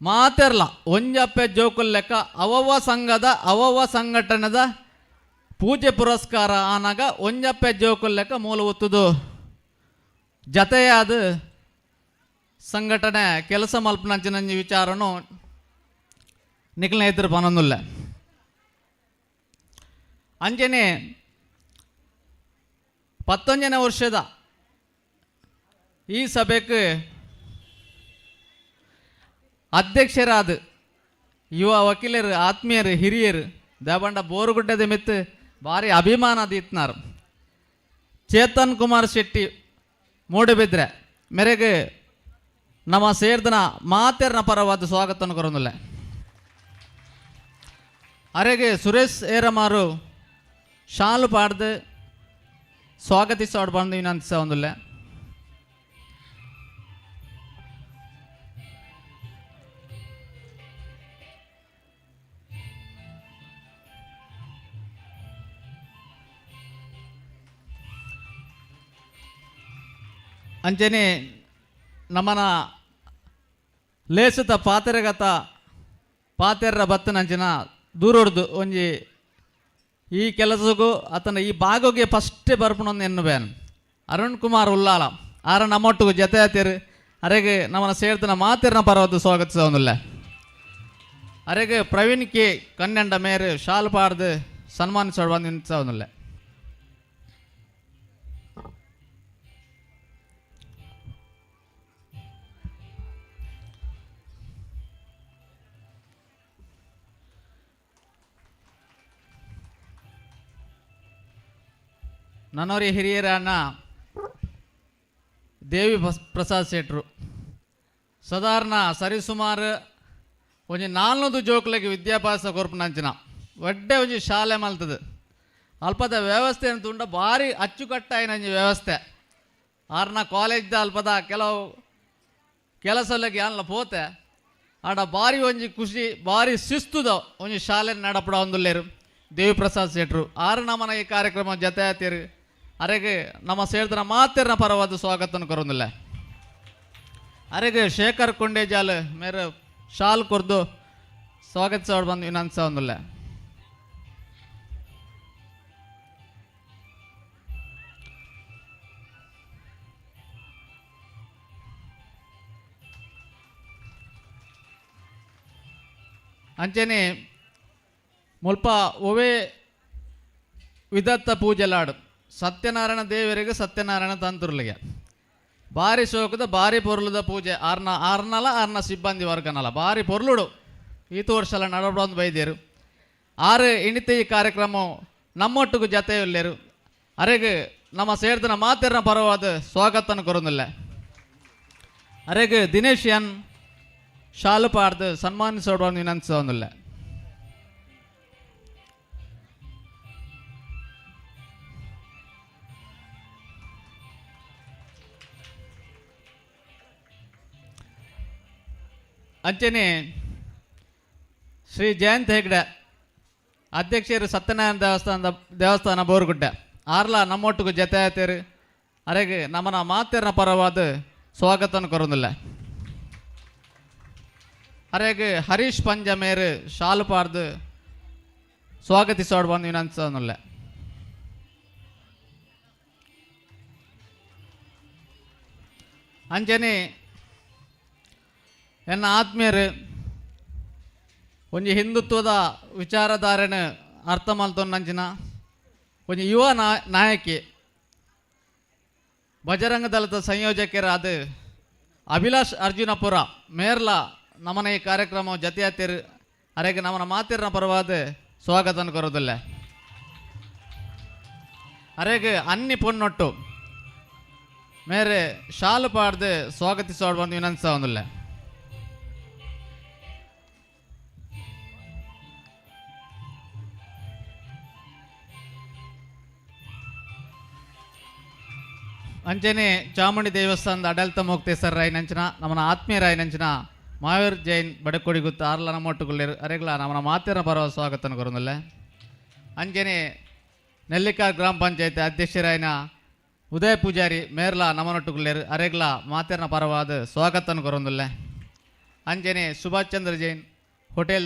ಮಾತೆರ್ಲ ಒಂಜಪ್ಪೆ ಜೋಕುಲ್ ಲೆಕ್ಕ ಅವವ್ವ ಸಂಘದ ಅವವ್ವ ಸಂಘಟನೆದ ಪೂಜೆ ಪುರಸ್ಕಾರ ಆನಾಗ ಒಂಜಪ್ಪೆ ಜೋಕುಲ್ ಲೆಕ್ಕ ಮೂಲ ಒತ್ತುದು ಜತೆಯಾದ ಸಂಘಟನೆ ಕೆಲಸ ಮಲ್ಪನಂಚಿನಂಜಿ ವಿಚಾರನು ನಿಖಿಲ್ನ ಎದುರು ಪನೊಂದುಲ್ಲ. ಅಂಚನೆ 19ನೇ ವರ್ಷದ ಈ ಸಭೆಗೆ ಅಧ್ಯಕ್ಷರಾದ ಯುವ ವಕೀಲರು, ಆತ್ಮೀಯರು, ಹಿರಿಯರು, ದೇಬಂಡ ಬೋರುಗುಡ್ಡದ ಮಿತ್ತು ಭಾರಿ ಅಭಿಮಾನ ದೀತ್ನಾರು ಚೇತನ್ ಕುಮಾರ್ ಶೆಟ್ಟಿ ಮೂಡುಬಿದ್ರೆ ಮೇರೆಗೆ ನಮ್ಮ ಸೇರ್ದನ ಮಾತೆರ್ನ ಪರವಾದ ಸ್ವಾಗತವನ್ನು ಕೊರೊಂದುಲ್ಲೆ. ಅರೆಗೆ ಸುರೇಶ್ ಏರಮಾರು ಶಾಲು ಪಾಡ್ದು ಸ್ವಾಗತಿಸೋಡ್ ಬಂದು ವಿನಂತಿಸ ಒಂದುಲ್ಲೆ. ಅಂಚನೆ ನಮ್ಮನ ಲೇಸುತ ಪಾತೆರಗತ ಪಾತೆರ್ರ ಬತ್ತನಂಚಿನ ದೂರೊಡ್ದು ಒಂಜಿ ಈ ಕೆಲಸಗೂ ಆತನ ಈ ಭಾಗಗೆ ಫಸ್ಟ್ ಬರ್ಪುನೊಂದು ಎನ್ನುಬೇನ್ ಅರುಣ್ ಕುಮಾರ್ ಉಲ್ಲಾಲ ಆರ ನಮ್ಮೊಟ್ಟಿಗೆ ಜೊತೆ ಆತೀರು. ಅರೆಗೆ ನಮ್ಮನ ಸೇರ್ತನ ಮಾತಿರ್ನ ಪರವದ್ದು ಸ್ವಾಗತಿಸೋದಿಲ್ಲ. ಅರೆಗೆ ಪ್ರವೀಣ್ ಕೆ ಕನ್ನಂಡ ಮೇರು ಶಾಲ್ ಪಾಡ್ದು ಸನ್ಮಾನಿಸೋಡ್ ಬಂದು ನಿಂತಿಸೋದಿಲ್ಲ. ನನೋರಿ ಹಿರಿಯರನ್ನ ದೇವಿ ಪ್ರಸಾದ್ ಶೆಟ್ರು ಸಾಧಾರಣ ಸರಿಸುಮಾರು ಒಂಜಿ 400 ಜೋಕ್ಲೆಗ್ ವಿದ್ಯಾಭ್ಯಾಸ ಕೊರ್ಪುನಂಚಿನ ಒಡ್ಡೆ ಒಂಜಿ ಶಾಲೆ ಮಲ್ತದೆ. ಅಲ್ಪದ ವ್ಯವಸ್ಥೆ ಅಂತ ಉಂಡ ಭಾರಿ ಅಚ್ಚುಕಟ್ಟಾಯಿನ ಒಂಜಿ ವ್ಯವಸ್ಥೆ. ಆರ್ನ ಕಾಲೇಜ್ದ ಅಲ್ಪದ ಕೆಲವು ಕೆಲಸಲೆಗ್ ಯಾನ್ಲ ಪೋತೆ ಆಡ ಭಾರಿ ಒಂಜಿ ಖುಷಿ, ಭಾರಿ ಶಿಸ್ತುದ ಒಂಜಿ ಶಾಲೆ ನಡಪಡ ಒಂದುಲ್ಲೇರು ದೇವಿಪ್ರಸಾದ್ ಶೆಟ್ರು. ಆರು ನಮನ ಈ ಕಾರ್ಯಕ್ರಮ ಜೊತೆ ಆತೀರು. ಅರೆಗೆ ನಮ್ಮ ಸೇರ್ದನ ಮಾತೆರ್ನ ಪರವಾದ ಸ್ವಾಗತನ ಕೊರೊಂದಿಲ್ಲ. ಅರೆಗೆ ಶೇಖರ್ ಕೊಂಡೇಜಾಲ್ ಮೇರೆ ಶಾಲ್ ಕೊರ್ದು ಸ್ವಾಗತಿಸೋಡ್ ಬಂದು ವಿನಂತಿಸೋದಿಲ್ಲ. ಅಂಚನೆ ಮುಲ್ಪ ಒವೇ ವಿದತ್ತ ಪೂಜೆಲಾಡು ಸತ್ಯನಾರಾಯಣ ದೇವರಿಗೆ, ಸತ್ಯನಾರಾಯಣ ತಂತುರ್ಲಿಗೆ ಭಾರಿ ಶೋಕದ ಭಾರಿ ಪೊರ್ಲುದ ಪೂಜೆ. ಆರ್ನ ಆರ್ನಲ ಆರ್ನ ಸಿಬ್ಬಂದಿ ವರ್ಗನಲ ಭಾರಿ ಪೊರ್ಲುಡು ಈತು ವರ್ಷಲ ನಡಬಡೊಂದು ಬೈದೇರು. ಆರು ಇಣಿತ ಈ ಕಾರ್ಯಕ್ರಮ ನಮ್ಮೊಟ್ಟಿಗೂ ಜತೆ ಇಲ್ಲೇರು. ಅರೆಗೆ ನಮ್ಮ ಸೇರ್ದನ ಮಾತೆರ್ನ ಪರವಾದ ಸ್ವಾಗತನ ಕೊರೊಂದಿಲ್ಲ. ಅರೆಗೆ ದಿನೇಶ್ ಎನ್ ಶಾಲು ಪಾಡ್ದು ಸನ್ಮಾನಿಸೋಡು ವಿನಂತಿಸೋದಿಲ್ಲ. ಅಂಚನೆ ಶ್ರೀ ಜಯಂತ್ ಹೆಗ್ಡೆ ಅಧ್ಯಕ್ಷರು ಸತ್ಯನಾರಾಯಣ ದೇವಸ್ಥಾನ ಬೋರುಗುಡ್ಡೆ ಆರ್ಲ ನಮ್ಮೊಟ್ಟಿಗೂ ಜೊತೆ ಆಯ್ತೇರು. ಅರೆಗೆ ನಮ್ಮನ ಮಾತೆರ್ನ ಪರವಾದ ಸ್ವಾಗತನ ಕೊರೊಂದಿಲ್ಲ. ಅರೆಗೆ ಹರೀಶ್ ಪಂಜ ಮೇರು ಶಾಲು ಪಾಡ್ದು ಸ್ವಾಗತಿಸೋಡ್ ಬಂದು ವಿನಂತಿಸೋದಿಲ್ಲ. ಅಂಚನೆ ಎನ್ನ ಆತ್ಮೀಯರು ಒಂಜಿ ಹಿಂದುತ್ವದ ವಿಚಾರಧಾರೆನ ಅರ್ಥ ಮಲ್ತೊನ್ನಂಚಿನ ಒಂಜಿ ಯುವ ನಾಯಕಿ ಬಜರಂಗ ದಳದ ಸಂಯೋಜಕರಾದ ಅಭಿಲಾಷ್ ಅರ್ಜುನಪುರ ಮೇರ್ಲ ನಮನ ಈ ಕಾರ್ಯಕ್ರಮ ಜತೆಯಾತಿರು. ಅರೆಗೆ ನಮನ ಮಾತಿರ್ನ ಪರವಾದ ಸ್ವಾಗತನ ಕೊರೋದಿಲ್ಲ. ಅರೆಗೆ ಅನ್ನಿ ಪೊನ್ನೊಟ್ಟು ಮೇರೆ ಶಾಲು ಪಾಡ್ದು ಸ್ವಾಗತಿಸೋಡ್ ಬಂದು ವಿನಂತಿಸೋದಿಲ್ಲ. ಅಂಚನೆ ಚಾಮುಂಡಿ ದೇವಸ್ಥಾನದ ಆಡಳಿತ ಮೊಕ್ತೇಸರ್ ರಾಯನಂಚಿನ ನಮ್ಮನ ಆತ್ಮೀಯ ರಾಯನಂಚಿನ ಮಹಾವೀರ್ ಜೈನ್ ಬಡಕೊಡಿ ಗುತ್ತ ಆರ್ಲ ನಮ್ಮೊಟ್ಟುಗುಲ್ಲೇರು ಅರೆಗ್ಲ ನಮ್ಮನ ಮಾತಿನ ಪರವ ಸ್ವಾಗತನ ಕೊರೊಂದುಲ್ಲೆ. ಅಂಚನೆ ನೆಲ್ಲಿಕಾರ್ ಗ್ರಾಮ ಪಂಚಾಯತ್ ಅಧ್ಯಕ್ಷರಾಯನ ಉದಯ ಪೂಜಾರಿ ಮೇರ್ಲ ನಮ್ಮನೊಟ್ಟುಗುಲ್ಲೇರು ಅರೆಗ್ಲ ಮಾತಿನ ಪರವಾದ ಸ್ವಾಗತನ ಕೊರೊಂದುಲ್ಲೆ. ಅಂಚನೆ ಸುಭಾಷ್ ಚಂದ್ರ ಜೈನ್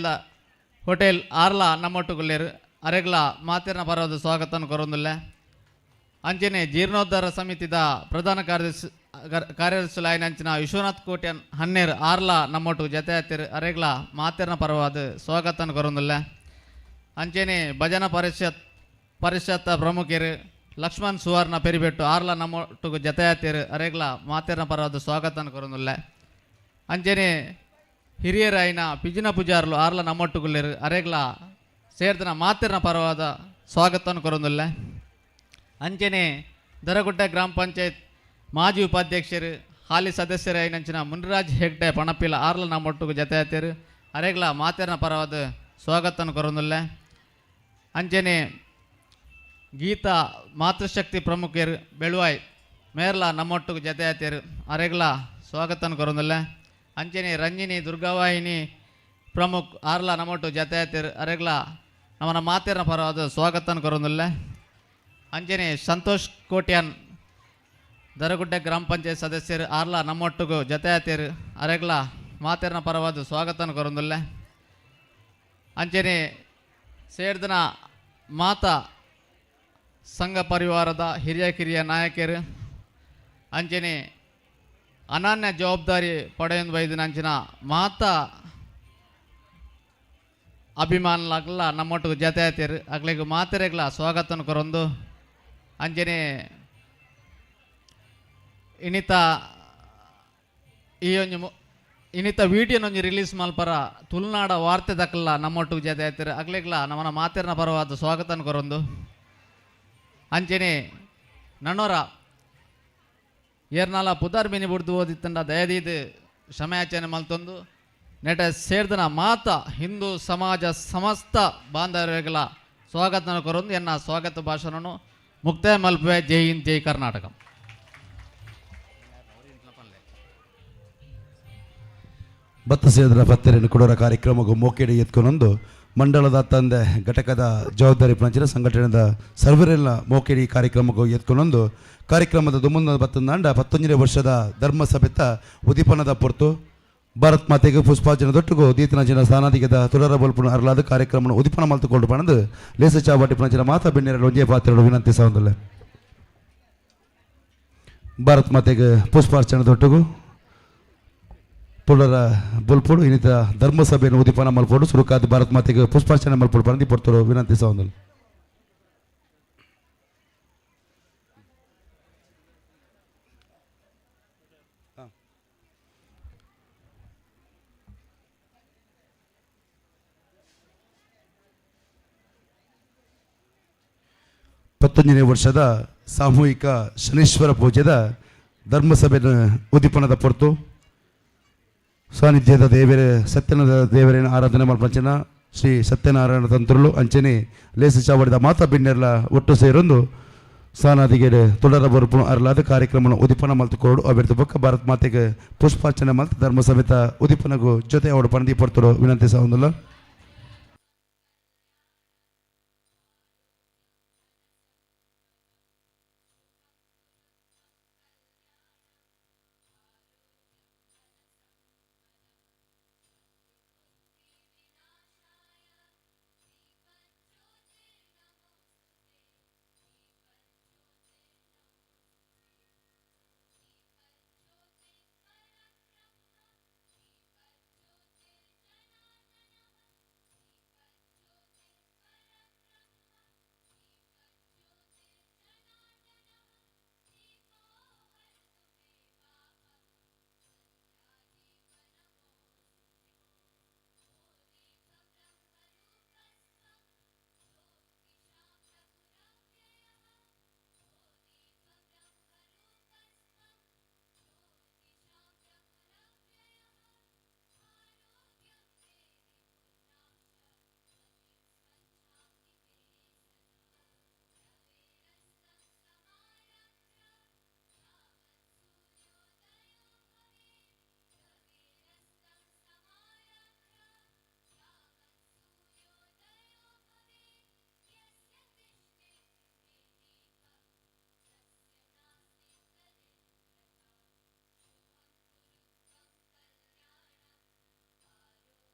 ಹೋಟೆಲ್ ಆರ್ಲ ನಮ್ಮೊಟ್ಟುಗುಲ್ಲೇರು ಅರೆಗ್ಲ ಮಾತಿನ ಪರವಾದ ಸ್ವಾಗತನ ಕೊರೊಂದುಲ್ಲೆ. ಅಂಚನೆ ಜೀರ್ಣೋದ್ಧಾರ ಸಮಿತಿದ ಪ್ರಧಾನ ಕಾರ್ಯದರ್ಶಿ ಅಂಚಿನ ವಿಶ್ವನಾಥ್ ಕೋಟ್ಯನ್ ಹನ್ನೇರ್ ಆರ್ಲ ನಮ್ಮೊಟ್ಟು ಜತೆ ಆತಿರ್ ಅರೆಗ್ಲ ಮಾತೆರ್ನ ಪರವಾದ ಸ್ವಾಗತನ ಕೊರೊಂದುಲ್ಲೆ. ಅಂಚನೆ ಭಜನಾ ಪರಿಷತ್ ಪ್ರಮುಖರು Lakshman ಸುವರ್ಣ ಪೆರಿಬೆಟ್ಟು ಆರ್ಲ ನಮ್ಮೊಟ್ಟುಗು ಜತೆಯಾತಿರು ಅರೆಗ್ಲ ಮಾತೆರ್ನ ಪರವಾದ ಸ್ವಾಗತನ ಕೊರೊಂದುಲ್ಲೆ. ಅಂಚನೆ ಹಿರಿಯರಾಯಿನ ಪಿಜಿನ ಪೂಜಾರ್ಲು ಆರ್ಲ ನಮ್ಮೊಟ್ಟುಗುಲ್ಲೆರ್ ಅರೆಗ್ಲ ಸೇರ್ದನ ಮಾತೆರ್ನ ಪರವಾದ ಸ್ವಾಗತನ ಕೊರೊಂದುಲ್ಲೆ. ಅಂಚನೆ ದರಗುಡ್ಡ ಗ್ರಾಮ ಪಂಚಾಯತ್ ಮಾಜಿ ಉಪಾಧ್ಯಕ್ಷರು ಹಾಲಿ ಸದಸ್ಯರಾಯಿನಂಚಿನ ಮುನಿರಾಜ್ ಹೆಗ್ಡೆ ಪಣಪಿಲ ಆರ್ಲ ನಮ್ಮೊಟ್ಟುಗು ಜತೆಯಾತಿರು ಅರೆಗ್ಲ ಮಾತೆರ್ನ ಪರವಾದ ಸ್ವಾಗತನ ಕೊರೊಂದುಲ್ಲೆ. ಅಂಚನೆ ಗೀತಾ ಮಾತೃಶಕ್ತಿ ಪ್ರಮುಖರು ಬೆಳುವಾಯ್ ಮೇರ್ಲ ನಮ್ಮೊಟ್ಟುಗು ಜತೆಯಾತಿರು ಅರೆಗ್ಲ ಸ್ವಾಗತನ ಕೊರೊಂದುಲ್ಲೆ. ಅಂಚನೆ ರಂಜಿನಿ ದುರ್ಗಾವಾಹಿನಿ ಪ್ರಮುಖ ಆರ್ಲ ನಮ್ಮೊಟ್ಟು ಜತೆಯಾತಿರು ಅರೆಗ್ಲ ನಮ್ಮನ ಮಾತೆರ್ನ ಪರವಾದ ಸ್ವಾಗತನ ಕೊರೊಂದುಲ್ಲೆ. ಅಂಚನೆ ಸಂತೋಷ್ ಕೋಟ್ಯಾನ್ ದರಗುಡ್ಡೆ ಗ್ರಾಮ ಪಂಚಾಯತ್ ಸದಸ್ಯರು ಆರ್ಲ ನಮ್ಮೊಟ್ಟುಗು ಜತೆಯಾತಿರು ಅರೆಗ್ಲ ಮಾತೆರ್ನ ಪರವಾದ ಸ್ವಾಗತನ ಕೊರೊಂದುಲ್ಲೆ. ಅಂಚನೆ ಸೇರ್ದನ ಮಾತಾ ಸಂಘ ಪರಿವಾರದ ಹಿರಿಯ ಕಿರಿಯ ನಾಯಕರು ಅಂಚನೆ ಅನನ್ಯ ಜವಾಬ್ದಾರಿ ಪಡೆಯೊಂದು ಬೈದಿನ ಅಂಚಿನ ಮಾತಾ ಅಭಿಮಾನುಲಾಗ್ಲ ನಮ್ಮೊಟ್ಟಿಗೆ ಜತೆ ಆಯ್ತಿರು ಅಗ್ಲಿಗೆ ಮಾತೆರೆಗ್ಲ ಸ್ವಾಗತನ ಕೊರೊಂದು. ಅಂಚನೆ ಇನಿತ ಈ ಒಂಜಿ ಇನಿತ ವೀಡಿಯೋನೊಂಜಿ ರಿಲೀಸ್ ಮಲ್ಪರ ತುಳುನಾಡ ವಾರ್ತೆ ದಕ್ಕಲ್ಲ ನಮ್ಮೊಟ್ಟಿಗೆ ಜತೆ ಆಯ್ತಿರು ಅಗ್ಲಿಗ್ಲ ನಮ್ಮನ ಮಾತೆರ್ನ ಪರವಾದ ಸ್ವಾಗತನ ಕೊರೊಂದು. ಅಂಚನೆ ನನ್ನೋರ ಏರ್ನಾಲ ಪುದರ್ ಮಿನಿ ಬುಡ್ದು ಓದಿತ್ತಂಡ ದಯದೀದು ಕ್ಷಮೆಯಾಚನೆ ಮಲ್ತೊಂದು ನೆಟ ಸೇರ್ದನ ಮಾತ ಹಿಂದೂ ಸಮಾಜ ಸಮಸ್ತ ಬಾಂಧವ್ಯಗಳ ಸ್ವಾಗತನ ಕೊರೊಂದು ಎನ್ನ ಸ್ವಾಗತ ಭಾಷಣನು ಮುಕ್ತಾಯ ಮಲ್ಪುವೆ. ಜೈ ಹಿಂದ್, ಜೈ ಕರ್ನಾಟಕ. ಭತ್ತ ಸೇದ್ರ ಪತ್ತೆರೆಯನ್ನು ಕೊಡೋರ ಕಾರ್ಯಕ್ರಮಕ್ಕೂ ಮೋಕೆಡೆ ಎತ್ಕೊಂಡೊಂದು ಮಂಡಳದ ತಂದೆ ಘಟಕದ ಜವಾಬ್ದಾರಿ ಪಂಚಿನ ಸಂಘಟನೆದ ಸರ್ವರೆಲ್ಲ ಮೋಕೆಡಿ ಕಾರ್ಯಕ್ರಮಕ್ಕೂ ಎತ್ಕೊಂಡೊಂದು ಕಾರ್ಯಕ್ರಮದ ದುಮ್ಮಂದ ಬತ್ತಂದಾಂಡ 19ನೇ ವರ್ಷದ ಧರ್ಮಸಭೆತ ಉದೀಪನದ ಪೊರ್ತು ಭಾರತ್ ಮಾತೆಗೆ ಪುಷ್ಪಾರ್ಜನೆ ದೊಟ್ಟುಗು ದೀತನ ಜನ ಸ್ಥಾನಾಧಿಕದ ತುಡರ ಬಲ್ಪುನ ಅರಲಾದ ಕಾರ್ಯಕ್ರಮ ಉದೀಪನ ಮಲ್ತುಕೊಂಡು ಪಣದು ಲೇಸ ಚಾವಟಿ ಪಣಚಿನ ಮಾತಾ ಬೆಣ್ಣೆರಡು ಒಂಜೇ ಪಾತ್ರೆಗಳು ವಿನಂತಿ ಸವಂದಲ್ಲ. ಭಾರತ್ ಮಾತೆಗೆ ಪುಷ್ಪಾರ್ಚನೆ ದೊಟ್ಟುಗು ತುಡರ ಬೊಲ್ಪುಡು ಇನ್ನಿತ ಧರ್ಮಸಭೆಯನ್ನು ಉದೀಪನ ಮಲ್ಪೋಡು ಸುರುಕಾದ ಭಾರತ್ ಮಾತೆಗೆ ಪುಷ್ಪಾರ್ಚನೆ ಮಲ್ಪೋಡು ಪಣದಿ ಪೊರ್ತರು ವಿನಂತಿ ಸವಂದಲ್ಲ. 19ನೇ ವರ್ಷದ ಸಾಮೂಹಿಕ ಶನೀಶ್ವರ ಪೂಜೆದ ಧರ್ಮಸಭೆಯ ಉದ್ದೀಪನದ ಪೊರ್ತು ಸಾನ್ನಿಧ್ಯದ ದೇವರ ಸತ್ಯನದ ದೇವರೇನ ಆರಾಧನೆ ಮಲ್ಪಂಚನ ಶ್ರೀ ಸತ್ಯನಾರಾಯಣ ತಂತ್ರುಲು ಅಂಚನೆ ಲೇಸ ಚಾವಡಿದ ಮಾತಾ ಬಿನ್ನೆರ್ಲ ಒಟ್ಟು ಸೇರೊಂದು ಸಾನಾದಿಗೆ ತುಡರ ಬರುಪು ಅರಲಾದ ಕಾರ್ಯಕ್ರಮ ಉದ್ದೀಪನ ಮಲ್ತುಕೋಡು ಅಭಿವೃದ್ಧಿ ಬೊಕ್ಕ ಭಾರತ್ ಮಾತೆಗೆ ಪುಷ್ಪಾರ್ಚನೆ ಮಲ್ತ ಧರ್ಮ ಸಮೇತ ಉದ್ದೀಪನಗೂ ಜೊತೆ ಅವಡು ಪಣದಿ ಪೊರ್ತರು ವಿನಂತಿ ಸವಂದುಲ್ಲ.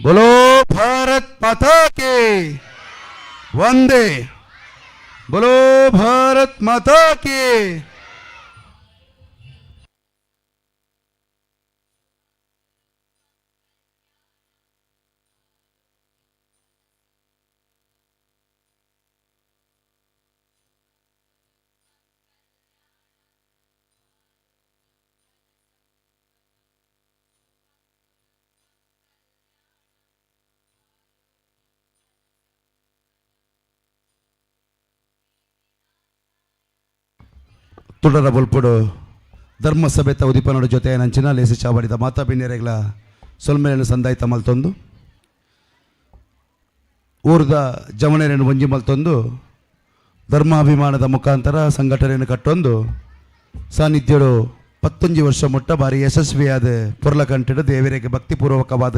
बोलो भारत माता के वंदे, बोलो भारत। ಭಾರತ್ ಮಾತಾ ಕಿ. ತುಡರ ಬೊಲ್ಪುಡು ಧರ್ಮಸಭೆತ ಉದಿಪನೋಡ ಜೊತೆ ನಂಚಿನ ಲೇಸಿ ಚಾವಡಿದ ಮಾತಾ ಬಿನ್ನೆರೆಗಳ ಸೊಲ್ಮೆಯನ್ನು ಸಂದಾಯ್ತ ಮಲ್ತೊಂದು ಊರ್ದ ಜವಣೆಯನ್ನು ಒಂಜಿ ಮಲ್ತೊಂದು ಧರ್ಮಾಭಿಮಾನದ ಮುಖಾಂತರ ಸಂಘಟನೆಯನ್ನು ಕಟ್ಟೊಂದು ಸಾನ್ನಿಧ್ಯಡು 19 ವರ್ಷ ಮುಟ್ಟ ಭಾರಿ ಯಶಸ್ವಿಯಾದ ಪೊರ್ಲಕಂಟಿಡು ದೇವರಿಗೆ ಭಕ್ತಿಪೂರ್ವಕವಾದ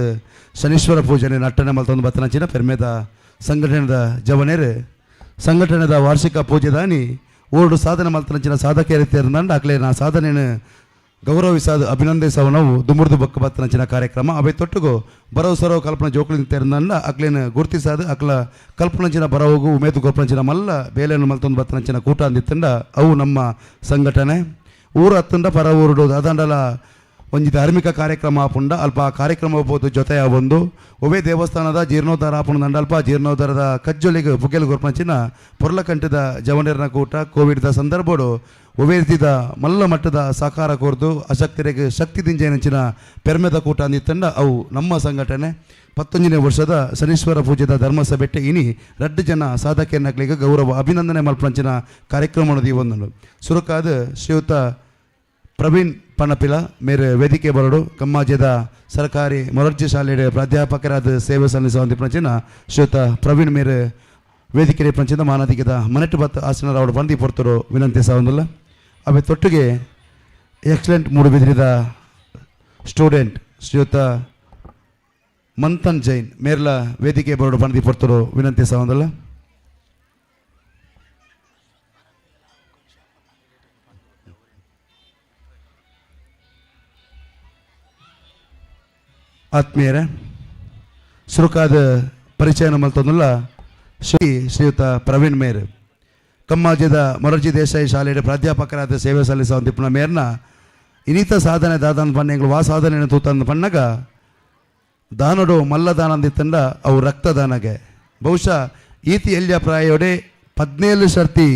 ಶನೀಶ್ವರ ಪೂಜನೆ ನಟ್ಟನೆ ಮಲ್ತೊಂದು ಬತ್ತನಂಚಿನ ಪೆರ್ಮೆದ ಸಂಘಟನೆದ ಜವಣೆರು ಸಂಘಟನೆದ ವಾರ್ಷಿಕ ಪೂಜೆದಾನಿ ಊರುಡು ಸಾಧನೆ ಮಲ್ತನಂಚಿನ ಸಾಧಕೇರಿತೇರ್ದಂಡ ಅಕ್ಲೆ ನಾ ಸಾಧನೆಯನ್ನು ಗೌರವಿಸಾದ ಅಭಿನಂದಿಸವು ನಾವು ದುಮುರ್ದು ಬೊಕ್ಕ ಬತ್ತನಂಚಿನ ಕಾರ್ಯಕ್ರಮ. ಅವೆ ತೊಟ್ಟುಗು ಬರವು ಸರವು ಕಲ್ಪನ ಜೋಕುಲು ತೇರ್ದಂಡ ಅಕ್ಲೇನ ಗುರ್ತಿಸಾದ ಅಕ್ಲ ಕಲ್ಪನಂಚಿನ ಬರವುಗು ಉಮೇದು ಗೊಪ್ಪನಂಚಿನ ಮಲ್ಲ ಬೇಲೆಯನ್ನು ಮಲ್ತೊಂದು ಬತ್ತನಂಚಿನ ಕೂಟ ಅಂದಿತ್ತಂಡ ಅವು ನಮ್ಮ ಸಂಘಟನೆ. ಊರು ಅತ್ತಂಡ ಪರ ಊರುಡು ದಾದಂಡಲ ಒಂಜಿ ಧಾರ್ಮಿಕ ಕಾರ್ಯಕ್ರಮ ಆಪುಂಡ ಅಲ್ಪ ಆ ಕಾರ್ಯಕ್ರಮ ಪೋದು ಜೊತೆ ಒಂದು ಒವೇ ದೇವಸ್ಥಾನದ ಜೀರ್ಣೋದ್ಧಾರ ಆಪುಂಡ ಅಲ್ಪ ಜೀರ್ಣೋದ್ಧಾರದ ಕಜ್ಜೊಲಿಗೆ ಪುಗೆಲ್ ಗೊರ್ಪಂಚಿನ ಪೊರ್ಲಕಂಠದ ಜವನರನ ಕೂಟ ಕೋವಿಡ್ದ ಸಂದರ್ಭಡು ಒವೇ ರೀತಿದ ಮಲ್ಲ ಮಟ್ಟದ ಸಹಕಾರ ಕೋರ್ದು ಅಶಕ್ತರಿಗೆ ಶಕ್ತಿ ದಿಂಜೆನಂಚಿನ ಪೆರ್ಮೆದ ಕೂಟ ಅಂದಿತ್ತಂಡ ಅವು ನಮ್ಮ ಸಂಘಟನೆ. 19ನೇ ವರ್ಷದ ಶನೀಶ್ವರ ಪೂಜೆದ ಧರ್ಮಸಭೆಟ್ಟೆ ಇನಿ ರಡ್ಡು ಜನ ಸಾಧಕಿಯನ್ನಕ್ಲಿಗೆ ಗೌರವ ಅಭಿನಂದನೆ ಮಲ್ಪಂಚಿನ ಕಾರ್ಯಕ್ರಮ ಒಂದು ಸುರುಕಾದ ಶ್ರೀಯುತ ಪ್ರವೀಣ್ ಪಣಪಿಲ ಮೇರೆ ವೇದಿಕೆ ಬರಡು. ಕಮ್ಮಾಜದ ಸರ್ಕಾರಿ ಮೊರಾರ್ಜಿ ಶಾಲೆಯ ಪ್ರಾಧ್ಯಾಪಕರಾದ ಸೇವೆ ಸಲ್ಲಿಸುವ ಪಂಚಿನ ಶ್ರೀಯುತ ಪ್ರವೀಣ್ ಮೇರೆ ವೇದಿಕೆ ಪಂಚಿನ ಮಾನದಿಗದ ಮನೆಟ್ಟು ಬತ್ ಆಸನರಾವಡು ಬಂದಿ ಪೊರ್ತರು ವಿನಂತಿ ಸಾವಂದಿಲ್ಲ. ಅವೆ ತೊಟ್ಟಿಗೆ ಎಕ್ಸಲೆಂಟ್ ಮೂಡುಬಿದಿರಿದ ಸ್ಟೂಡೆಂಟ್ ಶ್ರೀಯುತ ಮಂಥನ್ ಜೈನ್ ಮೇರ್ಲ ವೇದಿಕೆ ಬರಡು ಬಂದಿ ಪೊರ್ತರು ವಿನಂತಿ ಸಾವಂದಿಲ್ಲ. ಆತ್ಮೀಯರೇ, ಸುರುಕಾದ ಪರಿಚಯನ ಮಲ್ತೊಂದುಲ್ಲ ಶ್ರೀಯುತ ಪ್ರವೀಣ್ ಮೇರ್ ಕಮ್ಮಾಜದ ಮೊರಾರ್ಜಿ ದೇಸಾಯಿ ಶಾಲೆಯ ಪ್ರಾಧ್ಯಾಪಕರಾದ ಸೇವೆ ಸಲ್ಲಿಸುವ ತಿಪ್ಪುನ ಮೇರ್ನ ಇನಿತ ಸಾಧನೆ ದಾದನ್ ಪಣ್ಣೆಂಗಳು ವಾ ಸಾಧನೆ ತೂತಂದು ಪಣ್ಣಗ ದಾನಡು ಮಲ್ಲ ದಾನಂದಿತ್ತಂಡ ಅವು ರಕ್ತದಾನಗೆ. ಬಹುಶಃ ಈತಿ ಎಲ್ಯ ಪ್ರಾಯೋಡೆ 17 ಸರ್ತಿ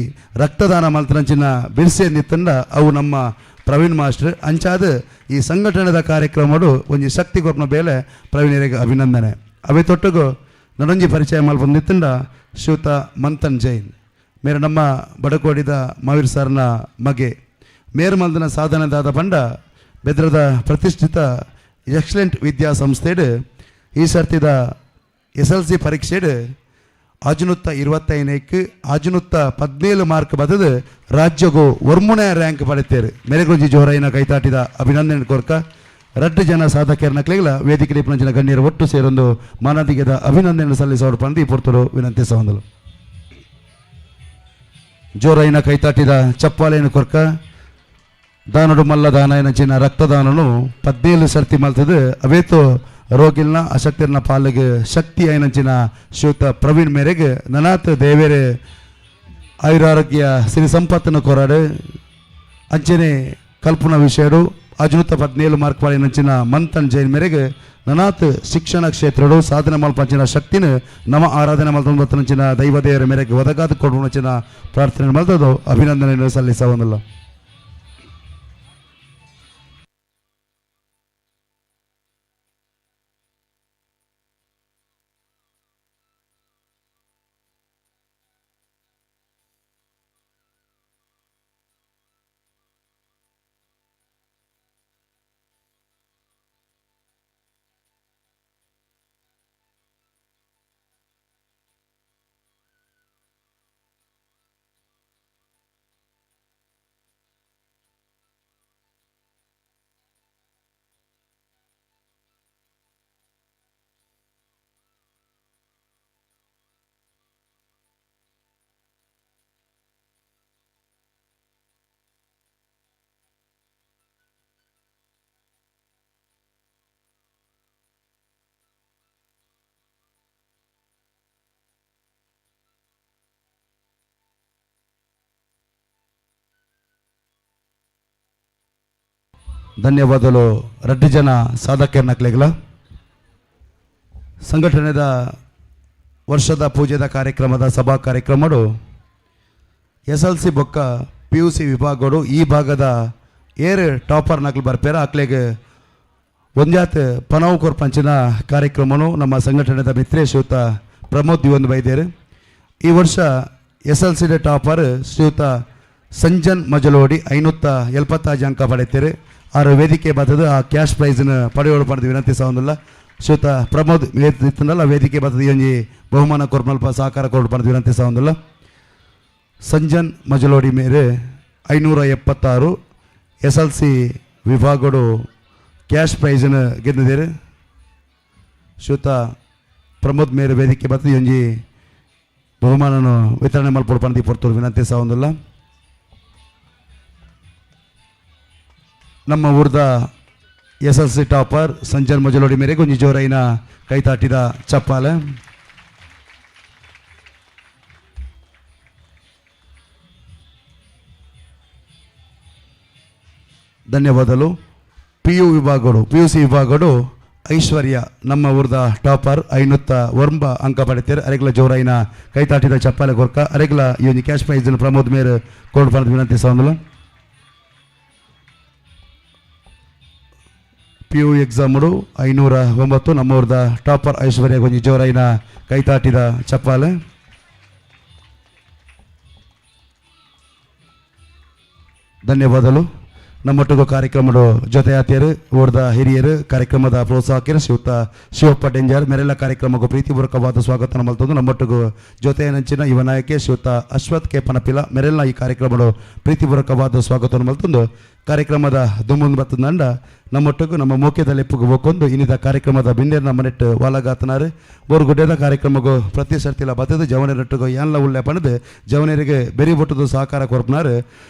ರಕ್ತದಾನ ಮಲ್ತನಂಚಿನ ಬಿರ್ಸೆ ಅಂದಿತ್ತಂಡ ಅವು ನಮ್ಮ ಪ್ರವೀಣ್ ಮಾಸ್ಟರ್. ಅಂಚಾದ ಈ ಸಂಘಟನೆದ ಕಾರ್ಯಕ್ರಮಡು ಒಂಜಿ ಶಕ್ತಿ ಕೊರ್ಪುನ ಬೇಲೆ ಪ್ರವೀಣರಿಗೆ ಅಭಿನಂದನೆ. ಅವೆ ತೊಟ್ಟುಗು ನನೊಂಜಿ ಪರಿಚಯ ಮಲ್ಪೊಂದಿತ್ತಂಡ ಶ್ರೀಯುತ ಮಂಥನ್ ಜೈನ್ ಮೇರೆ ನಮ್ಮ ಬಡಕೋಡಿದ ಮಾವೀರ್ ಸರ್ನ ಮಗೆ. ಮೇರು ಮಲ್ದನ ಸಾಧನೆದಾದ ಪಂಡ ಬೆದ್ರದ ಪ್ರತಿಷ್ಠಿತ ಎಕ್ಸಲೆಂಟ್ ವಿದ್ಯಾಸಂಸ್ಥೆಡ್ ಈ ಸರ್ತಿದ ಎಸ್ ಎಲ್ ಸಿ ಪರೀಕ್ಷೆಡ್ 625ಕ್ಕೆ 617 ಮಾರ್ಕ್ ಬದದು ರಾಜ್ಯಗೂ ಒರ್ಮುನೆ ರ್ಯಾಂಕ್ ಪಡೆತೇರು. ಮೆರೆಗುಂಜಿ ಜೋರೈನ ಕೈತಾಟಿದ ಅಭಿನಂದನೆ ಕೊರ್ಕ. ರಡ್ಡು ಜನ ಸಾಧಕರನ್ನ ಕ್ಲೇಗ್ಲ ವೇದಿಕೆ ಪಂಚಿನ ಗಣ್ಯರು ಒಟ್ಟು ಸೇರೊಂದು ಮಾನದಿಗದ ಅಭಿನಂದನೆ ಸಲ್ಲಿಸೋಡು ಪಂದು ಈ ಪೊರ್ತುಡು ವಿನಂತಿಸವಂದಲು. ಜೋರೈನ ಕೈತಾಟಿದ ಚಪ್ಪಾಳೆಯನ್ನು ಕೊರ್ಕ. ದಾನಡು ಮಲ್ಲ ದಾನ ಚಿನ್ನ ರಕ್ತದಾನನು 17 ಸರ್ತಿ ಮಲ್ತದು ಅವೇತು ರೋಗಿಲ್ನ ಅಶಕ್ತಿರ್ನ ಪಾಲಿಗೆ ಶಕ್ತಿ ಐನಂಚಿನ ಶ್ರೀಯುತ ಪ್ರವೀಣ್ ಮೇರೆಗೆ ನನಾತ್ ದೇವೇರೆ ಆಯುರಾರೋಗ್ಯ ಸಿರಿ ಸಂಪತ್ತನ್ನು ಕೊರಾಡು. ಅಂಚನೆ ಕಲ್ಪನಾ ವಿಷಯಡು 617 ಮಾರ್ಕ್ ಪಾಲಿನಂಚಿನ ಮಂಥನ್ ಜೈನ್ ಮೇರೆಗೆ ನನಾತ್ ಶಿಕ್ಷಣ ಕ್ಷೇತ್ರಡು ಸಾಧನೆ ಮಲ್ಪಂಚಿನ ಶಕ್ತಿನ ನಮ ಆರಾಧನೆ ಮಲ್ತೊಂಬತ್ತನಂಚಿನ ದೈವದೇವರ ಮೇರೆಗೆ ಒದಗಾದ ಕೊಡುವಂಚಿನ ಪ್ರಾರ್ಥನೆ ಮಲ್ತದು ಅಭಿನಂದನೆಯನ್ನು ಸಲ್ಲಿಸವನ್ನಲ್ಲ. ಧನ್ಯವಾದಗಳು ರಡ್ಡು ಜನ ಸಾಧಕರ್ನಕ್ಲೆಗ್ಲ. ಸಂಘಟನೆದ ವರ್ಷದ ಪೂಜೆದ ಕಾರ್ಯಕ್ರಮದ ಸಭಾ ಕಾರ್ಯಕ್ರಮಡು ಎಸ್ ಎಲ್ ಸಿ ಬೊಕ್ಕ ಪಿ ಯು ಸಿ ವಿಭಾಗಡು ಈ ಭಾಗದ ಏರ್ ಟಾಪರ್ ನಕ್ಲು ಬರ್ಪೇರ ಅಕ್ಲೆಗ್ ಒಂಜಾತ್ ಪನವು ಕೊರ್ಪಂಚಿನ ಕಾರ್ಯಕ್ರಮನು ನಮ್ಮ ಸಂಘಟನೆದ ಮಿತ್ರೆ ಶ್ರೀಯುತ ಪ್ರಮೋದ್ ದಿವೊಂದು ಬೈದೇರು. ಈ ವರ್ಷ ಎಸ್ ಎಲ್ ಸಿ ಟಾಪರ್ ಶ್ರೀಯುತ ಸಂಜನ್ ಮಜಲೋಡಿ 575 ಅಂಕ ಪಡೆಯುತ್ತಾರೆ. ಆರು ವೇದಿಕೆ ಬತ್ತದ ಆ ಕ್ಯಾಶ್ ಪ್ರೈಸ್ನ ಪಡೆಯೋಳು ಪಡೆದು ವಿನಂತಿಸೋದಿಲ್ಲ. ಶ್ರೀಯುತ ಪ್ರಮೋದ್ ಇತ್ತನಲ್ಲ, ವೇದಿಕೆ ಬತ್ತದ ಈ ಒಂಜಿ ಬಹುಮಾನ ಕೊರ್ಮಲ್ಪ ಸಹಕಾರ ಕೊಡು ಪಡೆದು ವಿನಂತಿಸೋದಿಲ್ಲ. ಸಂಜನ್ ಮಜಲೋಡಿ ಮೇರೆ 576 ಎಸ್ ಎಲ್ ಸಿ ವಿಭಾಗಡು ಕ್ಯಾಶ್ ಪ್ರೈಸನ್ನು ಗೆದ್ದಿದ್ದಾರೆ. ಶ್ರೀಯುತ ಪ್ರಮೋದ್ ಮೇರೆ ವೇದಿಕೆ ಬತ್ತದ ಈ ಒಂಜಿ ಬಹುಮಾನನು ವಿತರಣೆ ಮಲ್ಪೊಡು ಪಂದ್ ಪೊರ್ತುಡು ವಿನಂತಿಸೋದಿಲ್ಲ. ನಮ್ಮ ಊರ್ದ S L C topper Sanjan ಮಜಲೋಡಿ ಮೇರೆಗೆ ಒಂಜಿ ಜೋರೈನ ಕೈತಾಟಿದ ಚಪ್ಪಾಲೆ. ಧನ್ಯವಾದಗಳು. ಪಿ ಯು ವಿಭಾಗಗಳು, ಪಿ ಯು ಸಿ ವಿಭಾಗಗಳು ಐಶ್ವರ್ಯ ನಮ್ಮ ಊರ್ದ ಟಾಪರ್ 509 ಅಂಕ ಪಡೆತಾರೆ. ಅರೆಗ್ಲ ಜೋರೈನ ಕೈತಾಟಿದ ಚಪ್ಪಾಲೆ ಕೊರ್ಕ. ಅರೆಗ್ಲ ಈ ಒಂದು ಕ್ಯಾಶ್ ಪ್ರೈಸ್ ಪ್ರಮೋದ್ ಮೇರ್ ಕೋಡ್ ಪಡೆದು ವಿನಂತಿಸೋದಿಲ್ಲ. ಪಿ ಯು ಎಕ್ಸಾಮ್ಡು 509 ನಮ್ಮೂರ್ದ ಟಾಪರ್ ಐಶ್ವರ್ಯ ಗೊಂಜಿ ಜೋರೈನ ಕೈತಾಟಿದ ಚಪ್ಪಾಲೆ. ಧನ್ಯವಾದಗಳು. ನಮ್ಮೊಟ್ಟಿಗೂ ಕಾರ್ಯಕ್ರಮದ ಜೊತೆಯಾತಿಯರು ಊರ್ದ ಹಿರಿಯರು, ಕಾರ್ಯಕ್ರಮದ ಪ್ರೋತ್ಸಾಹಕರು ಶ್ರೀಯುತ ಶಿವಪ್ಪ ಡೆಂಜರ್ ಮೇರೆಲ್ಲ ಕಾರ್ಯಕ್ರಮಕ್ಕೂ ಪ್ರೀತಿಪೂರ್ವಕವಾದ ಸ್ವಾಗತ ಮಲ್ತೊಂದು, ನಮ್ಮೊಟ್ಟಿಗೂ ಜೊತೆಯ ನಂಚಿನ ಯುವ ನಾಯಕೆ ಶ್ರೀಯುತ ಅಶ್ವಥ್ ಕೆ ಪನಪಿಲ ಮೇರೆಲ್ಲ ಈ ಕಾರ್ಯಕ್ರಮದ ಪ್ರೀತಿಪೂರ್ವಕವಾದ ಸ್ವಾಗತ ಮಲ್ತೊಂದು, ಕಾರ್ಯಕ್ರಮದ ದುಮ್ಮುಂದು ಬತ್ತದಂಡ ನಮ್ಮೊಟ್ಟಿಗೂ ನಮ್ಮ ಮೋಕ್ಯದಲ್ಲಿ ಬೋಕೊಂದು ಇನ್ನಿದ ಕಾರ್ಯಕ್ರಮದ ಬಿಂದೇರ್ ನಮ್ಮ ನೆಟ್ಟು ವಾಲಗಾತನಾರು ಬೋರ್ಗುಡ್ಡೆದ ಕಾರ್ಯಕ್ರಮಕ್ಕೂ ಪ್ರತಿ ಸರ್ತಿಲ ಬತ್ತದ ಜವನರೊಟ್ಟಿಗೂ ಏನ್ಲ ಉಳ್ಳೆ ಪಣದು ಜವನರಿಗೆ ಬೆರಿ ಬೊಟ್ಟದ ಸಹಕಾರ ಕೊರ್ಪನಾರು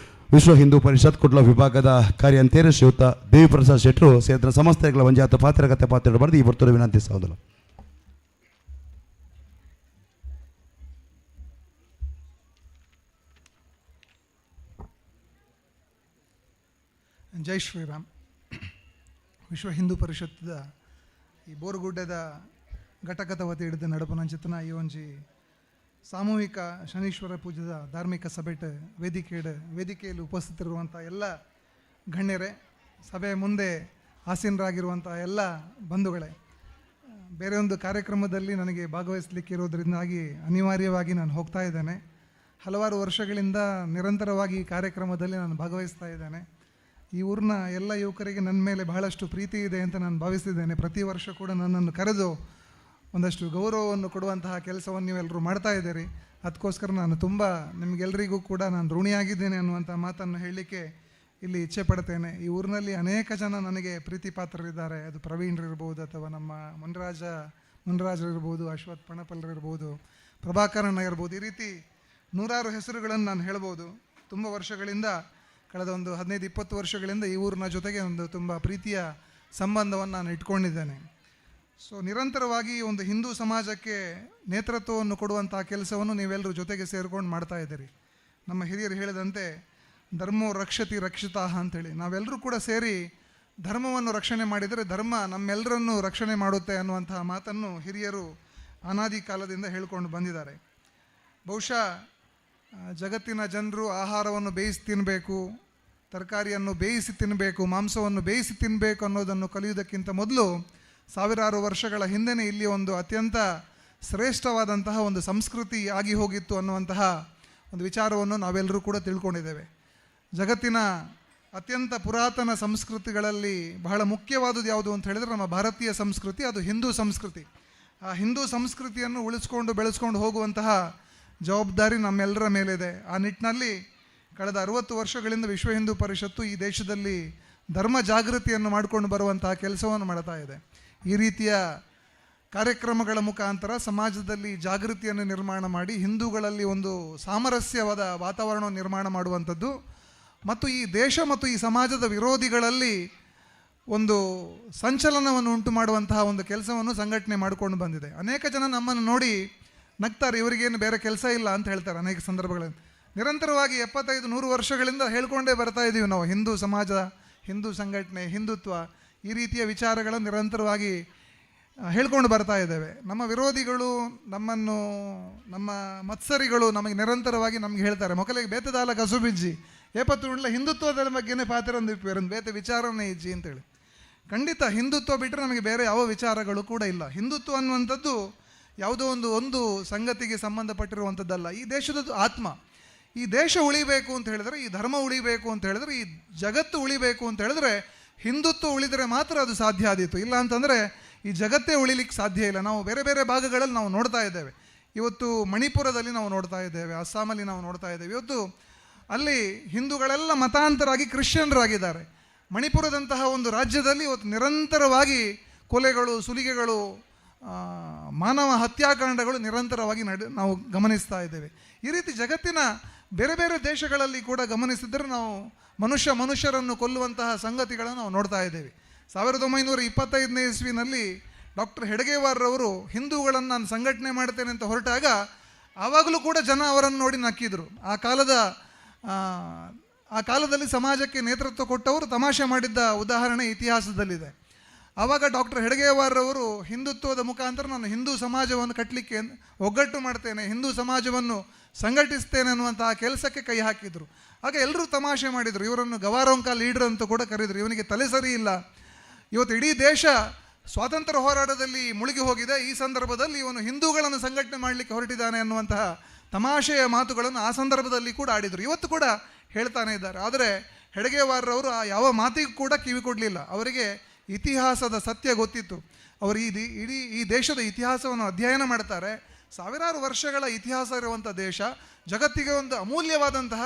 ವಿಶ್ವ ಹಿಂದೂ ಪರಿಷತ್ ಕುಡ್ಲ ವಿಭಾಗದ ಕಾರ್ಯಂತೇರು ಶ್ರೀಯುತ ದೇವಿಪ್ರಸಾದ್ ಶೆಟ್ಟರು ಸೇರಿದ ಸಮಸ್ತೆಗಳ ಒಂಜಾತ ಪಾತ್ರಗತೆ ಪಾತ್ರ ಬರೆದು ಈ ಬರ್ತರು ವಿನಂತಿಸುವುದಿಲ್ಲ. ಜೈ ಶ್ರೀರಾಮ್. ವಿಶ್ವ ಹಿಂದೂ ಪರಿಷತ್ದ ಈ ಬೋರುಗುಡ್ಡದ ಘಟಕದ ವತಿ ಹಿಡಿದ ನಡಪುನಂಚಿತನ ಈ ಒಂಜಿ ಸಾಮೂಹಿಕ ಶನೀಶ್ವರ ಪೂಜೆದ ಧಾರ್ಮಿಕ ಸಭೆಟ್ ವೇದಿಕೆಯಲ್ಲಿ ಉಪಸ್ಥಿತರಿರುವಂಥ ಎಲ್ಲ ಗಣ್ಯರೇ, ಸಭೆಯ ಮುಂದೆ ಆಸೀನರಾಗಿರುವಂಥ ಎಲ್ಲ ಬಂಧುಗಳೇ, ಬೇರೆ ಒಂದು ಕಾರ್ಯಕ್ರಮದಲ್ಲಿ ನನಗೆ ಭಾಗವಹಿಸಲಿಕ್ಕಿರೋದ್ರಿಂದಾಗಿ ಅನಿವಾರ್ಯವಾಗಿ ನಾನು ಹೋಗ್ತಾ ಇದ್ದೇನೆ. ಹಲವಾರು ವರ್ಷಗಳಿಂದ ನಿರಂತರವಾಗಿ ಈ ಕಾರ್ಯಕ್ರಮದಲ್ಲಿ ನಾನು ಭಾಗವಹಿಸ್ತಾ ಇದ್ದೇನೆ. ಈ ಊರಿನ ಎಲ್ಲ ಯುವಕರಿಗೆ ನನ್ನ ಮೇಲೆ ಬಹಳಷ್ಟು ಪ್ರೀತಿ ಇದೆ ಅಂತ ನಾನು ಭಾವಿಸಿದ್ದೇನೆ. ಪ್ರತಿ ವರ್ಷ ಕೂಡ ನನ್ನನ್ನು ಕರೆದು ಒಂದಷ್ಟು ಗೌರವವನ್ನು ಕೊಡುವಂತಹ ಕೆಲಸವನ್ನು ನೀವೆಲ್ಲರೂ ಮಾಡ್ತಾ ಇದ್ದೀರಿ. ಅದಕ್ಕೋಸ್ಕರ ನಾನು ತುಂಬ ನಿಮಗೆಲ್ಲರಿಗೂ ಕೂಡ ನಾನು ಋಣಿಯಾಗಿದ್ದೇನೆ ಅನ್ನುವಂಥ ಮಾತನ್ನು ಹೇಳಲಿಕ್ಕೆ ಇಲ್ಲಿ ಇಚ್ಛೆ ಪಡ್ತೇನೆ. ಈ ಊರಿನಲ್ಲಿ ಅನೇಕ ಜನ ನನಗೆ ಪ್ರೀತಿ ಪಾತ್ರರಿದ್ದಾರೆ. ಅದು ಪ್ರವೀಣ್ರಿರ್ಬೋದು, ಅಥವಾ ನಮ್ಮ ಮುನ್ರಾಜರಿರ್ಬೋದು, ಅಶ್ವಥ್ ಪಣಪಲ್ರಿರ್ಬೋದು, ಪ್ರಭಾಕರಣ್ಣ ಇರ್ಬೋದು. ಈ ರೀತಿ ನೂರಾರು ಹೆಸರುಗಳನ್ನು ನಾನು ಹೇಳ್ಬೋದು. ತುಂಬ ವರ್ಷಗಳಿಂದ, ಕಳೆದ ಒಂದು 15-20 ವರ್ಷಗಳಿಂದ ಈ ಊರಿನ ಜೊತೆಗೆ ಒಂದು ತುಂಬ ಪ್ರೀತಿಯ ಸಂಬಂಧವನ್ನು ನಾನು ಇಟ್ಕೊಂಡಿದ್ದೇನೆ. ನಿರಂತರವಾಗಿ ಒಂದು ಹಿಂದೂ ಸಮಾಜಕ್ಕೆ ನೇತೃತ್ವವನ್ನು ಕೊಡುವಂಥ ಕೆಲಸವನ್ನು ನೀವೆಲ್ಲರೂ ಜೊತೆಗೆ ಸೇರಿಕೊಂಡು ಮಾಡ್ತಾ ಇದ್ದೀರಿ. ನಮ್ಮ ಹಿರಿಯರು ಹೇಳಿದಂತೆ ಧರ್ಮೋ ರಕ್ಷತಿ ರಕ್ಷಿತಾಃ ಅಂಥೇಳಿ ನಾವೆಲ್ಲರೂ ಕೂಡ ಸೇರಿ ಧರ್ಮವನ್ನು ರಕ್ಷಣೆ ಮಾಡಿದರೆ ಧರ್ಮ ನಮ್ಮೆಲ್ಲರನ್ನೂ ರಕ್ಷಣೆ ಮಾಡುತ್ತೆ ಅನ್ನುವಂತಹ ಮಾತನ್ನು ಹಿರಿಯರು ಅನಾದಿ ಕಾಲದಿಂದ ಹೇಳ್ಕೊಂಡು ಬಂದಿದ್ದಾರೆ. ಬಹುಶಃ ಜಗತ್ತಿನ ಜನರು ಆಹಾರವನ್ನು ಬೇಯಿಸಿ ತಿನ್ನಬೇಕು, ತರಕಾರಿಯನ್ನು ಬೇಯಿಸಿ ತಿನ್ನಬೇಕು, ಮಾಂಸವನ್ನು ಬೇಯಿಸಿ ತಿನ್ನಬೇಕು ಅನ್ನೋದನ್ನು ಕಲಿಯುವುದಕ್ಕಿಂತ ಮೊದಲು ಸಾವಿರಾರು ವರ್ಷಗಳ ಹಿಂದೆಯೇ ಇಲ್ಲಿ ಒಂದು ಅತ್ಯಂತ ಶ್ರೇಷ್ಠವಾದಂತಹ ಒಂದು ಸಂಸ್ಕೃತಿ ಆಗಿ ಹೋಗಿತ್ತು ಅನ್ನುವಂತಹ ಒಂದು ವಿಚಾರವನ್ನು ನಾವೆಲ್ಲರೂ ಕೂಡ ತಿಳ್ಕೊಂಡಿದ್ದೇವೆ. ಜಗತ್ತಿನ ಅತ್ಯಂತ ಪುರಾತನ ಸಂಸ್ಕೃತಿಗಳಲ್ಲಿ ಬಹಳ ಮುಖ್ಯವಾದುದು ಯಾವುದು ಅಂತ ಹೇಳಿದ್ರೆ ನಮ್ಮ ಭಾರತೀಯ ಸಂಸ್ಕೃತಿ, ಅದು ಹಿಂದೂ ಸಂಸ್ಕೃತಿ. ಆ ಹಿಂದೂ ಸಂಸ್ಕೃತಿಯನ್ನು ಉಳಿಸ್ಕೊಂಡು ಬೆಳೆಸ್ಕೊಂಡು ಹೋಗುವಂತಹ ಜವಾಬ್ದಾರಿ ನಮ್ಮೆಲ್ಲರ ಮೇಲಿದೆ. ಆ ನಿಟ್ಟಿನಲ್ಲಿ ಕಳೆದ 60 ವರ್ಷಗಳಿಂದ ವಿಶ್ವ ಹಿಂದೂ ಪರಿಷತ್ತು ಈ ದೇಶದಲ್ಲಿ ಧರ್ಮ ಜಾಗೃತಿಯನ್ನು ಮಾಡಿಕೊಂಡು ಬರುವಂತಹ ಕೆಲಸವನ್ನು ಮಾಡ್ತಾ ಇದೆ. ಈ ರೀತಿಯ ಕಾರ್ಯಕ್ರಮಗಳ ಮುಖಾಂತರ ಸಮಾಜದಲ್ಲಿ ಜಾಗೃತಿಯನ್ನು ನಿರ್ಮಾಣ ಮಾಡಿ ಹಿಂದೂಗಳಲ್ಲಿ ಒಂದು ಸಾಮರಸ್ಯವಾದ ವಾತಾವರಣವನ್ನು ನಿರ್ಮಾಣ ಮಾಡುವಂಥದ್ದು ಮತ್ತು ಈ ದೇಶ ಮತ್ತು ಈ ಸಮಾಜದ ವಿರೋಧಿಗಳಲ್ಲಿ ಒಂದು ಸಂಚಲನವನ್ನು ಉಂಟು ಮಾಡುವಂತಹ ಒಂದು ಕೆಲಸವನ್ನು ಸಂಘಟನೆ ಮಾಡಿಕೊಂಡು ಬಂದಿದೆ. ಅನೇಕ ಜನ ನಮ್ಮನ್ನು ನೋಡಿ ನಗ್ತಾರೆ, ಇವರಿಗೇನು ಬೇರೆ ಕೆಲಸ ಇಲ್ಲ ಅಂತ ಹೇಳ್ತಾರೆ ಅನೇಕ ಸಂದರ್ಭಗಳಲ್ಲಿ. ನಿರಂತರವಾಗಿ 75-100 ವರ್ಷಗಳಿಂದ ಹೇಳ್ಕೊಂಡೇ ಬರ್ತಾ ಇದ್ದೀವಿ ನಾವು, ಹಿಂದೂ ಸಮಾಜ, ಹಿಂದೂ ಸಂಘಟನೆ, ಹಿಂದುತ್ವ ಈ ರೀತಿಯ ವಿಚಾರಗಳನ್ನು ನಿರಂತರವಾಗಿ ಹೇಳ್ಕೊಂಡು ಬರ್ತಾ ಇದ್ದೇವೆ. ನಮ್ಮ ವಿರೋಧಿಗಳು ನಮ್ಮನ್ನು, ನಮ್ಮ ಮತ್ಸರಿಗಳು ನಮಗೆ ನಿರಂತರವಾಗಿ ನಮ್ಗೆ ಹೇಳ್ತಾರೆ, ಮೊಕಲಿಗೆ ಬೇತದಾಲ ಕಸುಬಿಜ್ಜಿ ಏಪತ್ತು ಹಿಂದುತ್ವದ ಬಗ್ಗೆನೇ ಪಾತ್ರ ಬೇತೆ ವಿಚಾರನೇ ಇಜ್ಜಿ ಅಂತೇಳಿ. ಖಂಡಿತ ಹಿಂದುತ್ವ ಬಿಟ್ಟರೆ ನಮಗೆ ಬೇರೆ ಯಾವ ವಿಚಾರಗಳು ಕೂಡ ಇಲ್ಲ. ಹಿಂದುತ್ವ ಅನ್ನುವಂಥದ್ದು ಯಾವುದೋ ಒಂದು ಒಂದು ಸಂಗತಿಗೆ ಸಂಬಂಧಪಟ್ಟಿರುವಂಥದ್ದಲ್ಲ, ಈ ದೇಶದ ಆತ್ಮ. ಈ ದೇಶ ಉಳಿಬೇಕು ಅಂತ ಹೇಳಿದ್ರೆ, ಈ ಧರ್ಮ ಉಳಿಬೇಕು ಅಂತ ಹೇಳಿದ್ರೆ, ಈ ಜಗತ್ತು ಉಳಿಬೇಕು ಅಂತ ಹೇಳಿದ್ರೆ ಹಿಂದುತ್ವ ಉಳಿದರೆ ಮಾತ್ರ ಅದು ಸಾಧ್ಯ ಆದೀತು. ಇಲ್ಲ ಅಂತಂದರೆ ಈ ಜಗತ್ತೇ ಉಳಿಲಿಕ್ಕೆ ಸಾಧ್ಯ ಇಲ್ಲ. ನಾವು ಬೇರೆ ಬೇರೆ ಭಾಗಗಳಲ್ಲಿ ನಾವು ನೋಡ್ತಾ ಇದ್ದೇವೆ. ಇವತ್ತು ಮಣಿಪುರದಲ್ಲಿ ನಾವು ನೋಡ್ತಾ ಇದ್ದೇವೆ, ಅಸ್ಸಾಮಲ್ಲಿ ನಾವು ನೋಡ್ತಾ ಇದ್ದೇವೆ. ಇವತ್ತು ಅಲ್ಲಿ ಹಿಂದೂಗಳೆಲ್ಲ ಮತಾಂತರಾಗಿ ಕ್ರಿಶ್ಚಿಯನ್ರಾಗಿದ್ದಾರೆ. ಮಣಿಪುರದಂತಹ ಒಂದು ರಾಜ್ಯದಲ್ಲಿ ಇವತ್ತು ನಿರಂತರವಾಗಿ ಕೊಲೆಗಳು, ಸುಲಿಗೆಗಳು, ಮಾನವ ಹತ್ಯಾಕಾಂಡಗಳು ನಿರಂತರವಾಗಿ ನಾವು ಗಮನಿಸ್ತಾ ಇದ್ದೇವೆ. ಈ ರೀತಿ ಜಗತ್ತಿನ ಬೇರೆ ಬೇರೆ ದೇಶಗಳಲ್ಲಿ ಕೂಡ ಗಮನಿಸಿದರೆ ನಾವು ಮನುಷ್ಯರನ್ನು ಕೊಲ್ಲುವಂತಹ ಸಂಗತಿಗಳನ್ನು ನಾವು ನೋಡ್ತಾ ಇದ್ದೇವೆ. 1925ನೇ ಇಸ್ವಿನಲ್ಲಿ ಡಾಕ್ಟರ್ ಹೆಡಗೇವಾರ್ರವರು ಹಿಂದೂಗಳನ್ನು ನಾನು ಸಂಘಟನೆ ಮಾಡ್ತೇನೆ ಅಂತ ಹೊರಟಾಗ ಆವಾಗಲೂ ಕೂಡ ಜನ ಅವರನ್ನು ನೋಡಿ ನಕ್ಕಿದ್ರು. ಆ ಕಾಲದಲ್ಲಿ ಸಮಾಜಕ್ಕೆ ನೇತೃತ್ವ ಕೊಟ್ಟವರು ತಮಾಷೆ ಮಾಡಿದ್ದ ಉದಾಹರಣೆ ಇತಿಹಾಸದಲ್ಲಿದೆ. ಆವಾಗ ಡಾಕ್ಟರ್ ಹೆಡಗೇವಾರ್ರವರು ಹಿಂದುತ್ವದ ಮುಖಾಂತರ ನಾನು ಹಿಂದೂ ಸಮಾಜವನ್ನು ಕಟ್ಟಲಿಕ್ಕೆ ಒಗ್ಗಟ್ಟು ಮಾಡ್ತೇನೆ, ಹಿಂದೂ ಸಮಾಜವನ್ನು ಸಂಘಟಿಸ್ತೇನೆ ಅನ್ನುವಂತಹ ಕೆಲಸಕ್ಕೆ ಕೈ ಹಾಕಿದರು. ಆಗ ಎಲ್ಲರೂ ತಮಾಷೆ ಮಾಡಿದರು, ಇವರನ್ನು ಗವಾರೋಂಕ ಲೀಡರ್ ಅಂತ ಕೂಡ ಕರೆದರು, ಇವನಿಗೆ ತಲೆ ಸರಿ ಇಲ್ಲ, ಇವತ್ತು ಇಡೀ ದೇಶ ಸ್ವಾತಂತ್ರ್ಯ ಹೋರಾಟದಲ್ಲಿ ಮುಳುಗಿ ಹೋಗಿದೆ, ಈ ಸಂದರ್ಭದಲ್ಲಿ ಇವನು ಹಿಂದೂಗಳನ್ನು ಸಂಘಟನೆ ಮಾಡಲಿಕ್ಕೆ ಹೊರಟಿದ್ದಾನೆ ಅನ್ನುವಂತಹ ತಮಾಷೆಯ ಮಾತುಗಳನ್ನು ಆ ಸಂದರ್ಭದಲ್ಲಿ ಕೂಡ ಆಡಿದರು. ಇವತ್ತು ಕೂಡ ಹೇಳ್ತಾನೆ ಇದ್ದಾರೆ. ಆದರೆ ಹೆಡಗೇವಾರ್ರವರು ಆ ಯಾವ ಮಾತಿಗೂ ಕೂಡ ಕಿವಿ ಕೊಡಲಿಲ್ಲ. ಅವರಿಗೆ ಇತಿಹಾಸದ ಸತ್ಯ ಗೊತ್ತಿತ್ತು. ಅವರು ಇಡೀ ಈ ದೇಶದ ಇತಿಹಾಸವನ್ನು ಅಧ್ಯಯನ ಮಾಡ್ತಾರೆ. ಸಾವಿರಾರು ವರ್ಷಗಳ ಇತಿಹಾಸ ಇರುವಂಥ ದೇಶ, ಜಗತ್ತಿಗೆ ಒಂದು ಅಮೂಲ್ಯವಾದಂತಹ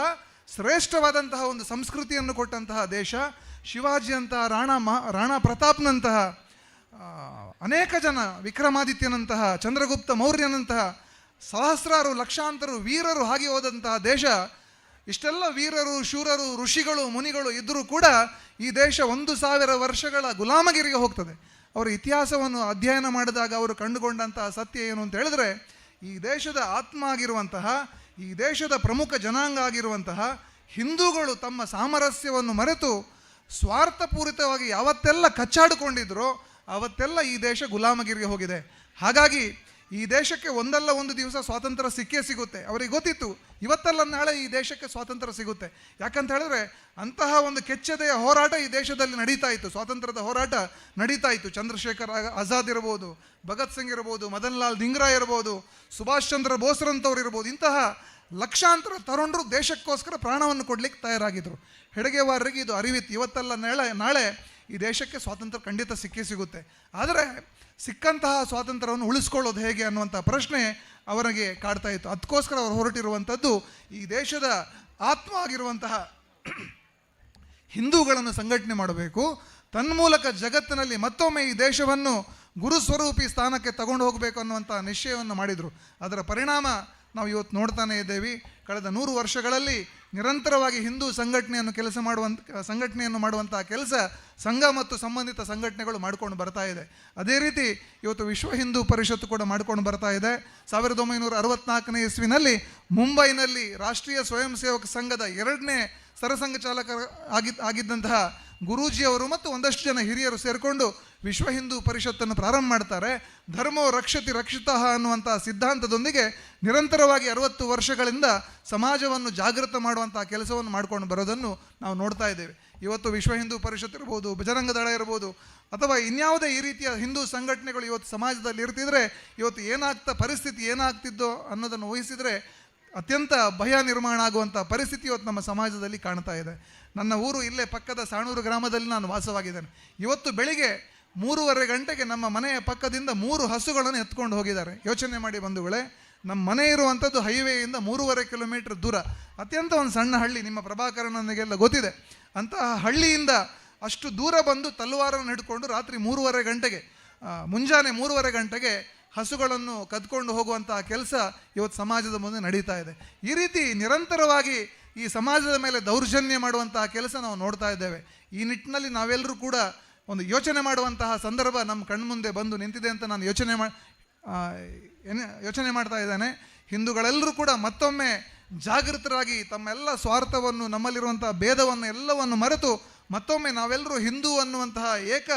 ಶ್ರೇಷ್ಠವಾದಂತಹ ಒಂದು ಸಂಸ್ಕೃತಿಯನ್ನು ಕೊಟ್ಟಂತಹ ದೇಶ. ಶಿವಾಜಿಯಂತಹ, ರಾಣಾ ಪ್ರತಾಪ್ನಂತಹ ಅನೇಕ ಜನ, ವಿಕ್ರಮಾದಿತ್ಯನಂತಹ, ಚಂದ್ರಗುಪ್ತ ಮೌರ್ಯನಂತಹ ಸಹಸ್ರಾರು ಲಕ್ಷಾಂತರ ವೀರರು ಹಾಗೆ ಹೋದಂತಹ ದೇಶ. ಇಷ್ಟೆಲ್ಲ ವೀರರು, ಶೂರರು, ಋಷಿಗಳು, ಮುನಿಗಳು ಇದ್ದರೂ ಕೂಡ ಈ ದೇಶ 1000 ವರ್ಷಗಳ ಗುಲಾಮಗಿರಿಗೆ ಹೋಗ್ತದೆ. ಅವರ ಇತಿಹಾಸವನ್ನು ಅಧ್ಯಯನ ಮಾಡಿದಾಗ ಅವರು ಕಂಡುಕೊಂಡಂತಹ ಸತ್ಯ ಏನು ಅಂತ ಹೇಳಿದ್ರೆ, ಈ ದೇಶದ ಆತ್ಮ ಆಗಿರುವಂತಹ, ಈ ದೇಶದ ಪ್ರಮುಖ ಜನಾಂಗ ಆಗಿರುವಂತಹ ಹಿಂದೂಗಳು ತಮ್ಮ ಸಾಮರಸ್ಯವನ್ನು ಮರೆತು ಸ್ವಾರ್ಥಪೂರಿತವಾಗಿ ಯಾವತ್ತೆಲ್ಲ ಕಚ್ಚಾಡಿಕೊಂಡಿದ್ರೋ ಆವತ್ತೆಲ್ಲ ಈ ದೇಶ ಗುಲಾಮಗಿರಿಗೆ ಹೋಗಿದೆ. ಹಾಗಾಗಿ ಈ ದೇಶಕ್ಕೆ ಒಂದಲ್ಲ ಒಂದು ದಿವಸ ಸ್ವಾತಂತ್ರ್ಯ ಸಿಕ್ಕೇ ಸಿಗುತ್ತೆ. ಅವರಿಗೆ ಗೊತ್ತಿತ್ತು, ಇವತ್ತಲ್ಲ ನಾಳೆ ಈ ದೇಶಕ್ಕೆ ಸ್ವಾತಂತ್ರ್ಯ ಸಿಗುತ್ತೆ. ಯಾಕಂತ ಹೇಳಿದ್ರೆ ಅಂತಹ ಒಂದು ಕೆಚ್ಚದೆಯ ಹೋರಾಟ ಈ ದೇಶದಲ್ಲಿ ನಡೀತಾ ಇತ್ತು, ಸ್ವಾತಂತ್ರ್ಯದ ಹೋರಾಟ ನಡೀತಾ ಇತ್ತು. ಚಂದ್ರಶೇಖರ್ ಆಜಾದ್ ಇರ್ಬೋದು, ಭಗತ್ ಸಿಂಗ್ ಇರ್ಬೋದು, ಮದನ್ ಲಾಲ್ ಧಿಂಗ್ರಾ ಇರ್ಬೋದು, ಸುಭಾಷ್ ಚಂದ್ರ ಬೋಸ್ರಂಥವ್ರು ಇರ್ಬೋದು, ಇಂತಹ ಲಕ್ಷಾಂತರ ತರುಣರು ದೇಶಕ್ಕೋಸ್ಕರ ಪ್ರಾಣವನ್ನು ಕೊಡಲಿಕ್ಕೆ ತಯಾರಾಗಿದ್ದರು. ಹೆಡಗೇವಾರರಿಗೆ ಇದು ಅರಿವಿತ್ತು, ಇವತ್ತಲ್ಲ ನಾಳೆ ಈ ದೇಶಕ್ಕೆ ಸ್ವಾತಂತ್ರ್ಯ ಖಂಡಿತ ಸಿಕ್ಕೇ ಸಿಗುತ್ತೆ. ಆದರೆ ಸಿಕ್ಕಂತಹ ಸ್ವಾತಂತ್ರ್ಯವನ್ನು ಉಳಿಸ್ಕೊಳ್ಳೋದು ಹೇಗೆ ಅನ್ನುವಂಥ ಪ್ರಶ್ನೆ ಅವರಿಗೆ ಕಾಡ್ತಾ ಇತ್ತು. ಅದಕ್ಕೋಸ್ಕರ ಅವರು ಹೊರಟಿರುವಂಥದ್ದು ಈ ದೇಶದ ಆತ್ಮ ಆಗಿರುವಂತಹ ಹಿಂದೂಗಳನ್ನು ಸಂಘಟನೆ ಮಾಡಬೇಕು, ತನ್ಮೂಲಕ ಜಗತ್ತಿನಲ್ಲಿ ಮತ್ತೊಮ್ಮೆ ಈ ದೇಶವನ್ನು ಗುರುಸ್ವರೂಪಿ ಸ್ಥಾನಕ್ಕೆ ತಗೊಂಡು ಹೋಗಬೇಕು ಅನ್ನುವಂಥ ನಿಶ್ಚಯವನ್ನು ಮಾಡಿದರು. ಅದರ ಪರಿಣಾಮ ನಾವು ಇವತ್ತು ನೋಡ್ತಾನೆ ಇದ್ದೇವೆ. ಕಳೆದ 100 ವರ್ಷಗಳಲ್ಲಿ ನಿರಂತರವಾಗಿ ಹಿಂದೂ ಸಂಘಟನೆಯನ್ನು ಕೆಲಸ ಮಾಡುವಂಥ ಸಂಘಟನೆಯನ್ನು ಮಾಡುವಂಥ ಕೆಲಸ ಸಂಘ ಮತ್ತು ಸಂಬಂಧಿತ ಸಂಘಟನೆಗಳು ಮಾಡ್ಕೊಂಡು ಬರ್ತಾ ಇದೆ. ಅದೇ ರೀತಿ ಇವತ್ತು ವಿಶ್ವ ಹಿಂದೂ ಪರಿಷತ್ತು ಕೂಡ ಮಾಡ್ಕೊಂಡು ಬರ್ತಾ ಇದೆ. 1964ನೇ ಇಸ್ವಿನಲ್ಲಿ ಮುಂಬೈನಲ್ಲಿ ರಾಷ್ಟ್ರೀಯ ಸ್ವಯಂ ಸೇವಕ ಸಂಘದ 2ನೇ ಸರಸಂಘ ಚಾಲಕ ಆಗಿದ್ದಂತಹ ಗುರೂಜಿಯವರು ಮತ್ತು ಒಂದಷ್ಟು ಜನ ಹಿರಿಯರು ಸೇರಿಕೊಂಡು ವಿಶ್ವ ಹಿಂದೂ ಪರಿಷತ್ತನ್ನು ಪ್ರಾರಂಭ ಮಾಡ್ತಾರೆ. ಧರ್ಮೋ ರಕ್ಷತಿ ರಕ್ಷಿತಃ ಅನ್ನುವಂಥ ಸಿದ್ಧಾಂತದೊಂದಿಗೆ ನಿರಂತರವಾಗಿ 60 ವರ್ಷಗಳಿಂದ ಸಮಾಜವನ್ನು ಜಾಗೃತ ಮಾಡುವಂಥ ಕೆಲಸವನ್ನು ಮಾಡ್ಕೊಂಡು ಬರೋದನ್ನು ನಾವು ನೋಡ್ತಾ ಇದ್ದೇವೆ. ಇವತ್ತು ವಿಶ್ವ ಹಿಂದೂ ಪರಿಷತ್ ಇರ್ಬೋದು, ಬಜರಂಗ ದಳ ಇರ್ಬೋದು, ಅಥವಾ ಇನ್ಯಾವುದೇ ಈ ರೀತಿಯ ಹಿಂದೂ ಸಂಘಟನೆಗಳು ಇವತ್ತು ಸಮಾಜದಲ್ಲಿ ಇರ್ತಿದ್ರೆ ಇವತ್ತು ಪರಿಸ್ಥಿತಿ ಏನಾಗ್ತಿದ್ದೋ ಅನ್ನೋದನ್ನು ಊಹಿಸಿದರೆ ಅತ್ಯಂತ ಭಯ ನಿರ್ಮಾಣ ಆಗುವಂಥ ಪರಿಸ್ಥಿತಿ ಇವತ್ತು ನಮ್ಮ ಸಮಾಜದಲ್ಲಿ ಕಾಣ್ತಾ ಇದೆ. ನನ್ನ ಊರು ಇಲ್ಲೇ ಪಕ್ಕದ ಸಾಣೂರು ಗ್ರಾಮದಲ್ಲಿ ನಾನು ವಾಸವಾಗಿದ್ದೇನೆ. ಇವತ್ತು ಬೆಳಿಗ್ಗೆ 3:30 ಗಂಟೆಗೆ ನಮ್ಮ ಮನೆಯ ಪಕ್ಕದಿಂದ 3 ಹಸುಗಳನ್ನು ಎತ್ಕೊಂಡು ಹೋಗಿದ್ದಾರೆ. ಯೋಚನೆ ಮಾಡಿ ಬಂಧುಗಳೇ, ನಮ್ಮ ಮನೆ ಇರುವಂಥದ್ದು ಹೈವೇಯಿಂದ 3.5 ಕಿಲೋಮೀಟ್ರ್ ದೂರ, ಅತ್ಯಂತ ಒಂದು ಸಣ್ಣ ಹಳ್ಳಿ, ನಿಮ್ಮ ಪ್ರಭಾಕರನಿಗೆಲ್ಲ ಗೊತ್ತಿದೆ. ಅಂತಹ ಹಳ್ಳಿಯಿಂದ ಅಷ್ಟು ದೂರ ಬಂದು ತಲವಾರನ್ನು ಹಿಡ್ಕೊಂಡು ರಾತ್ರಿ 3:30 ಗಂಟೆಗೆ, ಮುಂಜಾನೆ 3:30 ಗಂಟೆಗೆ ಹಸುಗಳನ್ನು ಕದ್ಕೊಂಡು ಹೋಗುವಂತಹ ಕೆಲಸ ಇವತ್ತು ಸಮಾಜದ ಮುಂದೆ ನಡೀತಾ ಇದೆ. ಈ ರೀತಿ ನಿರಂತರವಾಗಿ ಈ ಸಮಾಜದ ಮೇಲೆ ದೌರ್ಜನ್ಯ ಮಾಡುವಂತಹ ಕೆಲಸ ನಾವು ನೋಡ್ತಾ ಇದ್ದೇವೆ. ಈ ನಿಟ್ಟಿನಲ್ಲಿ ನಾವೆಲ್ಲರೂ ಕೂಡ ಒಂದು ಯೋಚನೆ ಮಾಡುವಂತಹ ಸಂದರ್ಭ ನಮ್ಮ ಕಣ್ಮುಂದೆ ಬಂದು ನಿಂತಿದೆ ಅಂತ ನಾನು ಯೋಚನೆ ಮಾಡ್ತಾ ಇದ್ದೇನೆ. ಹಿಂದೂಗಳೆಲ್ಲರೂ ಕೂಡ ಮತ್ತೊಮ್ಮೆ ಜಾಗೃತರಾಗಿ ತಮ್ಮೆಲ್ಲ ಸ್ವಾರ್ಥವನ್ನು, ನಮ್ಮಲ್ಲಿರುವಂಥ ಭೇದವನ್ನು ಎಲ್ಲವನ್ನು ಮರೆತು ಮತ್ತೊಮ್ಮೆ ನಾವೆಲ್ಲರೂ ಹಿಂದೂ ಅನ್ನುವಂತಹ ಏಕ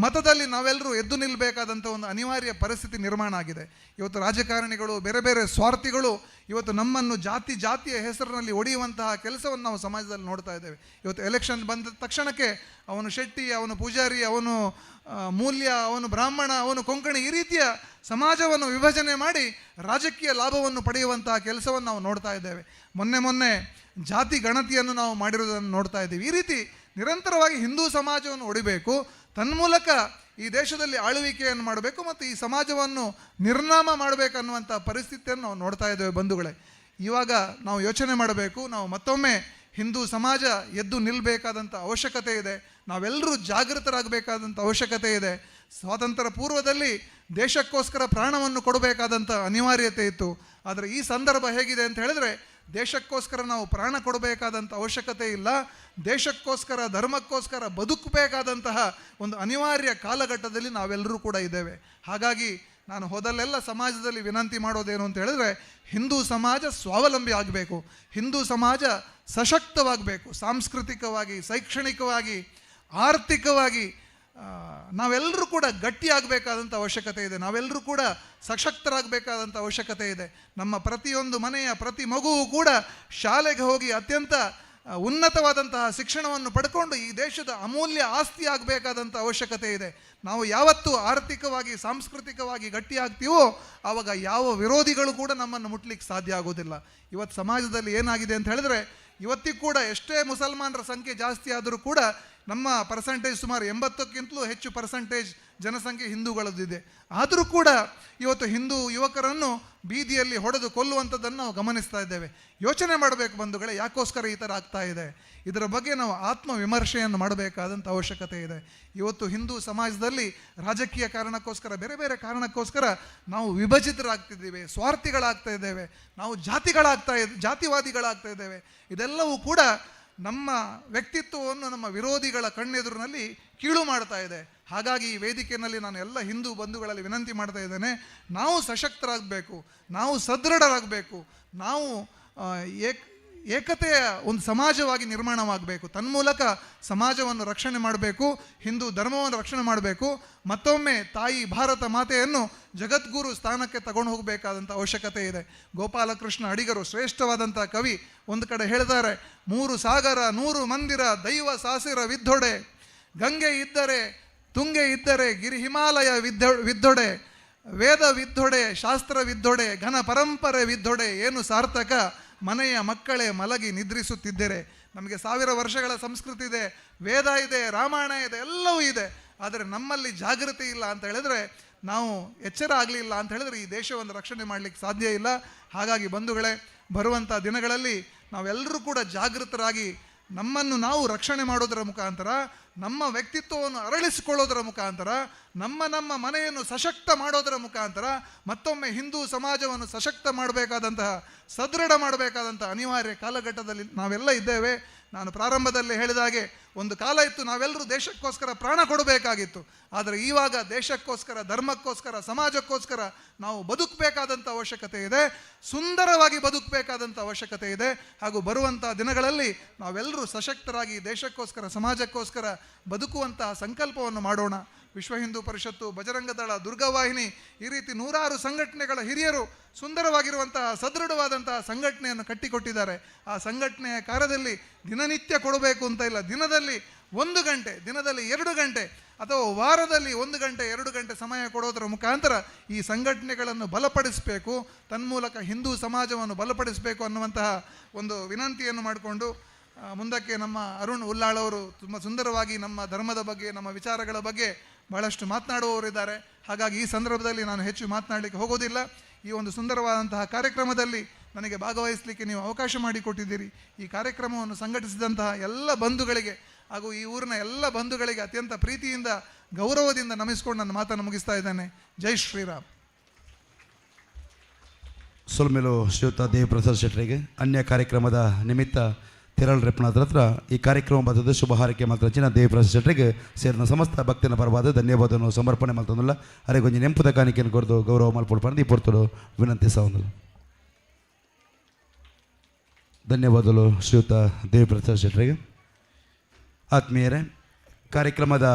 ಮತದಲ್ಲಿ ನಾವೆಲ್ಲರೂ ಎದ್ದು ನಿಲ್ಲಬೇಕಾದಂಥ ಒಂದು ಅನಿವಾರ್ಯ ಪರಿಸ್ಥಿತಿ ನಿರ್ಮಾಣ ಆಗಿದೆ. ಇವತ್ತು ರಾಜಕಾರಣಿಗಳು, ಬೇರೆ ಬೇರೆ ಸ್ವಾರ್ಥಿಗಳು ಇವತ್ತು ನಮ್ಮನ್ನು ಜಾತಿ ಜಾತಿಯ ಹೆಸರಿನಲ್ಲಿ ಒಡೆಯುವಂತಹ ಕೆಲಸವನ್ನು ನಾವು ಸಮಾಜದಲ್ಲಿ ನೋಡ್ತಾ ಇದ್ದೇವೆ. ಇವತ್ತು ಎಲೆಕ್ಷನ್ ಬಂದ ತಕ್ಷಣಕ್ಕೆ ಅವನು ಶೆಟ್ಟಿ, ಅವನು ಪೂಜಾರಿ, ಅವನು ಮೂಲ್ಯ, ಅವನು ಬ್ರಾಹ್ಮಣ, ಅವನು ಕೊಂಕಣಿ, ಈ ರೀತಿಯ ಸಮಾಜವನ್ನು ವಿಭಜನೆ ಮಾಡಿ ರಾಜಕೀಯ ಲಾಭವನ್ನು ಪಡೆಯುವಂತಹ ಕೆಲಸವನ್ನು ನಾವು ನೋಡ್ತಾ ಇದ್ದೇವೆ. ಮೊನ್ನೆ ಮೊನ್ನೆ ಜಾತಿ ಗಣತಿಯನ್ನು ನಾವು ಮಾಡಿರೋದನ್ನು ನೋಡ್ತಾ ಇದ್ದೀವಿ. ಈ ರೀತಿ ನಿರಂತರವಾಗಿ ಹಿಂದೂ ಸಮಾಜವನ್ನು ಒಡಿಬೇಕು, ತನ್ಮೂಲಕ ಈ ದೇಶದಲ್ಲಿ ಆಳ್ವಿಕೆಯನ್ನು ಮಾಡಬೇಕು ಮತ್ತು ಈ ಸಮಾಜವನ್ನು ನಿರ್ನಾಮ ಮಾಡಬೇಕನ್ನುವಂಥ ಪರಿಸ್ಥಿತಿಯನ್ನು ನಾವು ನೋಡ್ತಾ ಇದ್ದೇವೆ. ಬಂಧುಗಳೇ, ಇವಾಗ ನಾವು ಯೋಚನೆ ಮಾಡಬೇಕು. ನಾವು ಮತ್ತೊಮ್ಮೆ ಹಿಂದೂ ಸಮಾಜ ಎದ್ದು ನಿಲ್ಲಬೇಕಾದಂಥ ಅವಶ್ಯಕತೆ ಇದೆ. ನಾವೆಲ್ಲರೂ ಜಾಗೃತರಾಗಬೇಕಾದಂಥ ಅವಶ್ಯಕತೆ ಇದೆ. ಸ್ವಾತಂತ್ರ್ಯ ಪೂರ್ವದಲ್ಲಿ ದೇಶಕ್ಕೋಸ್ಕರ ಪ್ರಾಣವನ್ನು ಕೊಡಬೇಕಾದಂಥ ಅನಿವಾರ್ಯತೆ ಇತ್ತು. ಆದರೆ ಈ ಸಂದರ್ಭ ಹೇಗಿದೆ ಅಂತ ಹೇಳಿದ್ರೆ, ದೇಶಕ್ಕೋಸ್ಕರ ನಾವು ಪ್ರಾಣ ಕೊಡಬೇಕಾದಂಥ ಅವಶ್ಯಕತೆ ಇಲ್ಲ. ದೇಶಕ್ಕೋಸ್ಕರ, ಧರ್ಮಕ್ಕೋಸ್ಕರ ಬದುಕಬೇಕಾದಂತಹ ಒಂದು ಅನಿವಾರ್ಯ ಕಾಲಘಟ್ಟದಲ್ಲಿ ನಾವೆಲ್ಲರೂ ಕೂಡ ಇದ್ದೇವೆ. ಹಾಗಾಗಿ ನಾನು ಹೋದಲ್ಲೆಲ್ಲ ಸಮಾಜದಲ್ಲಿ ವಿನಂತಿ ಮಾಡೋದೇನು ಅಂತ ಹೇಳಿದ್ರೆ, ಹಿಂದೂ ಸಮಾಜ ಸ್ವಾವಲಂಬಿ ಆಗಬೇಕು, ಹಿಂದೂ ಸಮಾಜ ಸಶಕ್ತವಾಗಬೇಕು. ಸಾಂಸ್ಕೃತಿಕವಾಗಿ, ಶೈಕ್ಷಣಿಕವಾಗಿ, ಆರ್ಥಿಕವಾಗಿ ನಾವೆಲ್ಲರೂ ಕೂಡ ಗಟ್ಟಿಯಾಗಬೇಕಾದಂಥ ಅವಶ್ಯಕತೆ ಇದೆ. ನಾವೆಲ್ಲರೂ ಕೂಡ ಸಶಕ್ತರಾಗಬೇಕಾದಂಥ ಅವಶ್ಯಕತೆ ಇದೆ. ನಮ್ಮ ಪ್ರತಿಯೊಂದು ಮನೆಯ ಪ್ರತಿ ಮಗುವೂ ಕೂಡ ಶಾಲೆಗೆ ಹೋಗಿ ಅತ್ಯಂತ ಉನ್ನತವಾದಂತಹ ಶಿಕ್ಷಣವನ್ನು ಪಡ್ಕೊಂಡು ಈ ದೇಶದ ಅಮೂಲ್ಯ ಆಸ್ತಿ ಆಗಬೇಕಾದಂಥ ಅವಶ್ಯಕತೆ ಇದೆ. ನಾವು ಯಾವತ್ತು ಆರ್ಥಿಕವಾಗಿ, ಸಾಂಸ್ಕೃತಿಕವಾಗಿ ಗಟ್ಟಿಯಾಗ್ತೀವೋ ಆವಾಗ ಯಾವ ವಿರೋಧಿಗಳು ಕೂಡ ನಮ್ಮನ್ನು ಮುಟ್ಲಿಕ್ಕೆ ಸಾಧ್ಯ ಆಗೋದಿಲ್ಲ. ಇವತ್ತು ಸಮಾಜದಲ್ಲಿ ಏನಾಗಿದೆ ಅಂತ ಹೇಳಿದ್ರೆ, ಇವತ್ತಿಗೂ ಕೂಡ ಎಷ್ಟೇ ಮುಸಲ್ಮಾನರ ಸಂಖ್ಯೆ ಜಾಸ್ತಿ ಆದರೂ ಕೂಡ ನಮ್ಮ ಪರ್ಸೆಂಟೇಜ್ ಸುಮಾರು 80ಕ್ಕಿಂತಲೂ ಹೆಚ್ಚು ಪರ್ಸೆಂಟೇಜ್ ಜನಸಂಖ್ಯೆ ಹಿಂದೂಗಳದ್ದಿದೆ. ಆದರೂ ಕೂಡ ಇವತ್ತು ಹಿಂದೂ ಯುವಕರನ್ನು ಬೀದಿಯಲ್ಲಿ ಹೊಡೆದು ಕೊಲ್ಲುವಂಥದ್ದನ್ನು ನಾವು ಗಮನಿಸ್ತಾ ಇದ್ದೇವೆ. ಯೋಚನೆ ಮಾಡಬೇಕು ಬಂಧುಗಳೇ, ಯಾಕೋಸ್ಕರ ಈ ಥರ ಆಗ್ತಾ ಇದೆ? ಇದರ ಬಗ್ಗೆ ನಾವು ಆತ್ಮವಿಮರ್ಶೆಯನ್ನು ಮಾಡಬೇಕಾದಂಥ ಅವಶ್ಯಕತೆ ಇದೆ. ಇವತ್ತು ಹಿಂದೂ ಸಮಾಜದಲ್ಲಿ ರಾಜಕೀಯ ಕಾರಣಕ್ಕೋಸ್ಕರ, ಬೇರೆ ಬೇರೆ ಕಾರಣಕ್ಕೋಸ್ಕರ ನಾವು ವಿಭಜಿತರಾಗ್ತಿದ್ದೀವಿ, ಸ್ವಾರ್ಥಿಗಳಾಗ್ತಾ ಇದ್ದೇವೆ, ನಾವು ಜಾತಿವಾದಿಗಳಾಗ್ತಾ ಇದ್ದೇವೆ. ಇದೆಲ್ಲವೂ ಕೂಡ ನಮ್ಮ ವ್ಯಕ್ತಿತ್ವವನ್ನು ನಮ್ಮ ವಿರೋಧಿಗಳ ಕಣ್ಣೆದುರಿನಲ್ಲಿ ಕೀಳು ಮಾಡ್ತಾ ಇದೆ. ಹಾಗಾಗಿ ಈ ವೇದಿಕೆಯಲ್ಲಿ ನಾನು ಎಲ್ಲ ಹಿಂದೂ ಬಂಧುಗಳಲ್ಲಿ ವಿನಂತಿ ಮಾಡ್ತಾ ಇದ್ದೇನೆ, ನಾವು ಸಶಕ್ತರಾಗಬೇಕು, ನಾವು ಸದೃಢರಾಗಬೇಕು, ನಾವು ಏಕತೆಯ ಒಂದು ಸಮಾಜವಾಗಿ ನಿರ್ಮಾಣವಾಗಬೇಕು. ತನ್ಮೂಲಕ ಸಮಾಜವನ್ನು ರಕ್ಷಣೆ ಮಾಡಬೇಕು, ಹಿಂದೂ ಧರ್ಮವನ್ನು ರಕ್ಷಣೆ ಮಾಡಬೇಕು. ಮತ್ತೊಮ್ಮೆ ತಾಯಿ ಭಾರತ ಮಾತೆಯನ್ನು ಜಗದ್ಗುರು ಸ್ಥಾನಕ್ಕೆ ತಗೊಂಡು ಹೋಗಬೇಕಾದಂಥ ಅವಶ್ಯಕತೆ ಇದೆ. ಗೋಪಾಲಕೃಷ್ಣ ಅಡಿಗರು ಶ್ರೇಷ್ಠವಾದಂಥ ಕವಿ ಒಂದು ಕಡೆ ಹೇಳ್ತಾರೆ, 3 ಸಾಗರ 100 ಮಂದಿರ ದೈವ ಸಾಸಿರ ವಿದ್ದೊಡೆ, ಗಂಗೆ ಇದ್ದರೆ ತುಂಗೆ ಇದ್ದರೆ ಗಿರಿ ಹಿಮಾಲಯ ವಿದ್ದೊಡೆ, ವೇದ ವಿದ್ದೊಡೆ ಶಾಸ್ತ್ರ ವಿದ್ದೊಡೆ ಘನ ಪರಂಪರೆ ವಿದ್ದೊಡೆ, ಏನು ಸಾರ್ಥಕ ಮನೆಯ ಮಕ್ಕಳೇ ಮಲಗಿ ನಿದ್ರಿಸುತ್ತಿದ್ದರೆ. ನಮಗೆ 1000 ವರ್ಷಗಳ ಸಂಸ್ಕೃತಿ ಇದೆ, ವೇದ ಇದೆ, ರಾಮಾಯಣ ಇದೆ, ಎಲ್ಲವೂ ಇದೆ. ಆದರೆ ನಮ್ಮಲ್ಲಿ ಜಾಗೃತಿ ಇಲ್ಲ ಅಂತ ಹೇಳಿದ್ರೆ, ನಾವು ಎಚ್ಚರ ಆಗಲಿಲ್ಲ ಅಂತ ಹೇಳಿದ್ರೆ ಈ ದೇಶವನ್ನು ರಕ್ಷಣೆ ಮಾಡಲಿಕ್ಕೆ ಸಾಧ್ಯ ಇಲ್ಲ. ಹಾಗಾಗಿ ಬಂಧುಗಳೇ, ಬರುವಂಥ ದಿನಗಳಲ್ಲಿ ನಾವೆಲ್ಲರೂ ಕೂಡ ಜಾಗೃತರಾಗಿ ನಮ್ಮನ್ನು ನಾವು ರಕ್ಷಣೆ ಮಾಡೋದರ ಮುಖಾಂತರ, ನಮ್ಮ ವ್ಯಕ್ತಿತ್ವವನ್ನು ಅರಳಿಸಿಕೊಳ್ಳೋದರ ಮುಖಾಂತರ, ನಮ್ಮ ನಮ್ಮ ಮನೆಯನ್ನು ಸಶಕ್ತ ಮಾಡೋದರ ಮುಖಾಂತರ ಮತ್ತೊಮ್ಮೆ ಹಿಂದೂ ಸಮಾಜವನ್ನು ಸಶಕ್ತ ಮಾಡಬೇಕಾದಂತಹ, ಸದೃಢ ಮಾಡಬೇಕಾದಂತಹ ಅನಿವಾರ್ಯ ಕಾಲಘಟ್ಟದಲ್ಲಿ ನಾವೆಲ್ಲ ಇದ್ದೇವೆ. ನಾನು ಪ್ರಾರಂಭದಲ್ಲೇ ಹೇಳಿದ ಹಾಗೆ ಒಂದು ಕಾಲ ಇತ್ತು ನಾವೆಲ್ಲರೂ ದೇಶಕ್ಕೋಸ್ಕರ ಪ್ರಾಣ ಕೊಡಬೇಕಾಗಿತ್ತು. ಆದರೆ ಇವಾಗ ದೇಶಕ್ಕೋಸ್ಕರ, ಧರ್ಮಕ್ಕೋಸ್ಕರ, ಸಮಾಜಕ್ಕೋಸ್ಕರ ನಾವು ಬದುಕಬೇಕಾದಂಥ ಅವಶ್ಯಕತೆ ಇದೆ, ಸುಂದರವಾಗಿ ಬದುಕಬೇಕಾದಂಥ ಅವಶ್ಯಕತೆ ಇದೆ. ಹಾಗೂ ಬರುವಂಥ ದಿನಗಳಲ್ಲಿ ನಾವೆಲ್ಲರೂ ಸಶಕ್ತರಾಗಿ ದೇಶಕ್ಕೋಸ್ಕರ, ಸಮಾಜಕ್ಕೋಸ್ಕರ ಬದುಕುವಂತಹ ಸಂಕಲ್ಪವನ್ನು ಮಾಡೋಣ. ವಿಶ್ವ ಹಿಂದೂ ಪರಿಷತ್ತು, ಬಜರಂಗ ದಳ, ದುರ್ಗಾವಾಹಿನಿ, ಈ ರೀತಿ ನೂರಾರು ಸಂಘಟನೆಗಳ ಹಿರಿಯರು ಸುಂದರವಾಗಿರುವಂತಹ ಸದೃಢವಾದಂತಹ ಸಂಘಟನೆಯನ್ನು ಕಟ್ಟಿಕೊಟ್ಟಿದ್ದಾರೆ. ಆ ಸಂಘಟನೆಯ ಕಾರ್ಯದಲ್ಲಿ ದಿನನಿತ್ಯ ಕೊಡಬೇಕು ಅಂತ ಇಲ್ಲ, ದಿನದಲ್ಲಿ 1 ಗಂಟೆ, ದಿನದಲ್ಲಿ 2 ಗಂಟೆ ಅಥವಾ ವಾರದಲ್ಲಿ 1 ಗಂಟೆ 2 ಗಂಟೆ ಸಮಯ ಕೊಡೋದರ ಮುಖಾಂತರ ಈ ಸಂಘಟನೆಗಳನ್ನು ಬಲಪಡಿಸಬೇಕು, ತನ್ಮೂಲಕ ಹಿಂದೂ ಸಮಾಜವನ್ನು ಬಲಪಡಿಸಬೇಕು ಅನ್ನುವಂತಹ ಒಂದು ವಿನಂತಿಯನ್ನು ಮಾಡಿಕೊಂಡು ಮುಂದಕ್ಕೆ ನಮ್ಮ ಅರುಣ್ ಉಲ್ಲಾಳ್ ಅವರು ತುಂಬ ಸುಂದರವಾಗಿ ನಮ್ಮ ಧರ್ಮದ ಬಗ್ಗೆ, ನಮ್ಮ ವಿಚಾರಗಳ ಬಗ್ಗೆ ಭಾಳಷ್ಟು ಮಾತನಾಡುವವರಿದ್ದಾರೆ. ಹಾಗಾಗಿ ಈ ಸಂದರ್ಭದಲ್ಲಿ ನಾನು ಹೆಚ್ಚು ಮಾತನಾಡಲಿಕ್ಕೆ ಹೋಗೋದಿಲ್ಲ. ಈ ಒಂದು ಸುಂದರವಾದಂತಹ ಕಾರ್ಯಕ್ರಮದಲ್ಲಿ ನನಗೆ ಭಾಗವಹಿಸಲಿಕ್ಕೆ ನೀವು ಅವಕಾಶ ಮಾಡಿಕೊಟ್ಟಿದ್ದೀರಿ. ಈ ಕಾರ್ಯಕ್ರಮವನ್ನು ಸಂಘಟಿಸಿದಂತಹ ಎಲ್ಲ ಬಂಧುಗಳಿಗೆ ಹಾಗೂ ಈ ಊರಿನ ಎಲ್ಲ ಬಂಧುಗಳಿಗೆ ಅತ್ಯಂತ ಪ್ರೀತಿಯಿಂದ, ಗೌರವದಿಂದ ನಮಿಸ್ಕೊಂಡು ನನ್ನ ಮಾತನ್ನು ಮುಗಿಸ್ತಾ ಇದ್ದೇನೆ. ಜೈ ಶ್ರೀರಾಮ್. ಸೊಲ್ಮೇಲು ಶ್ರೀಯುತ ದೇವಪ್ರಸಾದ್ ಶೆಟ್ಟರಿಗೆ ಅನ್ಯ ಕಾರ್ಯಕ್ರಮದ ನಿಮಿತ್ತ ತಿರಳ್ ರೆಪ್ಪನಾದ್ರ ಹತ್ರ ಈ ಕಾರ್ಯಕ್ರಮ ಬದದ ಶುಭ ಹಾರೈಕೆ ಮಾತ್ರ ಚಿನ್ನ ದೇವಪ್ರಸಾದ್ ಶೆಟ್ಟರಿಗೆ ಸೇರಿದ ಸಮಸ್ತ ಭಕ್ತಿನ ಪರವಾದ ಧನ್ಯವಾದವನ್ನು ಸಮರ್ಪಣೆ ಮಾಡ್ತಂದಿಲ್ಲ. ಅರೆ ಕೊಂಚ ನೆಂಪುದ ಕಾಣಿಕೆಯನ್ನು ಕೊರದು ಗೌರವ ಮಲ್ಪೊಡ್ಪಾಂದು ಈ ಪೊರ್ತುಡು ವಿನಂತಿಸ. ಧನ್ಯವಾದಗಳು ಶ್ರೀಯುತ ದೇವಪ್ರಸಾದ್ ಶೆಟ್ಟರಿಗೆ. ಆತ್ಮೀಯರೇ, ಕಾರ್ಯಕ್ರಮದ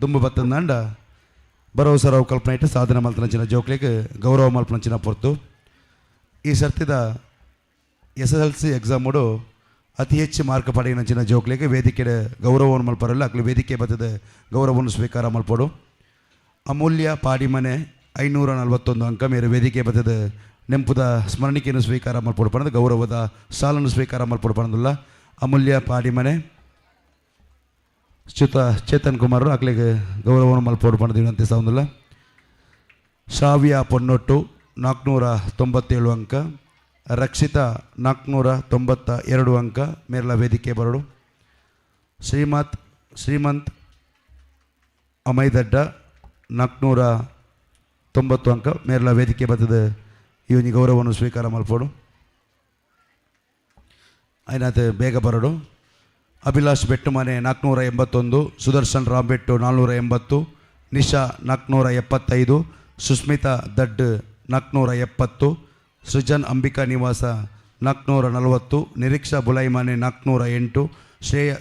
ದುಂಬು ಬತ್ತಂದಾಂಡ ಭರವಸರಾವ್ ಕಲ್ಪನೆ ಸಾಧನೆ ಮಲ್ತನಂಚಿನ ಜೋಕ್ಲೆಗ್ ಗೌರವ ಮಲ್ಪನಂಚಿನ ಪೊರ್ತು. ಈ ಸರ್ತಿದ ಎಸ್ಎಸ್ಎಲ್ಸಿ ಎಕ್ಸಾಮುಡು ಅತಿ ಹೆಚ್ಚು ಮಾರ್ಕ್ ಪಡೆಯಿನಂಚಿನ ಜೋಕ್ಲೆಗ್ ವೇದಿಕೆ ಗೌರವವನ್ನು ಮಲ್ಪರಲ್ಲ, ಅಕ್ಲು ವೇದಿಕೆ ಬತ್ತದ ಗೌರವವನ್ನು ಸ್ವೀಕಾರ ಮಲ್ಪೊಡು. ಅಮೂಲ್ಯ ಪಾಡಿಮನೆ 541 ಅಂಕ ಮೇರೆ ವೇದಿಕೆ ಬತ್ತದ ನೆಂಪುದ ಸ್ಮರಣಿಕೆಯನ್ನು ಸ್ವೀಕಾರ ಮಲ್ಪೊಡು ಪಣದು, ಗೌರವದ ಸಾಲನ್ನು ಸ್ವೀಕಾರ ಮಲ್ಪೊಡು ಪಣದುಲ್ಲ. ಅಮೂಲ್ಯ ಪಾಡಿಮನೆ, ಶ್ರೀಯುತ ಚೇತನ್ ಕುಮಾರ್ ಅಕ್ಲೆಗ್ ಗೌರವವನ್ನು ಮಲ್ಪೊಡು ಪಣದು ವಿನಂತಿ ಸೌಂದಿಲ್ಲ. ಶ್ರಾವ್ಯ ಪೊನ್ನೊಟ್ಟು 497 ಅಂಕ, ರಕ್ಷಿತಾ 492 ಅಂಕ ಮೇರ್ಲ ವೇದಿಕೆ ಬರಡು. ಶ್ರೀಮಂತ್ ಅಮೈದಡ್ಡ 490 ಅಂಕ ಮೇರ್ಲ ವೇದಿಕೆ ಬತ್ತದ ಈ ಒಂಜಿ ಗೌರವವನ್ನು ಸ್ವೀಕಾರ ಮಲ್ಪೊಡು. ಆಯ್ನಾತ್ ಬೇಗ ಬರಡು. ಅಭಿಲಾಷ್ ಬೆಟ್ಟುಮನೆ 481, ಸುದರ್ಶನ್ ರಾಂಬೆಟ್ಟು 480, ನಿಶಾ 475, ಸುಸ್ಮಿತಾ ದಡ್ 470, ಸೃಜನ್ ಅಂಬಿಕಾ ನಿವಾಸ 440, ನಿರೀಕ್ಷಾ ಬುಲೈಮಾನೆ 408,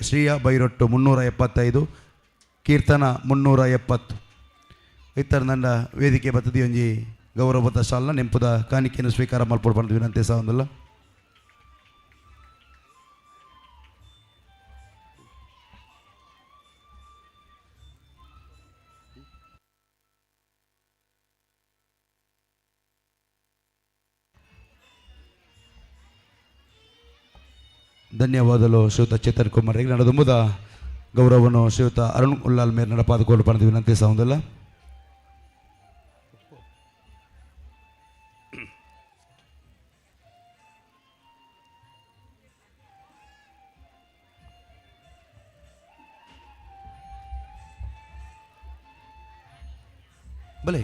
ಶ್ರೇಯ ಬೈರೊಟ್ಟು 375, ಕೀರ್ತನ 370. ಇತ್ತರ ನನ್ನ ವೇದಿಕೆ ಬತ್ತದಿ ಒಂಜಿ ಗೌರವದ ಶಾಲ್ನ ನೆಂಪುದ ಕಾಣಿಕೆಯನ್ನು ಸ್ವೀಕಾರ ಮಲ್ಪೊಡು ಪಂದ್ ವಿನಂತಿ ಸಹೊಂದುಲ್ಲ. ಧನ್ಯವಾದಗಳು ಶ್ರೀಯುತ ಚೇತನ್ ಕುಮಾರ್. ನಡೆದುಂಬುದ ಗೌರವವನ್ನು ಶ್ರೀಯುತ ಅರುಣ್ ಉಲ್ಲಾಲ್ ಮೇರ್ ನಡಪಾದುಕೊಂಡು ಪಂದ್ ವಿನಂತಿ ಸಹೊಂದುಲ್ಲ. ಬಲೆ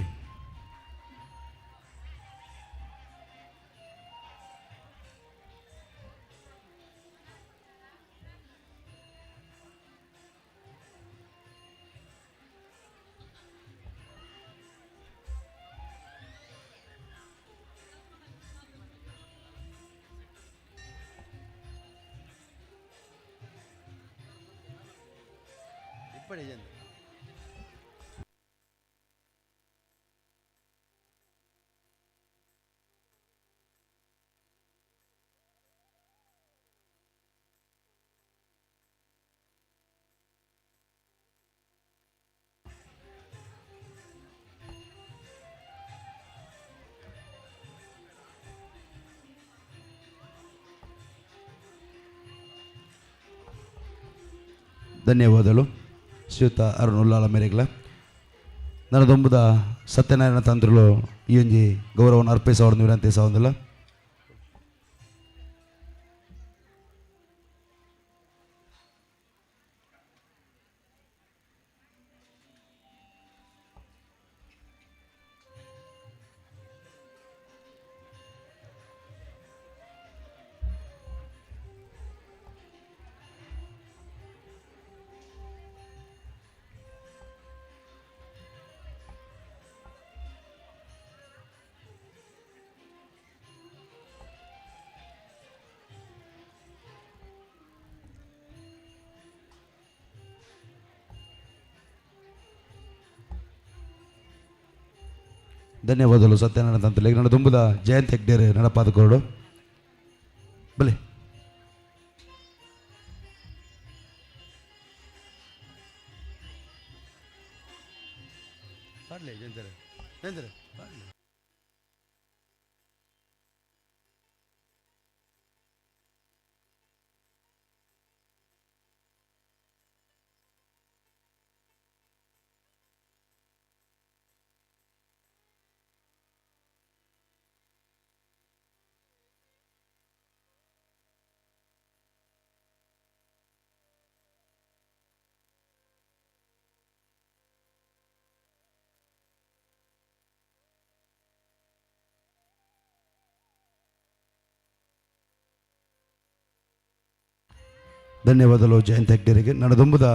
ಧನ್ಯವಾದಗಳು ಶ್ರೀಯುತ ಅರುಣ್ ಉಲ್ಲಾಳ ಮೇರೆಗ್ಲ. ನನದೊಂಬುದ ಸತ್ಯನಾರಾಯಣ ತಂತ್ರುಲು ಈ ಒಂಜಿ ಗೌರವವನ್ನು ಅರ್ಪಿಸೋರ್ದು ವಿನಂತಿ ಸಹೊಂದಿಲ್ಲ. ಧನ್ಯವಾದಗಳು ಸತ್ಯನಾರಾಯಣ ತಂತ್ರುಲು. ನನ್ನ ತುಂಬುದ ಜಯಂತ್ ಹೆಗ್ಡೇರ್ ನಡಪಾದ ಕೊರಡು ಬಲೆ. ಧನ್ಯವಾದಗಳು ಜಯಂತ್ ಹೆಗ್ಡೇರಿಗೆ. ನಡೆದುಂಬುದ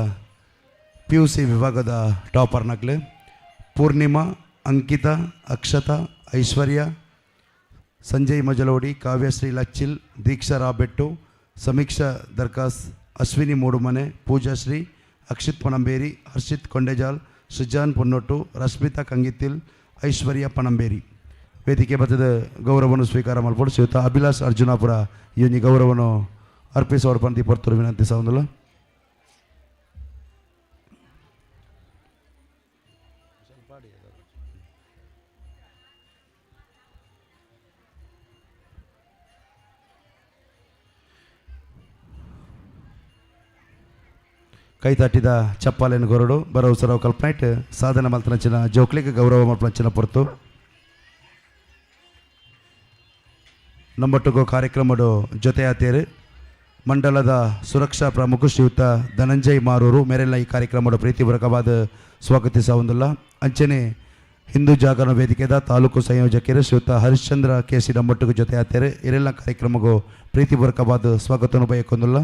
ಪಿಯುಸಿ ವಿಭಾಗದ ಟಾಪರ್ನಕ್ಲೆ ಪೂರ್ಣಿಮಾ, ಅಂಕಿತಾ, ಅಕ್ಷತಾ, ಐಶ್ವರ್ಯ, ಸಂಜಯ್ ಮಜಲೋಡಿ, ಕಾವ್ಯಶ್ರೀ ಲಚ್ಚಿಲ್, ದೀಕ್ಷಾ ರಾಬೆಟ್ಟು, ಸಮೀಕ್ಷಾ ದರ್ಖಾಸ್, ಅಶ್ವಿನಿ ಮೂಡುಮನೆ, ಪೂಜಾಶ್ರೀ, ಅಕ್ಷಿತ್ ಪಣಂಬೇರಿ, ಹರ್ಷಿತ್ ಕೊಂಡೇಜಾಲ್, ಸೃಜಾನ್ ಪೊನ್ನೊಟ್ಟು, ರಶ್ಮಿತಾ ಕಂಗಿತ್ತಿಲ್, ಐಶ್ವರ್ಯ ಪಣಂಬೇರಿ. ವೇದಿಕೆ ಬತ್ತದ ಗೌರವವನ್ನು ಸ್ವೀಕಾರ ಮಲ್ಪೊಡು ಶ್ರೀಯುತ ಅಭಿಲಾಷ್ ಅರ್ಜುನಾಪುರ ಈ ಒಂಜಿ ಗೌರವವನ್ನು ಅರ್ಪಿಸುವ ಪಂತಿ ಪೊರ್ತುರು ವಿನಂತಿ ಸೌಂದಲ. ಕೈ ತಟ್ಟಿದ ಚಪ್ಪಾಲೆಯನ್ನು ಕೊರಡು ಬರವಸರಾವ್ ಕಲ್ಪನೈಟ್ ಸಾಧನೆ ಮಲ್ತನಂಚಿನ ಜೋಕ್ಲಿಗೆ ಗೌರವ ಮಲ್ಪನಂಚಿನ ಪೊರ್ತು. ನಮ್ಮೊಟ್ಟಿಗೂ ಕಾರ್ಯಕ್ರಮಡು ಜೊತೆಯಾತೇರು ಮಂಡಲದ ಸುರಕ್ಷಾ ಪ್ರಮುಖ ಶ್ರೀಯುತ ಧನಂಜಯ್ ಮಾರೂರು ಮೇರೆಲ್ಲ ಈ ಕಾರ್ಯಕ್ರಮದ ಪ್ರೀತಿಪೂರ್ವಕವಾದ ಸ್ವಾಗತಿಸವುದಿಲ್ಲ. ಅಂಚನೆ ಹಿಂದೂ ಜಾಗರಣ ವೇದಿಕೆದ ತಾಲೂಕು ಸಂಯೋಜಕರು ಶ್ರೀಯುತ ಹರಿಶ್ಚಂದ್ರ ಕೆ ಸಿ ನಮ್ಮೊಟ್ಟಿಗೂ ಜೊತೆಯಾತೇರು ಇರೆಲ್ಲ ಕಾರ್ಯಕ್ರಮಕ್ಕೂ ಪ್ರೀತಿಪೂರ್ವಕವಾದ ಸ್ವಾಗತವನ್ನು ಬಯಕೊಂದಿಲ್ಲ.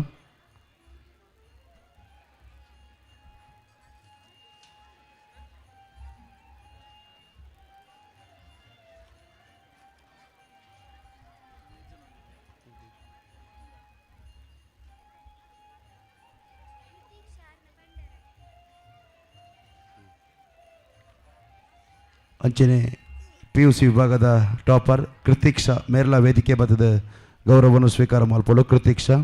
ಅಂಚನೆ ಪಿ ಯು ಸಿ ವಿಭಾಗದ ಟಾಪರ್ ಕೃತಿಕ್ಷಾ ಮೇರ್ಲಾ ವೇದಿಕೆ ಬತ್ತದ ಗೌರವವನ್ನು ಸ್ವೀಕಾರ ಮಲ್ಪೊಡು ಕೃತಿಕ್ಷಾ.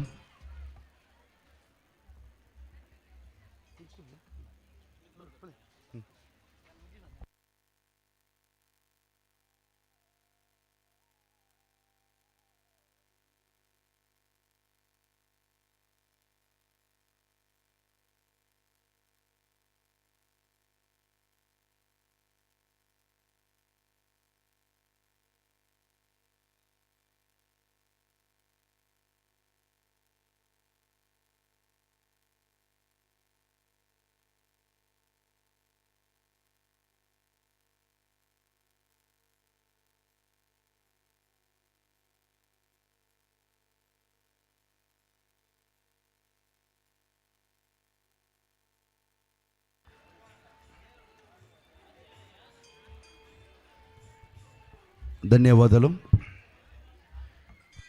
ಧನ್ಯವಾದಗಳು.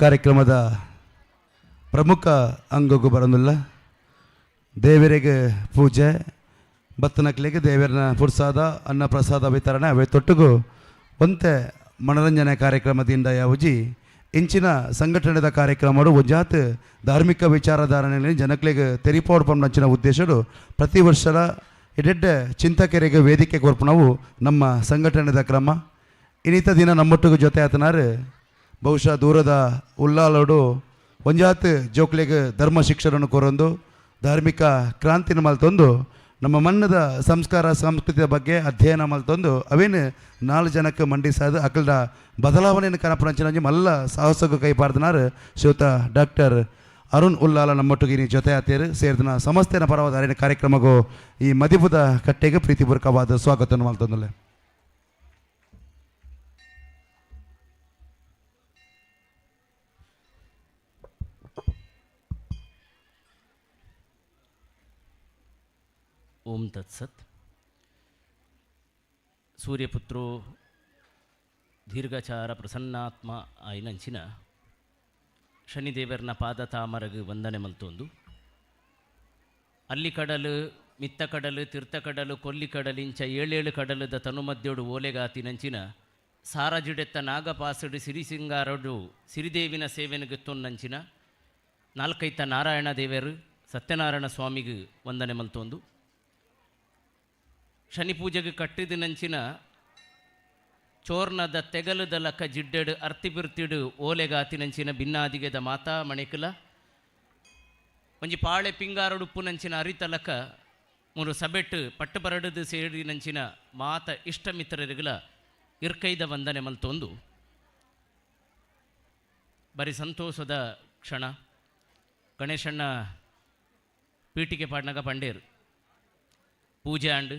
ಕಾರ್ಯಕ್ರಮದ ಪ್ರಮುಖ ಅಂಗಕ್ಕೂ ಬರೋದಿಲ್ಲ ದೇವರಿಗೆ ಪೂಜೆ ಬತ್ತನಕ್ಲಿಗೆ ದೇವರನ ಪುರ್ಸಾದ ಅನ್ನ ಪ್ರಸಾದ ವಿತರಣೆ ಅವೇ ತೊಟ್ಟುಗು ಒಂತೆ ಮನರಂಜನೆ ಕಾರ್ಯಕ್ರಮದಿಂದ ಯಾವಜಿ ಇಂಚಿನ ಸಂಘಟನೆದ ಕಾರ್ಯಕ್ರಮಡು ಒಂಜಾತ್ ಧಾರ್ಮಿಕ ವಿಚಾರಧಾರಣೆಯಲ್ಲಿ ಜನಕ್ಲಿಗೆ ತೆರಿಪೋಡ್ ಪಂಚಿನ ಉದ್ದೇಶಡು ಪ್ರತಿ ವರ್ಷದ ಎಡೆಡ್ಡೆ ಚಿಂತಕರಿಗೆ ವೇದಿಕೆ ಕೊರ್ಪಣವು ನಮ್ಮ ಸಂಘಟನೆದ ಕ್ರಮ. ಇನ್ನಿತ ದಿನ ನಮ್ಮೊಟ್ಟಿಗೆ ಜೊತೆ ಆತನಾರು ಬಹುಶಃ ದೂರದ ಉಲ್ಲಾಲೋಡು ಒಂಜಾತ್ ಜೋಕ್ಲಿಗೆ ಧರ್ಮ ಶಿಕ್ಷಣವನ್ನು ಕೊರೊಂದು ಧಾರ್ಮಿಕ ಕ್ರಾಂತಿನ ಮಲ್ತೊಂದು ನಮ್ಮ ಮಣ್ಣದ ಸಂಸ್ಕಾರ ಸಂಸ್ಕೃತಿಯ ಬಗ್ಗೆ ಅಧ್ಯಯನ ಮಲ್ತೊಂದು ಅವೇನು ನಾಲ್ಕು ಜನಕ್ಕೆ ಮಂಡಿಸಾದ ಅಕಲ್ದ ಬದಲಾವಣೆಯನ್ನು ಕನಪನಂಚಿನ ಮಲ್ಲ ಸಾಹಸಕ್ಕೂ ಕೈಪಾರ್ದನಾರು ಶ್ರೀಯುತ ಡಾಕ್ಟರ್ ಅರುಣ್ ಉಲ್ಲಾಲ ನಮ್ಮೊಟ್ಟಿಗೆ ಈ ಜೊತೆ ಆತೇರು ಸೇರಿದ ಸಂಸ್ಥೆನ ಪರವಾದ ಅರಿನ ಕಾರ್ಯಕ್ರಮಕ್ಕೂ ಈ ಮದಿಪುದ ಕಟ್ಟೆಗೆ ಪ್ರೀತಿಪೂರ್ವಕವಾದ ಸ್ವಾಗತವನ್ನು ಮಲ್ತೊಂದಲೆ. ಓಂ ತತ್ಸತ್. ಸೂರ್ಯಪುತ್ರೋ ದೀರ್ಘಚಾರ ಪ್ರಸನ್ನಾತ್ಮ ಆಯಿನಂಚಿನ ಶನಿದೇವರ್ನ ಪಾದ ತಾಮರಗು ವಂದನೆ ಮಲ್ತೊಂದು ಅಲ್ಲಿ ಕಡಲು ಮಿತ್ತ ಕಡಲು ತೀರ್ಥ ಕಡಲು ಕೊಲ್ಲಿ ಕಡಲಿಂಚ ಏಳೇಳು ಕಡಲದ ತನುಮದ್ಯೋಡು ಓಲೆಗಾತಿನಂಚಿನ ಸಾರಜಿಡೆತ್ತ ನಾಗಪಾಸಡು ಸಿರಿಸಿಂಗಾರಡು ಸಿರಿದೇವಿನ ಸೇವೆನಗೆ ನಾಲ್ಕೈತ ನಾರಾಯಣ ದೇವರು ಸತ್ಯನಾರಾಯಣ ಸ್ವಾಮಿಗೆ ವಂದನೆ ಮಲ್ತೊಂದು ಶನಿ ಪೂಜೆಗೆ ಕಟ್ಟಿದ ನಂಚಿನ ಚೋರ್ನದ ತೆಗಲದ ಲಕ್ಕ ಜಿಡ್ಡೆಡು ಅರ್ತಿ ಬಿರ್ತಿಡು ಓಲೆಗಾತಿನಂಚಿನ ಭಿನ್ನಾದಿಗೆದ ಮಾತಾ ಮಣಿಕುಲ ಒಂಜಿ ಪಾಳೆ ಪಿಂಗಾರಡುಪ್ಪು ನಂಚಿನ ಅರಿತಲಕ ಮೂರು ಸಬೆಟ್ಟು ಪಟ್ಟು ಬರಡದು ಸೇರಿ ನಂಚಿನ ಮಾತ ಇಷ್ಟ ಮಿತ್ರರಿಗಲ ಇರ್ಕೈದ ವಂದನೆ ಮಲ್ತೊಂದು ಬರಿ ಸಂತೋಷದ ಕ್ಷಣ. ಗಣೇಶಣ್ಣ ಪೀಠಿಗೆ ಪಾಡ್ನಾಗ ಪಂಡೇರು ಪೂಜೆ ಆಂಡು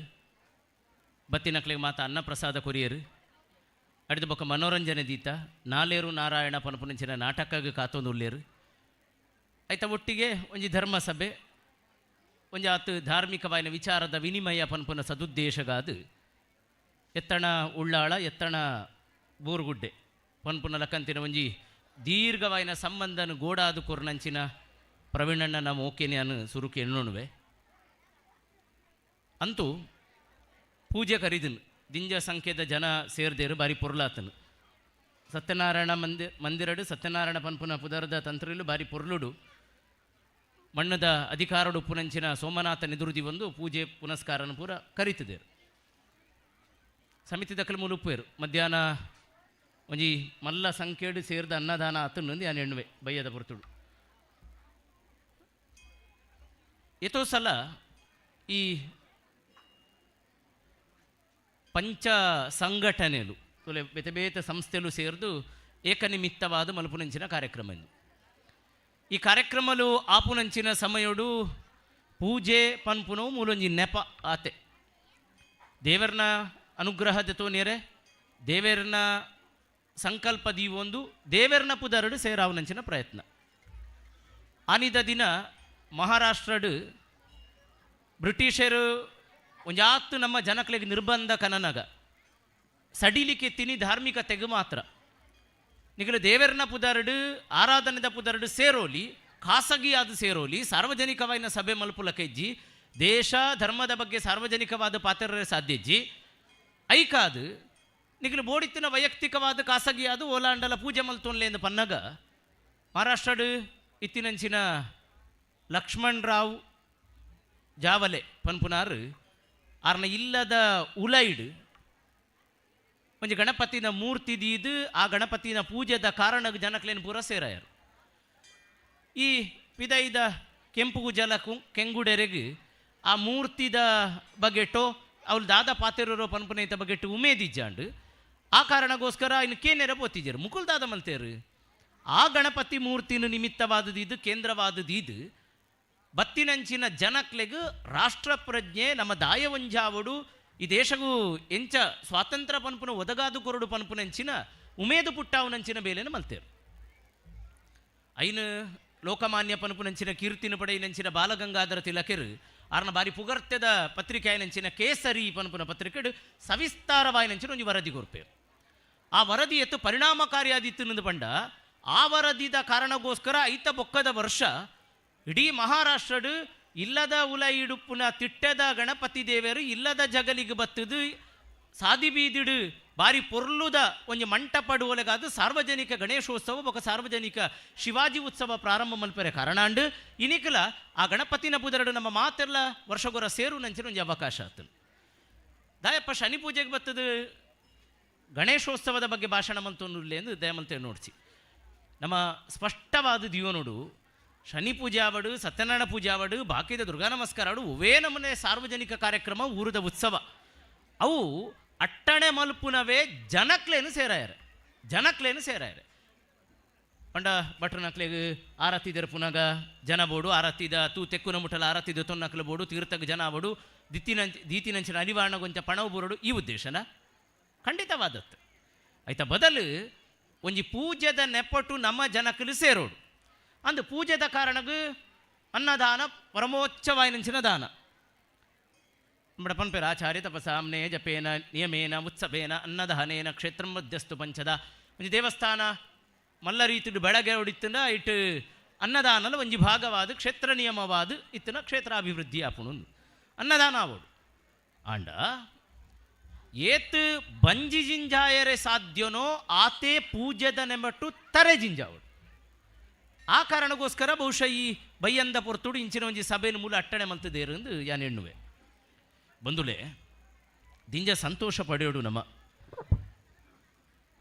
ಬತ್ತಿನಕ್ಲಿಗೆ ಮಾತ ಅನ್ನಪ್ರಸಾದ ಕೊರಿಯರು ಅಡಿದ ಬೊಕ್ಕ ಮನೋರಂಜನೆ ದೀತ ನಾಲೇರು ನಾರಾಯಣ ಪನಪುನಂಚಿನ ನಾಟಕಗೆ ಕಾತೊಂದು ಉಳ್ಳೇರು ಆಯ್ತ ಒಟ್ಟಿಗೆ ಒಂಜಿ ಧರ್ಮಸಭೆ ಒಂಜಿ ಆತು ಧಾರ್ಮಿಕವಾಯಿನ ವಿಚಾರದ ವಿನಿಮಯ ಪನ್ಪುನ ಸದುದ್ದೇಶಗಾದು ಎತ್ತಣ ಉಳ್ಳಾಳ ಎತ್ತಣ ಬೂರುಗುಡ್ಡೆ ಪನ್ಪುನ ಲಕ್ಕಂತಿನ ಒಂಜಿ ದೀರ್ಘವಾಯಿನ ಸಂಬಂಧನ ಗೋಡಾದು ಕೊರ್ನಂಚಿನ ಪ್ರವೀಣಣ್ಣ ನಮ್ಮ ಓಕೆನೆ ಅನ್ನು ಸುರುಕಿ ಎಣ್ಣುಣುವೆ. ಅಂತೂ ಪೂಜೆ ಕರಿದನು ದಿಂಜ ಸಂಖ್ಯೆದ ಜನ ಸೇರ್ದೇರು ಬಾರಿ ಪೊರ್ಲಾತನು. ಸತ್ಯನಾರಾಯಣ ಮಂದಿರಡು ಸತ್ಯನಾರಾಯಣ ಪನ್ಪುನ ಪುದರದ ತಂತ್ರಿಲು ಬಾರಿ ಪೊರ್ಲುಡು ಮಣ್ಣದ ಅಧಿಕಾರಡು ಪುನಂಚಿನ ಸೋಮನಾಥ ನಿದುರುದಿ ಒಂದು ಪೂಜೆ ಪುನಸ್ಕಾರನ ಪೂರ ಕರಿತದೇರು. ಸಮಿತಿ ದಕ್ಕಲು ಮುಲುಪ್ಪೇರು ಮಧ್ಯಾಹ್ನ ಒಂಜಿ ಮಲ್ಲ ಸಂಖ್ಯೆಡು ಸೇರ್ದ ಅನ್ನದಾನ ಆತನೊಂದು ಯಾನ್ ಎಣ್ಣುವೆ ಬಯ್ಯದ ಪೊರ್ತುಡು. ಎತೋ ಸಲ ಈ ಪಂಚ ಸಂಘಟನೆಲು ತುಲೆ ಬೇತೆ ಬೇತೆ ಸಂಸ್ಥೆಲು ಸೇರ್ದು ಏಕನಿಮಿತ್ತವಾದ ಮలుపునంచిన ಕಾರ್ಯಕ್ರಮ ಇದು. ಈ ಕಾರ್ಯಕ್ರಮಲು ಆಪುನಂಚಿನ ಸಮಯಡು ಪೂಜೆ ಪನ್ಪುನವು ಮೂಲೊಂಜಿ ನೆಪ ಆತೆ. ದೇವರನ ಅನುಗ್ರಹದ ತೋನೇರೆ ದೇವರನ ಸಂಕಲ್ಪ ದೀವೊಂದು ದೇವರನ ಪುದರಡು ಸೇರಾವನಂಚಿನ ಪ್ರಯತ್ನ. ಆನಿದ ದಿನ ಮಹಾರಾಷ್ಟ್ರಡು ಬ್ರಿಟಿಷರು ಒಂಜಾತ್ತು ನಮ್ಮ ಜನಕ್ಲೆಗ್ ನಿರ್ಬಂಧ ಕನನಗ ಸಡಿಲಿಕೆ ತಿನಿ ಧಾರ್ಮಿಕತೆಗೆ ಮಾತ್ರ ನಿಗಲ ದೇವರನ ಪುದರಡು ಆರಾಧನೆದ ಪುದರಡು ಸೇರೋಲಿ ಖಾಸಗಿಯಾದ ಸೇರೋಲಿ ಸಾರ್ವಜನಿಕವಾಯಿನ ಸಭೆ ಮಲ್ಪುಲಕೆಜ್ಜಿ ದೇಶ ಧರ್ಮದ ಬಗ್ಗೆ ಸಾರ್ವಜನಿಕವಾದ ಪಾತ್ರ ಸಾಧ್ಯಜ್ಜಿ ಐಕಾದು ನಿಗಲು ಬೋಡಿತ್ತಿನ ವೈಯಕ್ತಿಕವಾದ ಖಾಸಗಿಯಾದ ಓಲಾಂಡಲ ಪೂಜೆ ಮಲ್ತೊನ್ಲೆ ಎಂದು ಪನ್ನಗ ಮಹಾರಾಷ್ಟ್ರಡು ಇತ್ತಿನಂಚಿನ ಲಕ್ಷ್ಮಣ್ ರಾವ್ ಜಾವಲೆ ಪನ್ಪುನಾರು ಆರ್ನ ಇಲ್ಲದ ಉಲೈಡ್ ಒಂಜಿ ಗಣಪತಿನ ಮೂರ್ತಿ ದೀದು ಆ ಗಣಪತಿನ ಪೂಜೆದ ಕಾರಣ ಜನಕ್ಲೇನು ಪೂರ ಸೇರಾಯರು. ಈ ಪಿದೈದ ಕೆಂಪು ಜಲ ಕೆಂಗುಡೆರೆಗ್ ಆ ಮೂರ್ತಿದ ಬಗೆಟೋ ಅವ್ರು ದಾದ ಪಾತೆರೋ ಪನ್ಪುನೈತ ಬಗೆಟ್ಟು ಉಮೇದಿಜ್ಜಾಂಡು ಆ ಕಾರಣಕ್ಕೋಸ್ಕರ ಇನ್ನು ಕೇನೆರ ಪೋತಿಜರು ಮುಕುಲ್ ದಾದ ಮಲ್ತೇರು ಆ ಗಣಪತಿ ಮೂರ್ತಿನ ನಿಮಿತ್ತವಾದದ್ದು ಕೇಂದ್ರವಾದದ್ದು ಇದು ಬತ್ತಿನಂಚಿನ ಜನಕ್ಲೆಗ್ ರಾಷ್ಟ್ರ ಪ್ರಜ್ಞೆ ನಮ್ಮ ದಾಯವಂಜಾವಡು ಈ ದೇಶಗೂ ಎಂಚ ಸ್ವಾತಂತ್ರ್ಯ ಪನ್ಪುನ ಒದಗಾದು ಕೊರಡು ಪನ್ಪುನಂಚಿನ ಉಮೇದು ಪುಟ್ಟಾವನಂಚಿನ ಬೇಲೆನ ಮಲ್ತೇರು. ಐನು ಲೋಕಮಾನ್ಯ ಪನ್ಪುನಂಚಿನ ಕೀರ್ತಿನ ಪಡೆಯಿನಂಚಿನ ಬಾಲಗಂಗಾಧರ ತಿಲಕೆರು ಆರ್ನ ಬಾರಿ ಪುಗರ್ತೆದ ಪತ್ರಿಕೆಯನಂಚಿನ ಕೇಸರಿ ಪನ್ಪುನ ಪತ್ರಿಕೆಡು ಸವಿಸ್ತಾರವಾಯಿನಂಚಿನ ಒಂಜಿ ವರದಿ ಕೊರ್ಪೇರು. ಆ ವರದಿ ಎತ್ತು ಪರಿಣಾಮಕಾರಿಯಾದಿತ್ತು ಪಂಡ ಆ ವರದಿದ ಕಾರಣಕ್ಕೋಸ್ಕರ ಐತ ಬೊಕ್ಕದ ವರ್ಷ ಇಡೀ ಮಹಾರಾಷ್ಟ್ರಡು ಇಲ್ಲದ ಉಲ ಇಡುಪುನ ತಿಟ್ಟದ ಗಣಪತಿ ದೇವರು ಇಲ್ಲದ ಜಗಲಿಗೆ ಬತ್ತದು ಸಾದಿ ಬೀದಿಡು ಬಾರಿ ಪೊರ್ಲುದ ಒಂಜಿ ಮಂಟಪಡು ಒಲಗಾದು ಸಾರ್ವಜನಿಕ ಗಣೇಶೋತ್ಸವ ಬೊಕ ಸಾರ್ವಜನಿಕ ಶಿವಾಜಿ ಉತ್ಸವ ಪ್ರಾರಂಭ ಮಲ್ಪರೆ ಕಾರಣಾಂಡು ಇನಿಕಲ ಆ ಗಣಪತಿನ ಪುದರಡು ನಮ್ಮ ಮಾತೆಲ್ಲ ವರ್ಷಗೊರ ಸೇರು ನಂಚಿನ ಒಂಜಿ ಅವಕಾಶ ಆತು. ದಾಯಪ್ಪ ಶನಿ ಪೂಜೆಗೆ ಬತ್ತದು ಗಣೇಶೋತ್ಸವದ ಬಗ್ಗೆ ಭಾಷಣ ಮಂತೊಂದು ಎಂದು ದಯಮಂತೆ ನೋಡ್ಸಿ ನಮ್ಮ ಸ್ಪಷ್ಟವಾದ ದಿಯೋನುಡು ಶನಿ ಪೂಜೆ ಆವಡು ಸತ್ಯನಾರಾಯಣ ಪೂಜೆ ಆವಡು ಬಾಕಿದ ದುರ್ಗಾ ನಮಸ್ಕಾರ ಆವಡು ಒವೇ ನಮೂನೆ ಸಾರ್ವಜನಿಕ ಕಾರ್ಯಕ್ರಮ ಊರದ ಉತ್ಸವ ಅವು ಅಟ್ಟಣೆ ಮಲ್ಪುನವೇ ಜನಕ್ಲೇನು ಸೇರಾಯರು ಜನಕ್ಲೇನು ಸೇರಾಯರು. ಪಂಡ ಭಟ್ರನಕ್ಲೆಗ್ ಆರತಿದರ ಪುನಗ ಜನ ಬೋಡು ಆರತಿದ ತೂ ತೆಕ್ಕುನ ಮುಟ್ಟಲ ಆರತಿದ ತೊನ್ನಕ್ಲ ಬೋಡು ತೀರ್ಥಗ್ ಜನ ಬೋಡು ದೀತಿನಂಚಿನ ಅನಿವಾರ್ಣ ಗೊಂಚ ಪಣವು ಬೋರಡು ಈ ಉದ್ದೇಶನ ಖಂಡಿತವಾದತ್ತು. ಆಯ್ತಾ ಬದಲು ಒಂಜಿ ಪೂಜೆದ ನೆಪಟು ನಮ್ಮ ಜನಕ್ಕಲು ಸೇರೋಡು ಅಂದು ಪೂಜೆದ ಕಾರಣಗು ಅನ್ನದಾನ ಪರಮೋಚ್ಚವಾಯಿನಂಚಿನ ದಾನ. ನಮ್ಮ ಪನ್ಪೇರು ಆಚಾರ್ಯ ತಪಸಾಮ್ನೆ ಜಪೇನ ನಿಯಮೇನ ಉತ್ಸವೇನ ಅನ್ನದಾನೇನ ಕ್ಷೇತ್ರ ಮಧ್ಯಸ್ತು ಪಂಚದ ಒಂಜಿ ದೇವಸ್ಥಾನ ಮಲ್ಲ ರೀತಿಡು ಬೆಳಗ್ಗೆ ಹೊಡಿತನ ಇಟ್ಟು ಅನ್ನದಾನಲ ಒಂಜಿ ಭಾಗವಾದ ಕ್ಷೇತ್ರ ನಿಯಮವಾದ ಇತ್ತನ ಕ್ಷೇತ್ರಾಭಿವೃದ್ಧಿ ಆಪುಣು ಅನ್ನದಾನ ಆವೋಡು. ಆಂಡ ಏತ್ ಬಂಜಿ ಜಿಂಜಾಯರೆ ಸಾಧ್ಯನೋ ಆತೇ ಪೂಜೆದ ನೆಮಟ್ಟು ತರೆ ಜಿಂಜಾವಡು. ಆ ಕಾರಣಕ್ಕೋಸ್ಕರ ಬಹುಶಃ ಈ ಬೈಯಂದ ಪೊರ್ತುಡು ಇಂಚಿನ ಒಂಜಿ ಸಭೆನ ಮೂಲ ಅಟ್ಟಣೆ ಮಲ್ತದೇರು ಎಂದು ಯಾನ್ ಎಣ್ಣುವೆ. ಬಂಧುಲೆ ದಿಂಜ ಸಂತೋಷ ಪಡೆಯೋಡು ನಮ್ಮ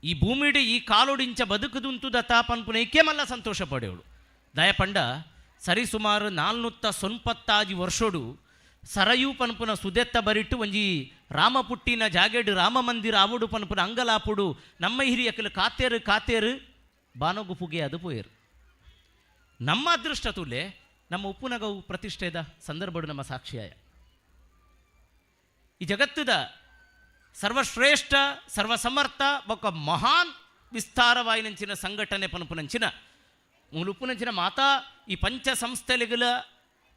ಈ ಭೂಮಿಡಿ ಈ ಕಾಲೋಡಿಂಚ ಬದುಕುದುಂತುದ ತಾಪನ್ಪುನ ಇಕ್ಕೆ ಮಲ್ಲ ಸಂತೋಷ ಪಡೆಯೋಡು. ದಯಪಂಡ ಸರಿಸುಮಾರು 495 ವರ್ಷೋಡು ಸರಯು ಪನ್ಪುನ ಸುದೆತ್ತ ಬರಿಟ್ಟು ಒಂಜಿ ರಾಮಪುಟ್ಟಿನ ಜಾಗೆಡು ರಾಮ ಮಂದಿರ ಆವುಡು ಪನ್ಪುನ ಅಂಗಲಾಪುಡು ನಮ್ಮ ಹಿರಿಯಕಲು ಕಾತೇರು ಕಾತೇರು ಬಾನೋಗು ಪುಗೆ ಅದು ಪೋಯರು. ನಮ್ಮ ಅದೃಷ್ಟ ತುಲೆ ನಮ್ಮ ಉಪ್ಪುನಗವು ಪ್ರತಿಷ್ಠೆದ ಸಂದರ್ಭಡು ನಮ್ಮ ಸಾಕ್ಷಿಯಾಯ. ಈ ಜಗತ್ತದ ಸರ್ವಶ್ರೇಷ್ಠ ಸರ್ವಸಮರ್ಥ ಬೊಕ್ಕ ಮಹಾನ್ ವಿಸ್ತಾರವಾಯಿನಂಚಿನ ಸಂಘಟನೆ ಪನ್ಪುನಂಚಿನ ಮೂಲುಪ್ಪುನಂಚಿನ ಮಾತಾ ಈ ಪಂಚ ಸಂಸ್ಥೆಗಳ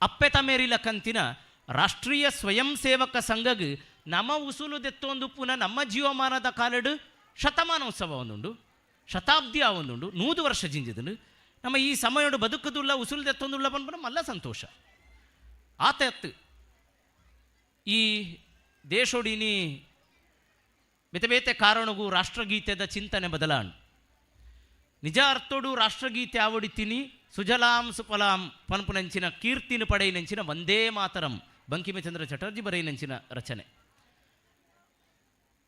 ಅಪ್ಪೆ ತಮೇರಿಲ ಕಂತಿನ ರಾಷ್ಟ್ರೀಯ ಸ್ವಯಂ ಸೇವಕ ಸಂಘಗ್ ನಮ್ಮ ಉಸುಲು ದೆತ್ತೊಂದು ಪುನಃ ನಮ್ಮ ಜೀವಮಾನದ ಕಾಲಡು ಶತಮಾನೋತ್ಸವ ಒಂದುಂಡು, ಶತಾಬ್ದಿ ಒಂದುಂಡು, 100 ವರ್ಷ ಜಿಂಜಿದನು. ನಮ್ಮ ಈ ಸಮಯಡು ಬದುಕುದುಲ್ಲ ಉಸುಲು ದೆತ್ತೊಂದುಲ್ಲ ಪನ್ಪುನ ಮಲ್ಲ ಸಂತೋಷ. ಆತ ಎತ್ತು ಈ ದೇಶೋಡಿನಿ ಬೇತೆ ಬೇತೆ ಕಾರಣಗೂ ರಾಷ್ಟ್ರಗೀತೆದ ಚಿಂತನೆ ಬದಲಾಣ್. ನಿಜ ಅರ್ಥೋಡು ರಾಷ್ಟ್ರಗೀತೆ ಆವಡಿತೀನಿ ಸುಜಲಾಂ ಸುಫಲಾಂ ಪನ್ಪುನಂಚಿನ ಕೀರ್ತಿನ ಪಡೆಯಿನಂಚಿನ ವಂದೇ ಮಾತರಂ ಬಂಕಿಮಚಂದ್ರ ಚಟರ್ಜಿ ಬರೆಯಿನಂಚಿನ ರಚನೆ.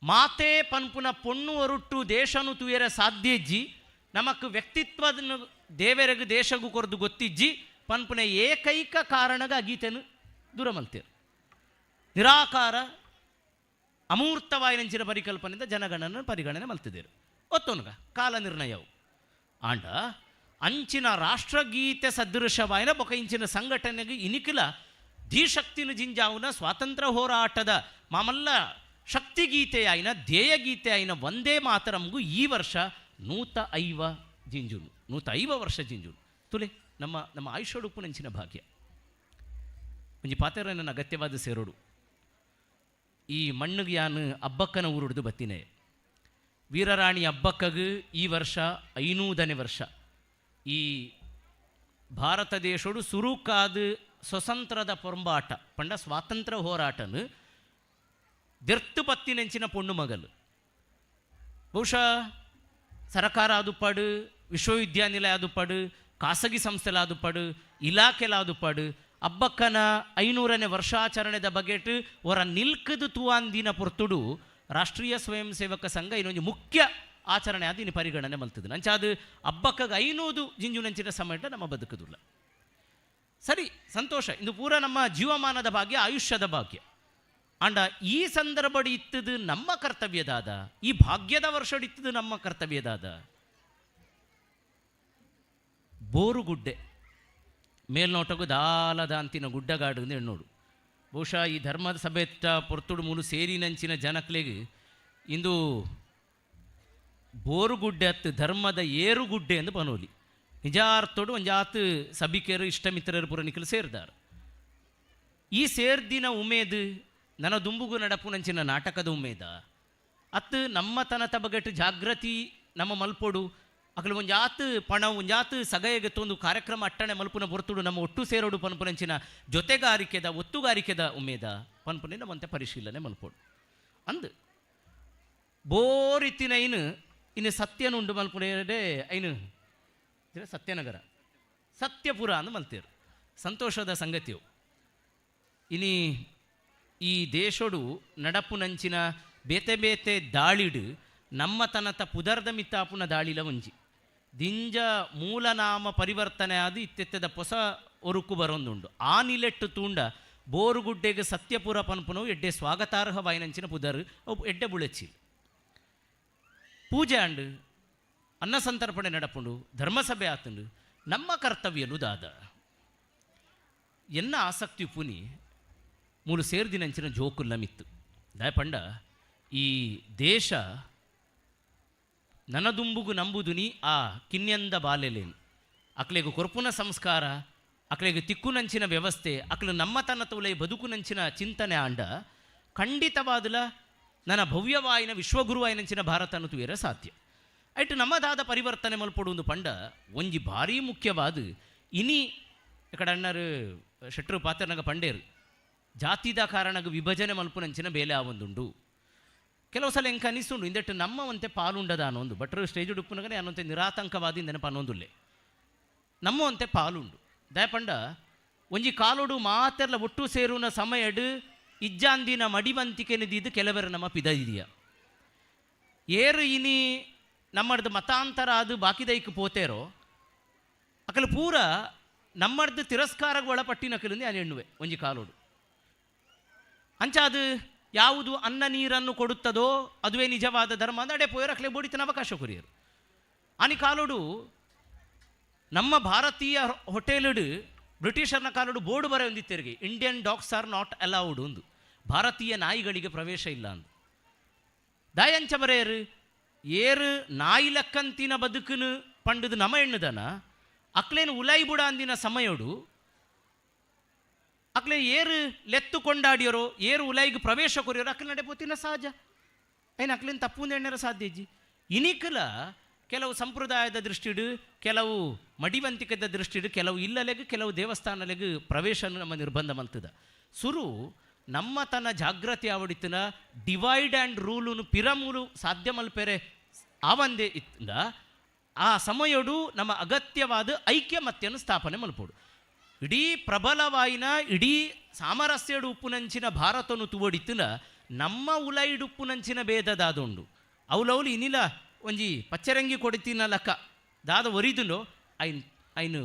ಮಾತೆ ಪನ್ಪುನ ಪೊಣ್ಣು ಒರುಟ್ಟು ದೇಶನು ತುಯರೆ ಸಾಧ್ಯಜ್ಜಿ ನಮಕ್ ವ್ಯಕ್ತಿತ್ವದ ದೇವರೆಗು ದೇಶಗೂ ಕೊರದು ಗೊತ್ತಿಜ್ಜಿ ಪನ್ಪುನ ಏಕೈಕ ಕಾರಣಗ ಗೀತೆನು ದೂರ ಮಲ್ತೇರು. ನಿರಾಕಾರ ಅಮೂರ್ತವಾಯಿನಂಚಿನ ಪರಿಕಲ್ಪನೆಯಿಂದ ಜನಗಣನ ಪರಿಗಣನೆ ಮಲ್ತಿದ್ದೇರು. ಒತ್ತೊನ್ಗ ಕಾಲ ನಿರ್ಣಯವು ಆಂಡ ಅಂಚಿನ ರಾಷ್ಟ್ರಗೀತೆ ಸದೃಶವಾಯಿನ ಬೊಕ ಇಂಚಿನ ಸಂಘಟನೆಗೆ ಇನಿಕಿಲ ಧೀಶಕ್ತಿನ ಜಿಂಜಾವುನ ಸ್ವಾತಂತ್ರ್ಯ ಹೋರಾಟದ ಮಾಮಲ್ಲ ಶಕ್ತಿಗೀತೆಯಾಯಿನ ಧ್ಯೇಯಗೀತೆಯಾಯಿನ ವಂದೇ ಮಾತರಂಗು ಈ ವರ್ಷ 150 ಜಿಂಜುನು 150 ವರ್ಷ ಜಿಂಜುನು ತುಲೆ ನಮ್ಮ ನಮ್ಮ ಆಯುಷ್ಯೋಡುಪ್ಪು ನಂಚಿನ ಭಾಗ್ಯ. ಒಂಜಿ ಪಾತೆರ ನನ್ನ ಅಗತ್ಯವಾದ ಸೇರೋಡು. ಈ ಮಣ್ಣಿಗೆ ಯಾನು ಅಬ್ಬಕ್ಕನ ಊರುಡ್ದು ಬತ್ತಿನೇ. ವೀರರಾಣಿ ಅಬ್ಬಕ್ಕಗೆ ಈ ವರ್ಷ 500ನೇ ವರ್ಷ. ಈ ಭಾರತ ದೇಶೋಡು ಸುರುಕಾದ ಸ್ವತಂತ್ರದ ಪೊಂಬಾಟ ಪಂಡ ಸ್ವಾತಂತ್ರ್ಯ ಹೋರಾಟನು ದೆರ್ತು ಪತ್ತಿನೆಂಚಿನ ಪೊಣ್ಣು ಮಗಲು. ಬಹುಶಃ ಸರಕಾರ ಆದುಪಾಡು, ವಿಶ್ವವಿದ್ಯಾನಿಲಯ ಆದುಪಾಡು, ಖಾಸಗಿ ಸಂಸ್ಥೆಲಾದುಪಾಡು, ಇಲಾಖೆಲಾದುಪಾಡು ಅಬ್ಬಕ್ಕನ 500ನೇ ವರ್ಷಾಚರಣೆದ ಬಗೆಟ್ ಹೊರ ನಿಲ್ಕದು ತೂವಾಂದಿನ ಪೊರ್ತುಡು ರಾಷ್ಟ್ರೀಯ ಸ್ವಯಂ ಸೇವಕ ಸಂಘ ಇನ್ನೊಂದು ಮುಖ್ಯ ಆಚರಣೆ ಆದ ಇನ್ನು ಪರಿಗಣನೆ ಮಲ್ತದೆ. ನಂಚಾದು ಅಬ್ಬಕ್ಕಗೆ 500 ಜಿಂಜುನಂಚಿನ ಸಮಯ ನಮ್ಮ ಬದುಕುದಿಲ್ಲ. ಸರಿ, ಸಂತೋಷ, ಇದು ಪೂರ ನಮ್ಮ ಜೀವಮಾನದ ಭಾಗ್ಯ, ಆಯುಷ್ಯದ ಭಾಗ್ಯ. ಅಂಡ ಈ ಸಂದರ್ಭಡಿ ಇತ್ತದು ನಮ್ಮ ಕರ್ತವ್ಯದಾದ, ಈ ಭಾಗ್ಯದ ವರ್ಷಡಿತ್ತದು ನಮ್ಮ ಕರ್ತವ್ಯದಾದ. ಬೋರುಗುಡ್ಡೆ ಮೇಲ್ನೋಟಗೂ ದಾಲದ ಅಂತಿನ ಗುಡ್ಡಗಾಡು ಎಣ್ಣೋಡು. ಬಹುಶಃ ಈ ಧರ್ಮದ ಸಭೆತ್ತ ಪೊರ್ತುಡು ಮೂಲು ಸೇರಿನಂಚಿನ ಜನಕ್ಲೆಗ್ ಇಂದು ಬೋರುಗುಡ್ಡೆ ಅತ್ತು ಧರ್ಮದ ಏರುಗುಡ್ಡೆ ಎಂದು ಪನೋಲಿ. ನಿಜಾರ್ಥೋಡು ಒಂಜಾತು ಸಭಿಕೆಯರು ಇಷ್ಟಮಿತ್ರರು ಪುರ ನಿಖಲು ಸೇರಿದಾರು. ಈ ಸೇರ್ದಿನ ಉಮೇದು ನನ್ನ ದುಂಬುಗು ನಡಪುನಂಚಿನ ನಾಟಕದ ಉಮೇದ ಅತ್ತು ನಮ್ಮ ತನತ ಬಗೆಟ್ ಜಾಗೃತಿ ನಮ್ಮ ಮಲ್ಪೊಡು ಅಕಲು ಒಂಜಾತು ಪಣ ಒಂಜಾತು ಸಗಯಗೆ ತೊಂದು ಕಾರ್ಯಕ್ರಮ ಅಟ್ಟಣೆ ಮಲ್ಪುನ ಬೊರ್ತುಡು ನಮ್ಮ ಒಟ್ಟು ಸೇರೋಡು ಪನ್ಪುನಂಚಿನ ಜೊತೆಗಾರಿಕೆದ ಒತ್ತುಗಾರಿಕೆದ ಉಮೇದ ಪನ್ಪುನೆ ನಮ್ಮಂತೆ ಪರಿಶೀಲನೆ ಮಲ್ಪೊಡು. ಅಂದು ಬೋರಿತ್ತಿನ ಐನು ಇನ್ನು ಸತ್ಯನುಂಡು ಮಲ್ಪುನೇ ಐನು ಸತ್ಯನಗರ ಸತ್ಯಪುರ ಅಂದು ಮಲ್ತೇರು. ಸಂತೋಷದ ಸಂಗತಿಯು. ಇನಿ ಈ ದೇಶೋಡು ನಡಪುನಂಚಿನ ಬೇತೆ ಬೇತೆ ದಾಳಿಡು ನಮ್ಮ ತನತ ಪುದರ್ದ ಮಿತ್ತಾಪುನ ದಾಳಿಲ ಒಂಜಿ ದಿಂಜ ಮೂಲನಾಮ ಪರಿವರ್ತನೆ ಆದ ಇತ್ತೆತ್ತದ ಹೊಸ ಒರುಕು ಬರೊಂದುಂಡು. ಆ ನಿಲೆಟ್ಟು ತೂಂಡ ಬೋರುಗುಡ್ಡೆಗೆ ಸತ್ಯಪುರ ಪನ್ಪುನವು ಎಡ್ಡೆ ಸ್ವಾಗತಾರ್ಹ ವಾಯಿನಂಚಿನ ಪುದರ್ ಅವು ಎಡ್ಡೆ ಬುಳೆಚಿ ಪೂಜೆ ಅಂಡು ಅನ್ನ ಸಂತರ್ಪಣೆ ನಡಪುಂಡು ಧರ್ಮಸಭೆ ಆತಂಡು ನಮ್ಮ ಕರ್ತವ್ಯನು ದಾದ ಎನ್ನ ಆಸಕ್ತಿ ಪುನಿ ಮೂಲು ಸೇರ್ದಿನಂಚಿನ ಜೋಕುಲ್ಲ ಮಿತ್ತು ದಯಪಂಡ ಈ ದೇಶ ನನದುಂಬುಗು ನಂಬುದುನಿ ಆ ಕಿನ್ಯಂದ ಬಾಲೆಲೇನು ಅಕ್ಲೆಗು ಕೊರ್ಪುನ ಸಂಸ್ಕಾರ ಅಕ್ಲೆಗು ತಿಕ್ಕುನಂಚಿನ ವ್ಯವಸ್ಥೆ ಅಕ್ಲು ನಮ್ಮ ತನ್ನ ತೋಲೆ ಬದುಕುನಂಚಿನ ಚಿಂತನೆ ಆಂಡ ಖಂಡಿತವಾದಲ ನನ್ನ ಭವ್ಯವಾಯಿನ ವಿಶ್ವಗುರುವಾಯಿನಂಚಿನ ಭಾರತ ತುಯರ ಸಾಧ್ಯ. ಐಟು ನಮ್ಮದಾದ ಪರಿವರ್ತನೆ ಮಲ್ಪೊಡು ಪಂಡ ಒಂಜಿ ಭಾರೀ ಮುಖ್ಯವಾದ ಇನಿ ಇಕಡ ಅಣ್ಣರು ಶೆಟ್ರು ಪಾತ್ರನಗ ಪಂಡೇರು ಜಾತಿದ ಕಾರಣಗ ವಿಭಜನೆ ಮಲ್ಪುನಂಚಿನ ಬೇಲೆ ಆವೊಂದುಂಡು. ಕೆಲವು ಸಲ ಎಂಕ ಅನಿಸುಂಡು ಇಂದೆಟ್ಟು ನಮ್ಮ ಒಂತೆ ಪಾಲುಂಡದ ಅನ್ನೊಂದು ಭಟ್ರು ಸ್ಟೇಜ್ ಉಡುಪುನಗನೆ ಅನ್ನೊಂತೆ ನಿರಾತಂಕವಾದಿ ನೆನಪು ಅನ್ನೊಂದುಲ್ಲೆ ನಮ್ಮ ಒಂತೆ ಪಾಲುಂಡು. ದಯಪಂಡ ಒಂಜಿ ಕಾಲೋಡು ಮಾತೆರ್ಲ ಒಟ್ಟು ಸೇರುನ ಸಮಯಡು ಇಜ್ಜಾಂದಿನ ಮಡಿವಂತಿಕೆನಿದಿದ್ದು ಕೆಲವರು ನಮ್ಮ ಪಿದಯಿದಿಯ ಏರು ಇನಿ ನಮ್ಮಡ್ದು ಮತಾಂತರ ಅದು ಬಾಕಿದೈಕ್ ಪೋತೇರೋ ಅಕಲು ಪೂರ ನಮ್ಮಡ್ದು ತಿರಸ್ಕಾರಕ್ಕೆ ಒಳಪಟ್ಟಿನ ಕಲಿಂದ ನಾನು ಎಣ್ಣುವೆ ಒಂಜಿ ಕಾಲೋಡು. ಅಂಚ ಅದು ಯಾವುದು ಅನ್ನ ನೀರನ್ನು ಕೊಡುತ್ತದೋ ಅದುವೇ ನಿಜವಾದ ಧರ್ಮ ಅಂದ್ರೆ ಅಡೆ ಪೋಯರಕ್ಲೆ ಬೋಡಿತನ ಅವಕಾಶ ಕೊರಿಯರು. ಆನಿ ಕಾಲೋಡು ನಮ್ಮ ಭಾರತೀಯ ಹೋಟೆಲುಡು ಬ್ರಿಟಿಷರ್ನ ಕಾಲೋಡು ಬೋರ್ಡು ಬರೆ ಹೊಂದಿತ್ತೆರಿಗೆ Indian dogs are not allowed ಒಂದು ಭಾರತೀಯ ನಾಯಿಗಳಿಗೆ ಪ್ರವೇಶ ಇಲ್ಲ ಅಂದು. ದಾಯಂಚ ಬರೆಯರು ಏರು ನಾಯಿ ಲಕ್ಕಂತಿನ ಬದುಕನು ಪಂಡದು ನಮ ಎಣ್ಣುದನ ಅಕ್ಲೇನು ಉಲಾಯಿ ಬುಡ ಅಂದಿನ ಸಮಯೋಡು ಅಕ್ಲೆ ಏರು ಲೆತ್ತು ಕೊಂಡಾಡಿಯರೋ ಏರು ಉಲಾಯಿಗೆ ಪ್ರವೇಶ ಕೊರಿಯರೋ ಅಕ್ಲೆ ನಡೆ ಪೋತಿನ ಸಹಜ ಐನ ಅಕ್ಲೇನು ತಪ್ಪು ಎಣ್ಣರ ಸಾಧ್ಯ ಇಜ್ಜಿ. ಇನಿಕಲ ಕೆಲವು ಸಂಪ್ರದಾಯದ ದೃಷ್ಟಿಡು ಕೆಲವು ಮಡಿವಂತಿಕದ ದೃಷ್ಟಿಡು ಕೆಲವು ಇಲ್ಲಲೆಗ್ ಕೆಲವು ದೇವಸ್ಥಾನಲೆಗ್ ಪ್ರವೇಶನ ನಮ್ಮ ನಿರ್ಬಂಧ ಮಲ್ತದ. ಸುರು ನಮ್ಮ ತನ್ನ ಜಾಗೃತಿ ಆವಡಿತನ ಡಿವೈಡ್ ಆ್ಯಂಡ್ ರೂಲುನು ಪಿರಮೂಲು ಸಾಧ್ಯ ಮಲ್ಪೆರೆ ಆವಂದೆ ಇತ್ತಂದ ಆ ಸಮಯಡು ನಮ್ಮ ಅಗತ್ಯವಾದ ಐಕ್ಯಮತ್ಯನು ಸ್ಥಾಪನೆ ಮಲ್ಪೋಡು. ಇಡೀ ಪ್ರಬಲವಾಯಿನ ಇಡೀ ಸಾಮರಸ್ಯಡು ಉಪ್ಪುನಂಚಿನ ಭಾರತನು ತುವಡಿತ್ತನ ನಮ್ಮ ಉಲೈಡುಪ್ಪುನಂಚಿನ ಭೇದದಾದುಂಡು. ಅವಲೌಲು ಇನಿಲ ಒಂಜಿ ಪಚ್ಚರಂಗಿ ಕೊಡಿತಿನ ಲಕ್ಕ ದಾದ ಒರಿದುನು ಐನ್ ಐನು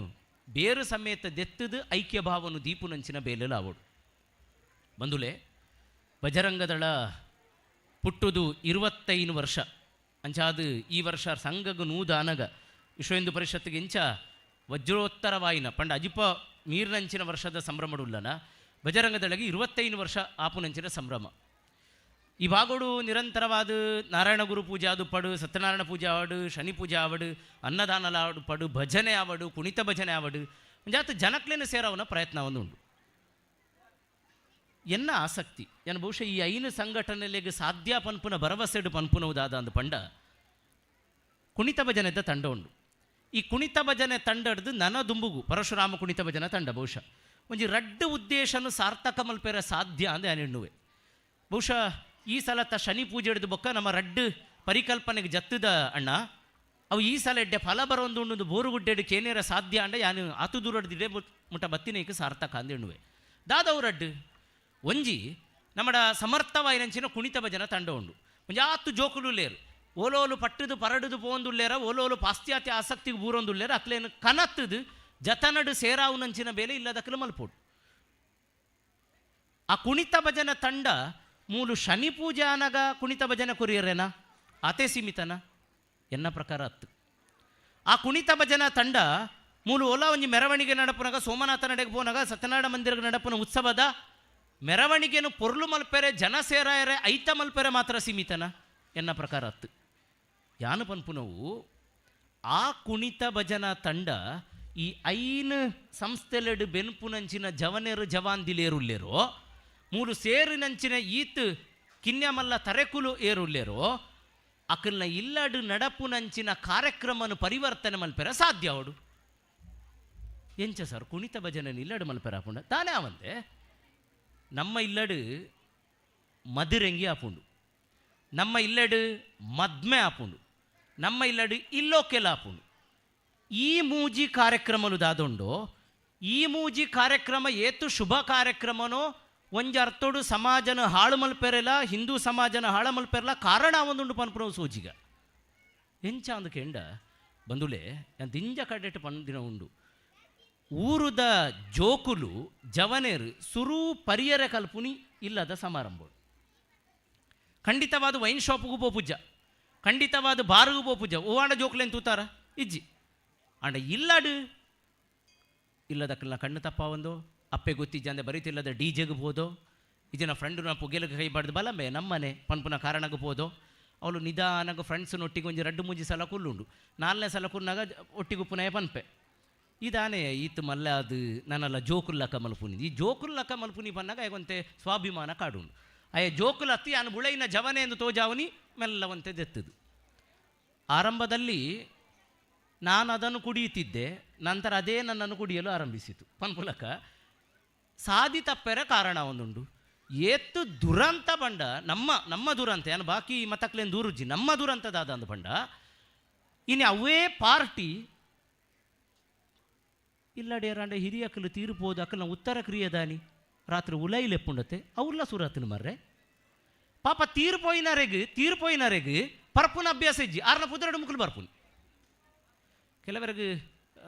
ಬೇರು ಸಮೇತ ದೆತ್ತದು ಐಕ್ಯ ಭಾವನು ದೀಪುನಂಚಿನ ಬೇಲೆಲಾವಡು. ಬಂಧುಲೆ, ಬಜರಂಗದಳ ಪುಟ್ಟುದು 25 ವರ್ಷ ಅಂಚಾದು ಈ ವರ್ಷ ಸಂಘಗು ನೂದಾನಗ ವಿಶ್ವ ಹಿಂದೂ ಪರಿಷತ್ತಿಗೆ ಇಂಚ ವಜ್ರೋತ್ತರವಾಯಿನ ಪಂಡ ಅಜಿಪ ಮೀರ್ನಂಚಿನ ವರ್ಷದ ಸಂಭ್ರಮಡುಲ್ಲನ ಬಜರಂಗದಳಗೆ 25 ವರ್ಷ ಆಪುನಂಚಿನ ಸಂಭ್ರಮ. ಈ ಭಾಗೋಡು ನಿರಂತರವಾದ ನಾರಾಯಣ ಗುರು ಪೂಜೆ ಅದು ಪಡು, ಸತ್ಯನಾರಾಯಣ ಪೂಜೆ ಆವಡು, ಶನಿ ಪೂಜೆ ಆವಡು, ಅನ್ನದಾನಲ ಆವಡು ಪಡು, ಭಜನೆ ಆವಡು, ಕುಣಿತ ಭಜನೆ ಆವಡು, ಜಾತ ಜನಕ್ಲೇನ ಸೇರವನ ಪ್ರಯತ್ನ ಉಂಡು. ಎನ್ನ ಆಸಕ್ತಿ ಎನ್ನ ಬಹುಶಃ ಈ ಐನು ಸಂಘಟನೆಲೆಗೆ ಸಾಧ್ಯ ಪನ್ಪುನ ಭರವಸೆಡು ಪನ್ಪುನವುದಾದ ಅಂದು ಪಂಡ ಕುಣಿತ ಭಜನೆದ ತಂಡ ಉಂಡು. ಈ ಕುಣಿತ ಭಜನೆ ತಂಡಡ್ದು ನನ ದುಂಬುಗು ಪರಶುರಾಮ ಕುಣಿತ ಭಜನೆ ತಂಡ ಬಹುಶಃ ಒಂಜಿ ರಡ್ಡು ಉದ್ದೇಶನು ಸಾರ್ಥಕ ಮಲ್ಪೆರ ಸಾಧ್ಯ ಅಂದೆ ಎಣ್ಣುವೆ. ಬಹುಶಃ ಈ ಸಲತ್ತ ಶನಿ ಪೂಜೆ ಹಿಡಿದು ಬೊಕ್ಕ ನಮ್ಮ ರಡ್ಡು ಪರಿಕಲ್ಪನೆಗೆ ಜತ್ತದ ಅಣ್ಣ ಅವು ಈ ಸಲ ಎಡ್ಡೆ ಫಲ ಬರೋಂದು ಉಂಡು ಬೋರುಗುಡ್ಡೆಡು ಕೇನೇರ ಸಾಧ್ಯ ಅಂಡ ಯಾನು ಆತು ದೂರಡ್ದಿಡೆ ಮುಟ್ಟ ಬತ್ತಿನೇಕ ಸಾರ್ಥಕ ಅಂದ ಎಣ್ಣುವೆ. ದಾದವು ರಡ್ಡು ಒಂಜಿ ನಮ್ಮಡ ಸಮರ್ಥವಾಯಿನಂಚಿನ ಕುಣಿತ ಭಜನ ತಂಡ ಉಂಡು. ಒಂಜಿ ಆತು ಜೋಕುಲು ಲೇರು ಓಲೋಲು ಪಟ್ಟದು ಪರಡುದು ಪೋಂದುಲ್ಲೇರ, ಓಲೋಲು ಪಾಶ್ಚಾತ್ಯ ಆಸಕ್ತಿಗೆ ಬೂರೊಂದುಲ್ಲೇರ, ಅಕ್ಲೇನು ಕನತ್ತದು ಜತನಡು ಸೇರಾವುನಂಚಿನ ಬೇಲೆ ಇಲ್ಲದಕ್ಕಲು ಮಲ್ಪೋಡು. ಆ ಕುಣಿತ ಭಜನ ತಂಡ ಮೂಲು ಶನಿ ಪೂಜೆ ಆನಗ ಕುಣಿತ ಭಜನೆ ಕೊರಿಯರೇನ ಆತೇ ಸೀಮಿತನ ಎನ್ನ ಪ್ರಕಾರ ಅತ್ತು. ಆ ಕುಣಿತ ಭಜನ ತಂಡ ಮೂಲು ಓಲಾ ಒಂಜಿ ಮೆರವಣಿಗೆ ನಡಪುನಗ ಸೋಮನಾಥ ನಡೆಗೆ ಪೋನಗ ಸತ್ಯನಾರಾಯಣ ಮಂದಿರ ನಡಪುನ ಉತ್ಸವದ ಮೆರವಣಿಗೆನು ಪೊರ್ಲು ಮಲ್ಪೆರೆ ಜನ ಸೇರಾಯರೆ ಐತ ಮಲ್ಪೆರೆ ಮಾತ್ರ ಸೀಮಿತನ ಎನ್ನ ಪ್ರಕಾರ ಅತ್ತು. ಯಾನು ಪನ್ಪುನವು ಆ ಕುಣಿತ ಭಜನಾ ತಂಡ ಈ ಐನು ಸಂಸ್ಥೆಲೆಡು ಬೆನ್ಪುನಂಚಿನ ಜವನೇರು ಜವಾಂದಿಲೇರುಲ್ಲೇರೋ ಮೂರು ಸೇರಿನಂಚಿನ ಈತ್ ಕಿನ್ಯಮಲ್ಲ ತರೆಕುಲು ಏರುಲ್ಲೇರೋ ಅಕಲ್ನ ಇಲ್ಲಡು ನಡಪುನಂಚಿನ ಕಾರ್ಯಕ್ರಮನು ಪರಿವರ್ತನೆ ಮಲ್ಪೆರ ಸಾಧ್ಯ ಅವಡು. ಎಂಚ ಸರ್ ಕುಣಿತ ಭಜನೆ ಇಲ್ಲಡು ಮಲ್ಪೆರ ಆಪುಂಡ ತಾನೇ ಅವಂತೆ ನಮ್ಮ ಇಲ್ಲಡು ಮದುರೆಂಗಿ ಆಪುಂಡು, ನಮ್ಮ ಇಲ್ಲಡು ಮದ್ಮೆ ಆಪುಂಡು, ನಮ್ಮ ಇಲ್ಲಡು ಇಲ್ಲೋಕೆಲ ಆಪುಂಡು. ಈ ಮೂಜಿ ಕಾರ್ಯಕ್ರಮಲು ದಾದೊಂಡು ಈ ಮೂಜಿ ಕಾರ್ಯಕ್ರಮ ಏತು ಶುಭ ಕಾರ್ಯಕ್ರಮನೋ ಒಂಜಿ ಅರ್ಥೋಡು ಸಮಾಜನ ಹಾಳು ಮಲ್ಪೆರೆಲ ಹಿಂದೂ ಸಮಾಜನ ಹಾಳು ಮಲ್ಪೆರಲ ಕಾರಣ ಒಂದುಂಡು ಪನ್ಪುನವು ಸೋಜಿಗ ಎಂಚ ಅಂದು ಕೆಂಡ ಬಂದುಲೆ ದಿಂಜ ಕಡೆಟ್ ಪಂದಿನ ಉಂಡು. ಊರುದ ಜೋಕುಲು ಜವನೇರು ಸುರು ಪರಿಯರ ಕಲ್ಪುನಿ ಇಲ್ಲದ ಸಮಾರಂಭ. ಖಂಡಿತವಾದ ವೈನ್ ಶಾಪ್ಗೂ ಪೋಪುಜ್ಜ, ಖಂಡಿತವಾದ ಬಾರಿಗೂ ಪೋಪುಜ್ಜ, ಓವಾಂಡ ಜೋಕುಲೇನು ತೂತಾರ ಇಜ್ಜಿ ಅಂಡ ಇಲ್ಲಡು ಇಲ್ಲದಕ್ಕಲ್ಲ ಕಣ್ಣು ತಪ್ಪಾವಂದೋ ಅಪ್ಪೆ ಗೊತ್ತಿಜ್ಜ ಅಂದೆ ಬರೀತಿಲ್ಲದ ಡಿ ಜೆಗೆ ಹೋದೋ ಇದಿನ ಫ್ರೆಂಡು ನಾ ಪುಗೆಲಗೆ ಕೈ ಬಾಡ್ದು ಬಲಂಬೆ ನಮ್ಮನೆ ಪನ್ಪುನ ಕಾರಣಕ್ಕೆ ಹೋದೋ ಅವಳು ನಿಧಾನಗ ಫ್ರೆಂಡ್ಸ್ನೊಟ್ಟಿಗೆ ಒಂಜಿ ರಡ್ಡು ಮೂಜಿ ಸಲ ಕುಲ್ಲುಂಡು, ನಾಲ್ನೇ ಸಲ ಕುನ್ನಾಗ ಒಟ್ಟಿಗೆ ಪುನಃ ಪನ್ಪೆ ಇದಾನೆ ಈತ ಮಲ್ಲ ಅದು ನಾನಲ್ಲ ಜೋಕುಲ್ಲಕ ಮಲ್ಪುನಿ ಈ ಜೋಕುಲ್ಲಕ ಮಲ್ಪುನಿ ಪನ್ನಾಗ ಅಯ್ಯಗೊಂತೆ ಸ್ವಾಭಿಮಾನ ಕಾಡುಂಡು. ಅಯ್ಯ ಜೋಕುಲ ಅತ್ತಿ ನಾನು ಬುಳೈನ ಜವನೆ ಎಂದು ತೋಜಾವನಿ ಮೆಲ್ಲವಂತೆ ದೆತ್ತದು. ಆರಂಭದಲ್ಲಿ ನಾನು ಅದನ್ನು ಕುಡಿಯುತ್ತಿದ್ದೆ, ನಂತರ ಅದೇ ನನ್ನನ್ನು ಕುಡಿಯಲು ಆರಂಭಿಸಿತು. ಪನ್ಪುಲಕ ಸಾದಿ ತಪ್ಪೆರ ಕಾರಣ ಒಂದುಂಡು. ಏತ್ತು ದುರಂತ ಬಂಡ ನಮ್ಮ ನಮ್ಮ ದುರಂತ ಏನು ಬಾಕಿ ಮತ್ತಕ್ಲೇನು ದೂರುಜ್ಜಿ ನಮ್ಮ ದುರಂತದಾದ ಅಂದು ಬಂಡ ಇನ್ನು ಅವೇ ಪಾರ್ಟಿ ಇಲ್ಲಡೇರಾಂಡ ಹಿರಿಯಕಲು ತೀರ್ಪೋದು ಅಕಲ್ನ ಉತ್ತರ ಕ್ರಿಯದಾನಿ ರಾತ್ರಿ ಉಲೈಲೆಪ್ಪುಂಡತೆ ಅವ್ರಲ್ಲ ಸುರತನ ಮರ್ರೆ ಪಾಪ ತೀರ್ಪೋಯಿನರೆಗ್ ತೀರ್ಪೋಯಿನರೆಗ್ ಪರ್ಪುನ ಅಭ್ಯಾಸ ಇಜ್ಜಿ ಆರ್ನ ಪುದರಡು ಮುಕ್ಕಲು ಬರ್ಪುನ್. ಕೆಲವರೆಗೆ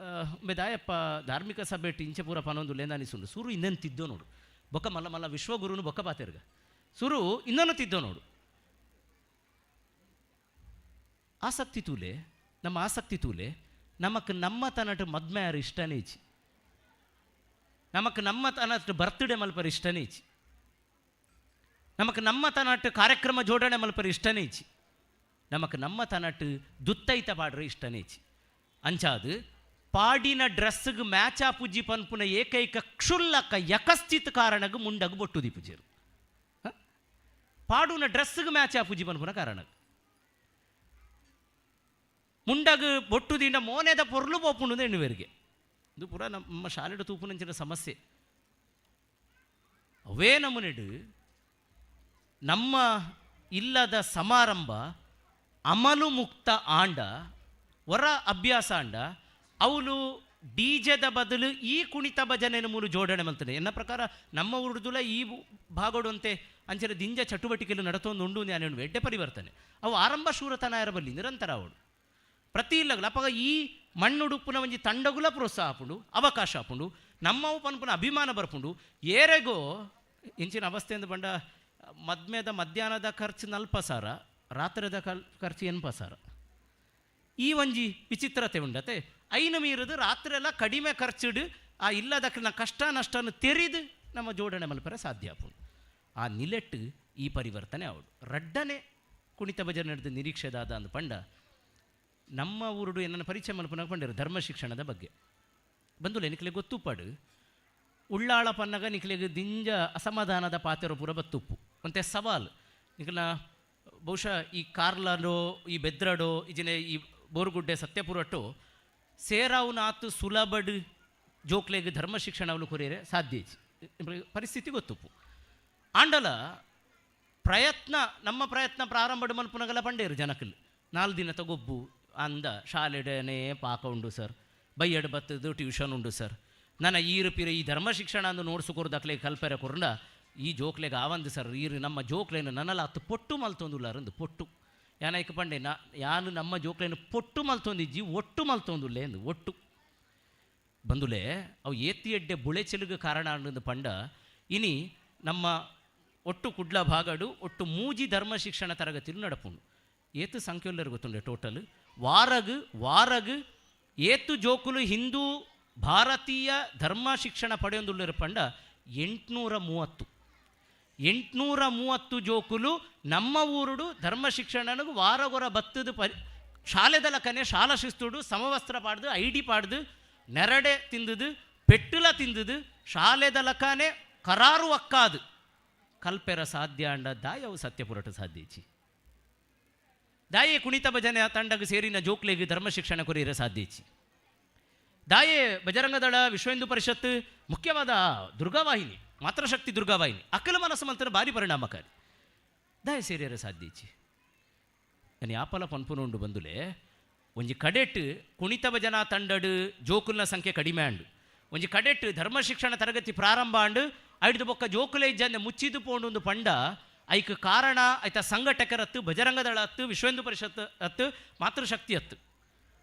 ದಾಯಪ್ಪ ಧಾರ್ಮಿಕ ಸಭೆ ಇಂಚೆ ಪೂರ ಪನೊಂದು ಲೇಂದಾನಿಸುಂಡು ಸುರು ಇನ್ನೊಂದು ತಿದ್ದೋ ನೋಡು ಬೊಕ್ಕ ಮಲ್ಲ ಮಲ್ಲ ವಿಶ್ವಗುರುನು ಬೊಕ್ಕ ಬಾತೆರ್ಗ ಸುರು ಇನ್ನೊಂದು ತಿದ್ದೋ ನೋಡು. ಆಸಕ್ತಿ ತೂಲೆ ನಮ್ಮ ಆಸಕ್ತಿ ತೂಲೆ ನಮಕ್ ನಮ್ಮ ತನಟ ಮದ್ಮೆ ಯಾರು ಇಷ್ಟನೇ ಇಚ್ಚಿ, ನಮಕ್ ನಮ್ಮ ತನಟ ಬರ್ತ್ಡೇ ಮಲ್ಪರ ಇಷ್ಟನೇ ಇಚ್ಚಿ, ನಮಕ್ ನಮ್ಮ ತನಟ ಕಾರ್ಯಕ್ರಮ ಜೋಡಣೆ ಮಲ್ಪರ ಇಷ್ಟನೇ ಇಚ್ಚಿ, ನಮಕ್ ನಮ್ಮ ತನಟ ದುತ್ತೈತ ಪಾಡ್ರೆ ಇಷ್ಟನೇ ಇಚ್ಚಿ. ಅಂಚಾದು ಪಾಡಿನ ಡ್ರೆಸ್ಗೆ ಮ್ಯಾಚ್ ಪೂಜಿ ಪನ್ಪುನ ಏಕೈಕ ಕ್ಷುಲ್ಲಕ ಯಕಸ್ಥಿತ ಕಾರಣಗ್ ಮುಂಡಗ್ ಬೊಟ್ಟು ದೀಪುಜೇರು ಪಾಡುನ ಡ್ರೆಸ್ಗೆ ಮ್ಯಾಚ್ ಪೂಜಿ ಪನ್ಪುನ ಕಾರಣ ಮುಂಡಗ್ ಬೊಟ್ಟು ದಿಂಡ ಮೋನೆದ ಪೊರ್ಲು ಪೋಪುಂಡು ಎಣ್ಣುವೆರಿಗೆ. ಇದು ಪೂರ ನಮ್ಮ ಶಾಲೆಡು ತೂಪುನಂಚಿನ ಸಮಸ್ಯೆ. ಅವೇ ನಮೂನೆಡು ನಮ್ಮ ಇಲ್ಲದ ಸಮಾರಂಭ ಅಮಲು ಮುಕ್ತ ಆಂಡ ಹೊರ ಅಭ್ಯಾಸ ಆಂಡ ಅವಳು ಡಿಜೆದ ಬದಲು ಈ ಕುಣಿತ ಭಜನೆಯನ್ನು ಮೂಲು ಜೋಡಣೆ ಮಂತನೆ. ಎನ್ನ ಪ್ರಕಾರ ನಮ್ಮ ಉರುಡುದುಲ ಈ ಭಾಗೋಡುವಂತೆ ಅಂಚನೆ ದಿಂಜ ಚಟುವಟಿಕೆಲು ನಡತೊಂದು ಉಂಡು ನಾನು ಎಡ್ಡೆ ಪರಿವರ್ತನೆ. ಅವು ಆರಂಭ ಶೂರತನ ಇರಬಲ್ಲಿ ನಿರಂತರ ಅವಳು ಪ್ರತಿ ಇಲ್ಲಗಲ ಅಪಗ ಈ ಮಣ್ಣುಡುಪ್ಪುನ ಒಂಜಿ ತಂಡಗುಲ ಪ್ರೋತ್ಸಾಹ ಆಪುಂಡು, ಅವಕಾಶ ಆಪುಂಡು, ನಮ್ಮವು ಪನ್ಪುನ ಅಭಿಮಾನ ಬರ್ಪುಂಡು. ಏರೆಗೋ ಇಂಚಿನ ಅವಸ್ಥೆಯಿಂದ ಬಂಡ ಮದ್ಮೆದ ಮಧ್ಯಾಹ್ನದ ಖರ್ಚು 40,000, ರಾತ್ರಿದ ಖರ್ಚು 80,000. ಈ ಒಂಜಿ ವಿಚಿತ್ರತೆ ಉಂಡತೆ. ಐನು ಮೀರದು ರಾತ್ರಿ ಎಲ್ಲ ಕಡಿಮೆ ಖರ್ಚಿಡು ಆ ಇಲ್ಲದಕ್ಕೆ ಕಷ್ಟ ನಷ್ಟನ್ನು ತೆರೆದು ನಮ್ಮ ಜೋಡಣೆ ಮಲ್ಪರೆ ಸಾಧ್ಯ ಆಪುಂಡು. ಆ ನಿಲೆಟ್ಟು ಈ ಪರಿವರ್ತನೆ ಅವಳು. ರಡ್ಡನೆ ಕುಣಿತ ಭಜನೆ ನಡೆದ ನಿರೀಕ್ಷೆದಾದ ಅಂದು ಪಂಡ ನಮ್ಮ ಊರುಡು ಏನನ್ನ ಪರಿಚಯ ಮಲ್ಪನಾಗ ಪಂಡಿರು ಧರ್ಮ ಶಿಕ್ಷಣದ ಬಗ್ಗೆ ಬಂದುಲ್ಲ ನಿಕ್ಲೆ ಗೊತ್ತುಪಾಡು ಉಳ್ಳಾಳ ಪನ್ನಗ ನಿಕ್ಲೆಗೆ ದಿಂಜ ಅಸಮಾಧಾನದ ಪಾತೆರ ಪೂರ ಬತ್ತುಪ್ಪು ಅಂತೆ ಸವಾಲು ನಿಕ್ಲ ಬಹುಶಃ ಈ ಕಾರ್ಲೋ ಈ ಬೆದ್ರಡೋ ಇಜಿನ ಈ ಬೋರುಗುಡ್ಡೆ ಸತ್ಯಪುರಟ್ಟು ಸೇರಾವುನಾತು ಸುಲಭಡ್ ಜೋಕ್ಲೆಗೆ ಧರ್ಮ ಶಿಕ್ಷಣ ಅವಳು ಕೊರಿಯರೆ ಸಾಧ್ಯ ಪರಿಸ್ಥಿತಿ ಗೊತ್ತುಪ್ಪು. ಆಂಡಲ ಪ್ರಯತ್ನ ನಮ್ಮ ಪ್ರಯತ್ನ ಪ್ರಾರಂಭ ಮಲ್ಪುನಗಲ ಪಂಡೇರು ಜನಕಲ್ 4 ದಿನ ತಗೊಬ್ಬು ಅಂದ ಶಾಲೆಡನೆ ಪಾಕ ಉಂಡು ಸರ್, ಬೈಯಡ್ ಬತ್ತದು ಟ್ಯೂಷನ್ ಉಂಡು ಸರ್, ನನ್ನ ಈರು ಪಿರ ಈ ಧರ್ಮ ಶಿಕ್ಷಣ ಅಂದು ನೋಡ್ಸು ಕೊರ್ದಕ್ಲೆ ಕಲ್ಪೆರೆ ಕೊರ್ಂಡ ಈ ಜೋಕ್ಲೆಗೆ ಆವಂದು ಸರ್, ಈರು ನಮ್ಮ ಜೋಕ್ಲೇನು ನನ್ನಲ್ಲ ಅತ್ತು ಪೊಟ್ಟು ಮಲ್ತೊಂದುಲ್ಲಾರಂದು ಪೊಟ್ಟು ಯಾನೈಕ ಪಂಡೆ ನಾ ಯಾನು ನಮ್ಮ ಜೋಕ್ಲೇನು ಪೊಟ್ಟು ಮಲ್ತೊಂದಿಜ್ಜಿ ಒಟ್ಟು ಮಲ್ತೊಂದುಲ್ಲೆ ಎಂದು ಒಟ್ಟು ಬಂದುಲೆ ಅವು ಏತಿ ಎಡ್ಡೆ ಬುಳೆచెಲುಗು ಕಾರಣ ಅನ್ನೋದು ಪಂಡ. ಇನಿ ನಮ್ಮ ಒಟ್ಟು ಕುಡ್ಲ ಭಾಗಡು ಒಟ್ಟು ಮೂಜಿ ಧರ್ಮ ಶಿಕ್ಷಣ ತರಗತಿಲು ನಡಪುಂಡು. ಏತು ಸಂಖ್ಯೆಲ್ಲರು ಗೊತ್ತುಂಡೆ ಟೋಟಲ್ ವಾರಗು ವಾರಗು ಏತು ಜೋಕುಲು ಹಿಂದೂ ಭಾರತೀಯ ಧರ್ಮ ಶಿಕ್ಷಣ ಪಡೆಯೊಂದುಲ್ಲರು ಪಂಡ 830 830 ಜೋಕುಲು ನಮ್ಮ ಊರುಡು ಧರ್ಮ ಶಿಕ್ಷಣನಿಗೆ ವಾರಗೊರ ಬತ್ತದು ಪರಿ ಶಾಲೆದಲಕನೆ ಶಾಲಾ ಶಿಸ್ತುಡು ಸಮವಸ್ತ್ರ ಪಾಡ್ದು I D ಪಾಡ್ದು ನೆರಡೆ ತಿಂದುದು ಪೆಟ್ಟುಲ ತಿಂದುದು ಶಾಲೆದಲಕನೆ ಕರಾರು ಅಕ್ಕಾದು ಕಲ್ಪೆರ ಸಾಧ್ಯ ಅಂಡ ದಾಯವು ಸತ್ಯಪುರಟ ಸಾಧ್ಯ ಇಚ್ಚಿ ದಾಯೆ ಕುಣಿತ ಭಜನೆ ತಂಡಗ ಸೇರಿನ ಜೋಕ್ಲೆಗೆ ಧರ್ಮ ಶಿಕ್ಷಣ ಕೊರಿಯರ ಸಾಧ್ಯ ಇಚ್ಚಿ ದಾಯೆ ಬಜರಂಗದಳ ವಿಶ್ವ ಹಿಂದೂ ಪರಿಷತ್ ಮುಖ್ಯವಾದ ದುರ್ಗಾವಾಹಿನಿ ಮಾತೃಶಕ್ತಿ ದುರ್ಗಾವಾಹಿನಿ ಅಕಲ ಮನಸ್ಸು ಮಂತ್ರ ಭಾರಿ ಪರಿಣಾಮಕಾರಿ ದಾಯ ಸೇರಿಯರ ಸಾಧ್ಯ ಇಚ್ಚಿ. ನಾನು ಯಾಪಲ ಪನ್ಪುನುಂಡು ಬಂದುಲೆ ಒಂಜಿ ಕಡೆಟ್ ಕುಣಿತ ಭಜನಾ ತಂಡಡು ಜೋಕುಲ್ನ ಸಂಖ್ಯೆ ಕಡಿಮೆ ಅಂಡು ಒಂಜಿ ಕಡೆಟ್ ಧರ್ಮ ಶಿಕ್ಷಣ ತರಗತಿ ಪ್ರಾರಂಭ ಅಂಡು ಐದು ಬೊಕ್ಕ ಜೋಕುಲೆ ಇಜ್ಜಂದೆ ಮುಚ್ಚಿದು ಪೋಂಡು ಒಂದು ಪಂಡ ಐಕ್ ಕಾರಣ ಐತ ಸಂಘಟಕರತ್ತು ಬಜರಂಗದಳ ಹತ್ತು ವಿಶ್ವ ಹಿಂದೂ ಪರಿಷತ್ ಹತ್ತು ಮಾತೃಶಕ್ತಿ ಹತ್ತು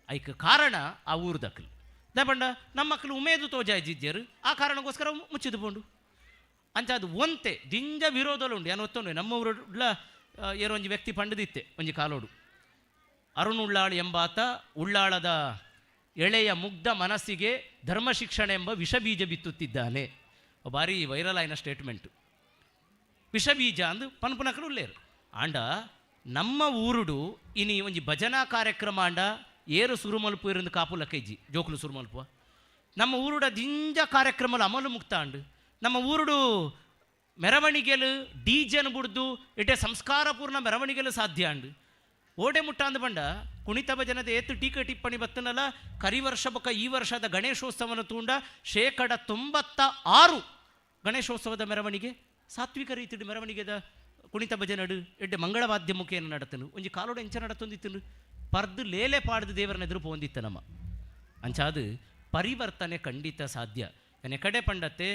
ಐಕ್ ಕಾರಣ ಆ ಊರ್ದಕ್ಲು ದ ಪಂಡ ನಮ್ಮ ಮಕ್ಕಳು ಉಮೇದು ತೋಜಾಯಿಜಿಜ್ಜರು ಆ ಕಾರಣಕ್ಕೋಸ್ಕರ ಮುಚ್ಚಿದು ಪೋಂಡು ಅಂಚ ಅದು ಒಂತೆ ದಿಂಜ ವಿರೋಧಲು ಉಂಡು. ಏನು ಒತ್ತೊಂಡು ನಮ್ಮ ಊರುಡ್ಲ ಏರೋ ಒಂಜಿ ವ್ಯಕ್ತಿ ಪಂಡದಿತ್ತೆ ಒಂಜಿ ಕಾಲೋಡು ಅರುಣ್ ಉಳ್ಳಾಳ್ ಎಂಬಾತ ಉಳ್ಳಾಳದ ಎಳೆಯ ಮುಗ್ಧ ಮನಸ್ಸಿಗೆ ಧರ್ಮ ಶಿಕ್ಷಣ ಎಂಬ ವಿಷಬೀಜ ಬಿತ್ತುತ್ತಿದ್ದಾನೆ. ಭಾರಿ ವೈರಲ್ ಆಯ್ನ ಸ್ಟೇಟ್ಮೆಂಟು. ವಿಷಬೀಜ ಅಂದು ಪನ್ಪುನಕಲು ಉಳ್ಳೇರು ಆಂಡ ನಮ್ಮ ಊರುಡು ಇನಿ ಒಂಜಿ ಭಜನಾ ಕಾರ್ಯಕ್ರಮ ಆಂಡ ಏರು ಸುರುಮಲ್ಪು ಇರಂದು ಕಾಪುಲ ಕೈಜಿ ಜೋಕುಲು ಸುರುಮಲ್ಪುವ ನಮ್ಮ ಊರುಡ ದಿಂಜ ಕಾರ್ಯಕ್ರಮಲು ಅಮಲು ಮುಕ್ತ ಅಂಡು ನಮ್ಮ ಊರುಡು ಮೆರವಣಿಗೆಲು ಡೀಜನ್ ಬುಡ್ದು ಇಟ್ಟೆ ಸಂಸ್ಕಾರಪೂರ್ಣ ಮೆರವಣಿಗೆಲು ಸಾಧ್ಯ ಅಂಡು ಓಡೆ ಮುಟ್ಟ ಅಂದ ಬಂಡ ಕುಣಿತ ಭಜನದ ಏತು ಟೀಕೆ ಟಿಪ್ಪಣಿ ಬತ್ತನಲ್ಲ ಕರಿ ವರ್ಷ ಬೊಕ್ಕ ಈ ವರ್ಷದ ಗಣೇಶೋತ್ಸವನ ತೂಂಡ 96% ಗಣೇಶೋತ್ಸವದ ಮೆರವಣಿಗೆ ಸಾತ್ವಿಕ ರೀತಿಡು ಮೆರವಣಿಗೆದ ಕುಣಿತ ಭಜನಡು ಎಡ್ಡೆ ಮಂಗಳವಾದ್ಯ ಮುಖೇನ ನಡತನು ಒಂಜಿ ಕಾಲೋಡು ಎಂಚ ನಡತೊಂದಿತ್ತನು ಪರ್ದು ಲೇಲೆ ಪಾಡ್ದು ದೇವರನ್ನ ಎದುರು ಪೋಂದಿತ್ತ ನಮ್ಮ ಅಂಚಾದು ಪರಿವರ್ತನೆ ಖಂಡಿತ ಸಾಧ್ಯ. ಎನೆ ಕಡೆ ಪಂಡತ್ತೆ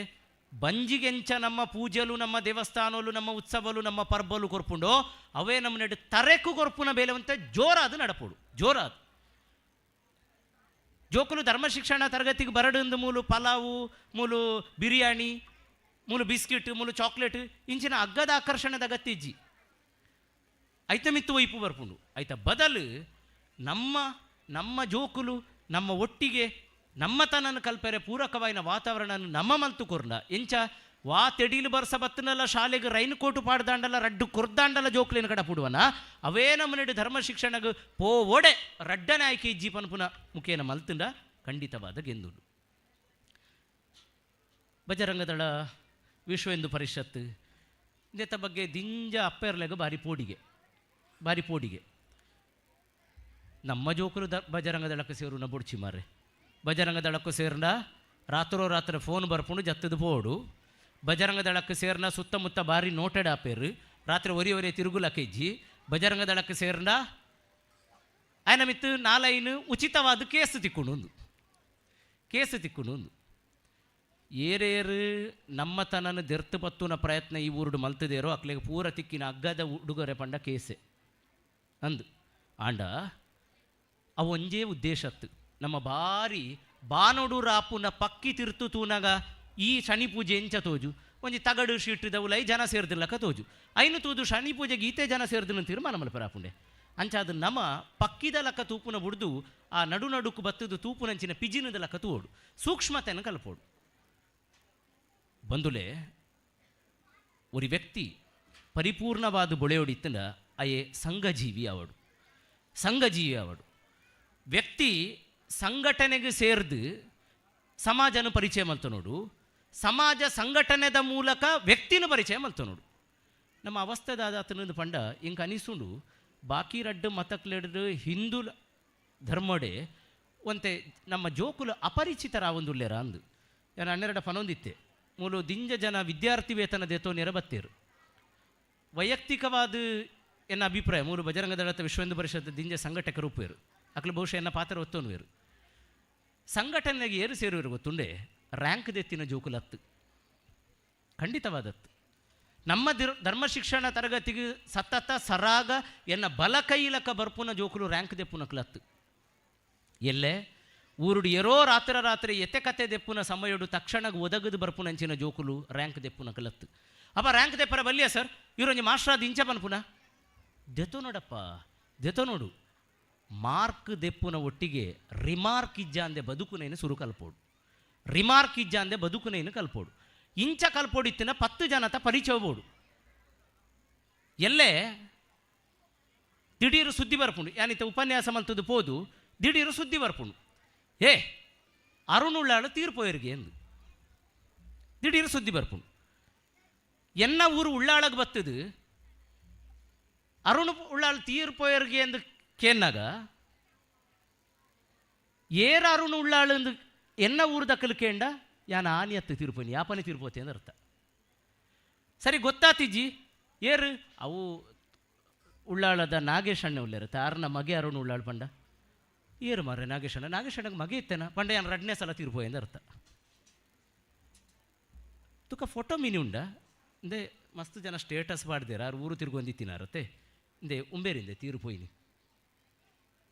ಬಂಜಿಗೆಂಚ ನಮ್ಮ ಪೂಜೆಲು ನಮ್ಮ ದೇವಸ್ಥಾನಲು ನಮ್ಮ ಉತ್ಸವಲು ನಮ್ಮ ಪರ್ಬಲು ಕೊರ್ಪುಂಡೋ ಅವೇ ನಮ್ಮ ನೆಡು ತರೆಕು ಕೊರ್ಪುನ ಬೇಲೆವಂತ ಜೋರಾದ ನಡಪೋಡು ಜೋರಾದ ಜೋಕುಲು ಧರ್ಮ ಶಿಕ್ಷಣ ತರಗತಿಗೆ ಬರಡಂದು ಮೂಲು ಪಲಾವು ಮೂಲು ಬಿರಿಯಾನಿ ಮೂಲು ಬಿಸ್ಕಿಟ್ ಮೂಲು ಚಾಕ್ಲೇಟ್ ಇಂಚಿನ ಅಗ್ಗದ ಆಕರ್ಷಣದ ಅಗತ್ಯ ಇಜ್ಜಿ ಐತ ಮಿತ್ತು ವೈಪು ಬರ್ಪುಂಡು ಐತ ಬದಲು ನಮ್ಮ ನಮ್ಮ ಜೋಕುಲು ನಮ್ಮ ಒಟ್ಟಿಗೆ ನಮ್ಮತನನ್ನು ಕಲ್ಪೆರೆ ಪೂರಕವಾಯಿನ ವಾತಾವರಣ ನಮ್ಮ ಮಂತು ಕೊರ್ಲ ಎಂಚ ವಾ ತೆಡಿಲು ಬರ್ಸ ಬತ್ತನಲ್ಲ ಶಾಲೆಗೆ ರೈನ್ ಕೋಟು ಪಾಡ್ದಾಂಡಲ್ಲ ರಡ್ಡು ಕೊರ್ದಾಂಡಲ್ಲ ಜೋಕ್ಲೇನ ಕಡ ಪುಡುವನ ಅವೇ ನಮ್ಮ ನೆಡು ಧರ್ಮ ಶಿಕ್ಷಣಗ್ ಪೋ ಓಡೆ ರಡ್ಡನೆ ಆಯ್ಕೆ ಇಜ್ಜಿ ಪನ್ಪುನ ಮುಖೇನ ಮಲ್ತುಂಡ ಖಂಡಿತವಾದ ಗೆಂದುಡು. ಬಜರಂಗದಳ ವಿಶ್ವ ಹಿಂದೂ ಪರಿಷತ್ ಇಂದೆತ್ತ ಬಗ್ಗೆ ದಿಂಜ ಅಪ್ಪೆರ್ಲೆಗ ಭಾರಿ ಪೋಡಿಗೆ ಭಾರಿ ಪೋಡಿಗೆ ನಮ್ಮ ಜೋಕರು ಬಜರಂಗದಳಕ್ಕೆ ಸೇರುನ ಬೊಡ್ಚಿ ಮಾರ್ರೆ ಬಜರಂಗ ದಳಕ್ಕೂ ಸೇರ್ನ ರಾತ್ರೋ ರಾತ್ರಿ ಫೋನ್ ಬರ್ಪುಂಡು ಜತ್ತದ ಪೋಡು ಬಜರಂಗ ದಳಕ್ಕೆ ಸೇರ್ನ ಸುತ್ತಮುತ್ತ ಬಾರಿ ನೋಟೆಡ್ ಆಪೇರು ರಾತ್ರಿ ಒರಿ ಒರಿ ತಿರುಗುಲಕ್ಕೆಜ್ಜಿ ಬಜರಂಗ ದಳಕ್ಕೆ ಸೇರ್ನ ಆಯನ ಮಿತ್ತು ನಾಲೈನು ಉಚಿತವಾದ ಕೇಸು ತಿಕ್ಕೊಂಡು ಕೇಸು ತಿಕ್ಕೊಂಡು ಏರೇರು ನಮ್ಮತನನ್ನು ದೆರ್ತು ಪತ್ತುನ ಪ್ರಯತ್ನ ಈ ಊರುಡು ಮಲ್ತದೇರೋ ಅಕ್ಲೆಗೆ ಪೂರ ತಿಕ್ಕಿನ ಅಗ್ಗದ ಉಡುಗೊರೆ ಪಂಡ ಕೇಸೆ ಅಂದು ಆಂಡ ಅವು ಒಂಜೇ ಉದ್ದೇಶತ್ತು ನಮ್ಮ ಬಾರಿ ಬಾನೋಡು ರಾಪುನ ಪಕ್ಕಿ ತಿರ್ತು ತೂನಗ ಈ ಶನಿ ಪೂಜೆ ಎಂಚ ತೋಜು ಒಂಜಿ ತಗಡು ಶೀಟುದವುಲೈ ಜನ ಸೇರ್ದಿಲ್ಲಕ ತೋಜು ಐನು ತೂದು ಶನಿ ಪೂಜೆ ಗೀತೆ ಜನ ಸೇರ್ದಿನ ತೀರ್ಮಾನ ಮಲ್ಪರಾಪುಂಡೆ ಅಂಚಾದ ನಮ ಪಕ್ಕಿದ ಲಕ್ಕ ತೂಪುನ ಬುಡ್ದು ಆ ನಡು ನಡುಕು ಬತ್ತದು ತೂಪುನಂಚಿನ ಪಿಜಿನದ ಲಕ್ಕ ತೂವೋಡು ಸೂಕ್ಷ್ಮತೆಯನ್ನು ಕಲ್ಪೋಡು. ಬಂದುಲೆ ಒಂದು ವ್ಯಕ್ತಿ ಪರಿಪೂರ್ಣವಾದ ಬೊಳೆಯೋಡಿತ್ತಂಡ ಅಯೇ ಸಂಘಜೀವಿ ಅವಡು ಸಂಘಜೀವಿ ಅವಡು ವ್ಯಕ್ತಿ ಸಂಘಟನೆಗೆ ಸೇರ್ದು ಸಮಾಜನ ಪರಿಚಯ ಮಲ್ತ ನೋಡು, ಸಮಾಜ ಸಂಘಟನೆದ ಮೂಲಕ ವ್ಯಕ್ತಿನ ಪರಿಚಯ ಮಲ್ತ ನೋಡು. ನಮ್ಮ ಅವಸ್ಥೆದಾದ ಆತನೊಂದು ಪಂಡ ಇಂಕ ಅನಿಸುಂಡು ಬಾಕಿ ರಡ್ಡು ಮತಕ್ಲೆಡ್ದು ಹಿಂದೂ ಧರ್ಮಡೆ ಒಂತೆ ನಮ್ಮ ಜೋಕುಲು ಅಪರಿಚಿತರಾವೊಂದುಲ್ಲೇರ ಅಂದು ಯಾರು ಹನ್ನೆರಡ ಪನೊಂದಿತ್ತೆ ಮೂಲು ದಿಂಜ ಜನ ವಿದ್ಯಾರ್ಥಿ ವೇತನ ದೇತೋ ನೆರ ಬತ್ತೇರು. ವೈಯಕ್ತಿಕವಾದ ಎನ್ನ ಅಭಿಪ್ರಾಯ ಮೂರು ಬಜರಂಗ ದಳತ ವಿಶ್ವ ಹಿಂದೂ ಪರಿಷತ್ ದಿಂಜ ಸಂಘಟಕರು ಉಪ್ಪೇರು ಅಕ್ಲು ಬಹುಶಃ ಎನ್ನ ಪಾತ್ರ ಒತ್ತೊನ್ವೇರು. ಸಂಘಟನೆಗೆ ಏರು ಸೇರುವರು ಗೊತ್ತುಂಡೆ ರ್ಯಾಂಕ್ ದೆತ್ತಿನ ಜೋಕುಲತ್ತು ಖಂಡಿತವಾದತ್ತು. ನಮ್ಮ ಧರ್ಮ ಶಿಕ್ಷಣ ತರಗತಿಗೆ ಸತತ ಸರಾಗ ಎನ್ನ ಬಲ ಕೈಲಕ ಬರ್ಪುನ ಜೋಕುಲು ರ್ಯಾಂಕ್ ದೆಪ್ಪುನ ಕ್ಲತ್ತು ಎಲ್ಲೆ ಊರುಡು ಎರೋ ರಾತ್ರಿ ರಾತ್ರಿ ಎತೆ ಕತೆ ದೆಪ್ಪುನ ಸಮಯಡು ತಕ್ಷಣ ಒದಗದು ಬರ್ಪುನಂಚಿನ ಜೋಕುಲು ರ್ಯಾಂಕ್ ದೆಪ್ಪುನ ಕಲತ್ತು. ಅಪ್ಪ ರ್ಯಾಂಕ್ ದೆಪ್ಪರ ಬಲ್ಲಿಯ ಸರ್ ಇವರೊಂಜಿ ಮಾಸ್ಟ್ರಾದ ಇಂಚ ಪನ್ಪುನ ದೆತೋ ನೋಡಪ್ಪ ದೆತೋ ನೋಡು ಮಾರ್ಕ್ ದೆಪ್ಪುನ ಒಟ್ಟಿಗೆ ರಿಮಾರ್ಕ್ ಇಜ್ಜಾಂದೆ ಬದುಕುನೇನು ಸುರು ಕಲ್ಪೋಡು ರಿಮಾರ್ಕ್ ಇಜ್ಜಾಂದೆ ಬದುಕುನೇನು ಕಲ್ಪೋಡು ಇಂಚ ಕಲ್ಪೋಡಿತ್ತಿನ 10 ಜನತ ಪರಿಚಯ ಬೋಡು. ಎಲ್ಲೇ ದಿಢೀರು ಸುದ್ದಿ ಬರ್ಪುಂಡು ಯಾನಿತ ಉಪನ್ಯಾಸ ಮಲ್ತದ್ದು ಪೋದು ದಿಢೀರು ಸುದ್ದಿ ಬರ್ಪುಂಡು ಏ ಅರುಣುಳ್ಳಾಳು ತೀರ್ಪೋಯರಿಗೆ ಎಂದು ದಿಢೀರು ಸುದ್ದಿ ಬರ್ಪುಂಡು. ಎನ್ನ ಊರು ಉಳ್ಳಾಳಗೆ ಬತ್ತದು ಅರುಣ್ ಉಳ್ಳಾಳು ತೀರ್ಪೋಯರಿಗೆ ಎಂದು ಕೇನ್ನಾಗ ಏರ ಅರುಣ್ ಉಳ್ಳಾಳು ಎಂದು ಎನ್ನ ಊರು ದಕ್ಕಲು ಕೇಂಡ ಯಾನ ಆನಿಯತ್ತು ತೀರ್ಪೋನಿ ಯಾಪನೆ ತೀರ್ಪೋತೆ ಅಂತ ಅರ್ಥ. ಸರಿ ಗೊತ್ತಾತಿಜ್ಜಿ ಏರು ಅವು ಉಳ್ಳಾಳದ ನಾಗೇಶ್ ಅಣ್ಣ ಉಳ್ಳಾರ ತಾರನ ಮಗೆ ಅರುಣ್ ಉಳ್ಳಾಳು ಪಂಡ ಏರು ಮಾರ್ರೆ ನಾಗೇಶಣ್ಣ ನಾಗೇಶಣ್ಣಗೆ ಮಗೆ ಇತ್ತೇನ ಪಂಡ ಯಾನ್ ರಡ್ನೇ ಸಲ ತೀರ್ಪೋಯ್ ಅಂತ ಅರ್ಥ. ತುಕ ಫೋಟೋ ಮೀನಿ ಉಂಡ ಇಂದೆ ಮಸ್ತ್ ಜನ ಸ್ಟೇಟಸ್ ಮಾಡ್ದೇರ ಆರು ಊರು ತಿರ್ಗೊಂದಿತ್ತಿನಾರತ್ತೆ ಇಂದೆ ಉಂಬೇರಿಂದೆ ತೀರ್ಪೋಯಿನಿ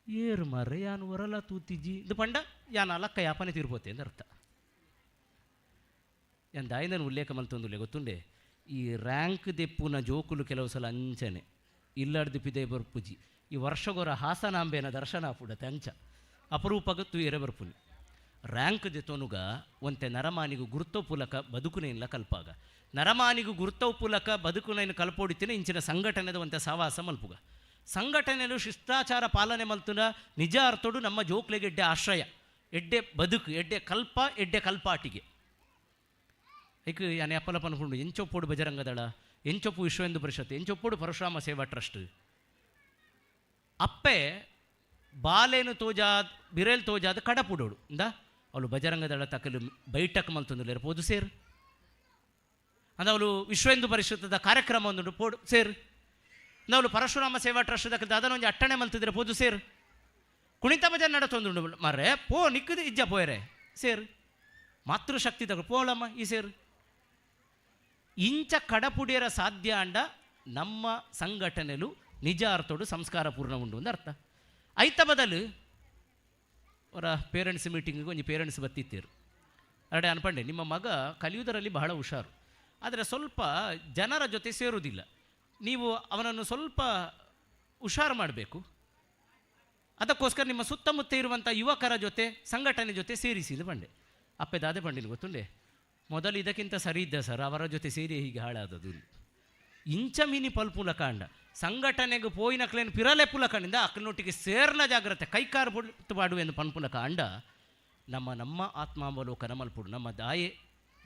ಏರು ಮಾರ್ರೆ ಯಾನು ಹೊರಲ ತೂತಿಜ್ಜಿ ಇದು ಪಂಡ ಯಾನ್ ಅಲಕ್ಕ ಯಾಪನೆ ತೀರ್ಪೋತೆ ಅಂತ ಅರ್ಥ. ಯಾನ್ ದಾಯಿಂದನ ಉಲ್ಲೇಖ ಮಲ್ತೊಂದುಲ್ಲೆ ಗೊತ್ತುಂಡೆ ಈ ರ್ಯಾಂಕ್ ದೆಪ್ಪುನ ಜೋಕುಲು ಕೆಲವು ಸಲ ಅಂಚನೆ ಇಲ್ಲಾಡ್ದು ಪಿದೆ ಬರ್ಪುಜಿ ಈ ವರ್ಷಗೊರ ಹಾಸನಾಂಬೆನ ದರ್ಶನ ಆಪುಡತೆ ಅಂಚ ಅಪರೂಪಗ ತುಯರೆ ಬರ್ಪುನಿ ರ್ಯಾಂಕ್ ದೆತ್ತೊನುಗ ಒಂತೆ ನರಮಾನಿಗೂ ಗುರ್ತೋ ಪುಲಕ ಬದುಕುನೇನ್ಲ ಕಲ್ಪಾಗ ನರಮಾನಿಗೂ ಗುರ್ತೋ ಪುಲಕ ಬದುಕುನೇನು ಕಲ್ಪೋಡಿತಿನ ಇಂಚಿನ ಸಂಘಟನೆದ ಒಂತೆ ಸವಾಸ ಮಲ್ಪುಗ ಸಂಘಟನೆಲು ಶಿಷ್ಟಾಚಾರ ಪಾಲನೆ ಮಲ್ತುನ ನಿಜ ಅರ್ಥಡು ನಮ್ಮ ಜೋಕ್ಲೆಗೆ ಎಡ್ಡೆ ಆಶ್ರಯ ಎಡ್ಡೆ ಬದುಕು ಎಡ್ಡೆ ಕಲ್ಪ ಎಡ್ಡೆ ಕಲ್ಪಾಟಿಗೆ. ಐಕ್ ಯಾನೆ ಅಪ್ಪಲಪ್ಪ ಅನ್ಕೊಂಡು ಎಂಚೊಪ್ಪೋಡು ಬಜರಂಗದಳ ಎಂಚೊಪ್ಪು ವಿಶ್ವ ಹಿಂದೂ ಪರಿಷತ್ ಎಂಚೊಪ್ಪೋಡು ಪರಶುರಾಮ ಸೇವಾ ಟ್ರಸ್ಟ್ ಅಪ್ಪೆ ಬಾಲೇನು ತೋಜಾದ್ ಬಿರೇಲ್ ತೋಜಾದ ಕಡಪುಡೋಡು ಇಂದ ಅವಳು ಬಜರಂಗದಳ ತಕಲು ಬೈಟಕ್ ಮಲ್ತೊಂದುಲ್ಲೇರು ಪೋದು ಸೇರು ಅಂದ ಅವಳು ವಿಶ್ವ ಹಿಂದೂ ಪರಿಷತ್ತದ ಕಾರ್ಯಕ್ರಮ ಒಂದುಂಡು ಪೋಡು ಸೇರು ಅವಳು ಪರಶುರಾಮ ಸೇವಾ ಟ್ರಸ್ಟ್ ದಕ್ಕಲು ದಾದನ ಒಂಜಿ ಅಟ್ಟಣೆ ಮಲ್ತಿದ್ರೆ ಪೋದು ಸೇರು ಕುಣಿತ ಭಜನೆ ನಡತೊಂದುಂಡು ಮಾರ್ರೆ ಪೋ ನಿಕ್ಕದು ಇಜ್ಜ ಪೋಯರೆ ಸೇರು ಮಾತೃಶಕ್ತಿ ತಗೋ ಪೋಳಮ್ಮ ಈ ಸೇರು ಇಂಚ ಕಡಪುಡಿಯರ ಸಾಧ್ಯ ಅಂಡ ನಮ್ಮ ಸಂಘಟನೆಲು ನಿಜ ಅರ್ಥೋಡು ಸಂಸ್ಕಾರ ಪೂರ್ಣ ಉಂಡು ಅಂತ ಅರ್ಥ. ಐತ ಬದಲು ಅವರ ಪೇರೆಂಟ್ಸ್ ಮೀಟಿಂಗಿಗೆ ಒಂಜಿ ಪೇರೆಂಟ್ಸ್ ಬತ್ತಿತ್ತೀರು ಅರಡೆ ಅನ್ಪಂಡೆ ನಿಮ್ಮ ಮಗ ಕಲಿಯುವುದರಲ್ಲಿ ಬಹಳ ಹುಷಾರು ಆದರೆ ಸ್ವಲ್ಪ ಜನರ ಜೊತೆ ಸೇರುವುದಿಲ್ಲ ನೀವು ಅವನನ್ನು ಸ್ವಲ್ಪ ಹುಷಾರು ಮಾಡಬೇಕು ಅದಕ್ಕೋಸ್ಕರ ನಿಮ್ಮ ಸುತ್ತಮುತ್ತ ಇರುವಂಥ ಯುವಕರ ಜೊತೆ ಸಂಘಟನೆ ಜೊತೆ ಸೇರಿಸಿ ಬಂಡೆ ಅಪ್ಪೆ ದಾದೆ ಬಂಡಿನ ಗೊತ್ತುಂಡೆ ಮೊದಲು ಇದಕ್ಕಿಂತ ಸರಿ ಇದ್ದ ಸರ್ ಅವರ ಜೊತೆ ಸೇರಿ ಹೀಗೆ ಹಾಳಾದದ್ದು ಇಂಚ ಮಿನಿ ಪಲ್ಪುಲ ಕಾಂಡ ಸಂಘಟನೆಗೆ ಪೋಯಿನ ಕ್ಲೇನ್ ಪಿರಲೆ ಪುಲಕಂಡಿಂದ ಅಕ್ಕನೊಟ್ಟಿಗೆ ಸೇರ್ನ ಜಾಗ್ರತೆ ಕೈಕಾರು ಬಾಡುವೆ ಎಂದು ಪನ್ಪುಲ ಕಾಂಡ ನಮ್ಮ ನಮ್ಮ ಆತ್ಮಾವಲೋಕನ ಮಲ್ಪುಡು ನಮ್ಮ ದಾಯೆ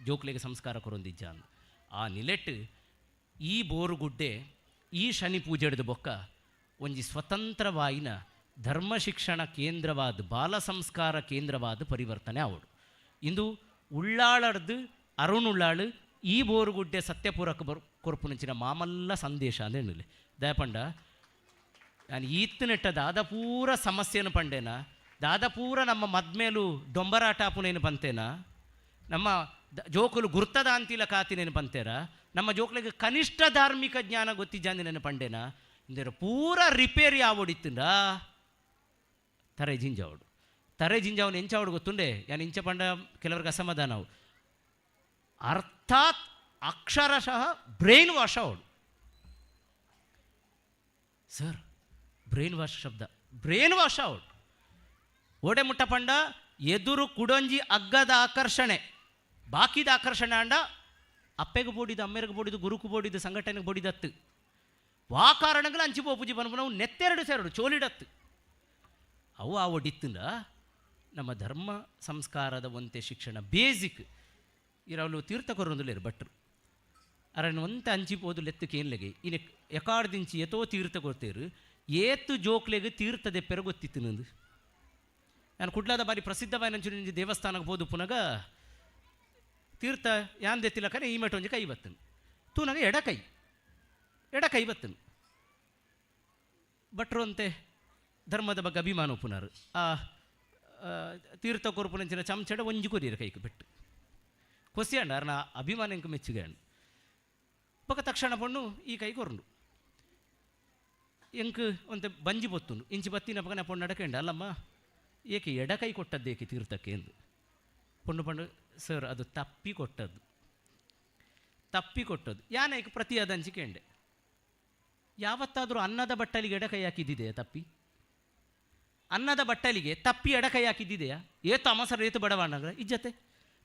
ಜೋಕ್ಲೆಗೆ ಸಂಸ್ಕಾರ ಕೊರೊಂದಿಜ್ಜ ಆ ನಿಲೆಟ್ ಈ ಬೋರುಗುಡ್ಡೆ ಈ ಶನಿ ಪೂಜೆ ಹಿಡಿದು ಬೊಕ್ಕ ಒಂಜಿ ಸ್ವತಂತ್ರವಾಯಿನ ಧರ್ಮ ಶಿಕ್ಷಣ ಕೇಂದ್ರವಾದ ಬಾಲ ಸಂಸ್ಕಾರ ಕೇಂದ್ರವಾದ ಪರಿವರ್ತನೆ ಆವಡು. ಇಂದು ಉಳ್ಳಾಳರ್ದು ಅರುಣ್ ಉಳ್ಳಾಳು ಈ ಬೋರುಗುಡ್ಡೆ ಸತ್ಯಪೂರಕ್ಕೆ ಬರ್ ಕೊರ್ಪುನಂಚಿನ ಮಾಮಲ್ಲ ಸಂದೇಶ ಅಂದೇನಿಲ್ಲ ದಯಪಂಡ. ನಾನು ಈತ್ತನೆಟ್ಟ ದಾದಪೂರ ಸಮಸ್ಯೆಯನ್ನು ಪಂಡೇನ, ದಾದಪೂರ ನಮ್ಮ ಮದ್ಮೇಲು ಡೊಂಬರಾಟ ಆಪುನೇನು ಪಂತೇನ, ನಮ್ಮ ಜೋಕುಲು ಗುರ್ತದ ಅಂತಿಲ ಕಾತಿನೇನು ಪಂತೇರ, ನಮ್ಮ ಜೋಕುಲಿಗೆ ಕನಿಷ್ಠ ಧಾರ್ಮಿಕ ಜ್ಞಾನ ಗೊತ್ತಿಜ್ಜಾಂದಿನೇನು ಪಂಡೇನ, ಇಂದೇರ ಪೂರ ರಿಪೇರಿ ಆವಡಿತ್ತುಂಡ ತರೆ ಜಿಂಜಾವಡು. ತರೆ ಜಿಂಜಾವನು ಎಂಚಾವಡು ಗೊತ್ತುಂಡೆ, ಯಾನ್ ಇಂಚ ಪಂಡ ಕೆಲವ್ರಿಗೆ ಅಸಮಾಧಾನವು. ಅರ್ಥಾತ್ ಅಕ್ಷರಶಃ ಬ್ರೈನ್ ವಾಶ್ ಅವಡು ಸರ್. ಬ್ರೈನ್ ವಾಶ್ ಶಬ್ದ, ಬ್ರೈನ್ ವಾಶ್ ಅವಡು. ಓಡೆ ಮುಟ್ಟ ಪಂಡ ಎದುರು ಕುಡೊಂಜಿ ಅಗ್ಗದ ಆಕರ್ಷಣೆ, ಬಾಕಿದ ಆಕರ್ಷಣೆ ಅಂಡ ಅಪ್ಪೆಗೆ ಬೋಡಿದ್ದು, ಅಮ್ಮೆರಿಗೆ ಬೋಡಿದ್ದು, ಗುರುಕು ಬೋಡಿದ್ದು, ಸಂಘಟನೆಗೆ ಬೋಡಿದತ್ತು. ವಾ ಕಾರಣಗಳು ಅಂಚಿ ಪೋಪುಜಿ ಪನ್ಪುನವು ನೆತ್ತೆರಡು ಸೇರಡು ಚೋಲಿಡತ್ತು. ಅವು ಆ ಒಡಿತ್ತುಂಡ ನಮ್ಮ ಧರ್ಮ ಸಂಸ್ಕಾರದ ಒಂತೆ ಶಿಕ್ಷಣ ಬೇಸಿಕ್ ಇರವಲು ತೀರ್ಥ ಕೊರೊಂದುಲ್ಲೇರು ಭಟ್ರು. ಅರನ್ ಒಂತೆ ಅಂಚಿ ಪೋದು ಲೆತ್ತಕ್ಕೆ ಏನ್ಲೆಗೆ ಇನ್ನು ಎಕಾಡ್ದಿಂಚಿ ಎತೋ ತೀರ್ಥ ಕೊರ್ತೇರು, ಏತು ಜೋಕ್ಲೆಗೆ ತೀರ್ಥದೆ ಪೆರಗೊತ್ತಿತ್ತು ನಂದು. ನಾನು ಕುಡ್ಲಾದ ಬಾರಿ ಪ್ರಸಿದ್ಧವಾದ ದೇವಸ್ಥಾನಕ್ಕೆ ಹೋದು ಪುನಗ ತೀರ್ಥ ಯಾನ್ ದೆತ್ತಿಲಕನೆ ಈ ಮೇಟ ಒಂಜಿ ಕೈ ಬತ್ತನು ತೂನಗ ಎಡಕೈ, ಎಡಕೈ ಬತ್ತನು. ಭಟ್ರು ಅಂತೆ ಧರ್ಮದ ಬಗ್ಗೆ ಅಭಿಮಾನ ಪುನರು ಆ ತೀರ್ಥ ಕೊರ್ಪುನಂಚಿನ ಚಮಚಡ ಒಂಜಿ ಕೊರಿಯರು ಕೈಗೆ ಬೆಟ್ಟು ಕೊಸಿಯಂಡ ಅರ್ನ ಅಭಿಮಾನ ಎಂಕ ಮೆಚ್ಚುಗೆ ಅಂಡು. ಬೊಕ ತಕ್ಷಣ ಪಣ್ಣು ಈ ಕೈ ಕೊರಂಡು ಎಂಕ್ ಒಂತೆ ಬಂಜಿ ಬೊತ್ತುಂಡು ಇಂಚಿ ಬತ್ತಿನ ಪಕ್ಕ ನಾ ಪೊಣ್ಣು ಅಡಕೆಂಡ ಅಲ್ಲಮ್ಮ ಏಕೆ ಎಡಕೈ ಕೊಟ್ಟದ್ದು ಏಕೆ ತೀರ್ಥಕ್ಕೆ ಎಂದು. ಪೊಣ್ಣು ಪಂಡು ಸರ್ ಅದು ತಪ್ಪಿ ಕೊಟ್ಟದ್ದು, ತಪ್ಪಿ ಕೊಟ್ಟದ್ದು. ಯಾನೈಕ್ ಪ್ರತಿಯಾದ ಹಂಚಿಕೆಂಡೆ ಯಾವತ್ತಾದರೂ ಅನ್ನದ ಬಟ್ಟಲಿಗೆ ಎಡಕೈ ಹಾಕಿದ್ದಿದೆಯಾ ತಪ್ಪಿ? ಅನ್ನದ ಬಟ್ಟಲಿಗೆ ತಪ್ಪಿ ಎಡಕೈ ಹಾಕಿದ್ದಿದೆಯಾ? ಏತು ಅಮಸರ ಏತು ಬಡವಾಣಗಳ ಇಜ್ಜತೆ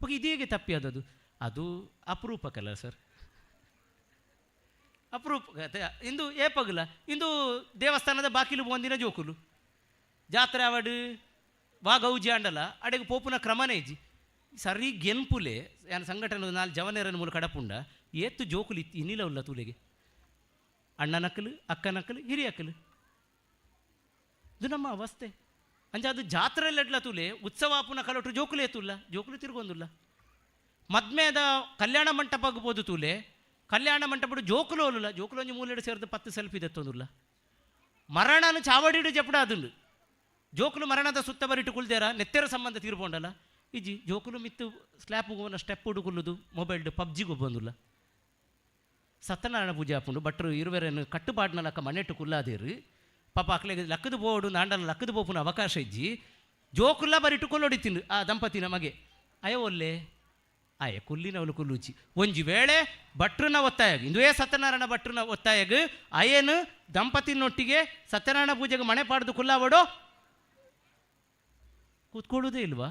ಬಗ್ಗೆ ಇದೇಗೆ ತಪ್ಪಿ ಅದದು? ಅದು ಅಪರೂಪಕ್ಕಲ್ಲ ಸರ್, ಅಪರೂಪ. ಇಂದು ಏಪಗಲ ಇಂದು ದೇವಸ್ಥಾನದ ಬಾಕಿಲು ಒಂದಿನ ಜೋಕುಲು ಜಾತ್ರೆ ಅವಡು ವಾ ಗೌಜಿ ಅಂಡಲ ಅಡೆಗೆ ಪೋಪುನ ಕ್ರಮನೇ ಇಜ್ಜಿ ಸರಿ ಗೆನ್ಪುಲೆ. ಯಾನ್ ಸಂಘಟನೆ ನಾಲ್ ಜವನೇರನ ಮೂಲಕ ಕಡಪುಂಡ ಏತು ಜೋಕುಲು ಇತ್ತು ಇನ್ನಿಲ್ಲ ಉಲ್ಲ ತೂಲೆಗೆ ಅಣ್ಣನಕ್ಕಲು ಅಕ್ಕನಕ್ಕಲು ಹಿರಿಯಕ್ಕಲು. ಇದು ನಮ್ಮ ಅವಸ್ಥೆ. ಅಂಚ ಅದು ಜಾತ್ರೆಯಲ್ಲಿ ಎಡ್ಲ ತೂಲೆ ಉತ್ಸವ ಆಪುನ ಕಲೊಟ್ಟು ಜೋಕುಲು ಏತುಲ್ಲ, ಜೋಕುಲು ತಿರ್ಗೊಂದುಲ್ಲ. ಮದ್ಮೇದ ಕಲ್ಯಾಣ ಮಂಟಪಕ್ಕೆ ಪೋದು ತೂಲೆ ಕಲ್ಯಾಣ ಮಂಟಪಡು ಜೋಕುಲು ಓಲುಲ್ಲ, ಜೋಕುಲು ಒಂಜಿ ಮೂಲೆಡು ಸೇರಿದು 10 ಸೆಲ್ಫಿ ದೆತ್ತೊಂದುಲ್ಲ. ಮರಣನು ಚಾವಡಿಡು ಜಪಡ ಅದುಂಡು ಜೋಕುಲು ಮರಣದ ಸುತ್ತ ಬರಿಟು ಕುಲ್ದೇರ ನೆತ್ತೆರ ಸಂಬಂಧ ತೀರ್ಪೊಂಡಲ್ಲ ಇಜ್ಜಿ. ಜೋಕುಲು ಮಿತ್ತು ಸ್ಲ್ಯಾಪ್ ಹೋಗುವನ ಸ್ಟೆಪ್ ಹುಡುಕುಲ್ಲುದು ಮೊಬೈಲ್ಡು ಪಬ್ಜಿಗೆ ಒಬ್ಬಂದುಲ್ಲ. ಸತ್ಯನಾರಾಯಣ ಪೂಜೆ ಆಪುಂಡು ಭಟ್ರು ಇರುವೆರನ್ನು ಕಟ್ಟುಪಾಡಿನ ಲಕ್ಕ ಮನೆಟ್ಟು ಕುಲ್ಲಾದೇರು ಪಾಪ ಅಕ್ಲೆಗೆ ಲಕ್ಕದು ಬೋಡು ನಾಂಡಲ ಲಕ್ಕದು ಬೋಪುನ ಅವಕಾಶ ಇಜ್ಜಿ. ಜೋಕುಲ್ಲ ಬರಿಟು ಕೊಲ್ಲೊಡಿತಿಂಡು ಆ ದಂಪತಿನ ಮಗೆ ಅಯ್ಯ ಒಲ್ಲೆ ಆಯೆ ಕುಲ್ಲಿನವಲು ಕುಲ್ಲುಚಿ. ಒಂಜಿ ವೇಳೆ ಭಟ್ರನ ಒತ್ತಾಯ ಇಂದುವೇ ಸತ್ಯನಾರಾಯಣ ಭಟ್ರನ ಒತ್ತಾಯಗ ಅಯ್ಯನು ದಂಪತಿನೊಟ್ಟಿಗೆ ಸತ್ಯನಾರಾಯಣ ಪೂಜೆಗೆ ಮಣೆ ಪಾಡ್ದು ಕುಲ್ಲಾವಡೋ ಕೂತ್ಕೊಳ್ಳೋದೇ ಇಲ್ವಾ?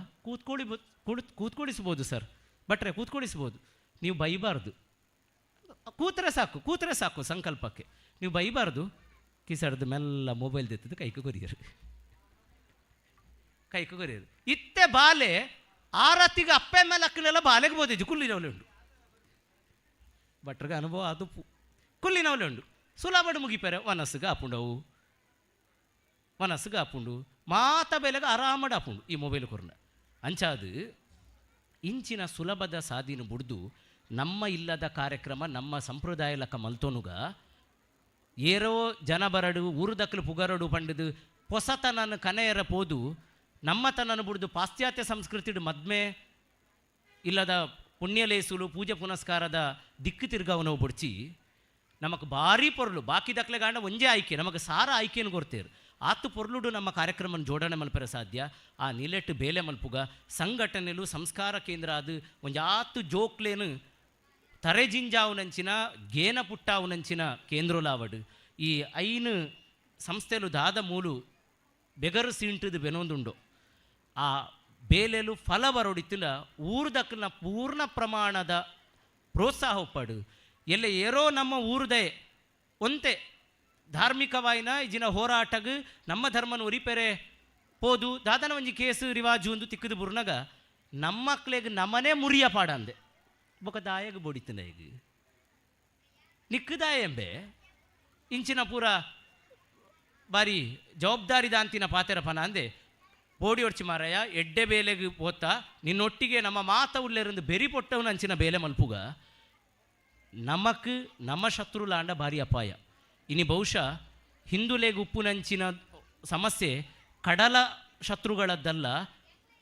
ಕೂತ್ಕೊಳ್ಳಿಸ್ಬೋದು ಸರ್, ಭಟ್ರೆ ಕೂತ್ಕೊಳ್ಳಿಸ್ಬೋದು, ನೀವು ಬೈಬಾರ್ದು, ಕೂತ್ರೆ ಸಾಕು, ಕೂತ್ರೆ ಸಾಕು ಸಂಕಲ್ಪಕ್ಕೆ, ನೀವು ಬೈಬಾರ್ದು. ಕಿಸಡ್ದು ಮೆಲ್ಲ ಮೊಬೈಲ್ ದೆತ್ತದು ಕೈಕು ಕೊರಿಯರು, ಕೈಕು ಕೊರಿಯರು. ಇತ್ತೆ ಬಾಲೆ ಆರತಿಗೆ ಅಪ್ಪೆ ಮೇಲೆ ಅಕ್ಕಲೆಲ್ಲ ಬಾಲೆಗೆ ಬೋದಿದ್ದು ಕುಲ್ಲಿನವಲೆ ಉಂಡು. ಭಟ್ರಿಗೆ ಅನುಭವ ಅದು ಕುಲ್ಲಿನವಲೆ ಉಂಡು. ಸುಲಭಡು ಮುಗಿಪೆರೆ ವನಸ್ಸಿಗೆ ಆಪುಂಡವು, ವನಸ್ಸಿಗೆ ಆಪುಂಡು ಮಾತ ಬೆಲೆಗೆ ಆರಾಮಡ್ ಆಪುಂಡು ಈ ಮೊಬೈಲ್ ಕೊರ್ನ. ಅಂಚಾದು ಇಂಚಿನ ಸುಲಭದ ಸಾದಿನ ಬುಡ್ದು ನಮ್ಮ ಇಲ್ಲದ ಕಾರ್ಯಕ್ರಮ ನಮ್ಮ ಸಂಪ್ರದಾಯ ಲಕ್ಕ ಮಲ್ತೋನುಗ ಏರೋ ಜನ ಬರಡು ಊರುದಕ್ಕಲು ಪುಗರಡು ಪಂಡದು ಹೊಸತನನ್ನು ಕನೆಯರ ಪೋದು ನಮ್ಮತನನ್ನು ಬುಡ್ದು ಪಾಶ್ಚಾತ್ಯ ಸಂಸ್ಕೃತಿಡು ಮದ್ಮೆ ಇಲ್ಲದ ಪುಣ್ಯಲೇಸುಲು ಪೂಜೆ ಪುನಸ್ಕಾರದ ದಿಕ್ಕು ತಿರ್ಗವನವು ಬುಡ್ಚಿ ನಮಕ್ ಭಾರಿ ಪೊರ್ಲು ಬಾಕಿ ದಕ್ಲೆಗಾಂಡ ಒಂಜೇ ಆಯ್ಕೆ ನಮಗೆ ಸಾರ ಆಯ್ಕೆಯನ್ನು ಕೊಡ್ತೇರು. ಆತು ಪೊರ್ಲುಡು ನಮ್ಮ ಕಾರ್ಯಕ್ರಮ ಜೋಡಣೆ ಮಲ್ಪೆರ ಸಾಧ್ಯ. ಆ ನಿಲೆಟ್ಟು ಬೇಲೆ ಮಲ್ಪುಗ ಸಂಘಟನೆಲು ಸಂಸ್ಕಾರ ಕೇಂದ್ರ ಅದು ಒಂಜಾತು ಜೋಕ್ಲೇನು ತರೆಜಿಂಜಾವುನಂಚಿನ ಗೇನ ಪುಟ್ಟಾವುನಂಚಿನ ಕೇಂದ್ರಲಾವಡು ಈ ಐನು ಸಂಸ್ಥೆಲು ದಾದ ಮೂಲು ಬೆಗರು ಸೀಂಟದು ಬೆನೊಂದುಂಡು. ಆ ಬೇಲೆಲು ಫಲ ಬರೋಡಿತ್ತಿಲ್ಲ ಊರುದಕ್ಕನ ಪೂರ್ಣ ಪ್ರಮಾಣದ ಪ್ರೋತ್ಸಾಹ ಒಪ್ಪಾಡು. ಎಲ್ಲ ಏರೋ ನಮ್ಮ ಊರುದೇ ಒಂತೆ ಧಾರ್ಮಿಕವಾಯಿನ ಇಜಿನ ಹೋರಾಟಗ್ ನಮ್ಮ ಧರ್ಮನ ಉರಿಪೆರೆ ಪೋದು ದಾದನ ಒಂಜಿ ಕೇಸು ರಿವಾಜು ಒಂದು ತಿಕ್ಕದು ಬುರ್ನಗ ನಮ್ಮಕ್ಲೆಗ್ ನಮ್ಮನೇ ಮುರಿಯ ಪಾಡಂದೆ ಬೊಕ ದಾಯಗ ಬೊಡಿತನ ಈಗ ನಿಕ್ಕದಾಯಂಬೆ ಇಂಚಿನ ಪೂರ ಬಾರಿ ಜವಾಬ್ದಾರಿ ದಾಂತಿನ ಪಾತೆರ ಪನ ಅಂದೆ ಬೋಡಿ ಒಡ್ಚಿ ಮಾರಾಯ ಎಡ್ಡೆ ಬೇಲೆಗೆ ಪೋತ ನಿನ್ನೊಟ್ಟಿಗೆ ನಮ್ಮ ಮಾತ ಉಲ್ಲೇರಂದು ಬೆರಿ ಪೊಟ್ಟವನ ಅಂಚಿನ ಬೇಲೆ ಮಲ್ಪುಗ. ನಮಕ್ ನಮ್ಮ ಶತ್ರುಲಾಂಡ ಭಾರಿ ಅಪಾಯ. ಇನಿ ಬಹುಶಃ ಹಿಂದುಲೆಗ್ ಉಪ್ಪುನಂಚಿನ ಸಮಸ್ಯೆ ಕಡಲ ಶತ್ರುಗಳದ್ದಲ್ಲ,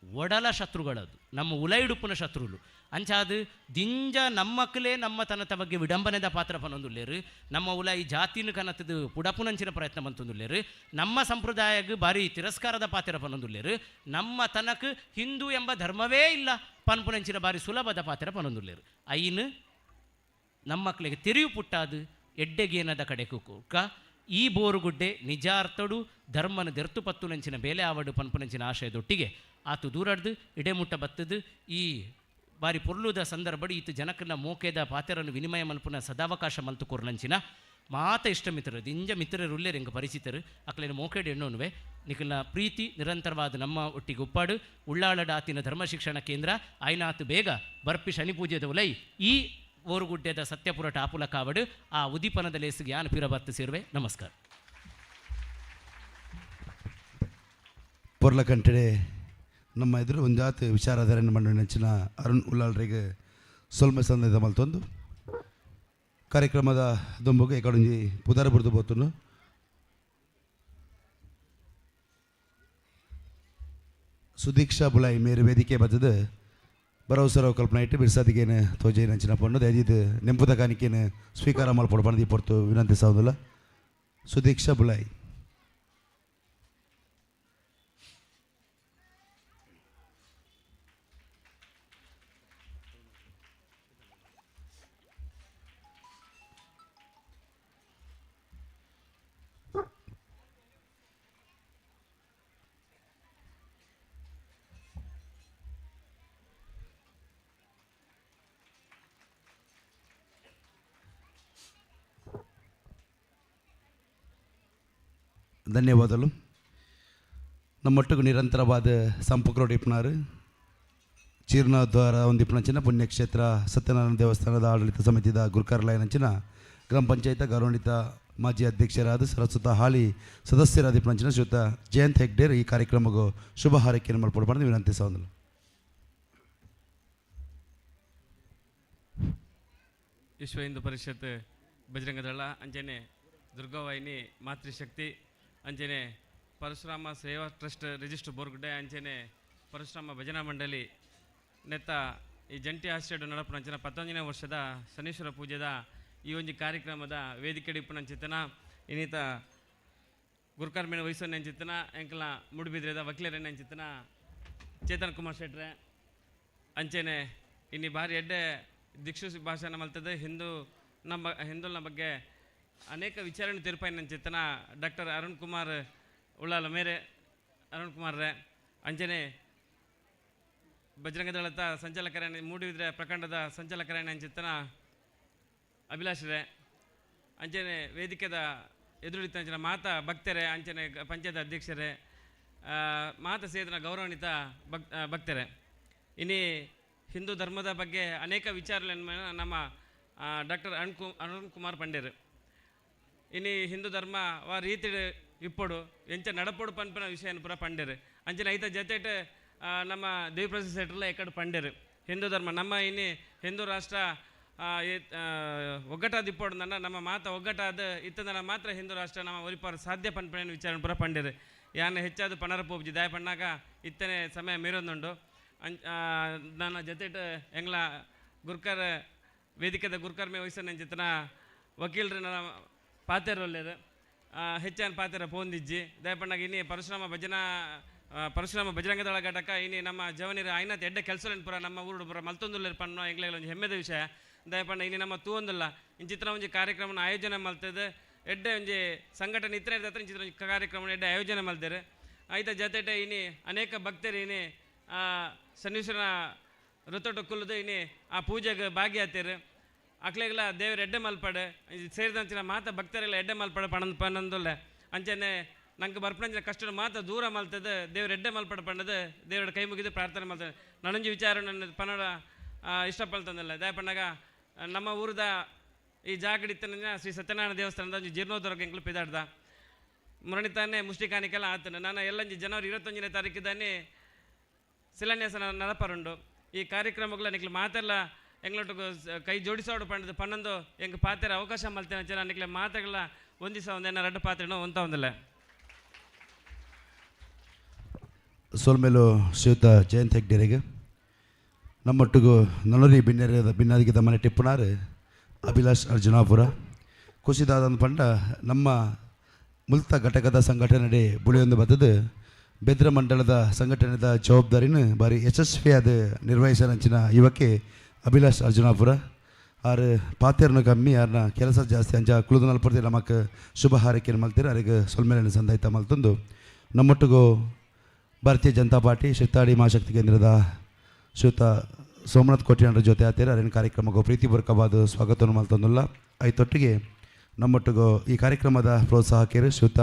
ಒಡಲ ಶತ್ರುಗಳದ್ದು, ನಮ್ಮ ಉಲೈಡುಪ್ಪುನ ಶತ್ರುಲು. ಅಂಚಾದ ದಿಂಜ ನಮ್ಮಕ್ಕಲೇ ನಮ್ಮ ತನತ ಬಗ್ಗೆ ವಿಡಂಬನೆದ ಪಾತ್ರ ಪನೊಂದುಲ್ಲೇರು, ನಮ್ಮ ಉಲ ಈ ಜಾತಿನ ಕನತದ ಪುಡಪುನಂಚಿನ ಪ್ರಯತ್ನ ಬಂತೊಂದುಲ್ಲೇರು, ನಮ್ಮ ಸಂಪ್ರದಾಯಕ್ಕೆ ಭಾರಿ ತಿರಸ್ಕಾರದ ಪಾತ್ರ ಪನೊಂದುಲ್ಲೇರು, ನಮ್ಮ ತನಕ್ ಹಿಂದೂ ಎಂಬ ಧರ್ಮವೇ ಇಲ್ಲ ಪನ್ಪುನಂಚಿನ ಭಾರಿ ಸುಲಭದ ಪಾತ್ರ ಪನೊಂದುಲ್ಲೇರು. ಐನು ನಮ್ಮಕ್ಕಳಿಗೆ ತೆರಿವು ಪುಟ್ಟಾದು ಎಡ್ಡೆಗೇನದ ಕಡೆ ಕುಕ್ಕ ಈ ಬೋರುಗುಡ್ಡೆ ನಿಜಾರ್ಥಡು ಧರ್ಮನ ದೆರ್ತು ಪತ್ತುನಂಚಿನ ಬೇಲೆ ಆವಡು ಪನ್ಪುನಂಚಿನ ಆಶಯದೊಟ್ಟಿಗೆ ಆತು ದೂರಡ್ದು ಇಡೆಮುಟ್ಟ ಬತ್ತದು ಈ ಬಾರಿ ಪೊರ್ಲುದ ಸಂದರ್ಭಡು ಈತ ಜನಕನ ಮೋಕೆದ ಪಾತ್ರನ್ನು ವಿನಿಮಯ ಮಲ್ಪುನ ಸದಾವಕಾಶ ಮಲ್ತು ಕೊರ್ನಂಚಿನ ಮಾತ ಇಷ್ಟ ಮಿತ್ರರು ದಿಂಜ ಮಿತ್ರರು ಉಲ್ಲೇರು ಎಂಗ ಪರಿಚಿತರು ಅಕ್ಲೇನ ಮೋಕೆಡ್ ಎಣ್ಣೋನುವೆ ನಿಖಲ್ನ ಪ್ರೀತಿ ನಿರಂತರವಾದ ನಮ್ಮ ಒಟ್ಟಿಗೆ ಉಪ್ಪಾಡು ಉಳ್ಳಾಳಡ ಆತಿನ ಧರ್ಮ ಶಿಕ್ಷಣ ಕೇಂದ್ರ ಆಯ್ನಾತು ಬೇಗ ಬರ್ಪಿ ಶನಿ ಪೂಜೆದ ಉಲೈ ಈ ಓರುಗುಡ್ಡೆದ ಸತ್ಯಪುರ ಟಾಪುಲ ಕಾವಡು ಆ ಉದೀಪನದ ಲೇಸಿಗೆ ಯಾನು ಪಿರಬತ್ತು ಸೇರುವೆ. ನಮಸ್ಕಾರ. ಪೊರ್ಲಕಂಟೆಡೆ ನಮ್ಮ ಎದುರು ಒಂಜಾತ್ ವಿಚಾರಧಾರೆಯನ್ನು ಮಂಡಳಿ ನೆಚ್ಚಿನ ಅರುಣ್ ಉಲ್ಲಾಳ್ರಿಗೆ ಸೊಲ್ಮೆ ಸಂದೇಶ ಮಲ್ತೊಂದು ಕಾರ್ಯಕ್ರಮದ ದುಂಬುಗು ಎಕಡೊಂಜಿ ಪುದರ್ ಬುರ್ದು ಬೋತುನು ಸುದೀಕ್ಷಾ ಬುಲಾಯಿ ಮೇರು ವೇದಿಕೆ ಬತ್ತದ ಬರವಸರವು ಕಲ್ಪನೆ ಇಟ್ಟು ಬಿರ್ಸಾದಿಗೇನು ತೋಜೆ ನಂಚಿನ ಪಣ್ಣು ದಯದಿದ್ದು ನೆಂಪುದ ಕಾಣಿಕೆನು ಸ್ವೀಕಾರ ಮಲ್ಪೊಡು ಪಣದಿ ಪೊರ್ತು ವಿನಂತಿಸಾವುದಿಲ್ಲ. ಸುದೀಕ್ಷಾ ಬುಲಾಯಿ. ಧನ್ಯವಾದಗಳು. ನಮ್ಮೊಟ್ಟಿಗೆ ನಿರಂತರವಾದ ಸಂಪರ್ಕ ಇಪ್ಪನಾರು ಜೀರ್ಣೋದ್ಧಾರ ಒಂದಿಪ್ಪನಂಚಿನ ಪುಣ್ಯಕ್ಷೇತ್ರ ಸತ್ಯನಾರಾಯಣ ದೇವಸ್ಥಾನದ ಆಡಳಿತ ಸಮಿತಿದ ಗುರುಕಾರ್ಲಯನಂಚಿನ ಗ್ರಾಮ ಪಂಚಾಯತ ಗೌರವಾನ್ವಿತ ಮಾಜಿ ಅಧ್ಯಕ್ಷರಾದ ಸರಸ್ವತ ಹಾಲಿ ಸದಸ್ಯರಾದ ಇಪ್ಪನಂಚಿನ ಶ್ರೀಯುತ ಜಯಂತ್ ಹೆಗ್ಡೇರ್ ಈ ಕಾರ್ಯಕ್ರಮಕ್ಕೆ ಶುಭ ಹಾರೈಕೆಯನ್ನು ಮಲ್ಪೊಡು ವಿನಂತಿಸುವಂದಲು. ವಿಶ್ವ ಹಿಂದೂ ಪರಿಷತ್ ಬಜರಂಗದಳ ಅಂಜನೆ ದುರ್ಗಾವಾಹಿನಿ ಮಾತೃಶಕ್ತಿ ಅಂಚನೆ ಪರಶುರಾಮ ಸೇವಾ ಟ್ರಸ್ಟ್ ರಿಜಿಸ್ಟರ್ ಬೋರ್ಗುಡ್ಡೆ ಅಂಚನೆ ಪರಶುರಾಮ ಭಜನಾ ಮಂಡಳಿ ನೆತ್ತ ಈ ಜಂಟಿ ಆಶ್ರಯ ನಡಪುನಂಚಿನ 19ನೇ ವರ್ಷದ ಶನೀಶ್ವರ ಪೂಜೆದ ಈ ಒಂದು ಕಾರ್ಯಕ್ರಮದ ವೇದಿಕೆ ಇಪ್ಪುನಂಚಿತನ ಇನ್ನಿತ ಗುರುಕರ್ಮೇಣ ವಹಿಸೋನಂಚಿತನ ಎಂಕಲ ಮುಡುಬಿದ್ರೆದ ವಕೀಲರೇನಂಚಿತನ ಚೇತನ್ ಕುಮಾರ್ ಶೆಟ್ರೆ ಅಂಚನೆ ಇನ್ನಿ ಭಾರಿ ಎಡ್ಡೆ ದಿಕ್ಷು ಭಾಷಣ ಮಲ್ತದೆ ಹಿಂದೂ ನಮ್ಮ ಹಿಂದೂಲ್ನ ಬಗ್ಗೆ ಅನೇಕ ವಿಚಾರಣೆ ತೀರ್ಪಾಯಿನಂಚಿತನ ಡಾಕ್ಟರ್ ಅರುಣ್ ಕುಮಾರ್ ಉಳ್ಳಾಲ ಮೇರೆ ಅರುಣ್ ಕುಮಾರ್ ರೇ ಅಂಚನೆ ಬಜರಂಗದಳದ ಸಂಚಾಲಕರೇ ಮೂಡಿಬಿದ್ರೆ ಪ್ರಖಂಡದ ಸಂಚಾಲಕರೇ ಅಂಚಿತನ ಅಭಿಲಾಷ್ ರೇ ಅಂಚನೆ ವೇದಿಕೆದ ಎದುರಿತ ಮಾತಾ ಭಕ್ತರೇ ಅಂಚನೆ ಪಂಚಾಯತ್ ಅಧ್ಯಕ್ಷರೇ ಮಾತಾ ಸೇರಿದ ಗೌರವಾನ್ವಿತ ಭಕ್ತರೇ ಇನಿ ಹಿಂದೂ ಧರ್ಮದ ಬಗ್ಗೆ ಅನೇಕ ವಿಚಾರಗಳನ್ನು ನಮ್ಮ ಡಾಕ್ಟರ್ ಅರುಣ್ ಕುಮಾರ್ ಪಂಡೇರ್ ಇನಿ ಹಿಂದೂ ಧರ್ಮ ವಾ ರೀತಿ ಇಪ್ಪೊಡು ಎಂಚ ನಡಪೊಡು ಪನ್ಪಿನ ವಿಷಯನ ಪೂರ ಪಂಡೇರು ಅಂಚನೆ ಐತ ಜೊತೆಟ್ ನಮ್ಮ ದೇವಿಪ್ರಸಾದ್ ಶೆಟ್ಟರ್ಲ ಎಕ್ಕಡೆ ಪಂಡೇರು ಹಿಂದೂ ಧರ್ಮ ನಮ್ಮ ಇನಿ ಹಿಂದೂ ರಾಷ್ಟ್ರ ಒಗ್ಗಟ್ಟಾದ ಇಪ್ಪೊಡು ನನ್ನ ನಮ್ಮ ಮಾತ ಒಗ್ಗಟ್ಟಾದ ಇತ್ತಂದ್ರೆ ಮಾತ್ರ ಹಿಂದೂ ರಾಷ್ಟ್ರ ನಮ್ಮ ಒರಿಪಾರ ಸಾಧ್ಯ ಪನ್ಪಿನ ವಿಚಾರ ಪೂರ ಪಂಡೇರು ಯಾನ ಹೆಚ್ಚಾದ ಪಣರ ಪೋಬ್ಜಿ ದಾಯ ಪಣ್ಣಾಗ ಇತ್ತನೆ ಸಮಯ ಮೀರೊಂದುಂಡು ನನ್ನ ಜೊತೆಟ್ ಎಂಗ್ಲ ಗುರ್ಕರ್ ವೇದಿಕೆದ ಗುರ್ಕರ್ ಮೇ ವಹಿಸೋ ನಂಚಿತನ ವಕೀಲರು ನನ್ನ ಪಾತೆರೊಲ್ಲೇರು ಹೆಚ್ಚಾನ್ ಪಾತೆರ ಪೋಂದಿಜ್ಜಿ ದಯಪಣ್ಣಾಗ ಇನಿ ಪರಶುರಾಮ ಭಜನಾ ಪರಶುರಾಮ ಬಜರಂಗದಳ ಘಟಕ ಇನಿ ನಮ್ಮ ಜವನಿರ ಐನಾತ್ ಎಡ್ಡೆ ಕೆಲಸ ಪುರ ನಮ್ಮ ಊರು ಪುರ ಮಲ್ತೊಂದುಲ್ಲೇರು ಪಣ್ಣು ಎಂಗ್ಲ ಒಂಜಿ ಹೆಮ್ಮೆದ ವಿಷಯ ದಯಪಣ್ಣ ಇನಿ ನಮ್ಮ ತೂವೊಂದುಲ್ಲ ಇಂಚಿತ್ರ ಒಂಜಿ ಕಾರ್ಯಕ್ರಮನ ಆಯೋಜನೆ ಮಲ್ತದೆ ಎಡ್ಡೆ ಒಂಜಿ ಸಂಘಟನೆ ಇತ್ರ ಇರ್ತದೆ ಇಂಚಿತ್ರ ಒಂಜಿ ಕಾರ್ಯಕ್ರಮ ಎಡ್ಡೆ ಆಯೋಜನೆ ಮಲ್ತೇರು ಐತ ಜೊತೆಟೆ ಇನಿ ಅನೇಕ ಭಕ್ತರು ಇನಿ ಶನೀಶ್ವರನ ಋತೊಟ್ಟು ಕುಲ್ಲುದು ಇನಿ ಆ ಪೂಜೆಗೆ ಭಾಗಿಯಾತೇರು ಅಕ್ಲೆಗ್ಲ ದೇವರ ಎಡ್ಡೆ ಮಲ್ಪಡೆ ಸೇರಿದಂಚಿನ ಮಾತ ಭಕ್ತರೆಲ್ಲ ಎಡ್ಡೆ ಮಲ್ಪಡೆ ಪಣಂದ್ ಪನಂದುಲ್ಲೆ ಅಂಚನೆ ನಂಗೆ ಬರ್ಪಣಂಚಿನ ಕಷ್ಟ ಮಾತ ದೂರ ಮಲ್ತದೆ ದೇವ್ರ ಎಡ್ಡೆ ಮಲ್ಪಡೆ ಪಂಡದು ದೇವರ ಕೈ ಮುಗಿದು ಪ್ರಾರ್ಥನೆ ಮಲ್ತದೆ ನನಂಜಿ ವಿಚಾರ ನನ್ನ ಪನ್ನಡ ಇಷ್ಟಪಡ್ತಂದಲ್ಲ ದಯಪಣ್ಣಾಗ ನಮ್ಮ ಊರದ ಈ ಜಾಗಡಿತ್ತನ ಶ್ರೀ ಸತ್ಯನಾರಾಯಣ ದೇವಸ್ಥಾನದ ಒಂಜಿ ಜೀರ್ಣೋದ್ಧಾರಕ್ಕೆ ಎಂಕ್ಲು ಪಿದಾಡ್ದ ಮುರಣಿತಾನೆ ಮುಷ್ಟಿಕಾನಿಕೆಲ್ಲ ಆತನ ನಾನು ಎಲ್ಲಂಜಿ ಜನವರಿ 21ನೇ ತಾರೀಕಿದ್ದಾನೆ ಶಿಲಾನ್ಯಾಸ ನಡಪರುಂಡು ಈ ಕಾರ್ಯಕ್ರಮಗಳ ನಿಕ್ಲು ಮಾತೆಲ್ಲ ಎಂಗ್ಲೊಟ್ಟುಗು ಕೈ ಜೋಡಿಸೋಡು ಪಂಡದು ಪನ್ನೊಂದು ಎಂಕ್ ಪಾತೆರ ಅವಕಾಶ ಮಲ್ತೇನೆ ಅಂಚನೆ ನಿಕ್ಲೆ ಮಾತೆಗಳ ಒಂದಿಸ ಒಂದೇನ ರಡ್ಡು ಪಾತ್ರೆನೋ ಒಂತ ಒಂದಲ್ಲ. ಸೊಲ್ಮೇಲು ಶ್ರೀಯುತ ಜಯಂತ್ ಹೆಗ್ಡೆರಿಗೆ ನಮ್ಮೊಟ್ಟಿಗೂ ನಲೋರಿ ಬಿನ್ನೆರೆದ ಬಿನ್ನಾದಿಗೆ ಮನೆ ಟಿಪ್ಪುನಾರು ಅಭಿಲಾಷ್ ಅರ್ಜುನಾಪುರ ಖುಷಿದಾದ ಪಂಡ ನಮ್ಮ ಮುಲ್ತ ಘಟಕದ ಸಂಘಟನೆ ಬುಳಿಯೊಂದು ಬತ್ತದು ಬೆದ್ರ ಮಂಡಲದ ಸಂಘಟನೆದ ಜವಾಬ್ದಾರಿನ ಭಾರಿ ಯಶಸ್ವಿಯಾದ ನಿರ್ವಹಿಸನಂಚಿನ ಯುವಕೆ ಅಭಿಲಾಷ್ ಅರ್ಜುನಾಪುರ ಆರು ಪಾತೆರ್ನು ಕಮ್ಮಿ ಆರ್ನ ಕೆಲಸ ಜಾಸ್ತಿ ಅಂಚ ಕುಳಿದು ನಲ್ಪರ್ತಿ ನಮಕ್ ಶುಭ ಹಾರೈಕೆ ಮಲ್ತೀರ ಅರಿಗೆ ಸೊಲ್ಮೇಲೆ ಸಂದಾಯ್ತ ಮಲ್ತಂದು ನಮ್ಮೊಟ್ಟಿಗೂ ಭಾರತೀಯ ಜನತಾ ಪಾರ್ಟಿ ಶಿರ್ತಾಡಿ ಮಹಾಶಕ್ತಿ ಕೇಂದ್ರದ ಶ್ರೀಯುತ ಸೋಮನಾಥ್ ಕೋಟ್ಯಾನರ ಜೊತೆ ಆತೀರ ಅರಿನ ಕಾರ್ಯಕ್ರಮಕ್ಕೆ ಪ್ರೀತಿಪೂರ್ವಕವಾದ ಸ್ವಾಗತವನ್ನು ಮಲ್ತಂದುಲ್ಲ. ಐತೊಟ್ಟಿಗೆ ನಮ್ಮೊಟ್ಟಿಗೂ ಈ ಕಾರ್ಯಕ್ರಮದ ಪ್ರೋತ್ಸಾಹಕರು ಶ್ರೀಯುತ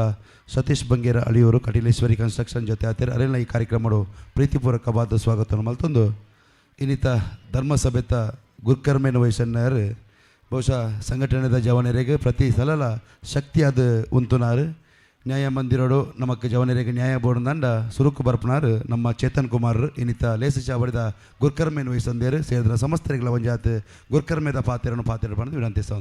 ಸತೀಶ್ ಬಂಗೇರ ಅಳಿಯೂರು ಕಟೀಲೇಶ್ವರಿ ಕನ್ಸ್ಟ್ರಕ್ಷನ್ ಜೊತೆ ಆತೀರ ಅರಿನ ಈ ಕಾರ್ಯಕ್ರಮವು ಪ್ರೀತಿಪೂರ್ವಕವಾದ ಸ್ವಾಗತವನ್ನು ಮಲ್ತಂದು ಇನ್ನಿತ ಧರ್ಮಸಭೆತ ಗುರ್ಕರ್ಮೇನ ವಯಸ್ಸನ್ನಾರು ಬಹುಶಃ ಸಂಘಟನೆದ ಜವನರಿಗೆ ಪ್ರತಿ ಸಲಲ ಶಕ್ತಿಯಾದ ಉಂತುನಾರು ನ್ಯಾಯ ಮಂದಿರೋಡು ನಮಕ್ ಜವನರಿಗೆ ನ್ಯಾಯ ಬೋರ್ಡ್ ದಂಡ ಸುರುಕು ಬರ್ಪನಾರು ನಮ್ಮ ಚೇತನ್ ಕುಮಾರ್ ಇನ್ನಿತ ಲೇಸ ಚಾವಡಿದ ಗುರ್ಕರ್ಮೇನ ವಯಸ್ಸಂದೇರು ಸೇರಿದ ಸಮಸ್ತರಿಗಳ ಒಂಜಾತ್ ಗುರ್ಕರ್ಮೇದ ಪಾತ್ರವನ್ನು ಪಾತ್ರ ಬಂದು ವಿನಂತಿಸ್ತಾ.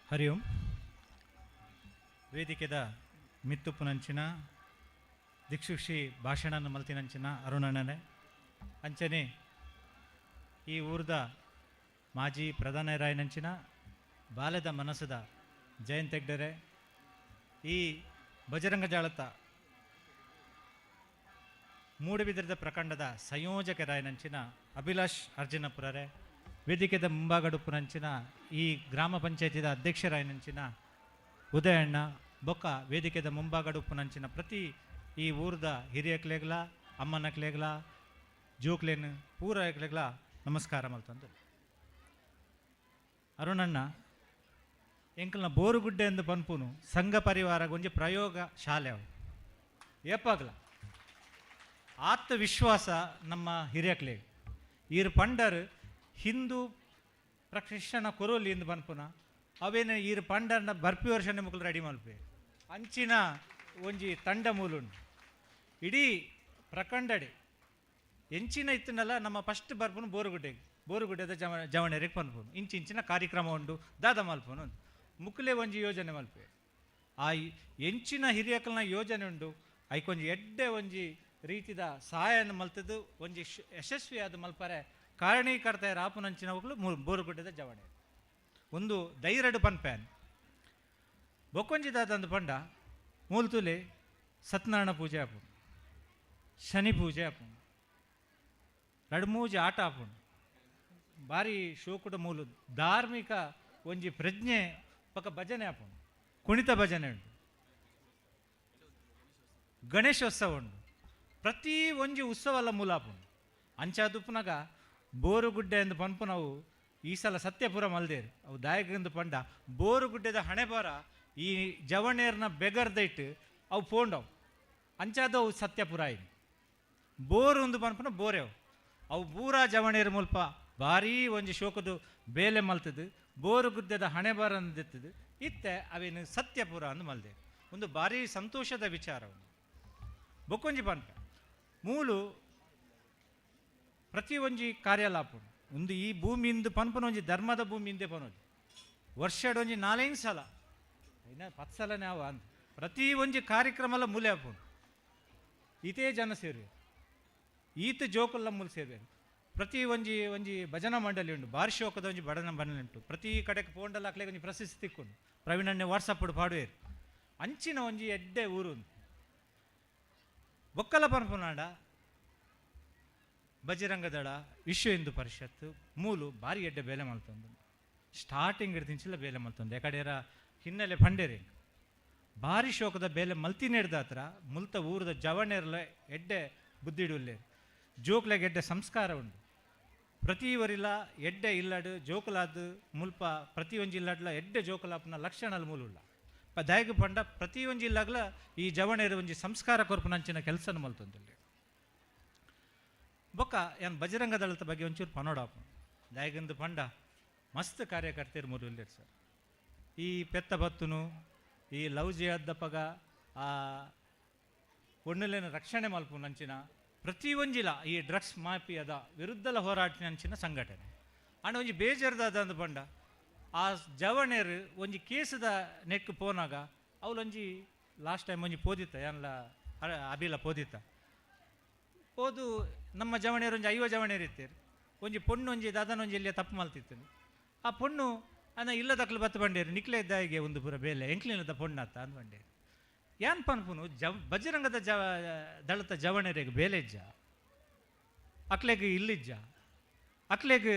ಹರಿ ಓಂ. ವೇದಿಕೆದ ಮಿತ್ತುಪ್ಪುನಂಚಿನ ದಿಕ್ಷುಕ್ಷಿ ಭಾಷಣನ ಮಲ್ತಿನಂಚಿನ ಅರುಣಣ್ಣನೆ ಅಂಚನೆ ಈ ಊರ್ದ ಮಾಜಿ ಪ್ರಧಾನ ರಾಯನಂಚಿನ ಬಾಲ್ಯದ ಮನಸ್ಸದ ಜಯಂತ್ ಹೆಗ್ಡೆರೆ ಈ ಬಜರಂಗ ಜಾಳತ ಮೂಡುಬಿದಿರದ ಪ್ರಖಂಡದ ಸಂಯೋಜಕರಾಯನಂಚಿನ ಅಭಿಲಾಷ್ ಅರ್ಜುನಪುರರೆ ವೇದಿಕೆದ ಮುಂಭಾಗಡುಪುನಂಚಿನ ಈ ಗ್ರಾಮ ಪಂಚಾಯತಿದ ಅಧ್ಯಕ್ಷರಾಯನಂಚಿನ ಉದಯಣ್ಣ ಬೊಕ್ಕ ವೇದಿಕೆದ ಮುಂಭಾಗಡುಪುನಂಚಿನ ಪ್ರತಿ ಈ ಊರ್ದ ಹಿರಿಯಕ್ಲೆಗ್ಲ ಅಮ್ಮನಕ್ಲೆಗ್ಲ ಜೋಕ್ಲೇನು ಪೂರ ಎಕ್ಲೆಗ್ಲ ನಮಸ್ಕಾರ ಮಲ್ತಂದು. ಅರುಣಣ್ಣ ಎಂಕಲ್ನ ಬೋರುಗುಡ್ಡೆ ಎಂದು ಪನ್ಪುನು ಸಂಘ ಪರಿವಾರ ಒಂಜಿ ಪ್ರಯೋಗ ಶಾಲೆ ಅವು ಏಪಾಗ್ಲ ಆತ್ಮವಿಶ್ವಾಸ ನಮ್ಮ ಹಿರಿಯಕ್ಲೆ ಈರ್ ಪಂಡರ್ ಹಿಂದೂ ಪ್ರಶಿಕ್ಷಣ ಕೊರೋಲಿ ಎಂದು ಪನ್ಪುನ ಅವೇನು ಈರ್ ಪಂಡರ್ನ ಬರ್ಪಿ ವರ್ಷ ನಿಮಕ್ಲು ರೆಡಿ ಮಲ್ಪೆ ಅಂಚಿನ ಒಂಜಿ ತಂಡ ಮೂಲುಂಡು ಇಡೀ ಪ್ರಖಂಡಡೆ ಎಂಚಿನ ಇತ್ತನಲ್ಲ ನಮ್ಮ ಫಸ್ಟ್ ಬರ್ಪುನು ಬೋರುಗುಡ್ಡೆಗೆ ಬೋರುಗುಡ್ಡೆದ ಜವಣೆರಿಗೆ ಪನ್ಪುನು ಇಂಚಿಂಚಿನ ಕಾರ್ಯಕ್ರಮ ಉಂಡು ದಾದ ಮಲ್ಪುನು ಮುಕ್ಲೆ ಒಂಜಿ ಯೋಜನೆ ಮಲ್ಪೆ ಆ ಎಂಚಿನ ಹಿರಿಯಕಲ್ನ ಯೋಜನೆ ಉಂಡು ಐಕೊಂಜಿ ಎಡ್ಡೆ ಒಂಜಿ ರೀತಿದ ಸಹಾಯನ ಮಲ್ತದ್ದು ಒಂಜಿ ಯಶಸ್ವಿಯಾದ ಮಲ್ಪರೆ ಕಾರಣೀಕರ್ತ ರಾಪುನಂಚಿನ ಬೋರುಗುಡ್ಡೆದ ಜವಣೆ ಒಂದು ಧೈರ್ಯಡು ಪನ್ಪ್ಯಾನ್ ಬೊಕ್ಕೊಂಜಿ ದಾದಂದು ಪಂಡ ಮೂಲ್ತುಲೆ ಸತ್ಯನಾರಾಯಣ ಪೂಜೆ ಆಪುಂಡು ಶನಿ ಪೂಜೆ ಆಪುಂಡು ರಡ್ಮೂಜಿ ಆಟ ಆಪುಂಡು ಭಾರಿ ಶೋಕುಡ ಮೂಲು ಧಾರ್ಮಿಕ ಒಂಜಿ ಪ್ರಜ್ಞೆ ಪಕ್ಕ ಭಜನೆ ಆಪುಂಡು ಕುಣಿತ ಭಜನೆ ಉಂಟು ಗಣೇಶೋತ್ಸವ ಉಂಟು ಪ್ರತಿ ಒಂಜಿ ಉತ್ಸವಲ್ಲ ಮೂಲ ಆಪುಂಡು ಅಂಚಾದುಪ್ಪುನಗ ಬೋರುಗುಡ್ಡೆ ಎಂದು ಪನ್ಪುನವು ಈ ಸಲ ಸತ್ಯಪುರ ಮಲ್ದೇರು ಅವು ದಾಯಕಂದು ಪಂಡ ಬೋರುಗುಡ್ಡೆದ ಹಣೆ ಬರ ಈ ಜವಣೇರ್ನ ಬೆಗರ್ದೈಟ್ ಅವು ಪೋಂಡವು ಅಂಚಾದವು ಸತ್ಯಪುರ ಆಯ್ತು ಬೋರು ಒಂದು ಪನ್ಪುನ ಬೋರೆವು ಅವು ಪೂರಾ ಜವಣೇರು ಮುಲ್ಪ ಭಾರೀ ಒಂಜಿ ಶೋಕದು ಬೇಲೆ ಮಲ್ತದು ಬೋರು ಗುದ್ದೆದ ಹಣೆ ಬರಂದಿತ್ತದು ಇತ್ತೆ ಅವೇನು ಸತ್ಯಪುರ ಅಂದು ಮಲ್ದೆ ಒಂದು ಭಾರೀ ಸಂತೋಷದ ವಿಚಾರ ಬೊಕ್ಕೊಂಜಿ ಪನ್ಪ ಮೂಲು ಪ್ರತಿ ಒಂಜಿ ಕಾರ್ಯಲಾಪುಂಡು ಒಂದು ಈ ಭೂಮಿಂದು ಪನ್ಪನ ಒಂಜಿ ಧರ್ಮದ ಭೂಮಿಂದೆ ಪನೋಜಿ ವರ್ಷಡ್ ಒಂಜಿ ನಾಲೈದು ಸಲ ಇನ್ನ 10 ಸಲನೇ ಅವ ಅಂದ್ ಪ್ರತಿ ಒಂಜಿ ಕಾರ್ಯಕ್ರಮಲ ಮೂಲೆ ಆಪುಂಡು ಇತೇ ಜನ ಸೇರುವೆ ಈತ ಜೋಕುಲ್ಲ ಮೂಲ ಸೇರುವೆ ಪ್ರತಿ ಒಂಜಿ ಒಂಜಿ ಭಜನಾ ಮಂಡಳಿ ಉಂಟು ಭಾರಿ ಶೋಕದ ಒಂಜಿ ಭಜನಾ ಮಂಡಳಿ ಉಂಟು ಪ್ರತಿ ಕಡೆಗೆ ಪೋಂಡಲ್ ಹಾಕ್ಲಿಕ್ಕೆ ಒಂಜಿ ಪ್ರಶಸ್ತಿ ತಿಕ್ಕೊಂಡು ಪ್ರವೀಣಣ್ಣೆ ವಾಟ್ಸಪ್ ಪಾಡುವೇರು ಅಂಚಿನ ಒಂಜಿ ಎಡ್ಡೆ ಊರು ಉಂಟು ಬೊಕ್ಕಲ ಪನ್ಪುನಾಡ ಬಜರಂಗದಳ ವಿಶ್ವ ಹಿಂದೂ ಪರಿಷತ್ ಮೂಲು ಭಾರಿ ಎಡ್ಡೆ ಬೇಲೆ ಮಲ್ತೊಂದು ಸ್ಟಾರ್ಟಿಂಗ್ ಹಿಡ್ದಿಂಚಿಲ್ಲ ಬೇಲೆ ಮಲ್ತೊಂದು ಯಾಕಡೆಯರ ಹಿನ್ನೆಲೆ ಪಂಡೇರಿ ಭಾರಿ ಶೋಕದ ಬೇಲೆ ಮಲ್ತಿನೇಡ್ದ ಹತ್ರ ಮುಲ್ತ ಊರದ ಜವಣೇರ್ಲ ಎಡ್ಡೆ ಬುದ್ಧಿಡುಲ್ಲೆ ಜೋಕ್ಲೆಗ್ ಎಡ್ಡೆ ಸಂಸ್ಕಾರ ಉಂಡು ಪ್ರತಿ ವರಿಲ ಎಡ್ಡೆ ಇಲ್ಲಡು ಜೋಕುಲಾದ್ ಮುಲ್ಪ ಪ್ರತಿ ಒಂಜಿ ಇಲ್ಲಡ್ಲ ಎಡ್ಡೆ ಜೋಕುಲಾಪನ ಲಕ್ಷಣಲ್ ಮೂಲುಲ್ಲ ಪ ದಾಯಗ ಪಂಡ ಪ್ರತಿ ಒಂಜಿ ಇಲ್ಲಾಗ್ಲ ಈ ಜವಣೇರು ಒಂಜಿ ಸಂಸ್ಕಾರ ಕೊರ್ಪುನಂಚಿನ ಕೆಲಸನ ಮಲ್ತೊಂದುಲ್ಲೆ ಬೊಕ್ಕ ಏನ್ ಬಜರಂಗ ದಳದ ಬಗ್ಗೆ ಒಂಚೂರು ಪನೋಡಾಪ ದಾಯಗಂದು ಪಂಡ ಮಸ್ತ್ ಕಾರ್ಯಕರ್ತರು ಮುರುಲ್ಲೇರು ಸರ್ ಈ ಪೆತ್ತ ಬತ್ತುನು ಈ ಲವ್ ಜಿಯಾದಪ್ಪಗ ಆ ಪೊಣ್ಣುಲೆನ ರಕ್ಷಣೆ ಮಲ್ಪುನಂಚಿನ ಪ್ರತಿ ಒಂಜಿಲ ಈ ಡ್ರಗ್ಸ್ ಮಾಫಿಯಾದ ವಿರುದ್ಧಲ ಹೋರಾಟಿನಂಚಿನ ಸಂಘಟನೆ. ಆಂಡ ಒಂಜಿ ಬೇಜಾರ್ದಾದ ಅಂದ್ ಪಂಡ ಆ ಜವಣೆರ್ ಒಂಜಿ ಕೇಸದ ನೆಕ್ ಪೋನಾಗ ಅವಲೊಂಜಿ ಲಾಸ್ಟ್ ಟೈಮ್ ಒಂಜಿ ಪೋದಿತ್ತ ಯಾನ್ಲ ಅಬಿಲ ಪೋದಿತ್ತ ಪೋದು ನಮ್ಮ ಜವಣೆಯರು ಒಂಜಿ 50 ಜವಣೆಯರು ಇತ್ತೇರು. ಒಂಜಿ ಪೊಣ್ಣು ಒಂಜಿ ದಾದನೊಂಜಿ ಎಲ್ಲಿಯ ತಪ್ಪು ಮಲ್ತಿತ್ತು. ಆ ಪೊಣ್ಣು ಅನ್ನ ಇಲ್ಲದಕ್ಲು ಬತ್ತು ಬಂಡೇರು ನಿಕ್ಲೆ ಇದ್ದಾಗೆ ಒಂದು ಪೂರ ಬೇಲೆ ಎಂಕ್ಲಿನದ ಪೊಣ್ಣತ್ತ ಅಂದ್ ಬಂಡೇರು. ಯಾನ್ ಪನ್ಪುನು ಬಜರಂಗದ ದಳತ ಜವಣೆರೆಗ್ ಬೇಲೆಜ್ಜ, ಅಕ್ಲೆಗ್ ಇಲ್ಲಿಜ್ಜ, ಅಕ್ಲೆಗ್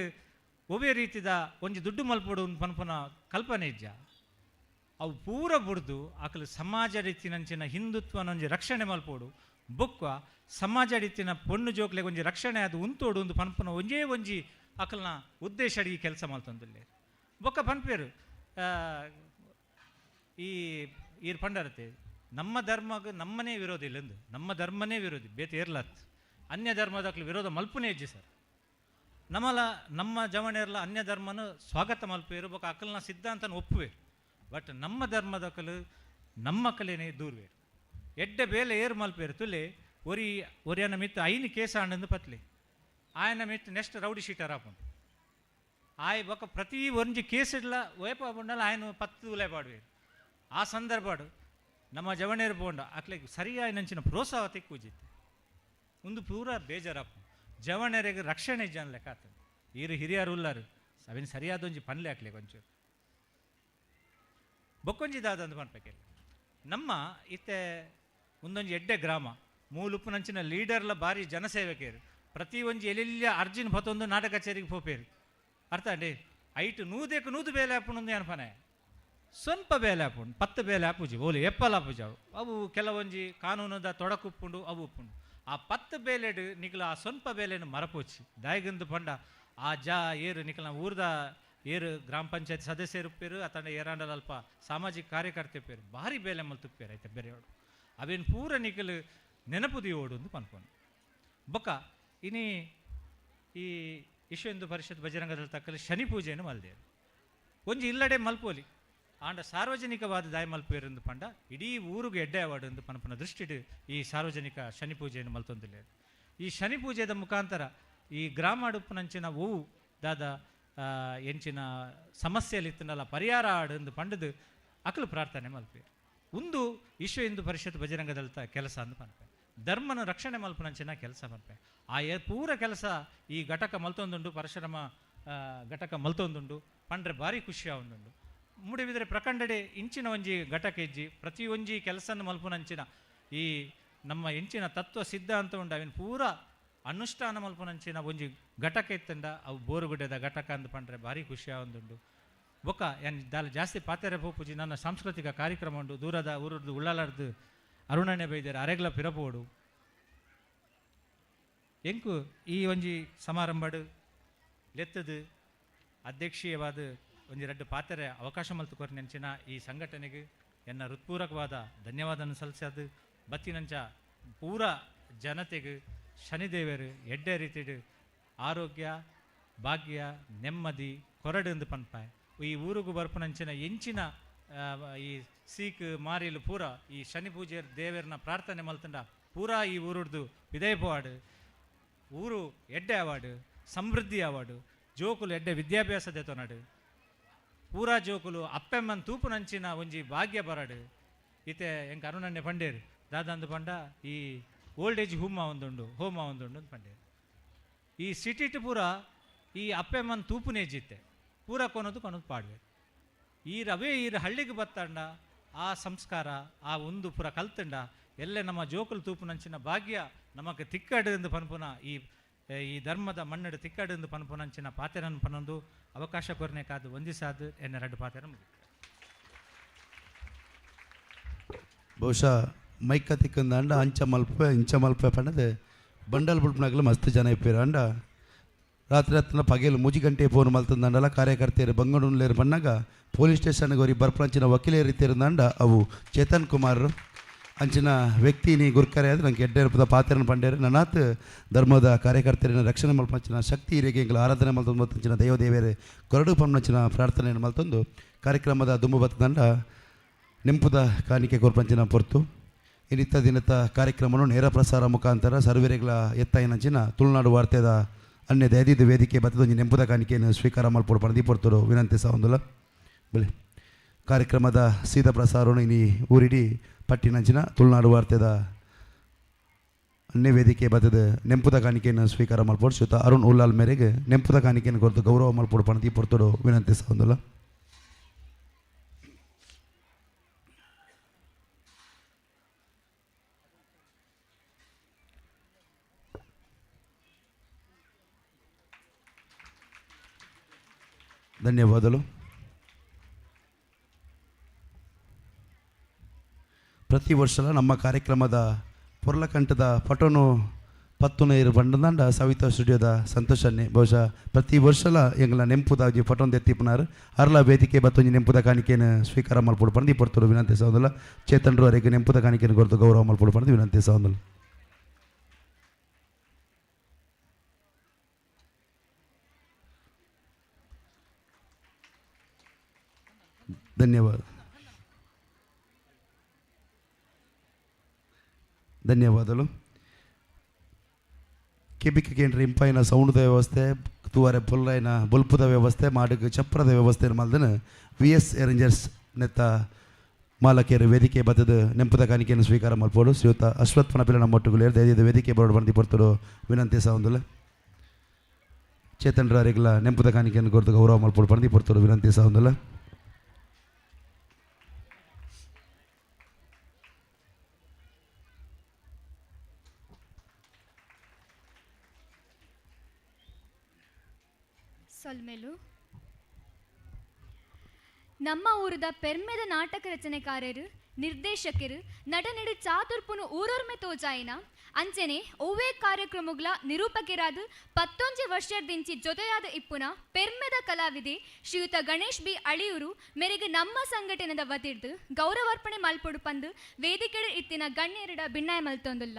ಒವ್ವೇ ರೀತಿದ ಒಂಜಿ ದುಡ್ಡು ಮಲ್ಪೊಡು ಪನ್ಪುನ ಕಲ್ಪನೆ ಇಜ್ಜ. ಅವು ಪೂರ ಬುಡ್ದು ಅಕ್ಲು ಸಮಾಜ ರೀತಿನಂಚಿನ ಹಿಂದುತ್ವನೊಂಜಿ ರಕ್ಷಣೆ ಮಲ್ಪೊಡು, ಬೊಕ್ಕ ಸಮಾಜ ರೀತಿನ ಪೊಣ್ಣು ಜೋಕ್ಲೆಗ್ ಒಂಜಿ ರಕ್ಷಣೆ ಅದು ಉಂತೋಡು ಒಂದು ಪನ್ಪುನ ಒಂಜೇ ಒಂಜಿ ಅಕ್ಲ್ನ ಉದ್ದೇಶ ಅಡಿಗೆ ಕೆಲಸ ಮಲ್ತೊಂದುಲ್ಲೇರು. ಬೊಕ್ಕ ಪನ್ಪೇರು ಈ ಈರ್ ಪಂಡರತೆ ನಮ್ಮ ಧರ್ಮಗ್ ನಮ್ಮನೇ ವಿರೋಧ ಇಲ್ಲಂದು, ನಮ್ಮ ಧರ್ಮನೇ ವಿರೋಧಿ ಬೇತೆ ಏರ್ಲತ್ ಅನ್ಯ ಧರ್ಮದಕ್ಲು ವಿರೋಧ ಮಲ್ಪುನೇ ಇಜ್ಜಿ ಸರ್. ನಮ್ಮಲ ನಮ್ಮ ಜವಣೆರ್ಲ ಅನ್ಯ ಧರ್ಮನ ಸ್ವಾಗತ ಮಲ್ಪೇರು ಬೊಕ್ಕ ಅಕಲ್ನ ಸಿದ್ಧಾಂತನ ಒಪ್ಪುವೇರು. ಬಟ್ ನಮ್ಮ ಧರ್ಮದಕಲು ನಮ್ಮ ಕಲೆನೇ ದೂರ್ವೇರು. ಎಡ್ಡೆ ಬೇಲೆ ಏರು ಮಲ್ಪೇರು ತುಲೆ ಒರಿ ಒರಿಯನ ಮಿತ್ತು 5 ಕೇಸ ಆಂಡಂದು ಪತ್ಲಿ ಆಯನ ಮಿತ್ತು ನೆಕ್ಸ್ಟ್ ರೌಡಿ ಶೀಟರ್ ಆಪುಂಡು. ಆಯ್ ಬೊಕ್ಕ ಪ್ರತಿ ಒಂಜಿ ಕೇಸಿಡ್ಲ ವೇಪ ಆಪುಂಡಲ್ಲ ಆಯನ ಪತ್ತು ಉಲೆ ಪಾಡುವೇರು. ಆ ಸಂದರ್ಭಡು ನಮ್ಮ ಜವಣೇರು ಪೋಂಡ ಅಕ್ಲೆಗ್ ಸರಿಯಾಯಿನಂಚಿನ ಪ್ರೋತ್ಸಾಹ ತಿಕ್ಕುಜಿತ್ತೆ. ಒಂದು ಪೂರ ಬೇಜಾರಪ್ಪ ಜವಣೆರೆಗ್ ರಕ್ಷಣೆ ಜನ ಲೆಕ್ಕ ಆತದೆ. ಈರು ಹಿರಿಯರು ಉಲ್ಲಾರು ಅವಿನ ಸರಿಯಾದ ಒಂಜಿ ಪನ್ಲೆ ಹಾಕ್ಲೆ ಒಂಚೂರು ಬೊಕ್ಕೊಂಜಿ ದಾದಂದು ಪನ್ಪಕ್ಕೆ ನಮ್ಮ ಇತ್ತೆ ಒಂದೊಂಜಿ ಎಡ್ಡೆ ಗ್ರಾಮ ಮೂಲುಪ್ಪುನಂಚಿನ ಲೀಡರ್ಲ ಭಾರಿ ಜನಸೇವಕರು ಪ್ರತಿ ಒಂಜಿ ಎಲ್ಲೆಲ್ಲ ಅರ್ಜಿನ ಪತ್ತೊಂದು ನಾಟಕ ಕಚೇರಿಗೆ ಪೋಪೇರು. ಅರ್ಥ ಅಂಡಿ ಐಟು ನೂದೆಕ್ ನೂದು ಬೇಲೆ ಆಪುಂಡು ಅನ್ಪನೆ ಸ್ವಲ್ಪ ಬೇಲೆ ಆಪುಂಡು 10 ಬೇಲೆ ಆಪುಜಿ ಓಲಿ ಎಪ್ಪಲ ಆಪುಜಿ ಅವು ಅವು ಕೆಲವೊಂಜಿ ಕಾನೂನುದ ತೊಡಕುಪ್ಪುಂಡು ಅವು ಉಪ್ಪುಂಡು. ಆ 10 ಬೇಲೆಡು ನಿಕ್ಲ ಆ ಸ್ವಲ್ಪ ಬೇಲೆನು ಮರಪೋಚಿ ದಾಯಗಂದು ಪಂಡ ಆ ಜಾ ಏರು ನಿಕ್ಲ ಊರ್ದ ಏರು ಗ್ರಾಮ ಪಂಚಾಯತ್ ಸದಸ್ಯರು ಅತಂಡ ಏರಾಂಡಲ ಅಲ್ಪ ಸಾಮಾಜಿಕ ಕಾರ್ಯಕರ್ತೆ ಪೇರು ಭಾರಿ ಬೇಲೆ ಮಲ್ತುಪ್ಪೇರು ಐತೆ ಬೇರೆಯೋಡು ಅವೇನು ಪೂರ ನಿಕಲು ನೆನಪು ದಿಯೋಡು ಅಂದು ಪನ್ಪೋನು. ಬೊಕ್ಕ ಇನಿ ಈ ವಿಶ್ವ ಹಿಂದೂ ಪರಿಷತ್ ಬಜರಂಗದಳ ತಕ್ಕಲು ಶನಿ ಪೂಜೆಯನ್ನು ಮಲ್ದೇರು ಒಂಜಿ ಇಲ್ಲಡೆ ಮಲ್ಪೋಲಿ ಆಂಡ ಸಾರ್ವಜನಿಕವಾದ ದಾಯ ಮಲ್ಪೇರೆಂದು ಪಂಡ ಇಡೀ ಊರಿಗೆ ಎಡ್ಡೆ ಅವಾರ್ಡ್ ಎಂದು ಪನ್ಪನ ದೃಷ್ಟಿಡು ಈ ಸಾರ್ವಜನಿಕ ಶನಿ ಪೂಜೆಯನ್ನು ಮಲ್ತೊಂದಿಲ್ಲ. ಈ ಶನಿ ಪೂಜೆದ ಮುಖಾಂತರ ಈ ಗ್ರಾಮ ಅಡುಪುನಂಚಿನ ಹೂವು ದಾದ ಎಂಚಿನ ಸಮಸ್ಯೆಯಲ್ಲಿ ಇತ್ತನಲ್ಲ ಪರಿಹಾರ ಆಡು ಎಂದು ಪಂಡದು ಅಕಲು ಪ್ರಾರ್ಥನೆ ಮಲ್ಪೇರು. ಒಂದು ವಿಶ್ವ ಹಿಂದೂ ಪರಿಷತ್ ಬಜರಂಗದಳತ ಕೆಲಸ ಅಂದು ಪನ್ಪೆ ಧರ್ಮನ ರಕ್ಷಣೆ ಮಲ್ಪುನಂಚಿನ ಕೆಲಸ ಪನ್ಪೆ. ಆ ಪೂರ ಕೆಲಸ ಈ ಘಟಕ ಮಲ್ತೊಂದುಂಡು ಪರಶುರಮ ಘಟಕ ಮಲ್ತೊಂದುಂಡು ಪಂಡ್ರೆ ಭಾರಿ ಖುಷಿ ಆವುಂಡುಂಡು. ಮೂಡಿಬಿದ್ರೆ ಪ್ರಖಂಡಡೆ ಇಂಚಿನ ಒಂಜಿ ಘಟಕ ಇಜ್ಜಿ ಪ್ರತಿ ಒಂಜಿ ಕೆಲಸನ ಮಲ್ಪುನಂಚಿನ ಈ ನಮ್ಮ ಇಂಚಿನ ತತ್ವ ಸಿದ್ಧಾಂತ ಉಂಡು ಅವಿನ ಪೂರ ಅನುಷ್ಠಾನ ಮಲ್ಪುನಂಚಿನ ಒಂಜಿ ಘಟಕ ಇತ್ತಂಡ ಅವು ಬೋರುಗುಡ್ಡೆದ ಘಟಕ ಅಂದ್ ಪಂಡ್ರೆ ಭಾರಿ ಖುಷಿ ಆವೊಂದುಂಡು. ಬೊಕ್ಕ ಏನ್ ದಾಲ ಜಾಸ್ತಿ ಪಾತೆರೆ ಪೋಪುಜಿ ನನ್ನ ಸಾಂಸ್ಕೃತಿಕ ಕಾರ್ಯಕ್ರಮ ಉಂಡು ದೂರದ ಊರದ್ದು ಉಳ್ಳಾಲಾರ್ದು ಅರುಣನೆ ಬೈದೇರು ಅರೆಗ್ಲ ಪಿರಪೋಡು ಎಂಕು ಈ ಒಂಜಿ ಸಮಾರಂಭಡು ಲೆತ್ತದು ಅಧ್ಯಕ್ಷೀಯವಾದ ಒಂಜಿ ರಡ್ಡು ಪಾತೆರೆ ಅವಕಾಶ ಮಲ್ತು ಕೊರ್ನೆಂಚಿನ ಈ ಸಂಘಟನೆಗೆ ಎನ್ನ ಹೃತ್ಪೂರ್ವಕವಾದ ಧನ್ಯವಾದನ ಸಲ್ಲಿಸದು ಬತ್ತಿನಂಚ ಪೂರ ಜನತೆಗೆ ಶನಿದೇವರು ಎಡ್ಡೆ ರೀತಿಡು ಆರೋಗ್ಯ ಭಾಗ್ಯ ನೆಮ್ಮದಿ ಕೊರಡು ಪನ್ಪಾಯ್. ಈ ಊರುಗು ಬರ್ಪುನಂಚಿನ ಎಂಚಿನ ಈ ಸೀಕ್ ಮಾರಿಲು ಪೂರ ಈ ಶನಿ ಪೂಜೆ ದೇವರನ್ನ ಪ್ರಾರ್ಥನೆ ಮಲ್ತಂಡ ಪೂರಾ ಈ ಊರುಡ್ದು ವಿದಯ ಪೋವಾಡು ಊರು ಎಡ್ಡೆ ಅವಾಡು ಸಮೃದ್ಧಿ ಅವಾಡು ಜೋಕುಲು ಎಡ್ಡೆ ವಿದ್ಯಾಭ್ಯಾಸ ದೆತೊನಡು ಪೂರಾ ಜೋಕುಲು ಅಪ್ಪೆಮ್ಮನ್ ತೂಪುನಂಚಿನ ಒಂಜಿ ಭಾಗ್ಯ ಬರಡು. ಇತ್ತೆ ಎಂಕ್ ಅರುಣಣ್ಣೆ ಪಂಡೇರು ದಾದಂದು ಪಂಡ ಈ ಓಲ್ಡ್ ಏಜ್ ಹೋಮ ಒಂದುಂಡು ಹೋಮ ಒಂದುಂಡು ಅಂತ ಪಂಡೇರು. ಈ ಸಿಟಿಟ್ ಪೂರ ಈ ಅಪ್ಪೆಮ್ಮನ್ ತೂಪುನೇಜಿತ್ತೆ ಪೂರ ಕೊನೋದು ಕೊನೋದು ಪಾಡ್ವೆ. ಈ ರವೇ ಈ ಹಳ್ಳಿಗೆ ಬತ್ತಂಡ ಆ ಸಂಸ್ಕಾರ ಆ ಒಂದು ಪೂರ ಕಲ್ತಂಡ ಎಲ್ಲೆ ನಮ್ಮ ಜೋಕುಲು ತೂಪುನಂಚಿನ ಭಾಗ್ಯ ನಮಕ್ ತಿಕ್ಕಡು ಎಂದು ಪನ್ಪುನ ಈ ಈ ಧರ್ಮದ ಮಣ್ಣಡು ತಿಕ್ಕಡು ಎಂದು ಪನ್ಪುನಂಚಿನ ಪಾತೆರನ್ ಪನೊಂದು ಅವಕಾಶ ಕೊರನೆ ಕಾದು ವಂದಿಸಾದು ಎನ್ನ ರಡ್ಡು ಪಾತೆರ ಮುಗಿ. ಬಹುಶಃ ಮೈಕ ತಿಕ್ಕಂದ ಅಂಚ ಮಲ್ಪೆ ಇಂಚ ಮಲ್ಪೆ ಪಂಡದೆ ಬಂಡಲ್ ಬುಡ್ಪನಾಗಲು ಮಸ್ತ್ ಜನ ಇಪ್ಪೇರು. ಅಂಡ ರಾತ್ರಿ ಹತ್ತಿನ ಪಗೇಲು ಮೂಜಿ ಗಂಟೆ ಫೋನ್ ಮಲ್ತಂದಂಡಲ ಕಾರ್ಯಕರ್ತೆಯರು ಬಂಗಡೂನ್ಲೇರು ಬಣ್ಣಾಗ ಪೊಲೀಸ್ ಸ್ಟೇಷನ್ಗೆ ಅವ್ರಿಗೆ ಬರ್ಪಂಚಿನ ವಕೀಲರು ಇತ್ತಿರಂದಂಡ ಅವು ಚೇತನ್ ಕುಮಾರ್ ಅಂಚಿನ ವ್ಯಕ್ತಿನಿ ಗುರ್ಕರೆ ಆದ್ರೆ ನಂಗೆ ಎಡ್ಡೆ ಪಾತ್ರನ ಪಂಡೇರು ನನಾತ್ ಧರ್ಮದ ಕಾರ್ಯಕರ್ತರಿನ ರಕ್ಷಣೆ ಮಲ್ಪಂಚಿನ ಶಕ್ತಿ ಇರಿಗೆ ಎಂಗ್ಲ ಆರಾಧನೆ ಮಲ್ತೊಂದು ಮತ್ತಂಚಿನ ದೈವ ದೇವೇರೆ ಕೊರಡು ಪಂಚಿನ ಪ್ರಾರ್ಥನೆಯನ್ನು ಮಲ್ತೊಂದು ಕಾರ್ಯಕ್ರಮದ ದುಂಬು ಬತ್ತದಂಡ ನೆಂಪುದ ಕಾಣಿಕೆ ಕೊರ್ಪಂಚಿನ ಪೊರ್ತು. ಇನ್ನಿತ್ತ ದಿನದ ಕಾರ್ಯಕ್ರಮವನ್ನು ನೇರ ಪ್ರಸಾರ ಮುಖಾಂತರ ಸರ್ವರೆಗಳ ಎತ್ತಾಯಿನಂಚಿನ ತುಳುನಾಡು ವಾರ್ತೆದ ಅನ್ಯ ದಯದಿದ್ದ ವೇದಿಕೆ ಬತ್ತದೊಂಜಿ ನೆಂಪುದ ಕಾಣಿಕೆಯನ್ನು ಸ್ವೀಕಾರ ಮಲ್ಪೊಡು ಪಂದ್ ಪೊರ್ತುಡು ವಿನಂತಿಸವೊಂದುಲ್ಲ. ಬಲೆ ಕಾರ್ಯಕ್ರಮದ ಸೀದಾ ಪ್ರಸಾರವನ್ನು ಇನಿ ಊರಿಡಿ ಪಟ್ಟಿನಂಚಿನ ತುಳುನಾಡು ವಾರ್ತೆದ ಅನ್ಯ ವೇದಿಕೆ ಬತ್ತದ ನೆಂಪುದ ಕಾಣಿಕೆಯನ್ನು ಸ್ವೀಕಾರ ಮಲ್ಪೊಡು ಶ್ರೀಯುತ ಅರುಣ್ ಉಲ್ಲಾಲ್ ಮೇರೆಗೆ ನೆಂಪುದ ಕಾಣಿಕೆಯನ್ನು ಕೊರತು ಗೌರವ ಮಲ್ಪೊಡು ಪಂದ್ ಪೊರ್ತುಡು ವಿನಂತಿಸವೊಂದುಲ್ಲ. ಧನ್ಯವಾದಗಳು. ಪ್ರತಿ ವರ್ಷ ನಮ್ಮ ಕಾರ್ಯಕ್ರಮದ ಪೊರ್ಲಕಂಠದ ಪಟೋನು ಪತ್ತುನೈರು ಬಂಡದಾಂಡ ಸವಿತಾ ಸ್ಟುಡಿಯೋದ ಸಂತೋಷನ್ನೇ ಬಹುಶಃ ಪ್ರತಿ ವರ್ಷಲ ಎಂಗ್ಲ ನೆಂಪುದಾಜಿ ಪಟೊಂದು ಎತ್ತಿಪ್ಪುನಾರು ಅರ್ಲ ವೇದಿಕೆ ಬತ್ತೊಂಜಿ ನೆಂಪುದ ಕಾಣಿಕೆಯನ್ನು ಸ್ವೀಕಾರ ಮಲ್ಪೊಡು ಪಂದ್ ಪೊರ್ತುಡು ವಿನಂತಿಸೋದಿಲ್ಲ. ಚೇತನ್ರು ಅರೆಗೆ ನೆಂಪುದ ಕಾಣಿಕೆಯನ್ನು ಕೊರತು ಗೌರವ ಮಲ್ಪೊಡು ಪಂದ್ ವಿನಂತಿಸೋದಿಲ್ಲ. ಧನ್ಯವಾದ ಧನ್ಯವಾದಗಳು. ಕೆಬಿಕ ಕೇಂದ್ರ ಇಂಪಾಯಿನ ಸೌಂಡ್ದ ವ್ಯವಸ್ಥೆ ತೂವರೆ ಪೊಲ್ಲೈನ ಬೊಲ್ಪುದ ವ್ಯವಸ್ಥೆ ಮಾಡುಗ ಚಪ್ರದ ವ್ಯವಸ್ಥೆ ಮಲ್ದನ ವಿ ಎಸ್ ಎರೇಂಜರ್ಸ್ ನೆತ್ತ ಮಾಲಕಿಯರು ವೇದಿಕೆ ಬತ್ತದ ನೆಂಪುದ ಕಾಣಿಕೆಯನ್ನು ಸ್ವೀಕಾರ ಮಲ್ಪೋಡು ಶ್ರೀಯುತ ಅಶ್ವತ್ಥ ಪಣಪಿಲ ನಮ್ಮೊಟ್ಟುಗಳು ದಯದ ವೇದಿಕೆ ಬರೋಡು ಬಂದು ಪೊರ್ತುಡು ವಿನಂತಿಸವೊಂದುಲ್ಲ. ಚೇತನ್ ರಾರಿಗಳ ನೆಂಪುದ ಕಾಣಿಕೆಯನ್ನು ಕೊರತು ಗೌರವ ಮಲ್ಪೋಡು ಬಂದು ಪೊರ್ತುಡು ವಿನಂತಿಸವೊಂದುಲ್ಲ. ಸೊಲ್ಮೆಲು ನಮ್ಮ ಊರದ ಪೆರ್ಮೆದ ನಾಟಕ ರಚನೆಕಾರರು ನಿರ್ದೇಶಕರು ನಟನೆಡು ಚಾತುರ್ಪುನು ಊರೊರ್ಮೆ ತೋಜಾಯಿನ ಅಂಚನೆ ಒವ್ವೇ ಕಾರ್ಯಕ್ರಮಗಳ ನಿರೂಪಕರಾದ 11 ವರ್ಷದಿಂಚಿ ಜೊತೆಯಾದ ಇಪ್ಪುನ ಪೆರ್ಮೆದ ಕಲಾವಿದೆ ಶ್ರೀಯುತ ಗಣೇಶ್ ಬಿ ಅಳಿಯೂರು ಮೇರೆಗೆ ನಮ್ಮ ಸಂಘಟನೆದ ವತಿರ್ದು ಗೌರವಾರ್ಪಣೆ ಮಲ್ಪೊಡು ಪಂದು ವೇದಿಕೆಡು ಇತ್ತಿನ ಗಣ್ಯರುಡ ಬಿನ್ನಾಯ ಮಲ್ತೊಂದುಲ್ಲ.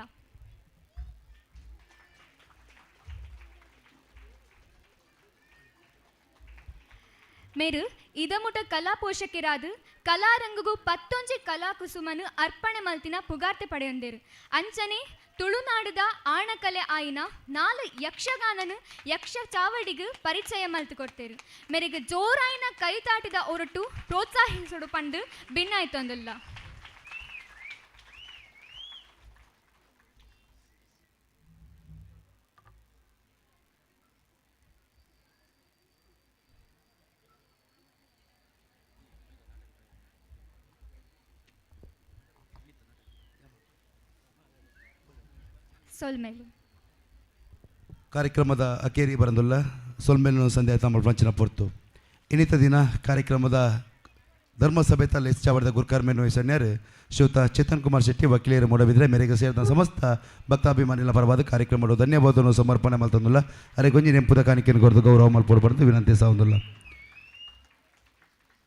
ಮೇರು ಇದಮುಟ ಕಲಾ ಪೋಷಕರಾದ ಕಲಾರಂಗಗೂ 11 ಕಲಾಕುಸುಮನು ಅರ್ಪಣೆ ಮಲ್ತಿನ ಪುಗಾರ್ತೆ ಪಡೆಯೊಂದಿರು. ಅಂಚನೆ ತುಳುನಾಡುದ ಆಣಕಲೆ ಆಯಿನ 4 ಯಕ್ಷಗಾನನು ಯಕ್ಷ ಚಾವಡಿಗು ಪರಿಚಯ ಮಲ್ತು ಕೊಡ್ತೇರು. ಮೇರೆಗೆ ಜೋರಾಯಿನ ಕೈತಾಟಿದ ಒರಟು ಪ್ರೋತ್ಸಾಹಿಸೋಡು ಪಂದು ಭಿನ್ನಾಯ್ತೊಂದಿಲ್ಲ. ಸೊಲ್ಮೇಲು ಕಾರ್ಯಕ್ರಮದ ಅಕೇರಿ ಬರಂದುಲ್ಲ ಸೊಲ್ಮೇಲು ಸಂಧ್ಯಾ ತಮ್ಮ ಪಂಚಿನ ಪೊರ್ತು ಇನ್ನಿತ ದಿನ ಕಾರ್ಯಕ್ರಮದ ಧರ್ಮಸಭೆ ತಲ್ಲ ಹೆಚ್ಚಾವರದ ಗುರುಕರ್ಮೇನು ಸಣ್ಯರು ಶ್ರೀಯುತ ಚೇತನ್ ಕುಮಾರ್ ಶೆಟ್ಟಿ ವಕೀಲರು ಮೂಡಬಿದ್ರೆ ಮೇರೆಗೆ ಸೇರಿದ ಸಮಸ್ತ ಭಕ್ತಾಭಿಮಾನಿಗಳ ಪರವಾದ ಕಾರ್ಯಕ್ರಮ ಧನ್ಯವಾದವನ್ನು ಸಮರ್ಪಣೆ ಮಲ್ತಂದುಲ್ಲ. ಅರೆ ಗೊಂಜಿ ನೆಂಪುದ ಕಾಣಿಕೆಯನ್ನು ಕೊರತು ಗೌರವ ಮಲ್ಪೊಡು ಪಡೆದು ವಿನಂತಿಸೊಂದುಲ್ಲ.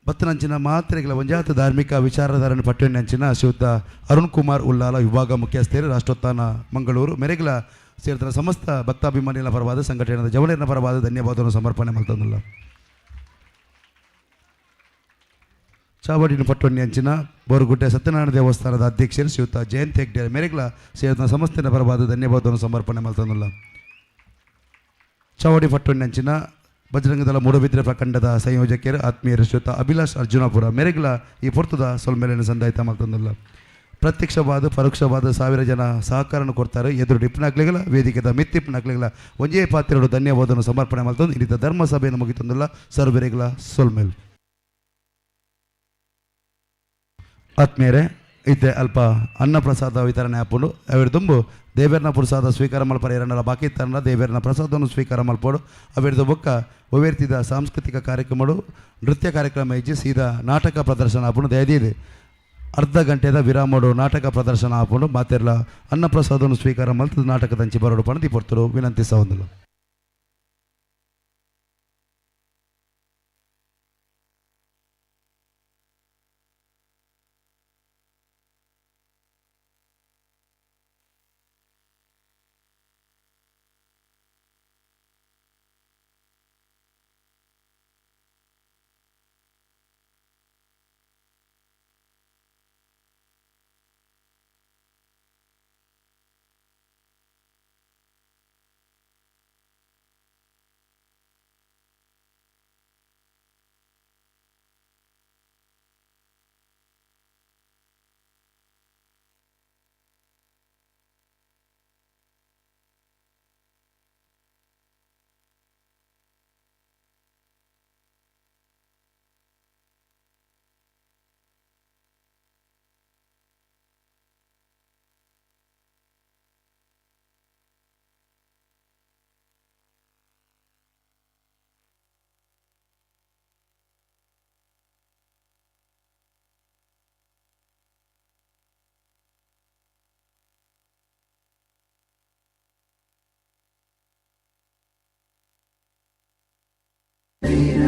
ಬತ್ತನಂಚಿನ ಮಾತ್ರೆಗಳ ಒಂಜಾತ ಧಾರ್ಮಿಕ ವಿಚಾರಧಾರಣ ಪಟ್ಟಿನಂಚಿನ ಶ್ರೀಯುತ ಅರುಣ್ ಕುಮಾರ್ ಉಲ್ಲಾಲ ವಿಭಾಗ ಮುಖ್ಯಸ್ಥರು ರಾಷ್ಟ್ರೋತ್ಥಾನ ಮಂಗಳೂರು ಮೆರೆಗಳ ಸೇರಿದ ಸಮಸ್ತ ಭಕ್ತಾಭಿಮಾನಿಗಳ ಪರವಾದ ಸಂಘಟನೆಯ ಜವಳಿಯರ ಪರವಾದ ಧನ್ಯವಾದವನ್ನು ಸಮರ್ಪಣೆ ಮಲ್ತಂದುಲ್ಲ. ಚಾವಡಿನ ಪಟ್ಟೊಣ್ಣಿ ಅಂಚಿನ ಬೋರುಗುಡ್ಡೆ ಸತ್ಯನಾರಾಯಣ ದೇವಸ್ಥಾನದ ಅಧ್ಯಕ್ಷರು ಶ್ರೀಯುತ ಜಯಂತ್ ಹೆಗ್ಡೆ ಮೇರೆಗಳ ಸೇರಿದ ಸಮಸ್ತೆಯ ಪರವಾದ ಧನ್ಯವಾದವನ್ನು ಸಮರ್ಪಣೆ ಮಲ್ತಂದುಲ್ಲ. ಚಾವಡಿ ಪಟ್ಟೊಣ್ಣಿ ಅಂಚಿನ ಬಜರಂಗದಳ ಮೂಡಬಿದ್ರೆ ಪ್ರಖಂಡದ ಸಂಯೋಜಕರು ಆತ್ಮೀಯರು ಶ್ರೀಯುತ ಅಭಿಲಾಷ್ ಅರ್ಜುನಪುರ ಮೇರೆಗಳ ಈ ಪೊರ್ತುದ ಸೊಲ್ಮೇಲಿನ ಸಂದಾಯಿತ ಮಲ್ತಂದುಲ್ಲ. ಪ್ರತ್ಯಕ್ಷವಾದ ಪರೋಕ್ಷವಾದ ಸಾವಿರ ಜನ ಸಹಕಾರನ ಕೊಡ್ತಾರೆ. ಎದುರು ಡಿಪ್ನಾಗ್ಲಿಗಳ ವೇದಿಕೆದ ಮಿತ್ತಿಪ್ನಾಗ್ಲಿಗಳ ಒಂಜೇ ಪಾತ್ರೆಗಳು ಧನ್ಯವಾದವನ್ನು ಸಮರ್ಪಣೆ ಮಲ್ತಂದು ಇನ್ನಿತ ಧರ್ಮಸಭೆಯನ್ನು ಮುಗಿತಂದುಲ್ಲ. ಸರ್ವರೆಗಳ ಸೊಲ್ಮೇಲ್. ಆತ್ಮೀಯರೇ, ಇತ್ತೆ ಅಲ್ಪ ಅನ್ನಪ್ರಸಾದ ವಿತರಣೆ ಆಪುಂಡು. ಅವೆರ್ ದುಂಬು ದೇವೇರ್ನ ಪ್ರಸಾದ ಸ್ವೀಕಾರ ಮಲ್ಪರ ಎರಡರ ಬಾಕಿ ತನ್ನ ದೇವೇರ್ನ ಪ್ರಸಾದವನ್ನು ಸ್ವೀಕಾರ ಮಲ್ಪೋಡು. ಅವೆರ್ದು ಬೊಕ್ಕ ಒವೇರ್ತಿದ ಸಾಂಸ್ಕೃತಿಕ ಕಾರ್ಯಕ್ರಮಡು ನೃತ್ಯ ಕಾರ್ಯಕ್ರಮ ಇಜ್ಜಿ ಸೀದಾ ನಾಟಕ ಪ್ರದರ್ಶನ ಆಪುಂಡು. ದಯದೀದು ಅರ್ಧ ಗಂಟೆದ ವಿರಾಮಡು ನಾಟಕ ಪ್ರದರ್ಶನ ಆಪುಂಡು. ಮಾತೆರ್ಲ ಅನ್ನಪ್ರಸಾದವನ್ನು ಸ್ವೀಕಾರ ಮಲ್ತದ ನಾಟಕದಂಚಿ ಬರೋಡು ಪಣದಿ ಪೊರ್ತುಡು ವಿನಂತಿಸವೊಂದುಲ್ಲ. ಧೀರ.